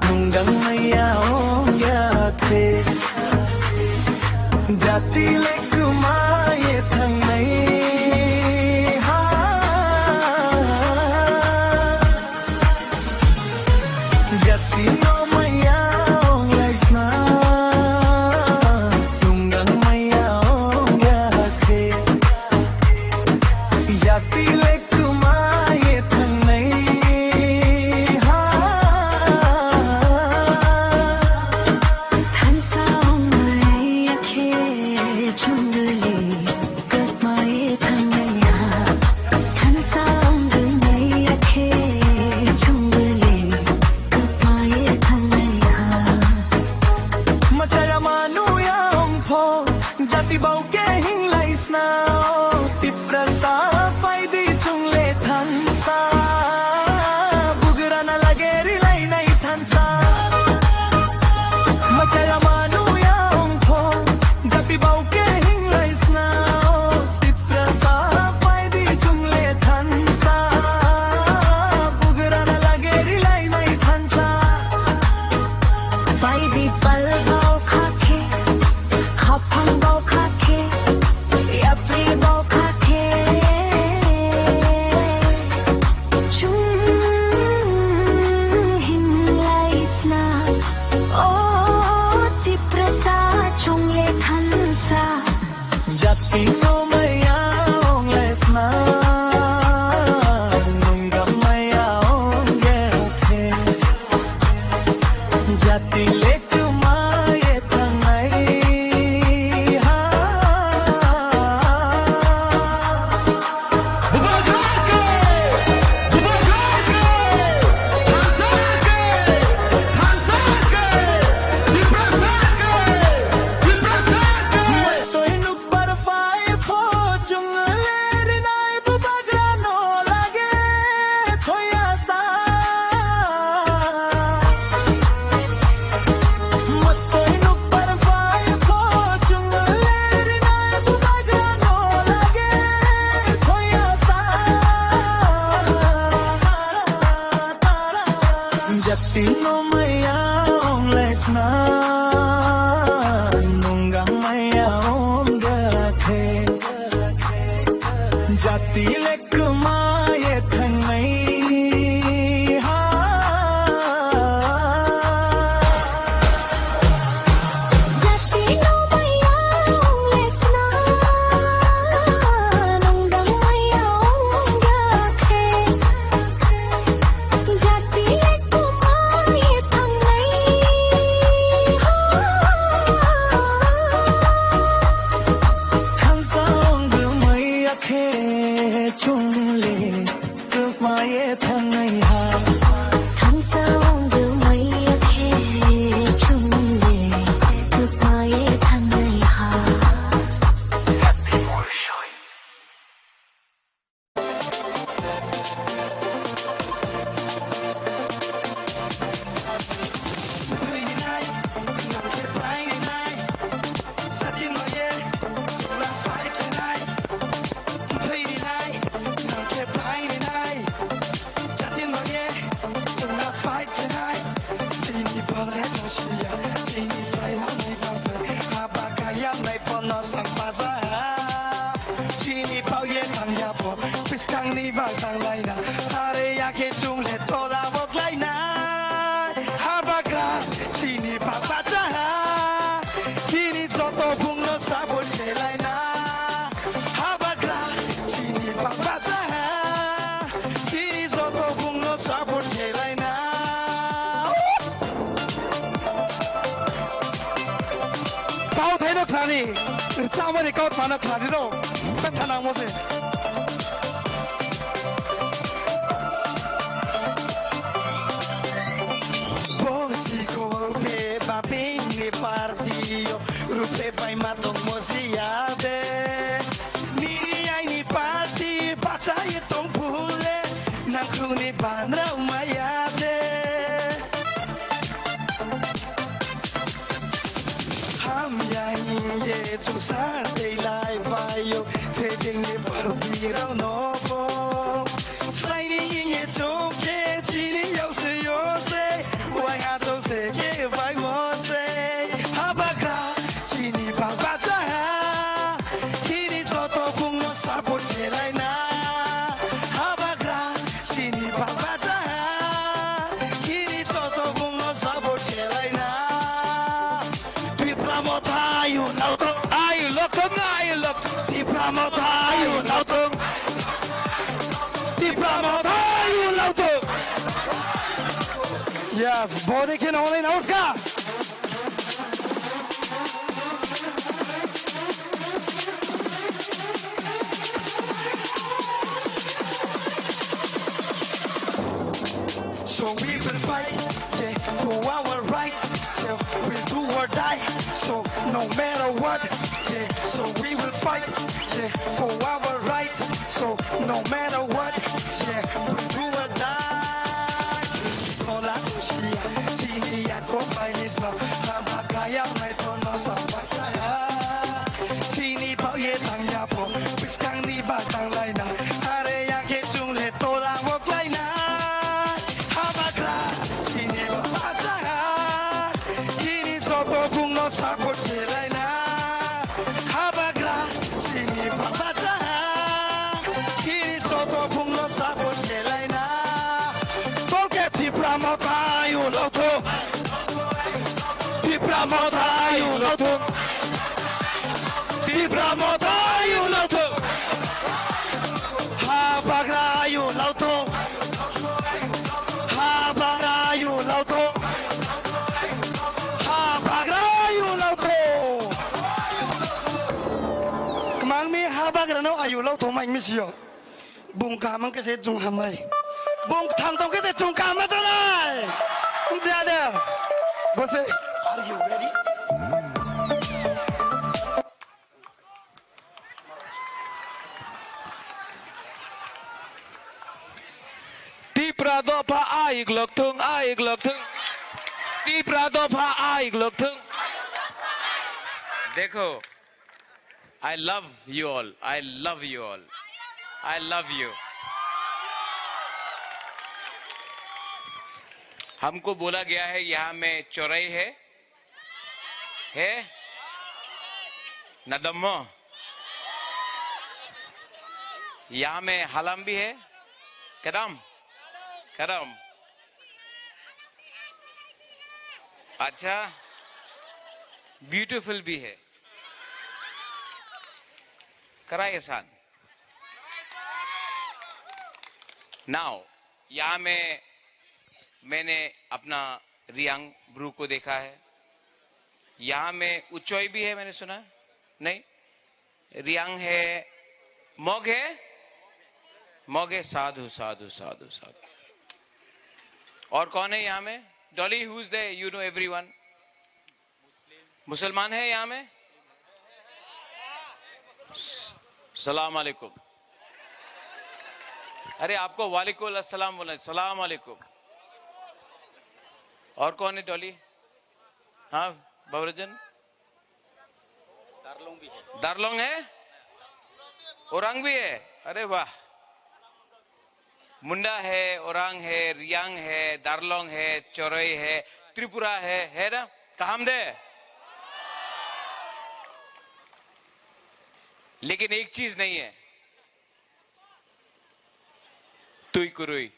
nunggang maya ong yate. Jati le kumai thangnai ha. Jati no maya ong laisna, nunggang maya ong yate. Jati le kumai thangnai ha. Thansa ong maya khe chungli. Jati bau ke hinglai sna, Tiprasa paidi chungle thansa, bugrana lage rilai nai thansa. Machaya manu ya ongtho, jati bau ke hinglai sna, Tiprasa paidi chungle thansa, bugrana lage rilai nai thansa. Paidi pal bau khakhe, khaphang bau khakhe, yapri bau khakhe. Chung hinglai sna, o Tiprasa chungle thansa. Jati no maya ong laisna, nungga maya ong yathe. Jati le kumai thangnai ha. Jati no maya ong laisna, nungga maya ong gathe. Jati le kumai thangnai ha. Ani, chamani kautmano khladi do, betha nangmo se. Bosi kol be babing ni party yo, rupe bai matong mo siya de. Nini aini party bacha ye tong phule, nangkhungni banrao maya de. Hamya hingye chuksa tei lai baio, thedengni party rao nobo. Saini hingye chukhe chini yause yose, wai hato se ke bai mose. Habagra chini baba chaha, chini joto bungno support kelaina. Habagra chini baba chaha, chini joto bungno support kelaina. Tipra Motha ayu lauthung. Ayu lauthung, ayu lauthung. Tipra Motha ayu lauthung. Tipra Motha ayu lauthung. Yes, body can only nauska. So we will fight, yeah, for our rights. Yeah, we'll do or die. So no matter what, yeah. So we will fight, yeah, for our rights. So no matter what, yeah, we'll do or die. Tola usia, chini ya ko pai ni sma, hama kaya mai tono sa pasaya. Chini pao ye tang ya po, piskang ni ba tang lai na. Are ya ke chung le tola wok lai na. Habagra, chini ba pasaya. Chini joto bungno support kelaina. Habagra, chini baba chaha. Chini joto bungno support kelaina. Tolke Tipra Motha ayu lauthung. Tipra Motha ayu lauthung. Tipra Motha ayu lauthung. Habagra ayu lauthung. Habagra ayu lauthung. Habagra ayu lauthung. Kwmangmi habagrano ayu lauthung mai misio. Bung kaham wngkhe se chwng hamnai. Bung thang tongkhe se chwng kaham ma chanai. Wngya de. Bose, are you ready? Tipra dopha aik lokthung, aik lokthung. Tipra dopha aik lokthung. Dekho, I love you all, I love you all, I love you. हमको बोला गया है यहाँ में चौराही है, है ना दम्मो? यहाँ में हलम भी है, कदम, कदम। अच्छा, ब्यूटीफुल भी है। कराए एहसान। Now, यहाँ में मैंने अपना रियांग ब्रू को देखा है। यहाँ में उचोई भी है, मैंने सुना? नहीं? रियांग है, मग है? मग है? साधु, साधु, साधु, साधु। और कौन है यहाँ में? Dolly, who is there? You know everyone. मुसलमान है यहाँ में? सलाम अलैकुम। अरे, आपको वालेकुम अस्सलाम बोलना है, सलाम अलैकुम। और कौन है डॉली? हाँ, बाबराजन? दारलोंग भी है। दारलोंग है? औरंग भी है? अरे वाह। मुंडा है, औरंग है, रियांग है, दारलोंग है, चोरई है, त्रिपुरा है, है ना? कहाम दे? लेकिन एक चीज नहीं है, तुई कुरुई,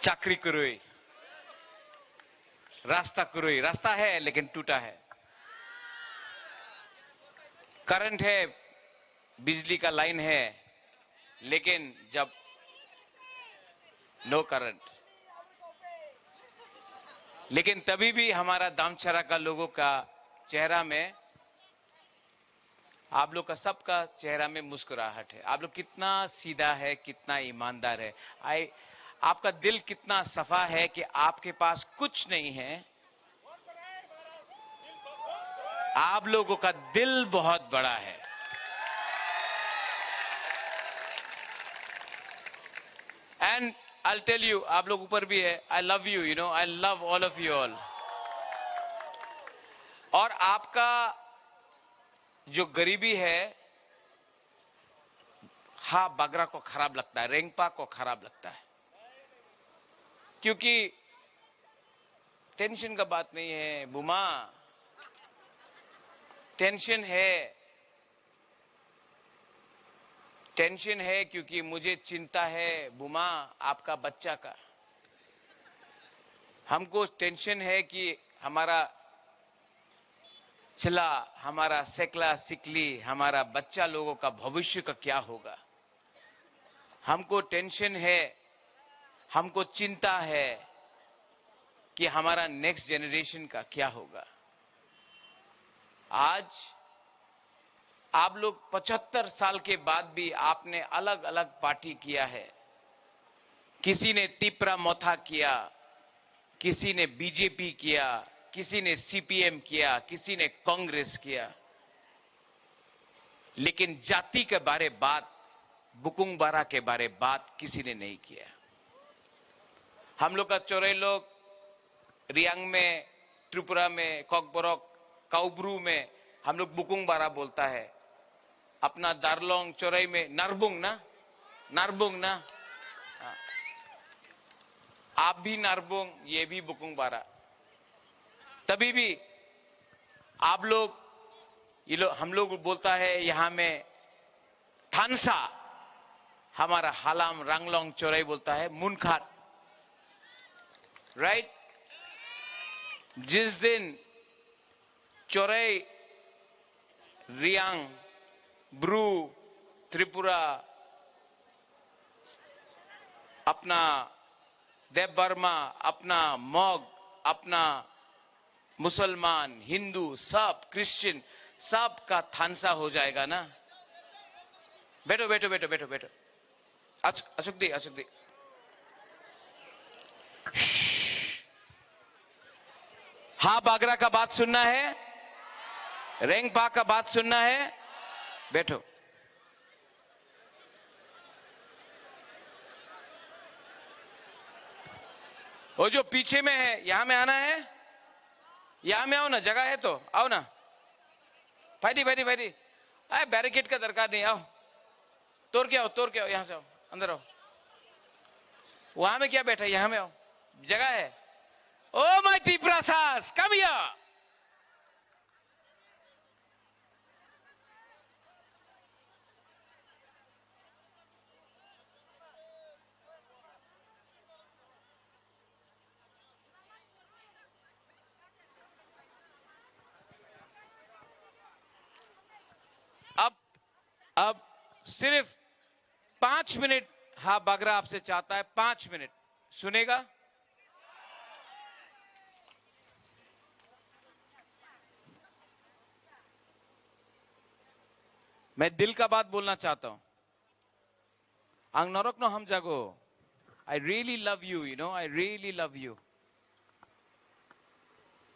चाकरी कुरुई, रास्ता कुरुई। रास्ता है लेकिन टूटा है। करंट है, बिजली का लाइन है, लेकिन जब नो करंट। लेकिन तभी भी हमारा दामचरा का लोगों का चेहरा में, आप लोग का, सबका चेहरा में मुस्कुराहट है। आप लोग कितना सीधा है, कितना ईमानदार है। आई आपका दिल कितना सफा है कि आपके पास कुछ नहीं है। आप लोगों का दिल बहुत बड़ा है। And I'll tell you, आप लोग ऊपर भी है, I love you, you know, I love all of you all. और आपका जो गरीबी है, हाँ, बागरा को खराब लगता है, रेंगपा को खराब लगता है, क्योंकि टेंशन का बात नहीं है बुमा। टेंशन है, टेंशन है क्योंकि मुझे चिंता है बुमा, आपका बच्चा का। हमको टेंशन है कि हमारा चला, हमारा सेकला सिकली, हमारा बच्चा लोगों का भविष्य का क्या होगा। हमको टेंशन है, हमको चिंता है कि हमारा नेक्स्ट जनरेशन का क्या होगा। आज आप लोग पचहत्तर साल के बाद भी आपने अलग-अलग पार्टी किया है। किसी ने तिपरा मोथा किया, किसी ने बीजेपी किया, किसी ने सीपीएम किया, किसी ने कांग्रेस किया, लेकिन जाति के बारे बात, बुकुंग बारा के बारे बात किसी ने नहीं किया। हम लोग का चोरई लोग रियांग में, त्रिपुरा में, ककबरक, काउब्रू में हम लोग बुकुंग बारा बोलता है। अपना दारलोंग चोरई में नारबुंग ना, नारबुंग ना। हाँ। आप भी नारबुंग, ये भी बुकुंग बारा। तभी भी आप लोग, ये लोग, हम लोग बोलता है यहाँ में थानसा, हमारा हालाम रांगलोंग चोरई बोलता है मुनखाट। राइट? जिस दिन चोरई, रियांग, ब्रू, त्रिपुरा, अपना देबबर्मा, अपना मग, अपना मुसलमान, हिंदू, सब क्रिश्चियन, सब का थानसा हो जाएगा ना। बैठो, बैठो, बैठो, बैठो, बैठो। अच-, अचुक दी, अचुक दी। हाँ, बागरा का बात सुनना है, रेंगपा का बात सुनना है, बैठो। वो जो पीछे में है, यहाँ में आना है, यहाँ में आओ ना, जगह है तो आओ ना। भाई दी, भाई दी, भाई दी, अरे बैरिकेड का दरकार नहीं, आओ। तोड़ के आओ, तोड़ के आओ, यहाँ से आओ, अंदर आओ। वहां में क्या बैठा है, यहाँ में आओ, जगह है। ओ माय तिपरा सास, कम हियर। अब, अब सिर्फ पांच मिनट, हाँ, बागरा आपसे चाहता है, पांच मिनट सुनेगा। मैं दिल का बात बोलना चाहता हूं। Ang norokno hamjago. I really love you, you know, I really love you.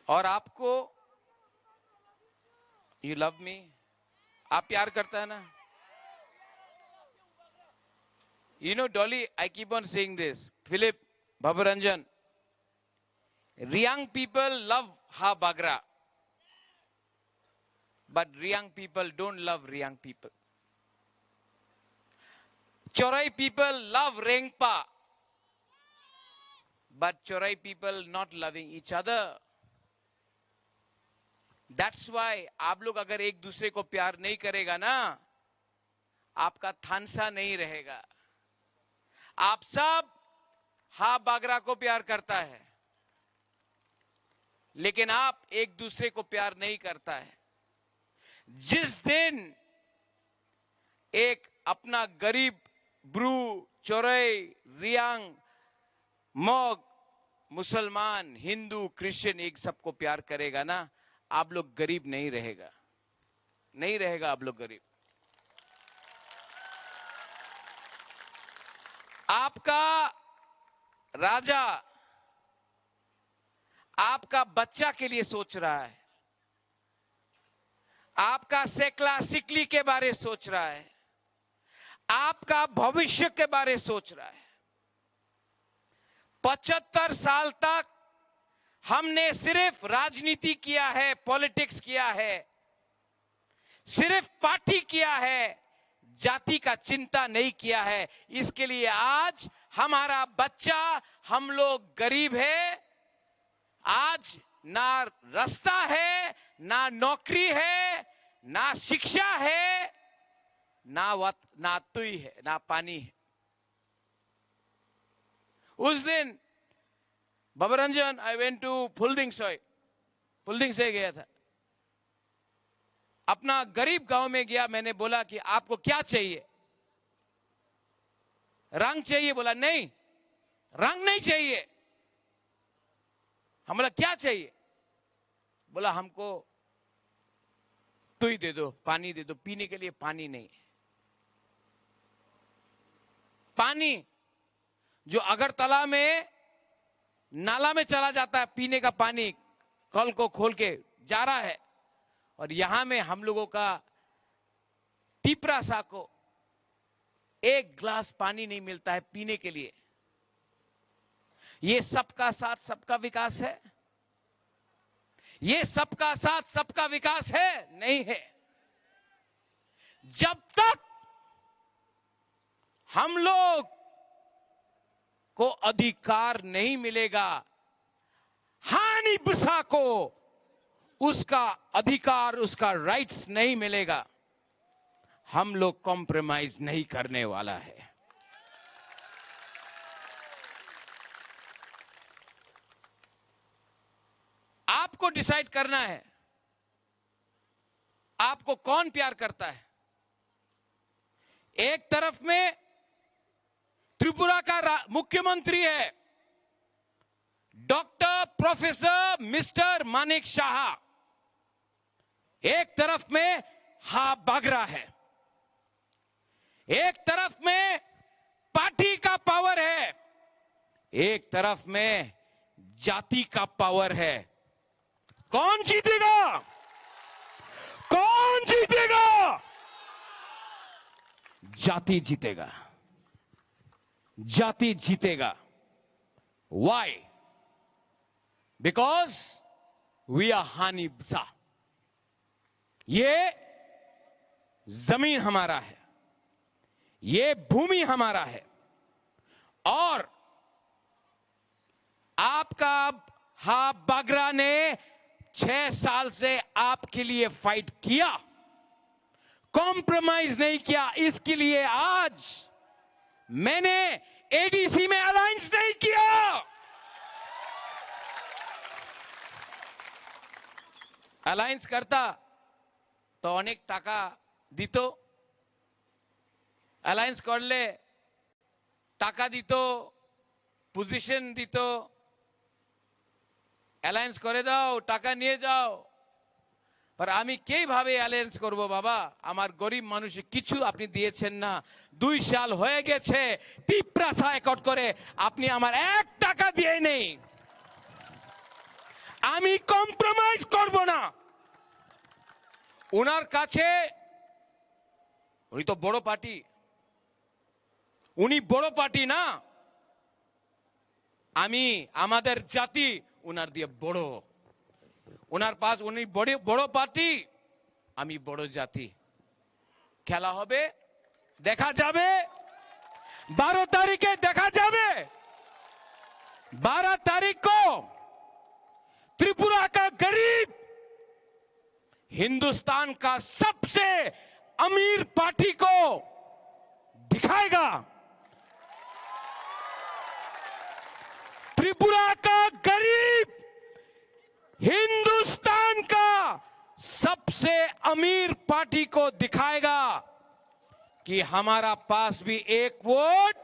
और आपको, you love me? आप प्यार करता है ना? You know, Dolly, I keep on saying this. Philip, Bhabaranjan, Riang people love Ha Bagra, but Riang people don't love Riang people. Chorai people love Rengpa, but Chorai people not loving each other. That's why आप लोग अगर एक दूसरे को प्यार नहीं करेगा ना, आपका थानसा नहीं रहेगा। आप सब हा बागरा को प्यार करता है, लेकिन आप एक दूसरे को प्यार नहीं करता है। जिस दिन एक अपना गरीब ब्रू, चोरई, रियांग, मग, मुसलमान, हिंदू, क्रिश्चियन, एक सबको प्यार करेगा ना, आप लोग गरीब नहीं रहेगा, नहीं रहेगा आप लोग गरीब। आपका राजा आपका बच्चा के लिए सोच रहा है, आपका सेकला सिकली के बारे सोच रहा है, आपका भविष्य के बारे सोच रहा है। पचहत्तर साल तक हमने सिर्फ राजनीति किया है, पॉलिटिक्स किया है, सिर्फ पार्टी किया है, जाति का चिंता नहीं किया है। इसके लिए आज हमारा बच्चा, हम लोग गरीब है, आज ना रास्ता है, ना नौकरी है, ना शिक्षा है, ना वत-, ना तुई है, ना पानी है। उस दिन बाबा Ranjan, I went to Phulding Soi, फुलदिंग से गया था, अपना गरीब गांव में गया। मैंने बोला कि आपको क्या चाहिए, रंग चाहिए? बोला नहीं, रंग नहीं चाहिए। हम बोला क्या चाहिए? बोला हमको तुई दे दो, पानी दे दो, पीने के लिए पानी नहीं है। पानी जो अगरतला में नाला में चला जाता है, पीने का पानी कल को खोल के जा रहा है, और यहाँ में हम लोगों का टिपरासा को एक ग्लास पानी नहीं मिलता है पीने के लिए। ये सबका साथ सबका विकास है? ये सबका साथ सबका विकास है? नहीं है। जब तक हम लोग को अधिकार नहीं मिलेगा, हानि बसा को उसका अधिकार, उसका राइट्स नहीं मिलेगा, हम लोग कॉम्प्रोमाइज नहीं करने वाला है। आपको डिसाइड करना है, आपको कौन प्यार करता है। एक तरफ में त्रिपुरा का रा-, मुख्यमंत्री है डॉक्टर प्रोफेसर मिस्टर मानिक साहा, एक तरफ में हा बागरा है, एक तरफ में पार्टी का पावर है, एक तरफ में जाति का पावर है। कौन जीतेगा? कौन जीतेगा? जाति जीतेगा, जाति जीतेगा। Why? Because we are Hanibsa। ये जमीन हमारा है, ये भूमि हमारा है, और आपका हा बागरा ने छह साल से आपके लिए फाइट किया, कॉम्प्रोमाइज नहीं किया। इसके लिए आज मैंने एडीसी में अलायंस नहीं किया। অ্যালায়েন্স করতা তো অনেক টাকা দিত, অ্যালায়েন্স করলে টাকা দিত, পজিশন দিত, অ্যালায়েন্স করে দাও, টাকা নিয়ে যাও। আর আমি কিভাবে অ্যালায়েন্স করব বাবা? আমার গরিব মানুষে কিছু আপনি দিয়েছেন না। দুই সাল হয়ে গেছে, তিপ্রাসা অ্যাকর্ড করে আপনি আমার এক টাকা দিয়ে নেই। আমি কম্প্রোমাইজ করব না। ওনার কাছে, উনি তো বড় পার্টি, উনি বড় পার্টি না, আমি, আমাদের জাতি ওনার দিয়ে বড়। ওনার পাশ, উনি বড়, বড় পার্টি, আমি বড় জাতি। খেলা হবে, দেখা যাবে, বারো তারিখে দেখা যাবে। बारह तारीख को त्रिपुरा का गरीब हिंदुस्तान का सबसे अमीर पार्टी को दिखाएगा। त्रिपुरा का गरीब हिंदुस्तान का सबसे अमीर पार्टी को दिखाएगा कि हमारा पास भी एक वोट,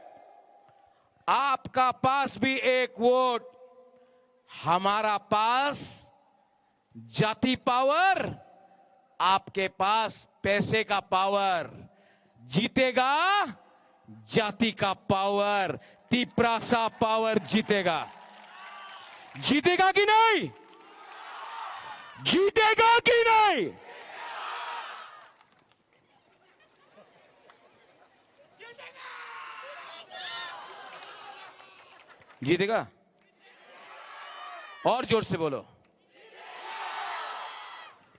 आपका पास भी एक वोट, हमारा पास जाति पावर, आपके पास पैसे का पावर। जीतेगा जाति का पावर, तिपरासा पावर जीतेगा। जीतेगा कि नहीं? जीतेगा कि नहीं? जीतेगा। और जोर से बोलो।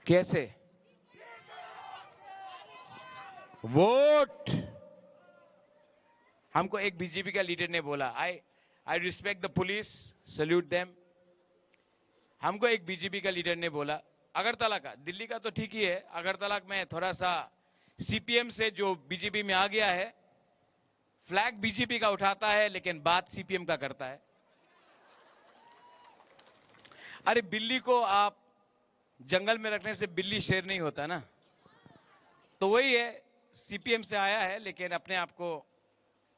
कैसे? वोट। हमको एक बीजेपी का लीडर ने बोला, I I respect the police, salute them. हमको एक बीजेपी का लीडर ने बोला, अगरतला का, दिल्ली का तो ठीक ही है, अगरतला में थोड़ा सा सीपीएम से जो बीजेपी में आ गया है, फ्लैग बीजेपी का उठाता है लेकिन बात सीपीएम का करता है। अरे, बिल्ली को आप जंगल में रखने से बिल्ली शेर नहीं होता ना। तो वही है, सीपीएम से आया है लेकिन अपने आप को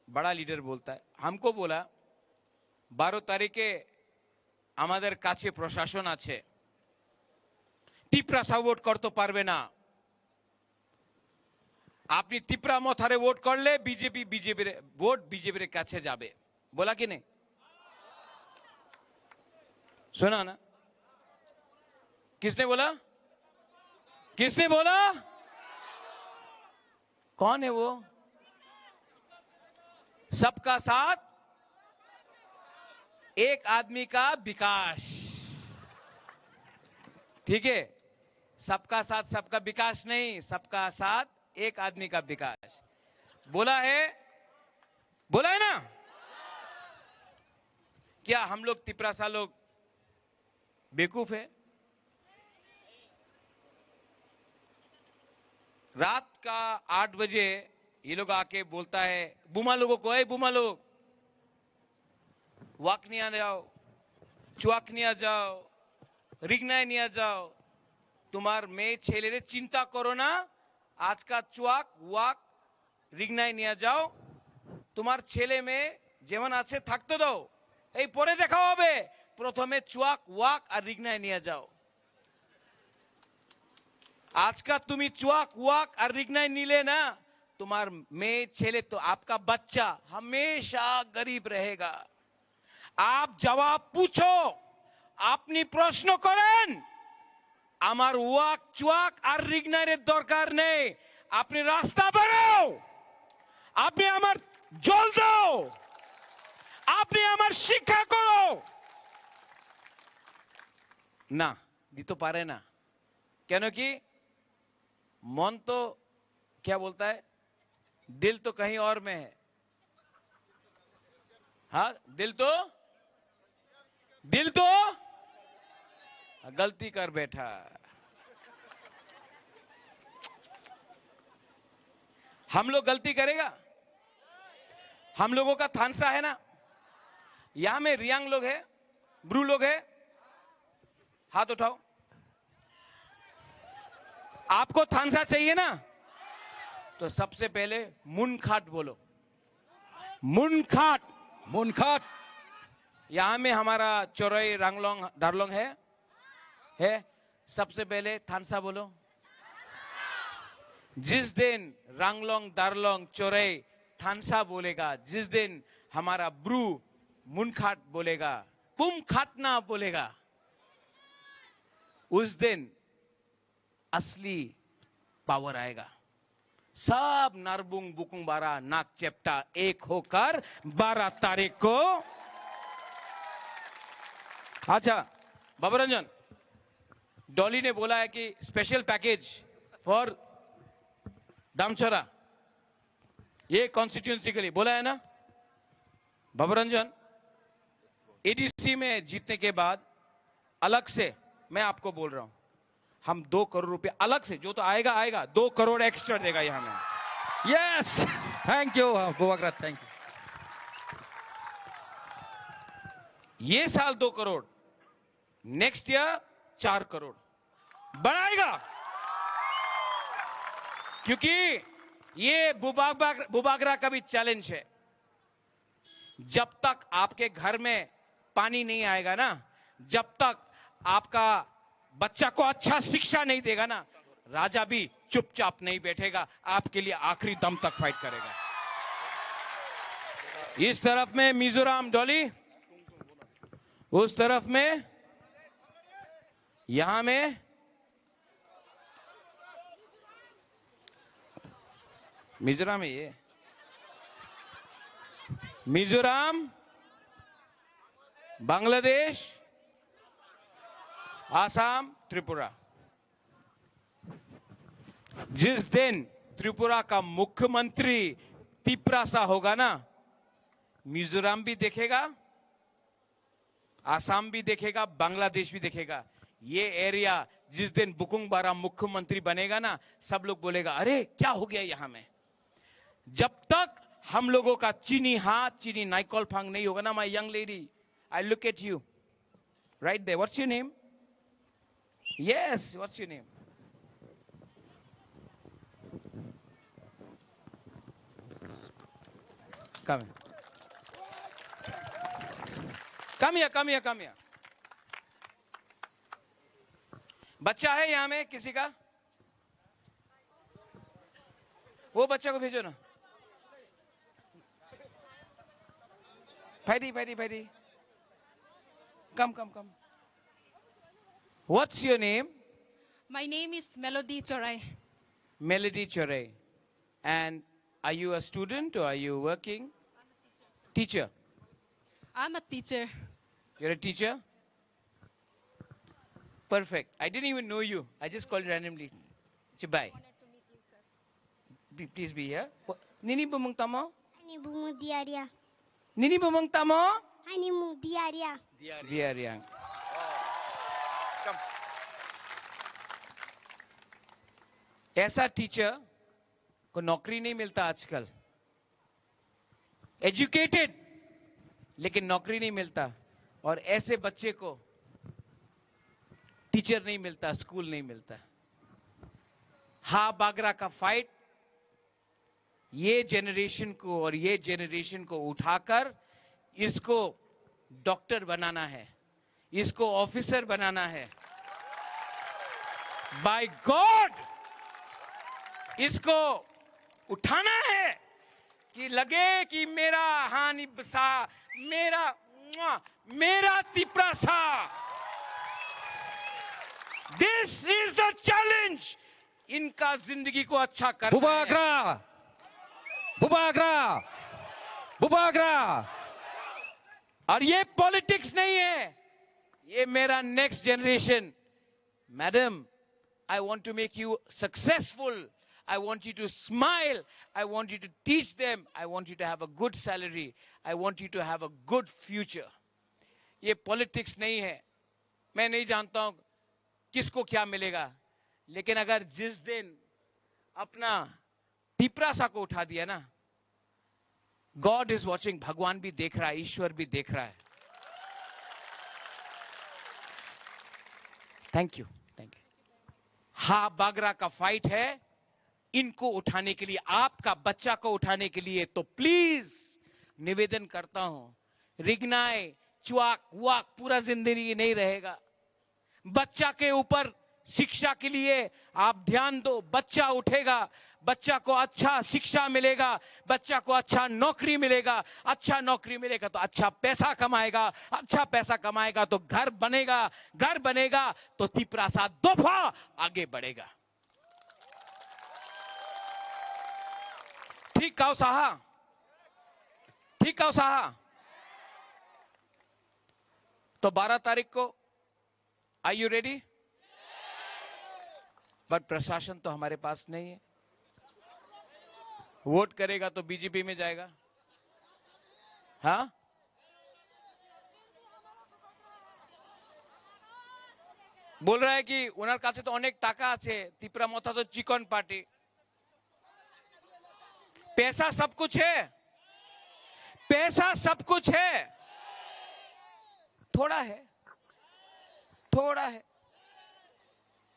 बड़ा लीडर बोलता है। हमको बोला, बारो तारीखे আমাদের কাছে প্রশাসন আছে, তিপ্রাসা ভোট করতে পারবে না। আপনি তিপ্রা মথারে ভোট করলে বিজেপি, বিজেপির ভোট বিজেপির কাছে যাবে। बोला कि नहीं? सुना ना? किसने बोला? किसने बोला? कौन है वो? सबका साथ, एक आदमी का विकास। ठीक है, सबका साथ सबका विकास नहीं, सबका साथ एक आदमी का विकास। बोला है, बोला है ना? क्या हम लोग तिपरासा लोग बेवकूफ है? रात का आठ बजे ये लोग आके बोलता है, बुमा लोगों को, ए बुमा लोग, वाक नहीं आ जाओ, चुआक नहीं आ जाओ, रिगनाई नहीं आ जाओ। तुम्हार मेये छेलेरे चिंता करो ना, आज का चुआक, वाक, रिगनाই নিয়ে যাও। তোমার ছেলে মেয়ে যেমন আছে থাকতে দাও, এই পরে দেখা হবে। প্রথমে চুয়াক, ওয়াক আর রিগনাই নিয়ে যাও। আজকা তুমি চুয়াক, ওয়াক আর রিগনাই নিলে না, তোমার মেয়ে ছেলে তো, आपका बच्चा हमेशा गरीब रहेगा। आप जवाब पूछो, আপনি প্রশ্ন করেন। আমার ওয়াক চুয়াক আর রিগনাইরের দরকার নেই। আপনি রাস্তা বানাও, আপনি আমার জল দাও, আপনি আমার শিক্ষা করো। না, দিতে পারে না। কেন কি? মন তো, क्या बोलता है, दिल तो कहीं और में है। हाँ, दिल तो, दिल तो गलती कर बैठा। हम लोग गलती करेगा? हम लोगों का थानसा है ना, यहाँ में रियांग लोग है, ब्रू लोग है, हाथ उठाओ। आपको थानसा चाहिए ना? तो सबसे पहले मुनखाट बोलो। मुनखाट। मुनखाट। यहाँ में हमारा चोरई रांगलोंग दारलोंग है, है। सबसे पहले थानसा बोलो। जिस दिन रांगलोंग दारलोंग चोरई थानसा बोलेगा, जिस दिन हमारा ब्रू मुनखाट बोलेगा, पुमखाटना बोलेगा, उस दिन असली पावर आएगा। सब नरबुंग बुकुंग बारा नाक चेप्टा एक होकर बारह तारीख को। अच्छा, बाबा रंजन, डॉली ने बोला है कि स्पेशल पैकेज फॉर दामचोरा, ये कॉन्स्टिट्यूएंसी के लिए बोला है ना? बाबा रंजन, एडीसी में जीतने के बाद अलग से मैं आपको बोल रहा हूं, हम दो करोड़ रुपए अलग से, जो तो आएगा आएगा, दो करोड़ एक्स्ट्रा देगा ये हमें। Yes, thank you Bubagra, thank you. ये साल दो करोड़, नेक्स्ट ईयर चार करोड़ बढ़ाएगा, क्योंकि ये बुबागरा का भी चैलेंज है। जब तक आपके घर में पानी नहीं आएगा ना, जब तक आपका बच्चा को अच्छा शिक्षा नहीं देगा ना, राजा भी चुपचाप नहीं बैठेगा, आपके लिए आखिरी दम तक फाइट करेगा। इस तरफ में मिजोरम डॉली, उस तरफ में, यहां में मिजोरम है ये। मिजोरम, बांग्लादेश, आसाम, त्रिपुरा। जिस दिन त्रिपुरा का मुख्यमंत्री तिपरासा होगा ना, मिजोरम भी देखेगा, आसाम भी देखेगा, बांग्लादेश भी देखेगा। ये एरिया जिस दिन बुकुंग बारा मुख्यमंत्री बनेगा ना, सब लोग बोलेगा, "अरे, क्या हो गया यहाँ में?" जब तक हम लोगों का चीनी हाथ, चीनी नाइकॉल फांग नहीं होगा ना, my young lady, I look at you. Right there. What's your name? Yes, what's your name? Come here. Come here, come here, come here. बच्चा है यहाँ में किसी का? वो बच्चा को भेजो ना। Phaidi, phaidi, phaidi. Come, come, come. What's your name? My name is Melody Chorai. Melody Chorai. And are you a student or are you working? Teacher. I'm a teacher. You're a teacher? Perfect. I didn't even know you. I just called randomly. Chibai. Honored to meet you, sir. Be- Please be here. Wha- Nini bumung tamo? Ani bumung Diaria. Nini bumung tamo? Ani bumung Diaria. Diaria. Come. ऐसा टीचर को नौकरी नहीं मिलता आजकल। एजुकेटेड, लेकिन नौकरी नहीं मिलता। और ऐसे बच्चे को टीचर नहीं मिलता, स्कूल नहीं मिलता। हा बागरा का फाइट, ये जनरेशन को और ये जनरेशन को उठाकर इसको डॉक्टर बनाना है, इसको ऑफिसर बनाना है। बाय गॉड, इसको उठाना है कि लगे कि मेरा हानि बसा, मेरा, मेरा Tiprasa. This is the challenge. इनका जिंदगी को अच्छा करना है। Bubagra! Bubagra! Bubagra! और ये पॉलिटिक्स नहीं है, ये मेरा next generation. Madam, I want to make you successful. I want you to smile. I want you to teach them. I want you to have a good salary. I want you to have a good future. ये पॉलिटिक्स नहीं है। मैं नहीं जानता हूं किसको क्या मिलेगा, लेकिन अगर जिस दिन अपना तिपरासा को उठा दिया ना, गॉड इज वॉचिंग, भगवान भी देख रहा है, ईश्वर भी देख रहा है। Thank you, thank you. हा बागरा का फाइट है, इनको उठाने के लिए, आपका बच्चा को उठाने के लिए। तो प्लीज निवेदन करता हूं, रिगनाय, च्वाक वाक पूरा जिंदगी नहीं रहेगा। बच्चा के ऊपर शिक्षा के लिए आप ध्यान दो, बच्चा उठेगा, बच्चा को अच्छा शिक्षा मिलेगा, बच्चा को अच्छा नौकरी मिलेगा, अच्छा नौकरी मिलेगा तो अच्छा पैसा कमाएगा, अच्छा पैसा कमाएगा तो घर बनेगा, घर बनेगा तो तिपरासा दोफा आगे बढ़ेगा। ठीक काउ साहा, ठीक काउ साहा। तो बारह तारीख को, are you ready? बट प्रशासन तो हमारे पास नहीं है। वोट करेगा तो बीजेपी में जाएगा। हाँ, बोल रहा है कि ওনার কাছে তো অনেক টাকা আছে, তিপ্রা মথা তো চিকন পার্টি। पैसा सब कुछ है, पैसा सब कुछ है, थोड़ा है, थोड़ा है,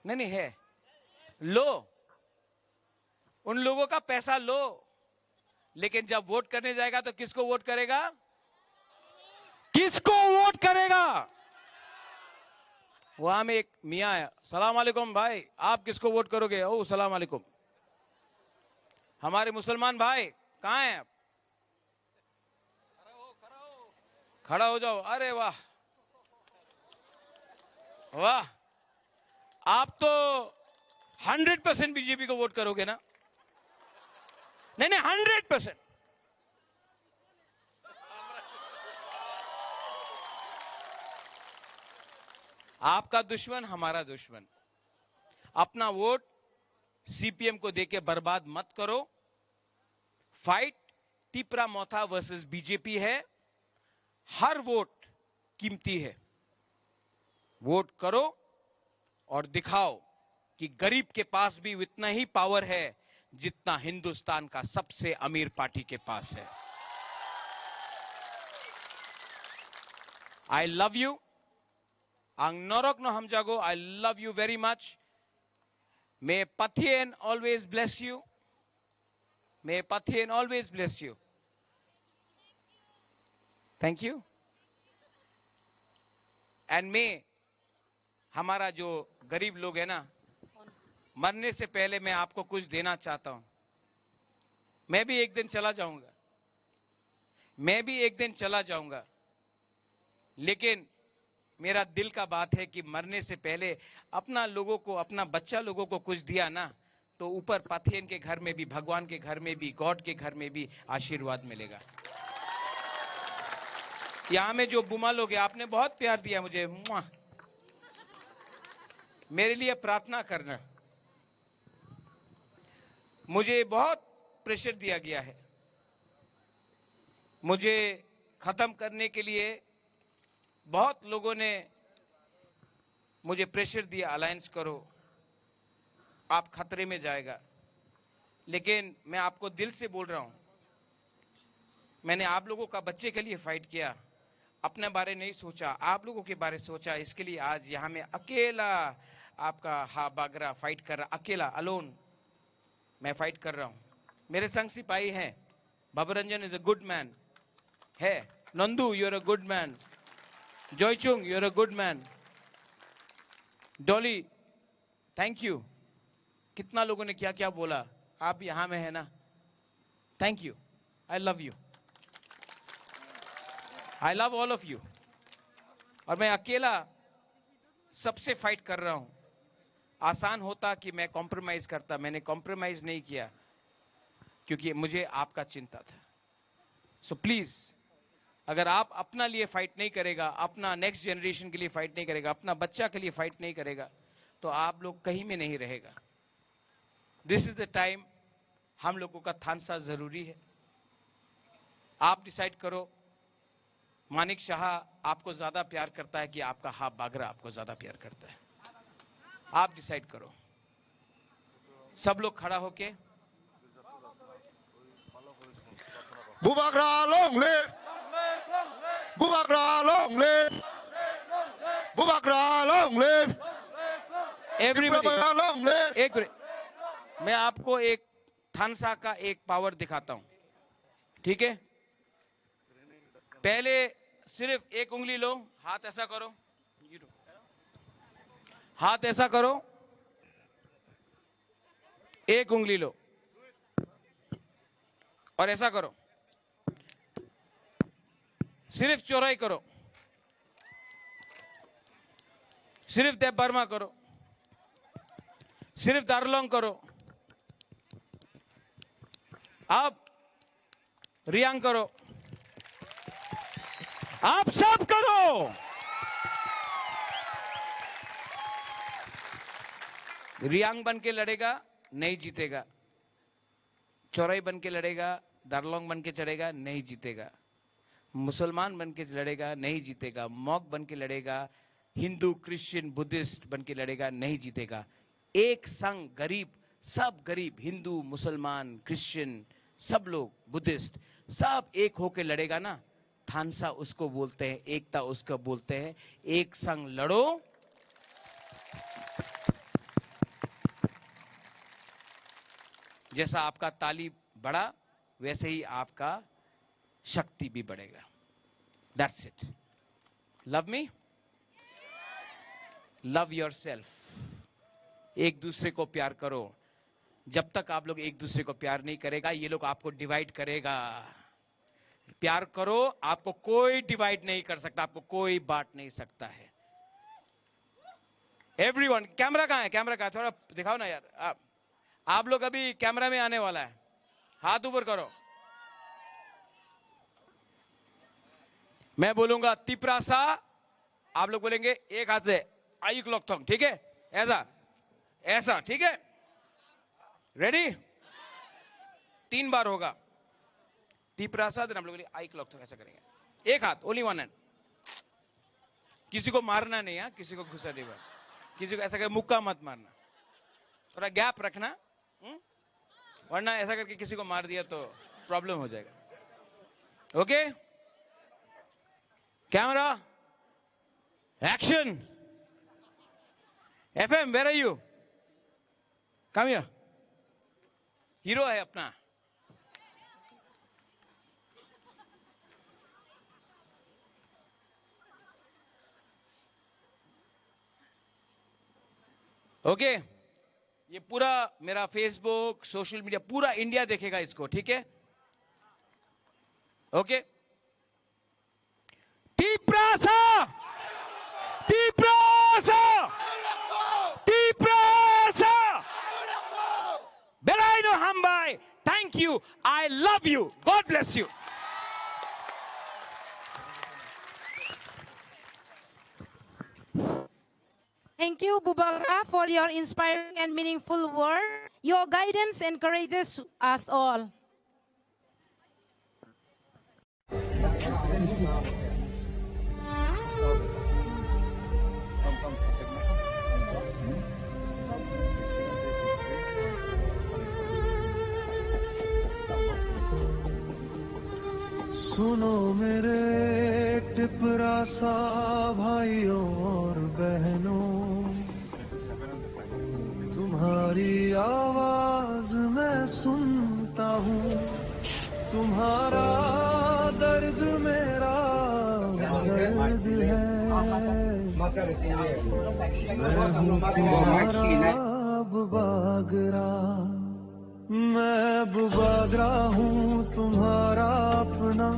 नहीं, नहीं है, लो, उन लोगों का पैसा लो, लेकिन जब वोट करने जाएगा तो किसको वोट करेगा? किसको वोट करेगा? वहां में एक मियाँ आया, "सलाम वालेकुम भाई, आप किसको वोट करोगे?" "ओ सलाम वालेकुम।" हमारे मुसलमान भाई कहाँ हैं आप? खड़ा हो जाओ। अरे वाह, वाह, आप तो हंड्रेड परसेंट बीजेपी को वोट करोगे ना? नहीं, नहीं, हंड्रेड परसेंट। आपका दुश्मन हमारा दुश्मन। अपना वोट सीपीएम को देके बर्बाद मत करो। फाइट टिपरा मोथा वर्सेस बीजेपी है। हर वोट कीमती है। वोट करो और दिखाओ कि गरीब के पास भी उतना ही पावर है जितना हिंदुस्तान का सबसे अमीर पार्टी के पास है। I love you. Ang norok no hamjago. I love you very much. May Pathian always bless you. May Pathian always bless you. Thank you. And may हमारा जो गरीब लोग है ना, मरने से पहले मैं आपको कुछ देना चाहता हूं। मैं भी एक दिन चला जाऊंगा, मैं भी एक दिन चला जाऊंगा, लेकिन मेरा दिल का बात है कि मरने से पहले अपना लोगों को, अपना बच्चा लोगों को कुछ दिया ना, तो ऊपर पाथियन के घर में भी, भगवान के घर में भी, गॉड के घर में भी आशीर्वाद मिलेगा। यहाँ में जो बुमा लोग हैं, आपने बहुत प्यार दिया मुझे, मुआ। मेरे लिए प्रार्थना करना। मुझे बहुत प्रेशर दिया गया है। मुझे खत्म करने के लिए बहुत लोगों ने मुझे प्रेशर दिया, अलायंस करो, आप खतरे में जाएगा। लेकिन मैं आपको दिल से बोल रहा हूं, मैंने आप लोगों का बच्चे के लिए फाइट किया, अपने बारे नहीं सोचा, आप लोगों के बारे सोचा। इसके लिए आज यहां में अकेला आपका हा बागरा फाइट कर रहा, अकेला, अलोन मैं फाइट कर रहा हूं। मेरे संग सिपाही हैं, Babu Ranjan is a good man है, Nandu, you are a good man, Joychung, you are a good man, Dolly, thank you. कितना लोगों ने क्या क्या बोला, आप यहां में है ना। Thank you. I love you. I love all of you. और मैं अकेला सबसे फाइट कर रहा हूं। आसान होता कि मैं कॉम्प्रोमाइज करता, मैंने कॉम्प्रोमाइज नहीं किया, क्योंकि मुझे आपका चिंता था। सो प्लीज, अगर आप अपना लिए फाइट नहीं करेगा, अपना नेक्स्ट जनरेशन के लिए फाइट नहीं करेगा, अपना बच्चा के लिए फाइट नहीं करेगा, तो आप लोग कहीं में नहीं रहेगा। This is the time. हम लोगों का थानसा जरूरी है। आप डिसाइड करो, मानिक शाह आपको ज्यादा प्यार करता है कि आपका हाफ बागरा आपको ज्यादा प्यार करता है? आप डिसाइड करो। सब लोग खड़ा होके। Bubagra long live! Bubagra long live! Bubagra long live! Everybody, Bubagra long live! एक मिनट, मैं आपको एक थानसा का एक पावर दिखाता हूं, ठीक है? पहले सिर्फ एक उंगली लो, हाथ ऐसा करो, हाथ ऐसा करो, एक उंगली लो और ऐसा करो, सिर्फ चौड़ाई करो, सिर्फ देव वर्मा करो, सिर्फ दारलोंग करो। अब रियांग करो, आप सब करो। रियांग बन के लड़ेगा, नहीं जीतेगा। चौड़ाई बन के लड़ेगा, दारलोंग बन के चढ़ेगा, नहीं जीतेगा। मुसलमान बन के लड़ेगा, नहीं जीतेगा। मॉग बन के लड़ेगा, हिंदू, क्रिश्चियन, बुद्धिस्ट बन के लड़ेगा, नहीं जीतेगा। एक संग गरीब, सब गरीब, हिंदू, मुसलमान, क्रिश्चियन, सब लोग, बुद्धिस्ट, सब एक होके लड़ेगा ना, थानसा उसको बोलते हैं, एकता उसको बोलते हैं। एक संग लड़ो। जैसा आपका ताली बढ़ा, वैसे ही आपका शक्ति भी बढ़ेगा। That's it. Love me? Love yourself, एक दूसरे को प्यार करो। जब तक आप लोग एक दूसरे को प्यार नहीं करेगा, ये लोग आपको डिवाइड करेगा। प्यार करो, आपको कोई डिवाइड नहीं कर सकता, आपको कोई बांट नहीं सकता है। एवरीवन, कैमरा कहाँ है? कैमरा कहाँ है? थोड़ा दिखाओ ना यार। आप आप लोग अभी कैमरा में आने वाला है, हाथ ऊपर करो। मैं बोलूंगा तिप्रासा, आप लोग बोलेंगे एक हाथ से, आयुक लॉकथोंग, ठीक है? ऐसा, ऐसा, ठीक है? रेडी? तीन बार होगा। तिप्रासा, देन हम लोग आयुक लॉकथोंग, ऐसा करेंगे। एक हाथ, ओनली वन हैंड। किसी को मारना नहीं है, किसी को घुसा नहीं बस। किसी को ऐसा करके मुक्का मत मारना, थोड़ा गैप रखना। हम्म? वरना ऐसा करके किसी को मार दिया तो प्रॉब्लम हो जाएगा। Okay, camera, action. FM, where are you? Come here. Hero है अपना। ओके, ये पूरा मेरा फेसबुक, सोशल मीडिया, पूरा इंडिया देखेगा इसको, ठीक है? ओके, तिप्रासा, तिप्रासा, तिप्रासा। बेलायनो हामबाय। Thank you. I love you. God bless you. Thank you, Bubagra, for your inspiring and meaningful words. Your guidance encourages us all. सुनो मेरे टिपरासा भाइयों और बहनों, तुम्हारी आवाज मैं सुनता हूँ, तुम्हारा दर्द मेरा दर्द है। मैं हूँ तुम्हारा अब बागरा, मैं अब बागरा हूँ तुम्हारा अपना,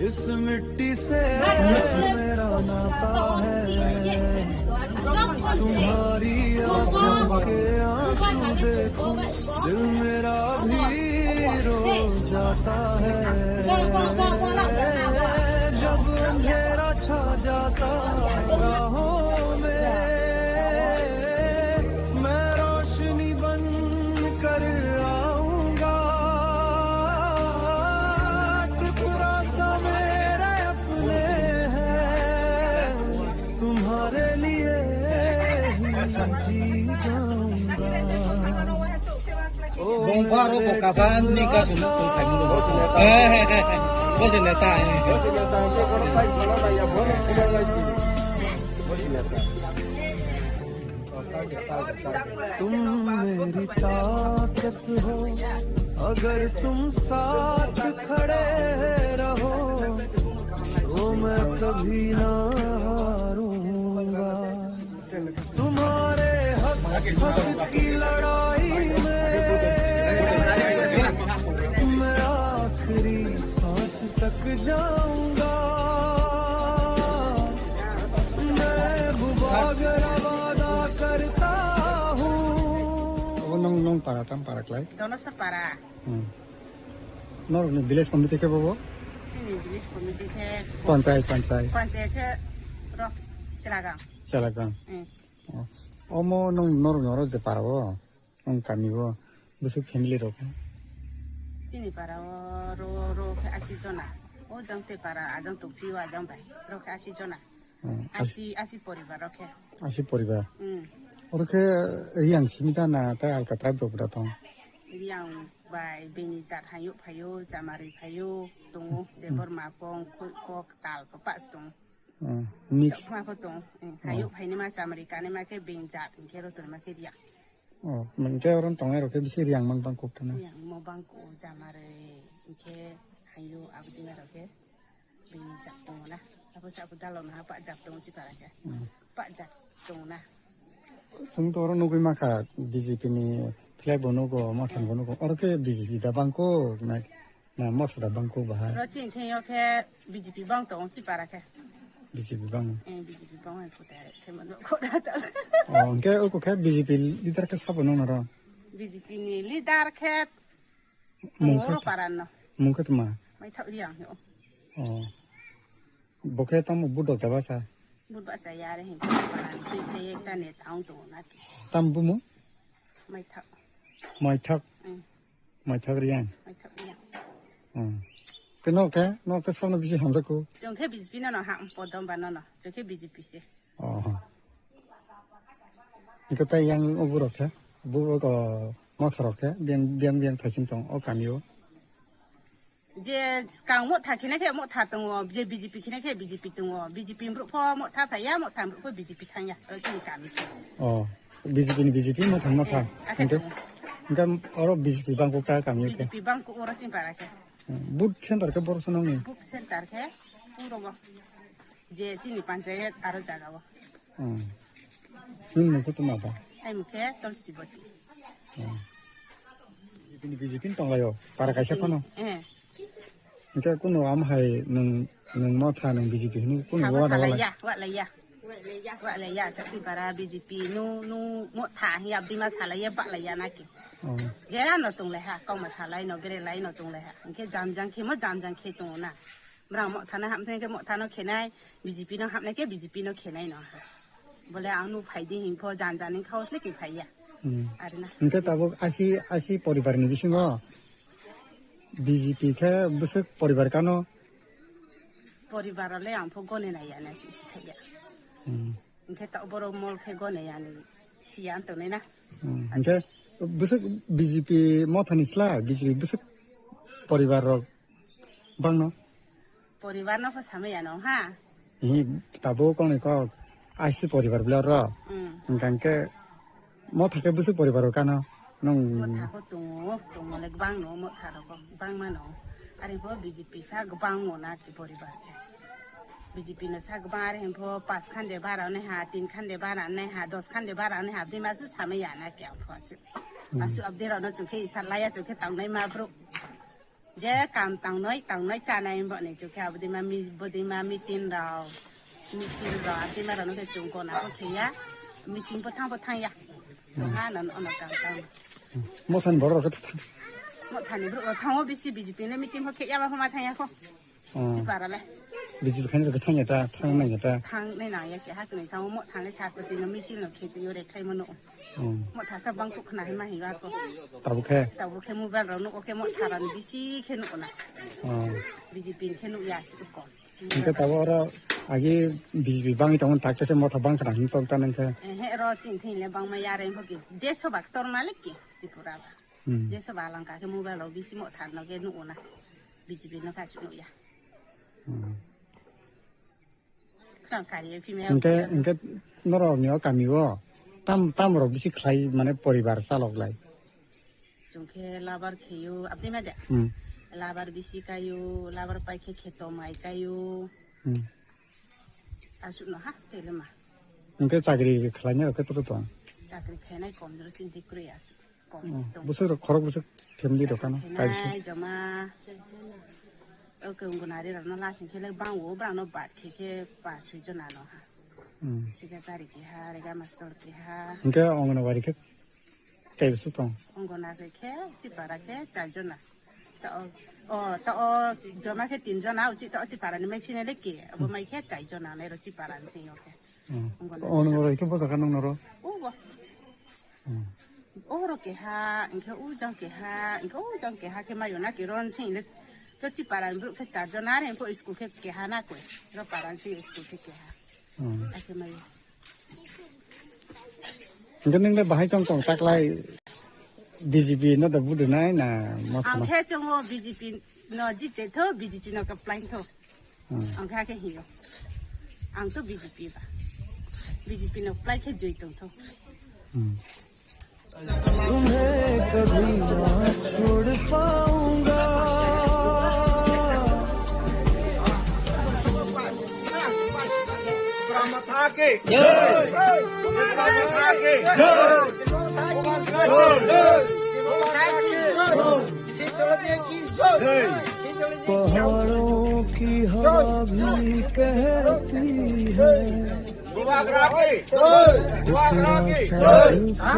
इस मिट्टी से मेरा नाता है। तुम्हारी आंखों के आंसू देखो, दिल मेरा भी रो जाता है। जब अंधेरा छा जाता राहों में, मैं रोशनी बन कर आऊंगा। टुकड़ा सा मेरे अपने हैं, तुम्हारे लिए ही जी जाऊंगा। Bongpharo bo kaban ni ka sunu tong thani ro. He, he, he, he. Bo se neta, he, he. तुम मेरी ताकत हो, अगर तुम साथ खड़े रहो, तो मैं कभी ना हारूंगा। तुम्हारे हक, हक की लड़ाई में मैं आखिरी सांस तक जाऊंगा। मैं बुबागरा वादा करता हूँ। Obo nong, nong para, tam para klai? Donosa para. Hmm. Norokni village committee khe bobo? Chini village committee khe panchayat, panchayat. Panchayat khe rok Chelagang. Chelagang. Hmm. Oh. Omo nong norokni oro je para o? Nwng kami o bwswk family rok? Chini para o ro, ro khe ashi jona. O jang te para ajang tongphio ajang bai. Ro khe ashi jona. Hmm, ashi, ashi poribar ro khe. Ashi poribar? Hmm. Oro khe Riyang simi da na tai alka tribe rok da tong? Riyang bai bini jat hayo phaio, Jamarwi phaio, tongo, hmm, Debor Mapong, Khuikok, Tal, Kopas tongo. Hmm, mix. Chakma pho tong, hmm, oh, hayo phaini ma Jamarwi kani ma khe bini jat, hingkhe ro tongma khe Riyang. Oh, hingkhe oro tongnai rok khe bisi Riyang mang tang kok thana. Riyang mo bang ko Jamarwi, hingkhe hayo abdi ma rok khe bini jat tongo na. Abo sa abo dalok na ha pa jat tongo chipara khe. Hmm. Pajak tongna. Chwng to oro nugwi mankha B J P ni flag bo nugo, Motha ni bo nugo. Oro khe B J P da bangkuk na, na Motha da bangkuk bahai? Oro chini thengyo khe B J P bang tongo Chipara khe. B J P bang? Eh, B J P bang hai khuda khe mano khuda ta. Oh, hwnkhe oko khe B J P leader khe sabo nung naro? B J P ni leader khe Mung tongo khe oro ta-, paran no. Mung khe tma? Maithak Riang hino. Oh. Bo khe tamo budok da basa? Budok basa yare hin paran twi khe ekta neta wng tongo na ki. Tam bumu? Maithak. Maithak? Mm. Maithak Riang? Maithak Riang. Hmm. Khe nok khe, nok khe sabno bisi hamjakgo? Chwng khe B J P no no ham, Podom ba no no. Chwng khe B J P se. Oh. Hwnkhe tei yang o borok khe, borok, oh, Motha rok khe, biyang, biyang, biyang thaising tong o kami o. Je kang Motha khina khe Motha tongo, je B J P khina khe B J P tongo. B J P borok pho Motha phaiya, Motha borok pho B J P thangya, o chini kami. Oh, B J P ni B J P, Motha ni Motha. Eh, akhe hwnkhe, tongo. Hwnkhe oro B J P bangkuk ta kami o khe. B J P bangkuk oro chini para khe. Booth center khe borok se nangni? Booth center khe puro bo. Je chini panchayat aro jaga o. Hmm. Nini mung khe tongma ba? Ai mung khe Tolsi Boti. Hmm. B J P ni, B J P ni tonglaio, para kaisa phano. Eh. Hwnkhe kunu am hai nwng, nwng Motha nwng B J P hwnwi kunu Sabo wada wala? Salaiya, walaiya. Walaiya, sakni para B J P no, no Motha hiya abdima salaiya, balaiya naki. Oh. Jera no tonglai ha, kongma salai no, berelai no tonglai ha. Hwnkhe jam jang khe mo jam jang khe tongo na. Brang Motha no hamthai khe Motha no khenai, B J P no hamnai khe B J P no khenai no ha. Bole ang no phaidi hing pho jan jan ni khaos le ki phaiya. Hmm. Arina. Hwnkhe tabuk asi, asi poribar ni bisingo B J P khe bwswk poribar kano? Poribar le ang pho gone nai ya na si si thaiya. Hmm. Hwnkhe ta borok mol khe gone yani siya ang tongnai na. Hmm, hwnkhe bwswk B J P Motha ni sla, B J P bwswk poribar rok bangno? Poribar no pho samaya no ha. Hi, tabuk kok ni kok, asi poribar bwle oro. Hmm. Hwnkhe Motha khe bwswk poribar rok kano? Nwng Motha pho tongo, tongo le bang no Motha rok bang mano. Ari pho B J P sa bang mo na ki poribar khe. B J P no sa bang ari pho pas khan de bara ne ha, tin khan de bara ne ha, dos khan de bara ne ha, bima su samaya na kya pho su. Hmm. Asu abdi rok no chukhe isa laya chukhe tangnai ma bro. Je kam tangnoi, tangnoi chanai boni chukhe abdima mi-, bodima meeting rok, michil rok, abdima rok no khe chwng gona khe ya, meeting bo thang bo thang ya. Hmm. Ha, nan ono kam tang. Motha ni borok rok khe thang. Motha ni borok rok thango bisi B J P ni meeting ho khe ya ba homa thang ya kho. Oh. Chipara le. B J P khaini rok khe thang ya ta, thang nang ya ta. Thang nai nang ya khe ha khe thango Motha ni sakoti no michil no khe twi yo re khai mano. Hmm. Motha sa bang kuk khna hai ma hai ba ko. Tabuk khe? Tabuk khe mobile rok nuko khe Motha rani bisi khe nuko na. Hmm. B J P ni khe nuk ya si ko. Hingke tabuk oro agi B J P bangwi tongmani tak khe se Motha bang khna hin tong ta nang khe. Ehe, ro chini thing le bang ma ya re ho ki. Desh bak tor malik ki Tripura ba. Hmm. Desh ba lang ka khe mobile rok bisi Motha no khe nuko na. B J P no kha si nuk ya. Hmm. Tang kari ya, female. Hingke, hingke norok ni o kami o tam, tam rok bisi khlai mane poribar chalok lai. Chwng khe labar kheyo, abdi ma de? Hmm. Labar bisi kayo, labar pai khe kheto mai kayo. Hmm. Asuk no ha, tele ma. Hingke chakri khlai nai rok khe turu tong? Chakri khainai kom dro chinti kroi asuk. Hmm. Bwswk rok khorok bwswk family rok ano, kaisa. Khenai joma. O khe Anganwadi rok no lasing khe le bang o, brang no bat khe khe pa sui jona no ha. Hmm. Secretary keha, rega master keha. Hingke Anganwadi khe tei bwswk tong? Anganwadi khe Chipara khe char jona. Ta o, o, ta o joma khe tin jona, uchi ta o Chipara ni mai phine le ke, abo mai khe char jona nai ro Chipara ni sing yo khe. Hmm. Anganwadi. Anganwadi khe bo jaga nung noro? Ubo. Hmm. Oro keha, hingke ujang keha, hingke ujang keha khe mayo na ke ron sing le. To Chipara ni borok khe char jona are hingke school khe keha na koi. Ro Paran sing school khe keha. Hmm. Ake mayo. Hingke nung le bahai chong chong taklai B J P no da budu nai na Motha no? Ang khe chongo B J P no jite tho, B J P no kaplain tho. Hmm. Ang kha khe hiyo. Ang to B J P ba. B J P no plai khe joi tong tho. Hmm. तुम्हें कभी ना छोड़ पाऊंगा। पहाड़ों की हवा भी कहती है, तेरा साथ से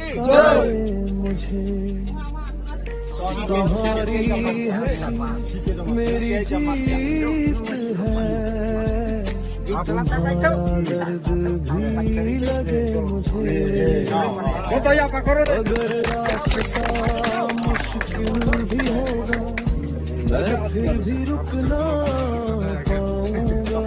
पुकारे मुझे। तुम्हारी हंसी मेरी जीत है, तुम्हारा दर्द भी लगे मुझे। अगर रास्ता मुश्किल भी होगा, मैं फिर भी रुक ना पाऊंगा।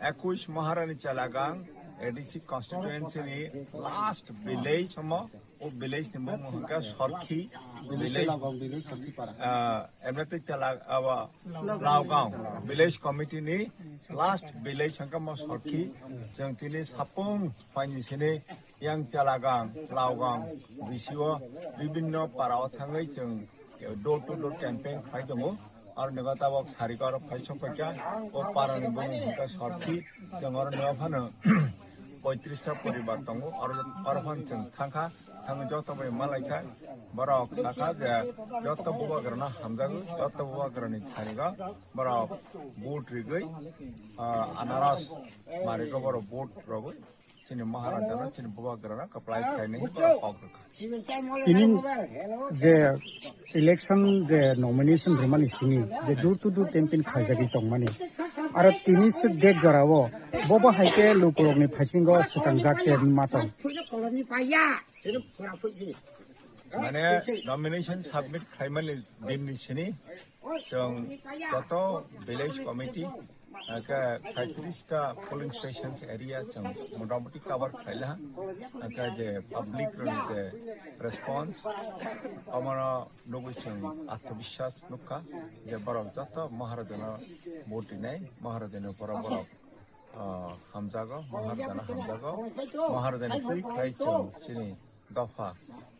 Ekwis Maharani Chalagang, A D C constituency ni last village omo, o village ni mung hwnkha Sorkhi village. Ah, emnate chala, aba, Laogang village committee ni last village hwnkha mo Sorkhi. Chwng tini sapung phaini sini yang Chalagang, Laogang, bisio bibinno para o thangwi chwng door to door campaign khai tongo. Aro nega tabok sariko aro phai sokphaikha, o parani bumung hwnkha Sorkhi, chwng oro nega phano poitris ta poribar tongo, oro, oro phano chwng thangkha, thangwi joto bai malaikha, borok sakha je joto bubagrano hamjagwi, joto bubagrani sariko borok vote rigwi, ah, anaras mariko borok vote rogwi. Chini Maharajano, chini bubagrano kwplai khlainai kok rwkha. Tini je election je nomination rwmani simi je door to door campaign khlaijagwi tongmani. Aro tini se dek jorao bobo hai khe lukurokni phaisingo swkangjak khe ma tong. Mane nomination submit khlaimani dinni sini chwng joto village committee, hwnkhe saitris ta polling stations area chwng motamoti cover khlai laha. Hwnkhe je public rokni je response, omono nugwi chwng atmabiswas nukha je borok joto Maharajano vote rinai, Maharajani borok borok, ah, hamjago, Maharajano hamjago, Maharajani twi khlai chwng chini dopha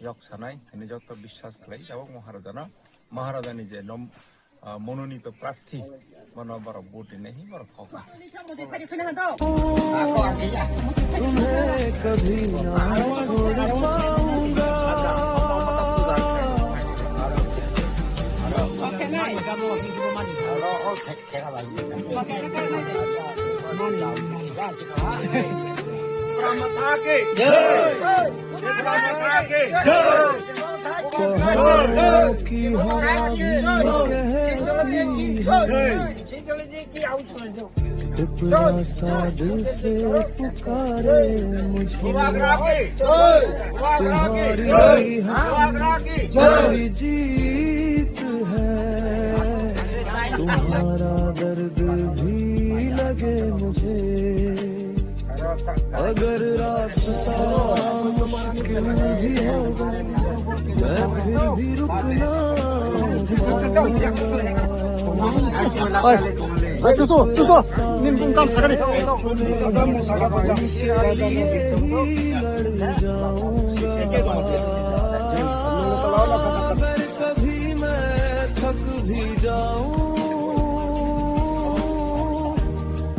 yok sanai hwnwi joto biswas khlai tabok Maharajano, Maharajani je nom-, ah, mononito prarthi, bono borok vote rinai hi borok kok. तुम्हें कभी ना छोड़ पाऊंगा। पहाड़ों की हवा भी कहती है, इतना सा दिल से पुकारे मुझे। तुम्हारी हंसी मेरी जीत है, तुम्हारा दर्द भी लगे मुझे। अगर रास्ता मुश्किल भी होगा, मैं फिर भी रुकना। Oi, oi, tutu, tutu. Nin bung tam sakali. अगर कभी मैं थक भी जाऊं,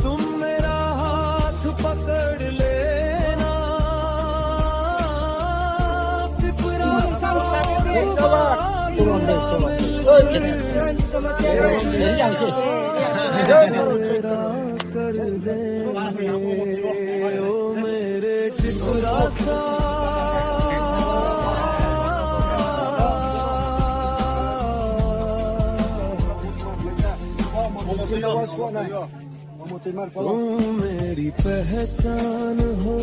तुम मेरा हाथ पकड़ लेना। तेरा कर देंगे, ओ मेरे टिपरा सा। तुम मेरी पहचान हो,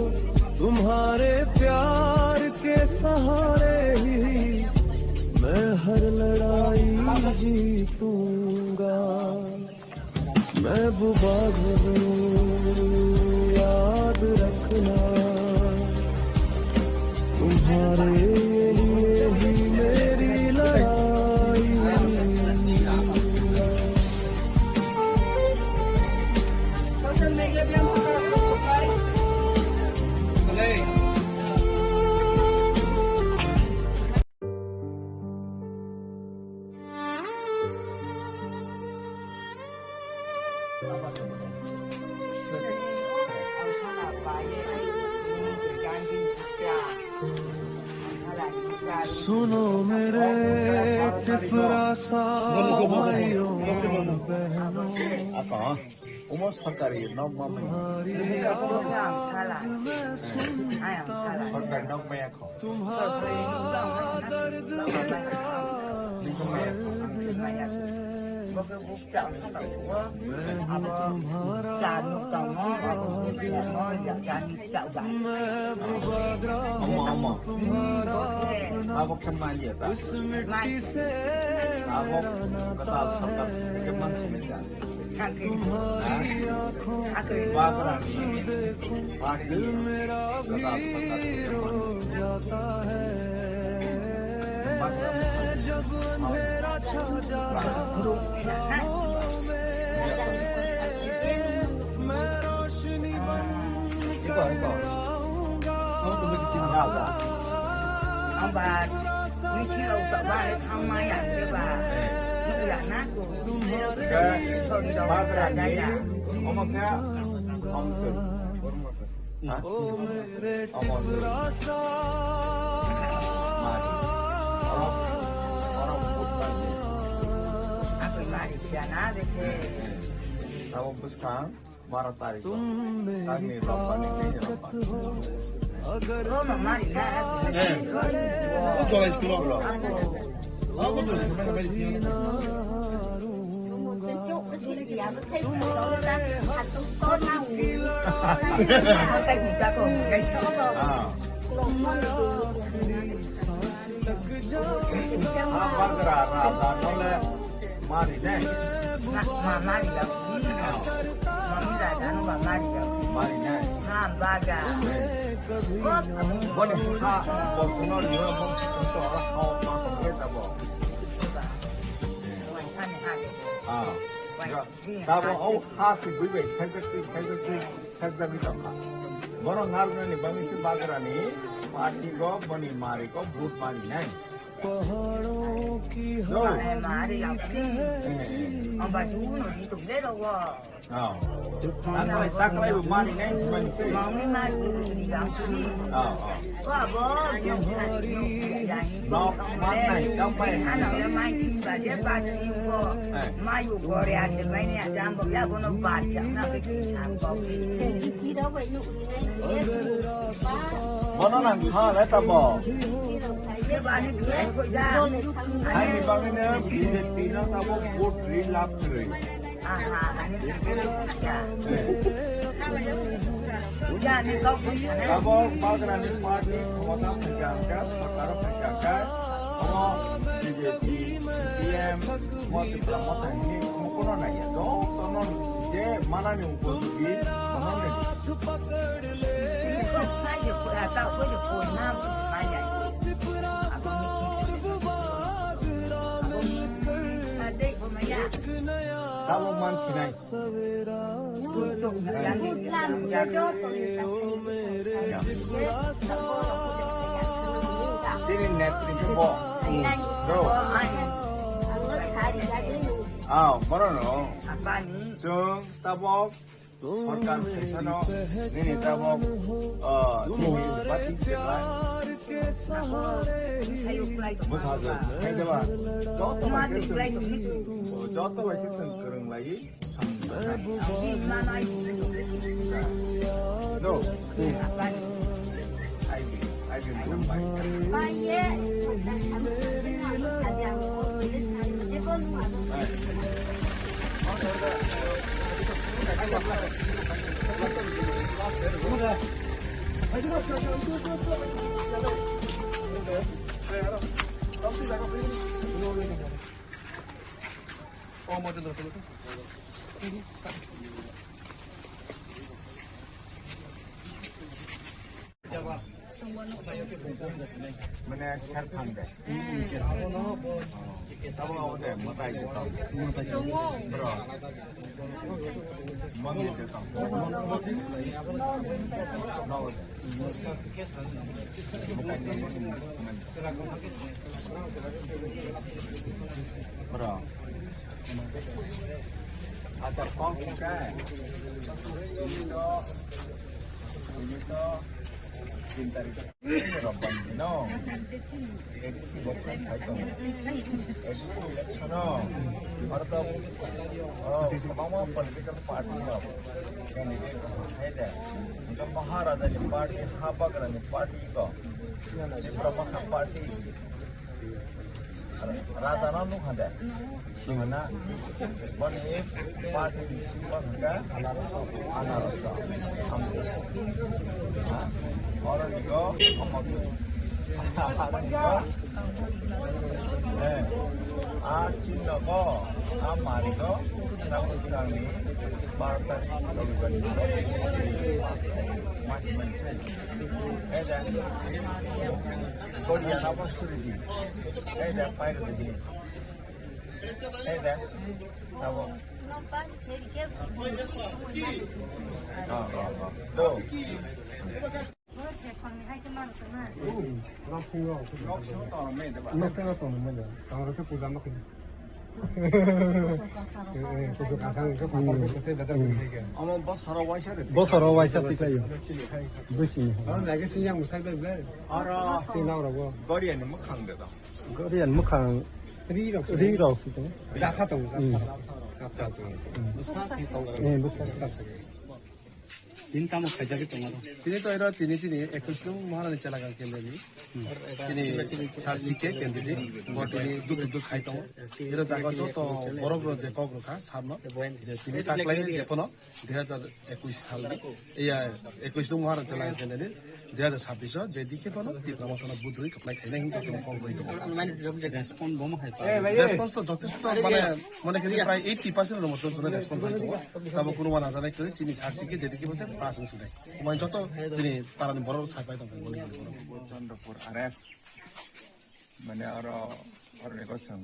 तुम्हारे प्यार के सहारे ही मैं हर लड़ाई जीतूंगा। महबूबा, जरूर याद रखना, तुम्हारे लिए ही मेरी लड़ाई। सुनो मेरे टिफरा सा भाइयों बहनों। Omo sarkari nok ma mwnwi. Bwsang sala. Ayang sala. Sarkari nok maya kho. Sarkari nok maya kho. Bini khe maya kho. Maya kho. Bo khe bukcha wng kha tongo. Abo cha nuk tongo. Abo bukcha no ya cha ni cha ba. Omo, omo. Hmm, bo khe. Abo khe maya ta. Maya. Abo kwtal sarkar khe man sini ta. Ang ba, ni kilo sa ba, ang maya, di ba? Iya na ko. Bagrani, omo khe, omo khe. Ha? Omo khe. Mari. Oro, oro, buddha. Aku mari, iya na, de ke. Abo bwskang. Baro tarikh o. Tamni robbani, tini robbani. Rono mari na. Eh. O jolai school o. Abo to school o. Ah. Ah, bagra, ra, ra, nole. Mari nai. Ma, ma, mari ya. Mami ra dano ba mari ya. Mari nai. Ha, baga. Boni ha, bo kuno liwa bo kuno ora ha, ha, ha, ha, bo. Wai, ha, ha, ha. Ah. Wai. Tabo o ha si bui bai, sai bai, sai bai, sai bai tong kha. Bono ngarnani bangwi si bagrani party go boni mari go vote mari nai. Pahadon ki. Mari, mari, eh, eh. Amba duno di tu le ro wa. Oh. Taklai, taklai bo mari nai, mari nai. Mami mari di di yang sini. Oh, oh. Wa bo yang sini. No, mari nai, taklai. Ana ya mai tin ba je ba tin ko. Eh. Mai u gore a se mai ni a jam bo ya bo no ba ya na ke ki sam ko. Bono nang kha le tamo. Ani bagwi no B J P no tamo vote ri lab kwrwi. Tamo bagrani party khomota phaikha hwnkhe, sorkaro phaikha hwnkhe, omo B J P, C P M, Mo Tipra Motha hwnwi omo kono naiya. Jotono je manani upojogwi, omo nai. Tabok man sinai. Chini netri se bo. Bro. Ah, boro no. Chwng tabok sorkar phaisano nini tabok, ah, nini bati se lai. Bwsajwk, khaideba. Joto bai se chwng, joto bai se chwng kwrwng lai. Mane, kher thang de. Abo, abo de, mwtai de tong. Bro. Mami de tong. Bro. Acha, kok khe? Ini to, ini to, tin tarik. Robban dino. A D C election khai tongo. A D C election o, aro to, oh, kwbangma political party rok candidate rok hai de. Hwnkhe Maharaja ni party, ha bagra ni party ko. Tipra Motha party. Raja no nukha de. Simana. Boni party ni sima hwnkha Anarasa. Ambo. Ha? Oro ni go, omo go. Oro ni go. Eh. A chinno go. A mari go. Nang nang ni. Bar tarik. Mati mati. Eh, dan. Korea na bos kuri di. Eh, dan, pair di. Eh, dan. Abo. Ah, ah, ah. Do. Omo bosoro waisa de. Bosoro waisa tiklaio. Bwsini. Aro lagi sini yang musai bai bai. Aro sini nang rogo. Goriani mukhang de do. Goriani mukhang. Ri rok. Ri rok si tong. Jatha tong, jatha. Hmm. Jatha tong. Hmm. Bwsa si tong. Eh, bwsa. Bwsa si. Tini tamo khaijagwi tongo. Tini to ero tini tini ekwis nung Maharani Chelagang kendeni. Hmm. Tini sar C K kendeni. Bo tini duk duk khai tongo. Ero jaga joto borok rok je kok rokha sarno. Je tini taklaini je kono dui hajar ekwis salni. Iya, ekwis nung Maharani Chelagang kendeni. Dui hajar sabbish o je dikhe kono Tipra Motha no budrui kwplai khainai hinwi kono kok rwi tongo. Response to jothesto mane, mane khe prai eighty percent rok moto joto response bai tongo. Tamo kuno wana jana khe chini sar C K je dikhe bose pass wngsi dai. Omo joto chini parani borok sai pai tong boni borok. Chandrapur R F, mane aro, aro ni kosong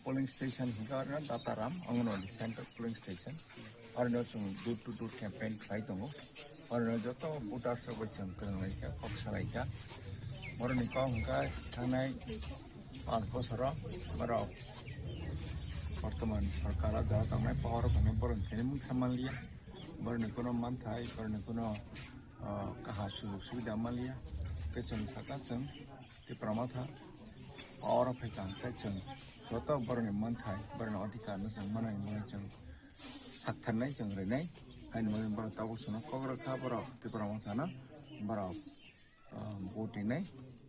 polling station hingka aro Dataram, Anganwadi Center polling station. Aro no chwng door to door campaign khlai tongo. Aro no joto voters rok bai chwng kwrwng lai kha, kok salai kha. Boroni kok hingka thangnai panch bosoro borok bortoman sorkar o da tongnai power o tongnai borok ni thani mungsa manliya. Boroni kuno manthai, boroni kuno, ah, kaha sujog subida manliya. Khe chwng saka chwng Tipra Motha power o phai kha hingkhe chwng joto boroni manthai, boroni adhikar no chwng manai manai chwng saktharnai chwng rinai. Haini bagwi borok tabuk chwngno kok rwkha borok Tipra Motha no borok, ah, vote rinai.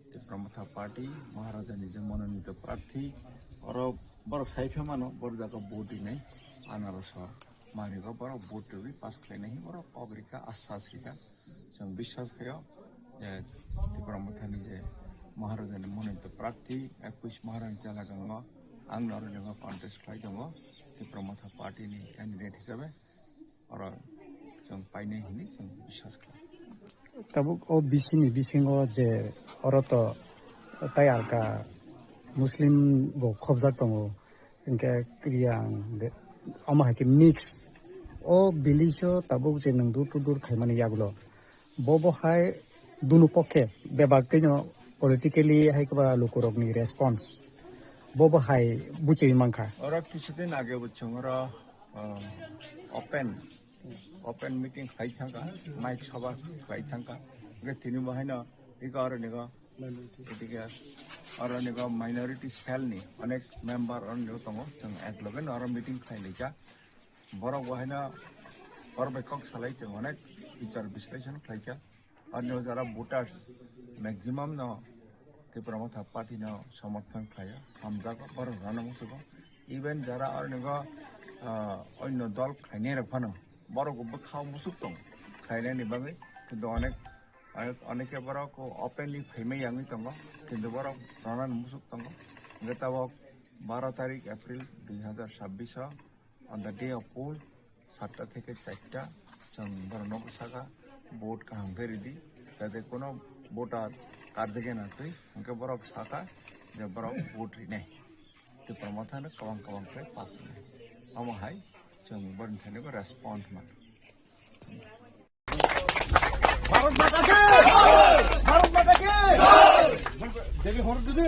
Tipra Motha party Maharaja ni je mononito prarthi oro borok sai khe mano borok jaga vote rinai. Anarasa marigo borok vote rwgwi pass khlainai hinwi borok kok rikha, asas rikha. Chwng biswas khaio je Tipra Mothani je Maharajani mononito prarthi ekwis Maharani Chelagango ang norok contest khlai tongo Tipra Motha party ni candidate hisabe. Oro chwng painai hinwi chwng biswas khlai. Tabuk o bisini bisingo je oro to tai alka Muslim bo khobjak tongo. Hingke Kriang de, omo hai khe mix. O village o tabuk je nwng door to door khaimani yagulo. Bo bo hai dunu pokhe bebak tei no politically hai khe ba lukurokni response. Bo bo hai buchwi mankha. Oro kisu din age bo chwng oro, ah, open, open meeting khlai thangkha, mic sabha khlai thangkha. Hingke tini bo haino iko aro nigo Etike aro nigo minority cell ni onek member aro nigo tongo, chwng ek loge no aro meeting khlai laika. Borok bo haino borok bai kok salai chwng onek bichar bisleshon khlaika. Aro nigo jara voters maximum no Tipra Motha party no somorthon khlaio, hamjago, borok rano musugo. Even jara aro nigo, ah, onno dol khlainai rok phano borok bo bwkhao musuk tongo khlainani bagwi, kintu onek Onek, oneke borok openly phaimai yangwi tongo, kintu borok ronani musuk tongo. Hingke tabok baro tarik April dui hazar sabbish o, on the day of poll, satta theke charta, chwng borokno saka vote kaham khe ridi, jate kono voter karjagena twi, hingke borok saka je borok vote rinai. Tipra Mothano kwbang kwbang khe pass wngnai. Omo hai chwng borokni thani bo respond mano. Bharat মাতা কি! ভারত মাতা কি! দেবী হর দিদি।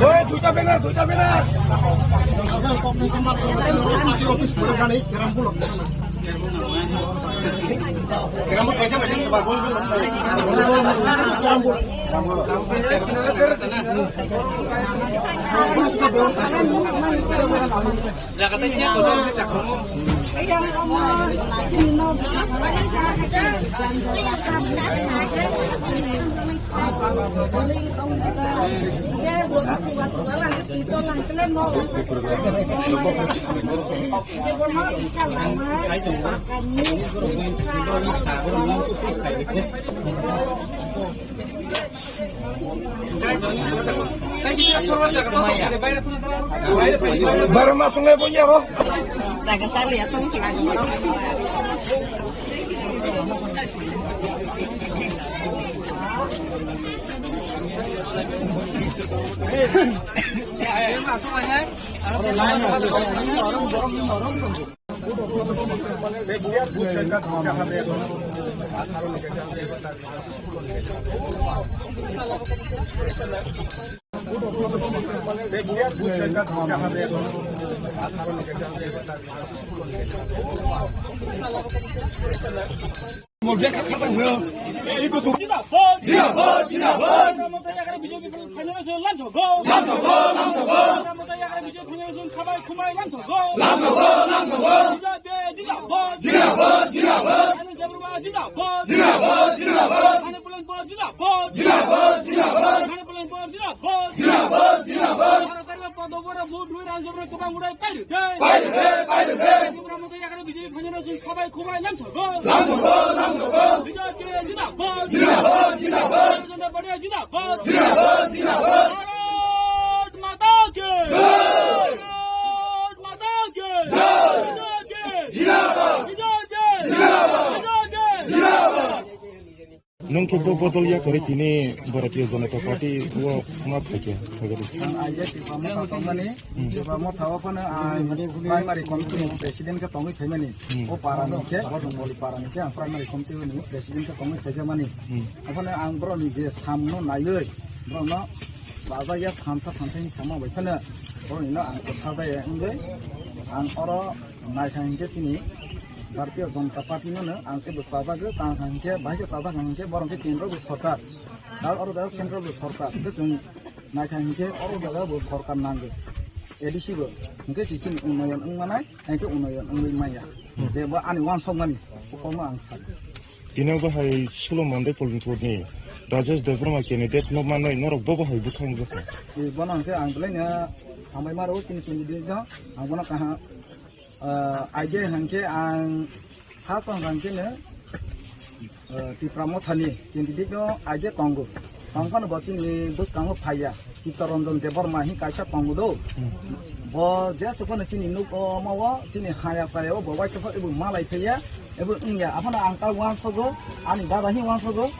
Oi, duita banner, duita banner. Bara ma sungai punya roh. Zindabad, zindabad. Zindabad, zindabad. Lamsogo, lamsogo. Lamsogo, lamsogo. Lamsogo, lamsogo. Lamsogo, lamsogo. Zindabad, zindabad. Lamsogo, zindabad. Zindabad, zindabad. Zindabad, zindabad. Zindabad, zindabad. Zindabad, zindabad. Aro kaiba podo bora vote rui rang jabra kobang urai pairu de. Pairu de, pairu de. Zindabad, zindabad. Khabai khubai lamsogo. Lamsogo, lamsogo. Bijoy Chakma zindabad. Zindabad, zindabad. Bharatiya Janata Party zindabad. Zindabad, zindabad. Bharat Mata ki. Jai. Bharat Mata ki. Jai. Bijoy ki. Zindabad. Bijoy ki. Zindabad. Bijoy ki. Zindabad. Nwng khe bo bodol ya kwrwi tini Bharatiya Janata Party o ma phaikha? Ang aijak Tipra Motha tongmani, Hmm. Tipra Motha o phano ang primary committee ni president khe tongwi phaimani. Hmm. O para ni khe, Bodongpoli para ni khe ang primary committee ni president khe tongwi phaijakmani. Hmm. Ophano ang borok ni je samung no naiwi, borok no bajak ya thansa thansa ni samung bai phano borok ni no ang kwtha bai wngwi ang oro Naikha hinkhe chini Bharatiya Janata Party no ang khe bo chajagwi, tang kha hinkhe, bahai khe chajak kha hinkhe, borok khe kendro bo sorkar. Aro oro jaga central bo sorkar. Khe chwng naikha hinkhe oro jaga bo sorkar nangwi. A D C bo, hwnkhe si chini unnoyon wng manai, hwnkhe unnoyon wngwi manya. Hmm. Je bo ani uansukmani, o kokno ang sadi. Tino bo hai Sulo Mandai Polnipur ni Rajesh Debbarma candidate no manwi norok bo bo hai bwkhang jakha. E, bono hwnkhe ang belai no hambai maro chini candidate no, ang bono kaham, ah, idea hwnkhe ang ha tong hwnkhe no, ah, Tipra Mothani candidate no idea tongo. Tongphano bo chini bwskango phaiya. Chittaranjan Debbarma hi kaisa tongo do. Hmm. Bo je sophano chini nuk o ma o, chini haya saya o, bo wai sophano ebo malai phaiya, ebo wngya. Aphano ang ta uansogo, ani dada hi uansogo,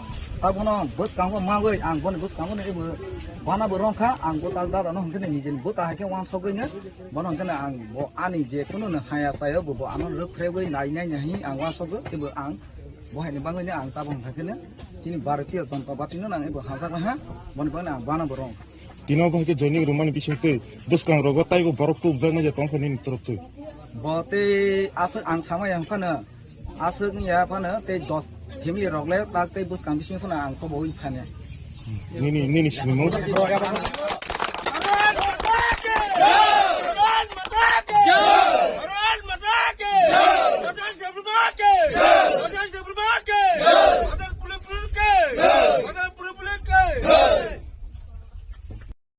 ta bono bwskango magwi, ang boni bwskango no ebo bana bo rongkha, ang bo ta dada no hwnkhe nijeni bo ta hai khe uansogwi no, bono hwnkhe no ang bo ani je kuno no haya saya o bo, bo ano rwk phregwi nai nai nai hi ang uansogo, ebo ang bo haini bagwi no ang ta bo hwnkha khe no chini Bharatiya Janata Party no nang ebo hajak ha, boni bagwi no ang bana bo rong. Tino bo hai khe joining rwmani bisingtwi bwskang rogo taibo borok tubjaknai je tongkha nini toroftwi. Bo tei aswk ang samaya phano, aswk wngya phano tei dos family rok le tak tei bwskang bising phano ang kobowi phane. Nini, nini sinimung?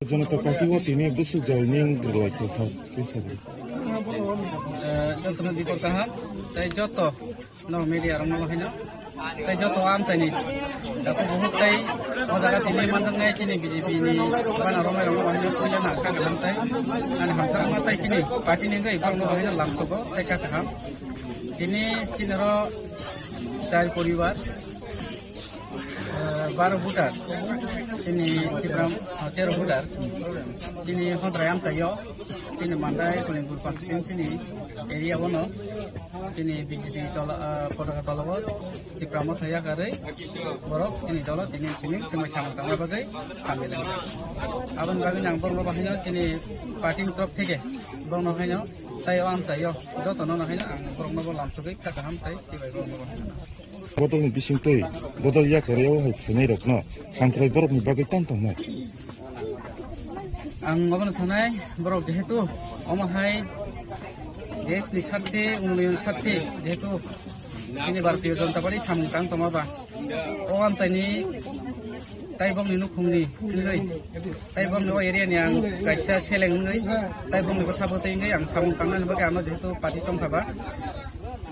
Janata Party o tini bwswk joining rwlai kha sa, khe sa. Eh, jotono dikor kaham, tei joto no media rok no haino, tei joto amchaini daku buhuk tei o jaga tini manjaknai chini B J P ni bana romai rok no haino puila na kha kaham tei ani hamsa ma tei chini party ni wngwi borok no haino lam sogo tei kha kaham. Tini chini ro char poribar. Eh, baro voter, chini Tipra, eh, tero voter, chini Hondrai amchaio, chini Mandai Kolingpur constituency ni area o no, chini B J P tola, eh, potaka tola o, Tipra Motha yakarwi, borok chini dolo tini simi simi samung tangna bagwi sambil wngkha. Aboni bagwi ang borokno bahaino chini party ni torop theke borokno haino tei o amchaio jotono no haino ang borokno bo lamsogwi kha kaham tei sibai borokno bo haino. Bodolni bisingtwi bodol yakarwi o hai phainairokno hamkrai borokni bagwi tang tongnai. Ang obono sanai, borok jehetu omo hai deshni sarthe, unnoyon sarthe, jehetu chini Bharatiya Janata Party samung tang tongma ba, o amchaini tei bongni nukhungni wngwi, tei bongni o area ni ang kaisa seleng wngwi, tei bongni bwsa bwtwi wngwi ang samung tangnani bagwi ano jehetu party tongkha ba,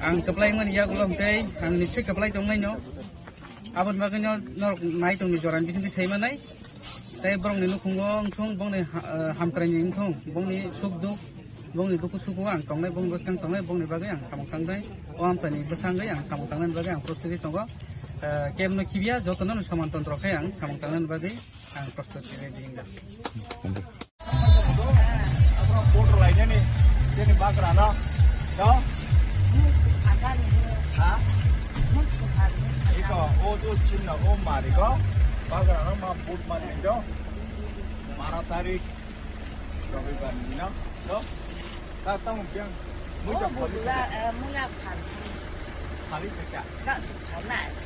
ang kwplai wngmani yagulo hwnkhe ang nischoi kwplai tongnaino. Aboni bagwino norok nai tongni jorani bisingtwi sai manai. Tei borokni nukhungo wngthung, bongni ha-, eh, hamkraini wngthung, bongni suk duk, bongni dukhu suku ang tongnai, bongni bwskang tongnai, bongni bagwi ang samung tangnai. O amchaini bwsangwi ang samung tangnani bagwi ang prostuti tongo. Eh, kebno khibiya, jotono no soman tontro khe ang samung tangnani bagwi ang prostuti ready wngkha. Vote rwlainani chini bagrano, no? Ha? Iko, o jo chinna, o mariko, bagrano ma vote mani do. Bara tarik, Robibar ni, no? No? Ta tamo biang, muja phali. Muya phali. Phali thaka. Ka phali.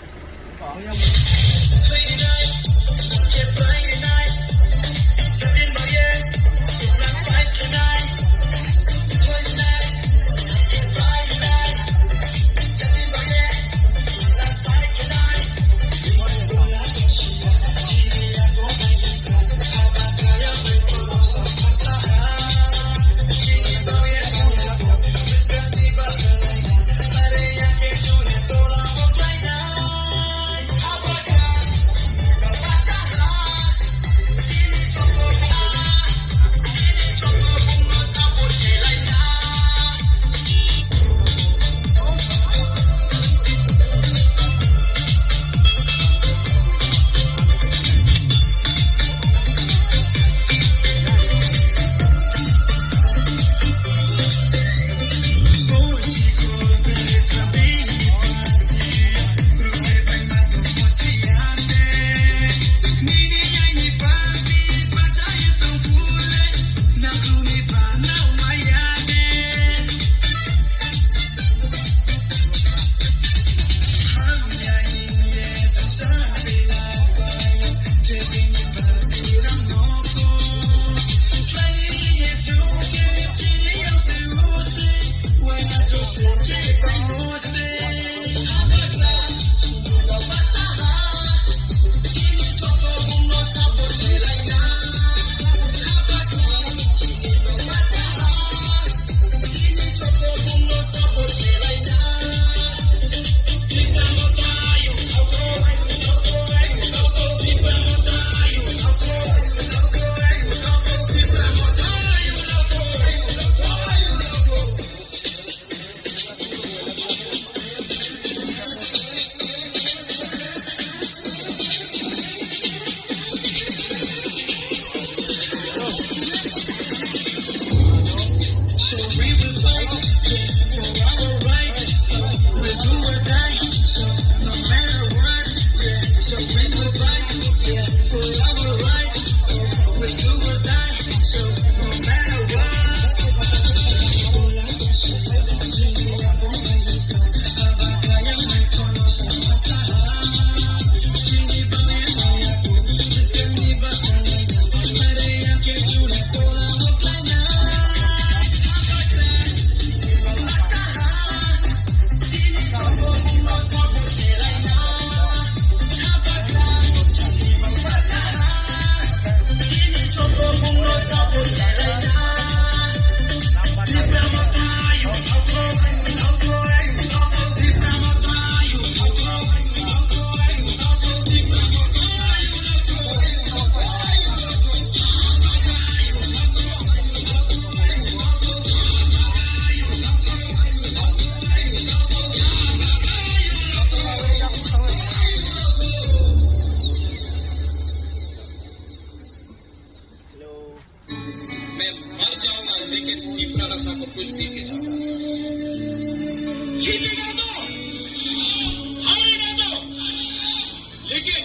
लेकिन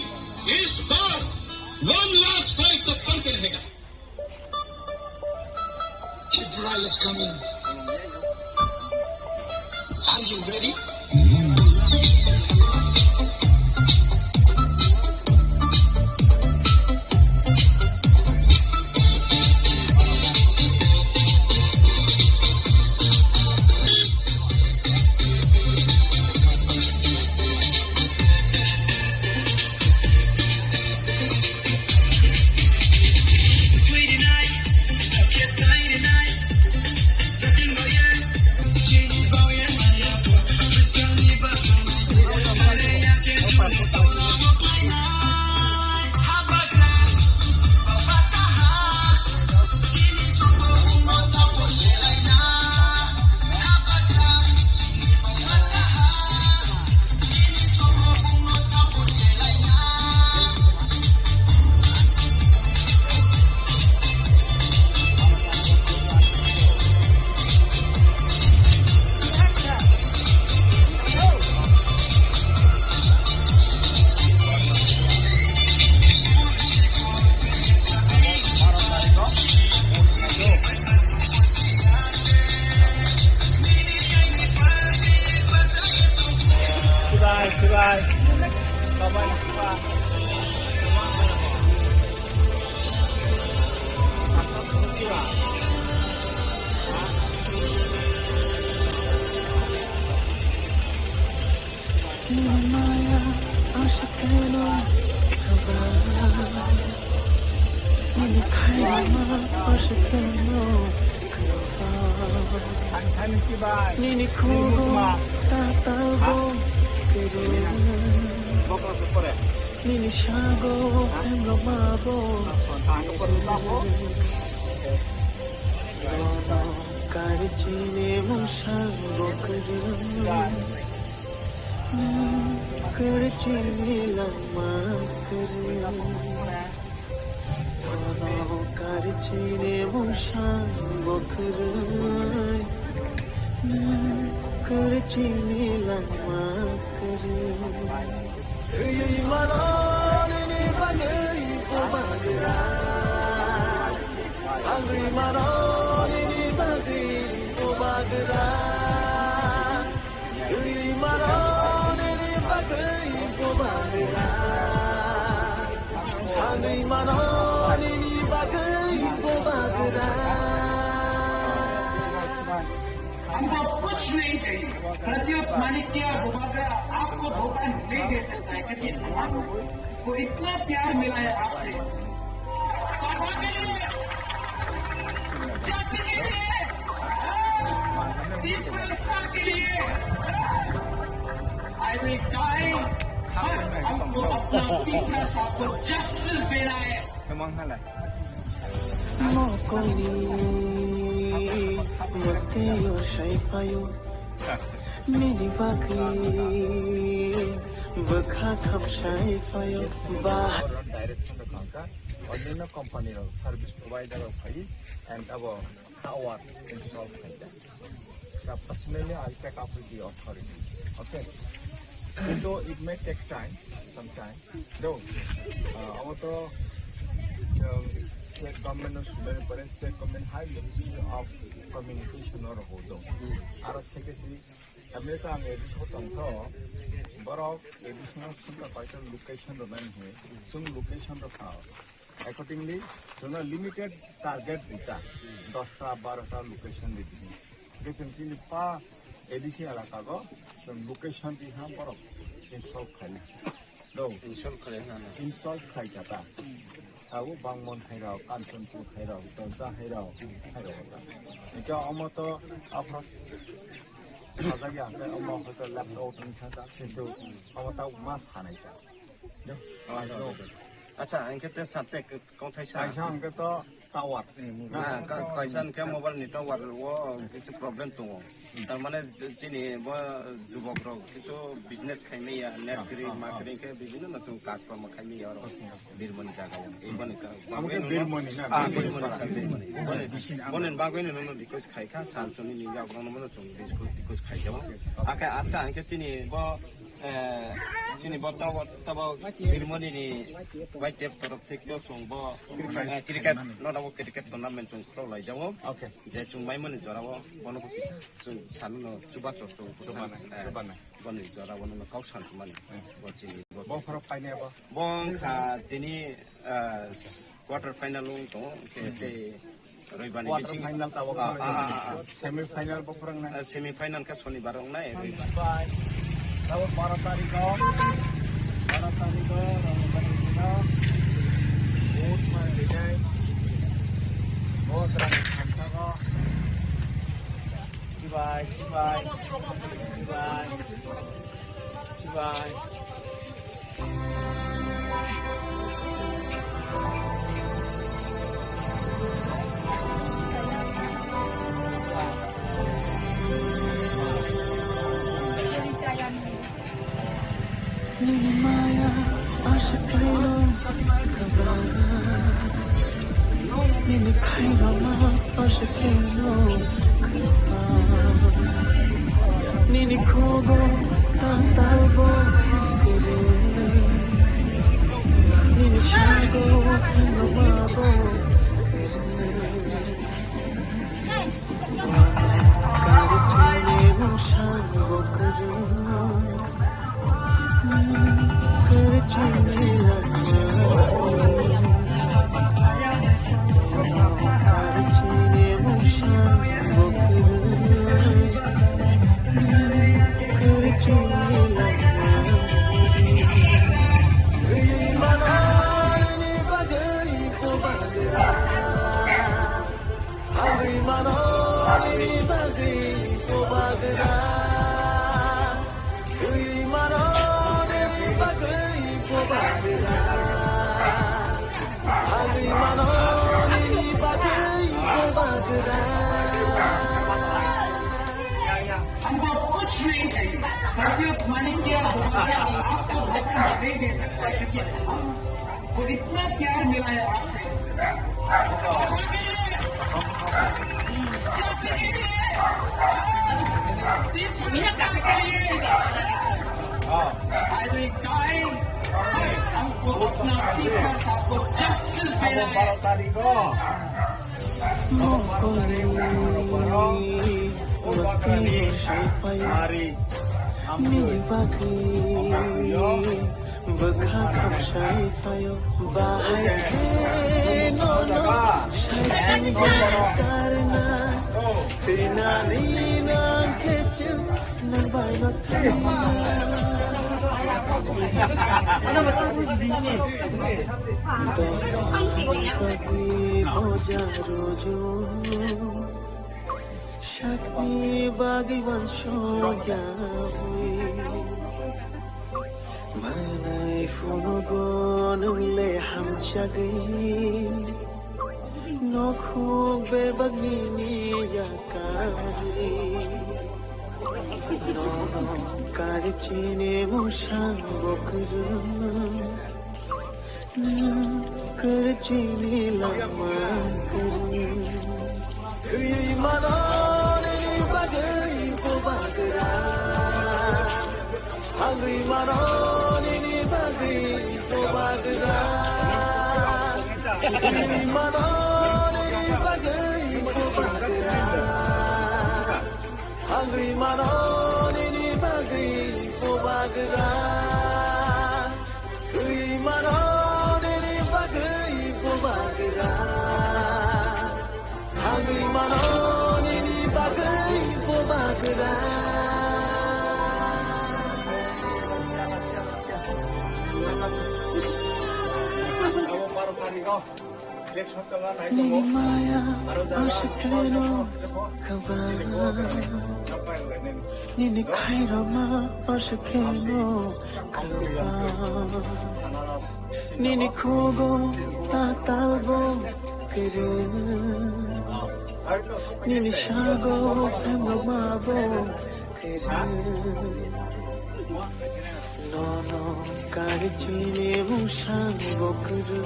इस बार वन लाख फाइव तक कम के रहेगा। Tripura is coming. Are you ready? Nini khugo ta ta bo kere. Nini sago em lo ma bo. Kari chini mung sang bo kere. Kari chini lama kere. Kari chini mung sang bo kere. Kari chini lama kere. Twi mano nini bagwi bubagra. Twi mano nini bagwi bubagra. Twi mano nini bagwi bubagra. Twi mano nini bagwi bubagra. हमको कुछ नहीं चाहिए। प्रद्युत माणिक्य और बुबागरा आपको धोखा नहीं दे सकता है, क्योंकि हम को इतना प्यार मिला है आपसे। तीव्रता के लिए I will die, बस हमको अपना पीछा आपको जस्टिस देना है। Mokoni, moteo shaipayo, mini bagwi, bwkha kham shaipayo, ba. Direction rok kha, onno company rok, service provider rok phai, and abo tower install khai da. Personally, I'll take up with the authority. Okay? Kintu it may take time, some time. Though, uh, abo to, um, state government no sumai pore, state government high level of communication no rw do. Aro theke si, kami to ang A D C ko tong to, borok A D C no sumka paisa location rw nai hwnwi, sum location rw kha. Accordingly, chwngno limited target dita, dosta, barota location di di. Hwnkhe chwng chini pa A D C elaka go chwng location di ha borok install khaina. Do. Install khaina na. Install khlai kha ta. Abo Bangmon hai rok, Kanchanpur hai rok, Dodda hai rok, hai rok ta. Hwnkhe omo to aphro sajak ya, hwnkhe omo hwnkhe left out wngkha ta, kintu omo ta mas hanai ta. Acha, hwnkhe te sa te kok thai sa. Kaisa hwnkhe to Tower. Na, ka-, kaisa hwnkhe mobile ni tower o kisa problem tongo. Tar mane chini bo jubok rok kisu business khai maya, net kiri, ma kiri khe bibhinno no chwng kaj kormo khai maya oro. Birmoni jaga o. Ei boni ka, Amo khe bagwi no, Birmoni na, ah, Birmoni Birmoni sir, sir. Birmoni. Boni, boni bagwi no no request khai kha, sir chwngni ni jaga no no chwng request, request khai jabo. Akhe acha hwnkhe chini bo, eh, chini bo tower, tower Birmoni ni Y T F torof thik to chwng bo, eh, cricket, no doubt cricket tournament chwng khulok lai jabo. Okay. Je chwng mai mani jora o, bono bo kisa chwng sanu no chuba chok chwng Chuba na, eh, chuba na. Boni jora bono no kok san mani. Hmm. Bo chini bo. Bo khoro final bo. Bo wngkha tini, ah, quarter final wng tongo, khe tei Roibani Quarter bising final tabok ah, ah, ah, ah. Semi final bo phwrwng nai. Ah, semi final khe Sonibar wng nai, Roibar. Tabok baro tarikh o, baro tarikh o, Roibani dino vote ma rinai. Bo rang thamsago. Chibai, chibai, chibai, chibai. Nini maya aswk khaino kwbangma. Nini khairokma aswk khaino kwbangma. Nini khugo tang talbo kwrwi. Nini sago phunukmabo kwrwi. Agwi mano nini bagwi kobagra. Agwi mano nini bagwi kobagra. Agwi mano nini bagwi kobagra. हमको कुछ नहीं चाहिए, पर सिर्फ मणिपुर और आपको वतन दे दे सकता है, क्योंकि हम वो इतना प्यार मिला है आपसे। Every time हमको अपना पीपल्स, आपको जस्टिस देना है। Mokol ni bakni sai phaio, nini bagwi bwkha kok sai phaio. Bahai khe nono sai karna, twi nani nang khe chwng nang bai no thangna. Dok bagwi boja rojo. Sakni bagwi uansukya hwi. Manwi phunugo nwng le hamjagwi. Nokhung bebak nini yakarwi. Nono kari chini musang bokrwng. Nwng kwrwini lama kwrwi. Thwi mano nini bagwi bubagra. Thangwi mano nini bagwi bubagra. Thwi mano nini bagwi bubagra. Thangwi mano nini bagwi bubagra. Thwi mano nini bagwi bubagra. Thangwi mano nini bagwi bubagra. Nini maya aswk khaino kwbangma. Nini khairokma aswk khaino kwbangma. Nini khugo tatalbo Nini sago phemrok ma bo kheru. Nono kari chini mung sago kheru.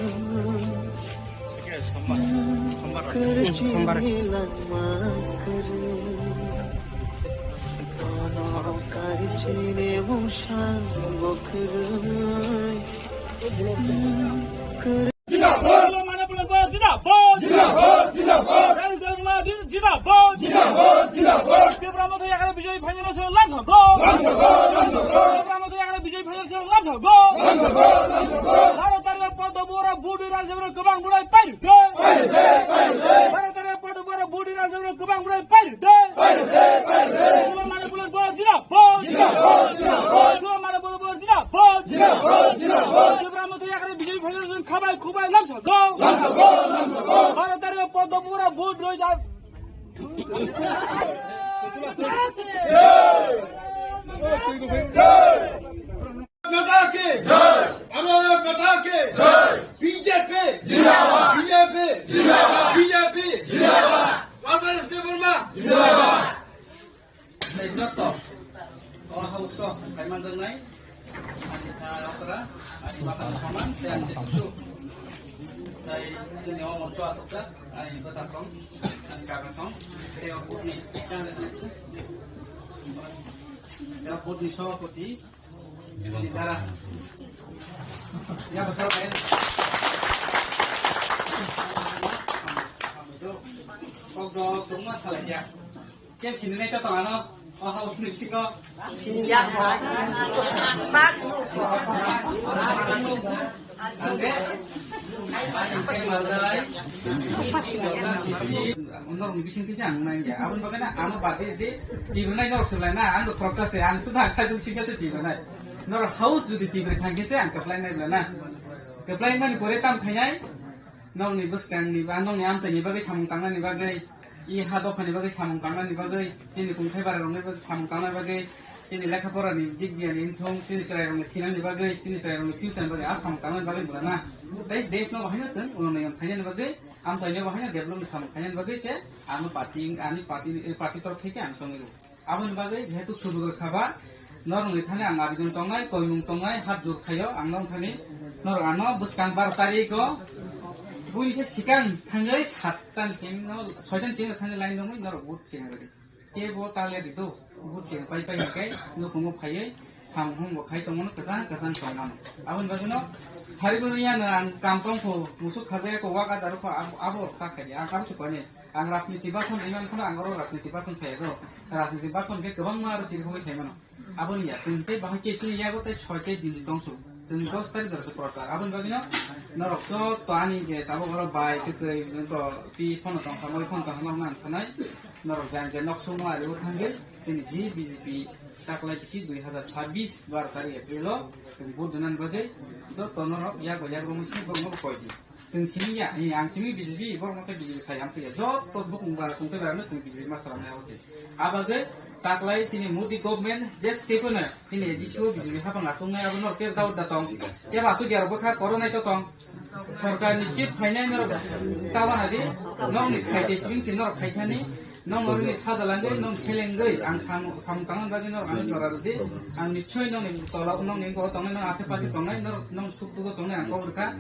Kheru chini langma kheru. Nono kari chini mung sago kheru. Kheru. Zindabad! Manipur Bank zindabad! Zindabad! Zindabad! Rajiv Debbarma zindabad! Zindabad! Zindabad! Tipra Motha Yakarni Bijoy Phainairokno lamsao go! Lamsao go! Lamsao go! Tipra Motha Yakarni Bijoy Phainairokno lamsao go! Lamsao go! Lamsao go! Baro tarikh Padma Bora vote rajyabro kwbang bwrwi pairwdi! Pairwdi! Pairwdi! Baro tarikh Padma Bora vote rajyabro kwbang bwrwi pairwdi! Pairwdi! Pairwdi! Manipur Bank zindabad! Zindabad! Zindabad! Manipur Bank zindabad! Zindabad! Zindabad! Tipra Motha Yakarni Bijoy Phainairokno khabai khubai lamsao go! Lamsao go! Lamsao go! Baro tarikh Padma Bora vote rwi ja- Mata ki jai! Bharat Mata ki jai! B J P zindabad! B J P zindabad! B J P zindabad! Rajiv Debbarma zindabad! Tei joto o house o phai manjaknai ani sa okra, ani bata saman, tei ani jesu. Tei chini o moncho asokjak ani bwtasong, ani kakasong, tei o butni, tei o butni sobapoti, chini dara. Ya, bwsarok bai. Kok dok tongma salai ya. Ken sini nai to tong ano, o house ni bisingo. Sini ya. Bak. Angke. Angke maldai. Norok ni bising kisa ang nai ya. Aboni bagwi na ano badi di tibri nai norok sulai na, ang to khoroksa se, ang suda ang sajung singka se tibri nai. Norok house jodi tibri thang khe se ang kwplai nai bla na. Kwplai mani pore tam khainai. Nokni bwskangni ba nokni amchaini bagwi samung tangnani bagwi, i ha dophani bagwi samung tangnani bagwi, chini kungthai bara rokni bagwi samung tangnani bagwi, chini lekha porani dik biyani wngthung, chini chwrai rokni thinani bagwi, chini chwrai rokni future ni bagwi a samung tangnani bagwi bwla na. Tei desh no bahaino chwng ulo nai phainani bagwi, amchaini bahaino develop ni samung khainani bagwi se ano party, ani party, party torok thai khe ang tongwi rw. Aboni bagwi jehetu subugwrwk kha ba, norokni thani ang abidon tongnai, koimung tongnai, hat jur khaio ang norok thani, norok ano bwskang baro tarikh o buini se sikang thangwi sattan simi no, soitan simi no thangwi line romwi norok vote sinai rwdi. Kebo talia di do, vote sinai pai pai hinkhe nukhungo phaiwi samung humung bo khai tongmano, kwchang kwchang tongmano. Aboni bagwino sari bwrwi yano ang kam tongkho, musuk khajaya kho, wak adaro kho, abo, abo kha khaidi, ang abo se koinai. Ang rajniti bason ri man phano ang oro rajniti bason sai do. Rajniti bason khe kwbangma aro chiri khogwi sai mano. Aboni ya, chwng tei bahai khe chini yago tei soi tei din tongsu. Chwng dos tarikh dora se prochar. Aboni bagwino norok joto ani je tabuk oro bai kwtwi to pi phano tong kha, moi phano tong kha, norok nang sanai. Norok jang je nok songno ari o thangwi chini ji B J P taklai bisi dui hazar sabbish baro tarikh April o chwng vote donani bagwi joto norok yago yago mungsi borokno koi di. Chwng simi ya, eh, ang simi B J P, borok no khe B J P khai ang khe ya. Joto bukung bara tong khe bara no chwng B J P ma salam nai abo se. Abagwi taklai chini Modi government je step no chini A D C o B J P hapang aswk nai abo no khe daud da tong. Khe ba aswk ya rok bwkha koro nai to tong. Sorkar ni chief phainai norok tabana di, nokni khai te sibing si norok khai thani. Nong norokni sajalangwi, nong selengwi, ang sam-, samung tangmani bagwi norok ano jora rwdi. Ang nichoi nongni tola, nongni wngkoko tongnai, nong ashe pashe tongnai, norok, nong suk dugo tongnai, ang kok rwkha.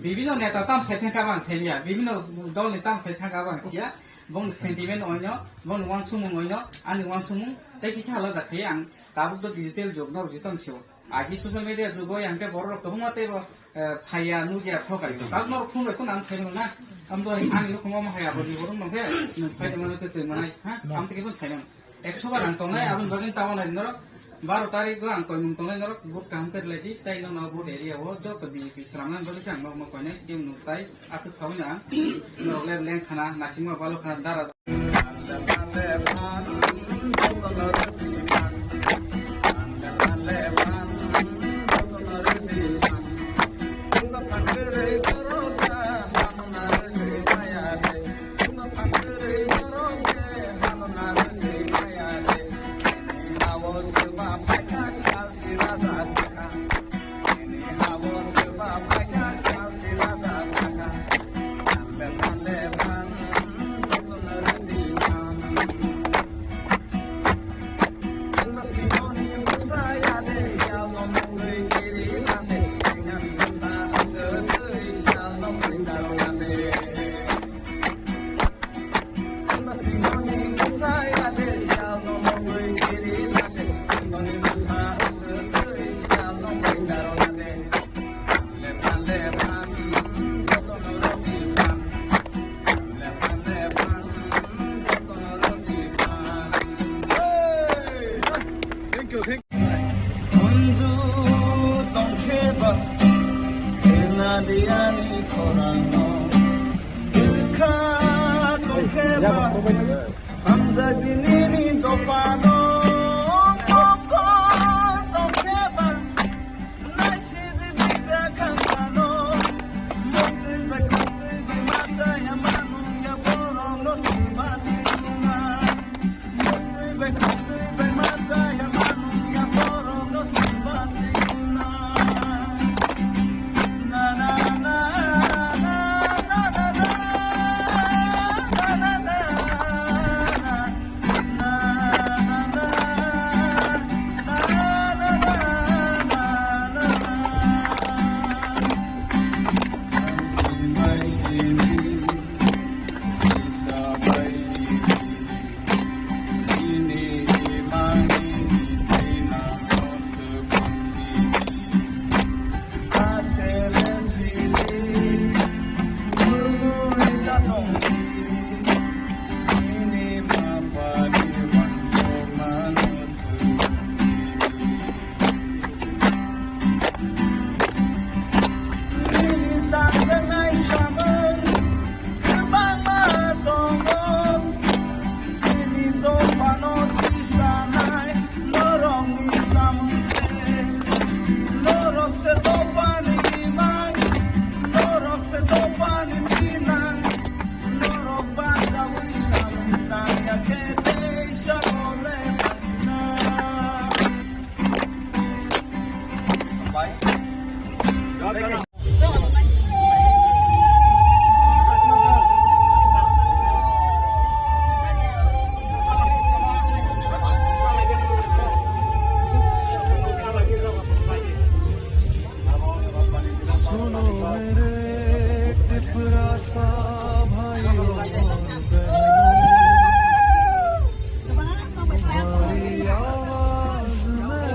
Bibino neta tam sai thangkha, ang saimya. Bibino dolni tam sai thangkha, ang siya. Bongni sentiment oino, bongni wansukmung oino, ani wansukmung tei kisa alada khe ang tabuk do digital jug, norok jito sio. Agi social media jugo yang khe borok rok kwbangma tei bo, eh, phaiya, nukya, thokai. Tabuk norok phone bai phone ang sai mano na. Am to ani nukhung omo hai abo ni borok nong khe, nung phai tongmani tei twi manai, ha? Am tei khe phone sai mano. Ekso bar ang tongnai, aboni bagwi tabuk nai norok. Baro tarikh o ang koimung tongnai norok, vote kaham khe rwlai di, tei nokno vote area o joto B J P swnamnani bagwi se ang nokno koinai, tei nung tai aswk saui na ang. Norok le leng khana, nasingma balo khana, dara.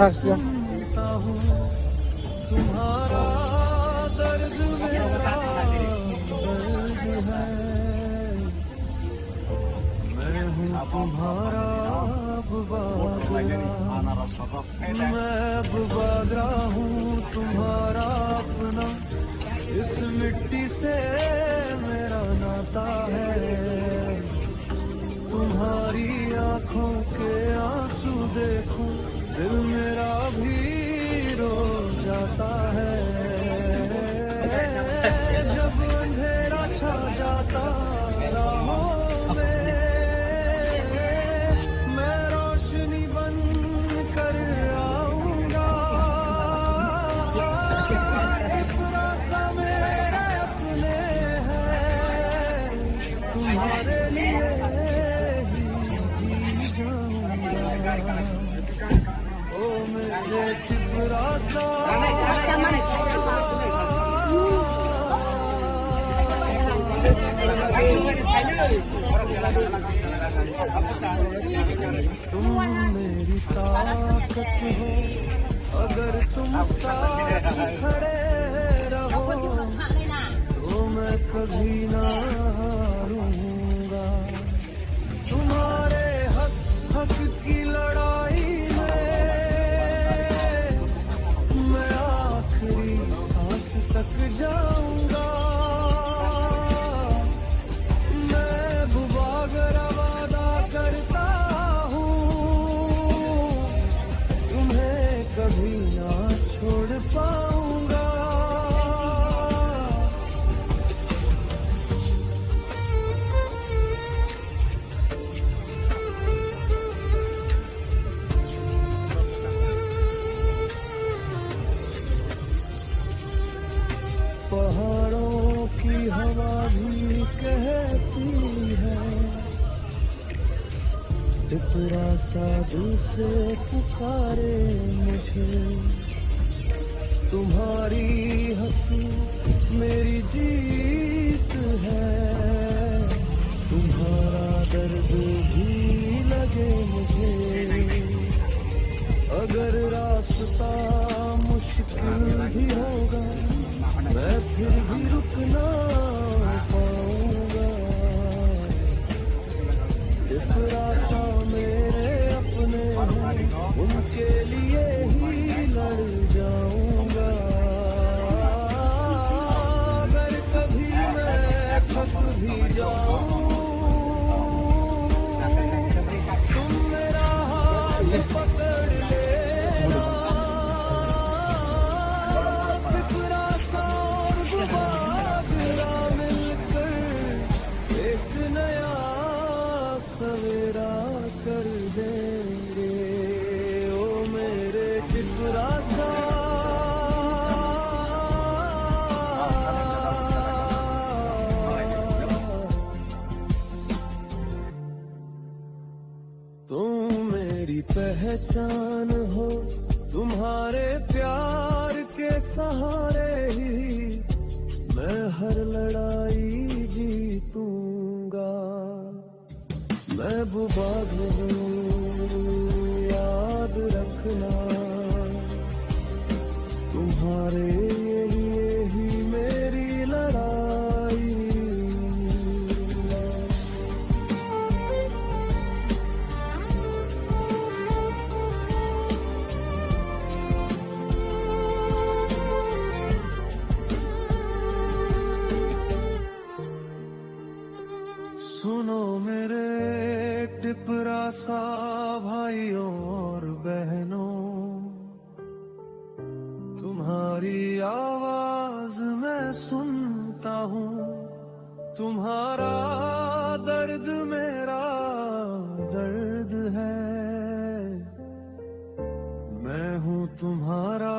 Thak ya. मैं अब बागरा हूँ तुम्हारा अपना, इस मिट्टी से मेरा नाता है। तुम्हारी आंखों के आंसू देखूं, दिल मेरा भी रो जाता है। जब अंधेरा छा जाता राहों में, मैं रोशनी बन कर आऊंगा। एक रास्ता मेरे अपने हैं, तुम्हारे लिए ही जी जाऊंगा। ओ मेरे त्रिपुरा का। तुम मेरी ताकत हो, अगर तुम साथ खड़े रहो, तो मैं कभी ना हारूंगा। तुम्हारे हक, हक की लड़ाई में मैं आखिरी सांस तक जाऊंगा। महबूबा, अगर वादा करता हूँ, तुम्हें कभी ना छोड़ पाऊंगा। पहाड़ों की हवा भी कहती है, टिपरा सा दिल से पुकारे मुझे। तुम्हारी हंसी मेरी जीत है, तुम्हारा दर्द भी लगे मुझे। अगर रास्ता मुश्किल भी होगा, मैं फिर भी रुक ना पाऊंगा। इतना सा मेरे अपने हैं, उनके लिए ही लड़ जाऊंगा। अगर कभी हूँ, तुम्हारा दर्द मेरा दर्द है। मैं हूँ तुम्हारा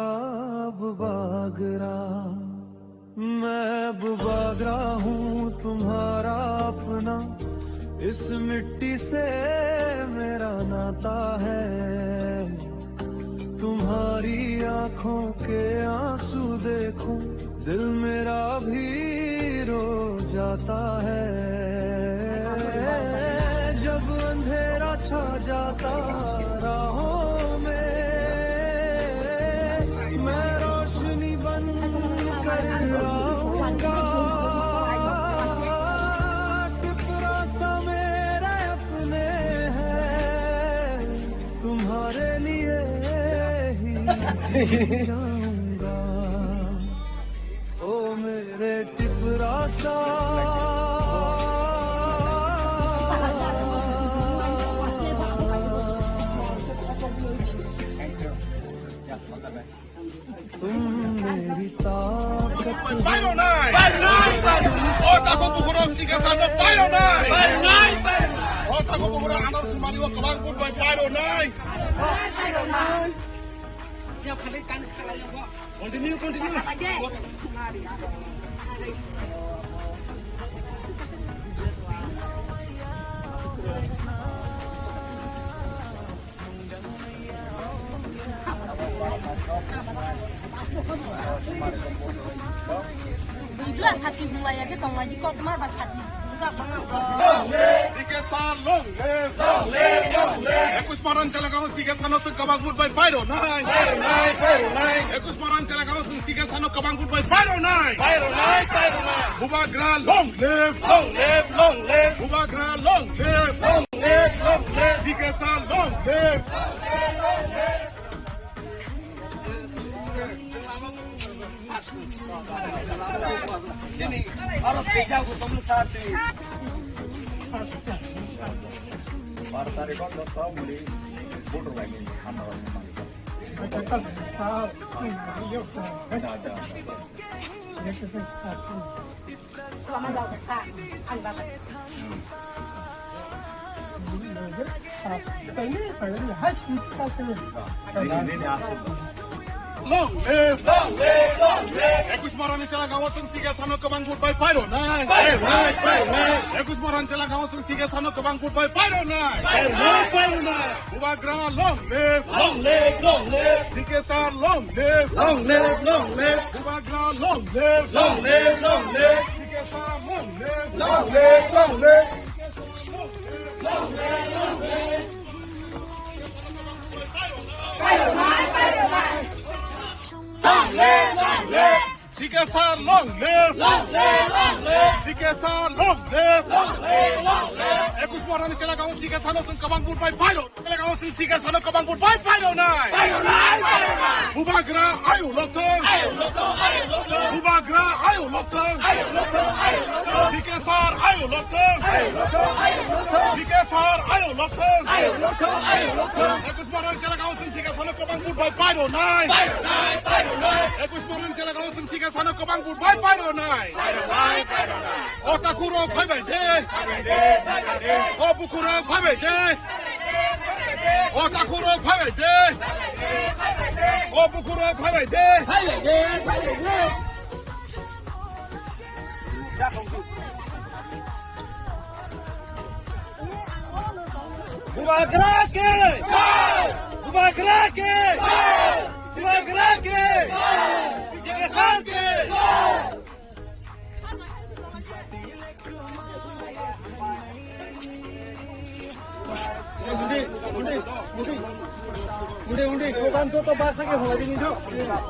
अब बागरा, मैं अब बागरा हूँ तुम्हारा अपना, इस मिट्टी से मेरा नाता है। तुम्हारी आंखों के आंसू देखूं, दिल मेरा भी रो जाता है। जब अंधेरा छा जाता राहों में, मैं रोशनी बन कर आऊंगा। टुकड़ा सा मेरे अपने हैं, तुम्हारे लिए ही जाऊंगा। ओ मेरे टिपरा सा। तुम मेरी ताकत हो। Pairo nai! Pairo nai! O takhuk bukhurok sikhe sano pairo nai! Pairo nai! Pairo nai! O takhuk bukhurok ano sumari o kwbang vote bai pairo nai! Pairo nai! Continue, continue. Bujla sati hunglai ya khe tonglai di kok mar ba sati. Sikhe sir long live! Long live! Long live! Ekush Moran Chelagao sikhe sano twi kwbang vote bai pairo nai! Pairo nai! Pairo nai! Ekush Moran Chelagao sikhe sano kwbang vote bai pairo nai! Pairo nai! Pairo nai! Bubagra long live! Long live! Long live! Bubagra long live! Long live! Long live! Sikhe sir long live! Long live! Long live! Long live! Ekush Moran Chelagao chwng sikhe sano kwbang vote bai pairo nai! Pairo nai! Pairo nai! Ekush Moran Chelagao chwng sikhe sano kwbang vote bai pairo nai! Pairo nai! Pairo nai! Bubagra long live! Long live! Long live! Sikhe sir long live! Long live! Long live! Bubagra long live! Long live! Long live! Sikhe sir long live! Long live! Long live! Long live! Long live! Long live! Long live! Sikhe sir long live! Long live! Long live! Sikhe sir long live! Long live! Long live! Ekush Moran Chelagao sikhe sano chwng kwbang vote bai pairo. Chelagao chwng sikhe sano kwbang vote bai pairo nai. Pairo nai, pairo nai. Bubagra ayo lokthong. Ayo lokthong, ayo lokthong. Bubagra ayo lokthong. Ayo lokthong, ayo lokthong. Sikhe sir ayo lokthong. Ayo lokthong, ayo lokthong. Sikhe sir ayo lokthong. Ayo lokthong, ayo lokthong. Ekush Moran Chelagao chwng sikhe sano kwbang vote bai pairo nai. Pairo nai, pairo nai. Ekush Moran Chelagao chwng sikhe sano kwbang vote bai pairo nai. Pairo nai, pairo nai. O takhurok phaibai de. Phaibai de, phaibai de. O bukhurok phaibai de. O takhurok phaibai de. O bukhurok phaibai de. Phaibai de, phaibai de. Bubagra ke! Bubagra ke! Bubagra ke! Sikhe sir ke! Undi, undi, undi, undi, undi, program to, to baksa ke hoi dini jo.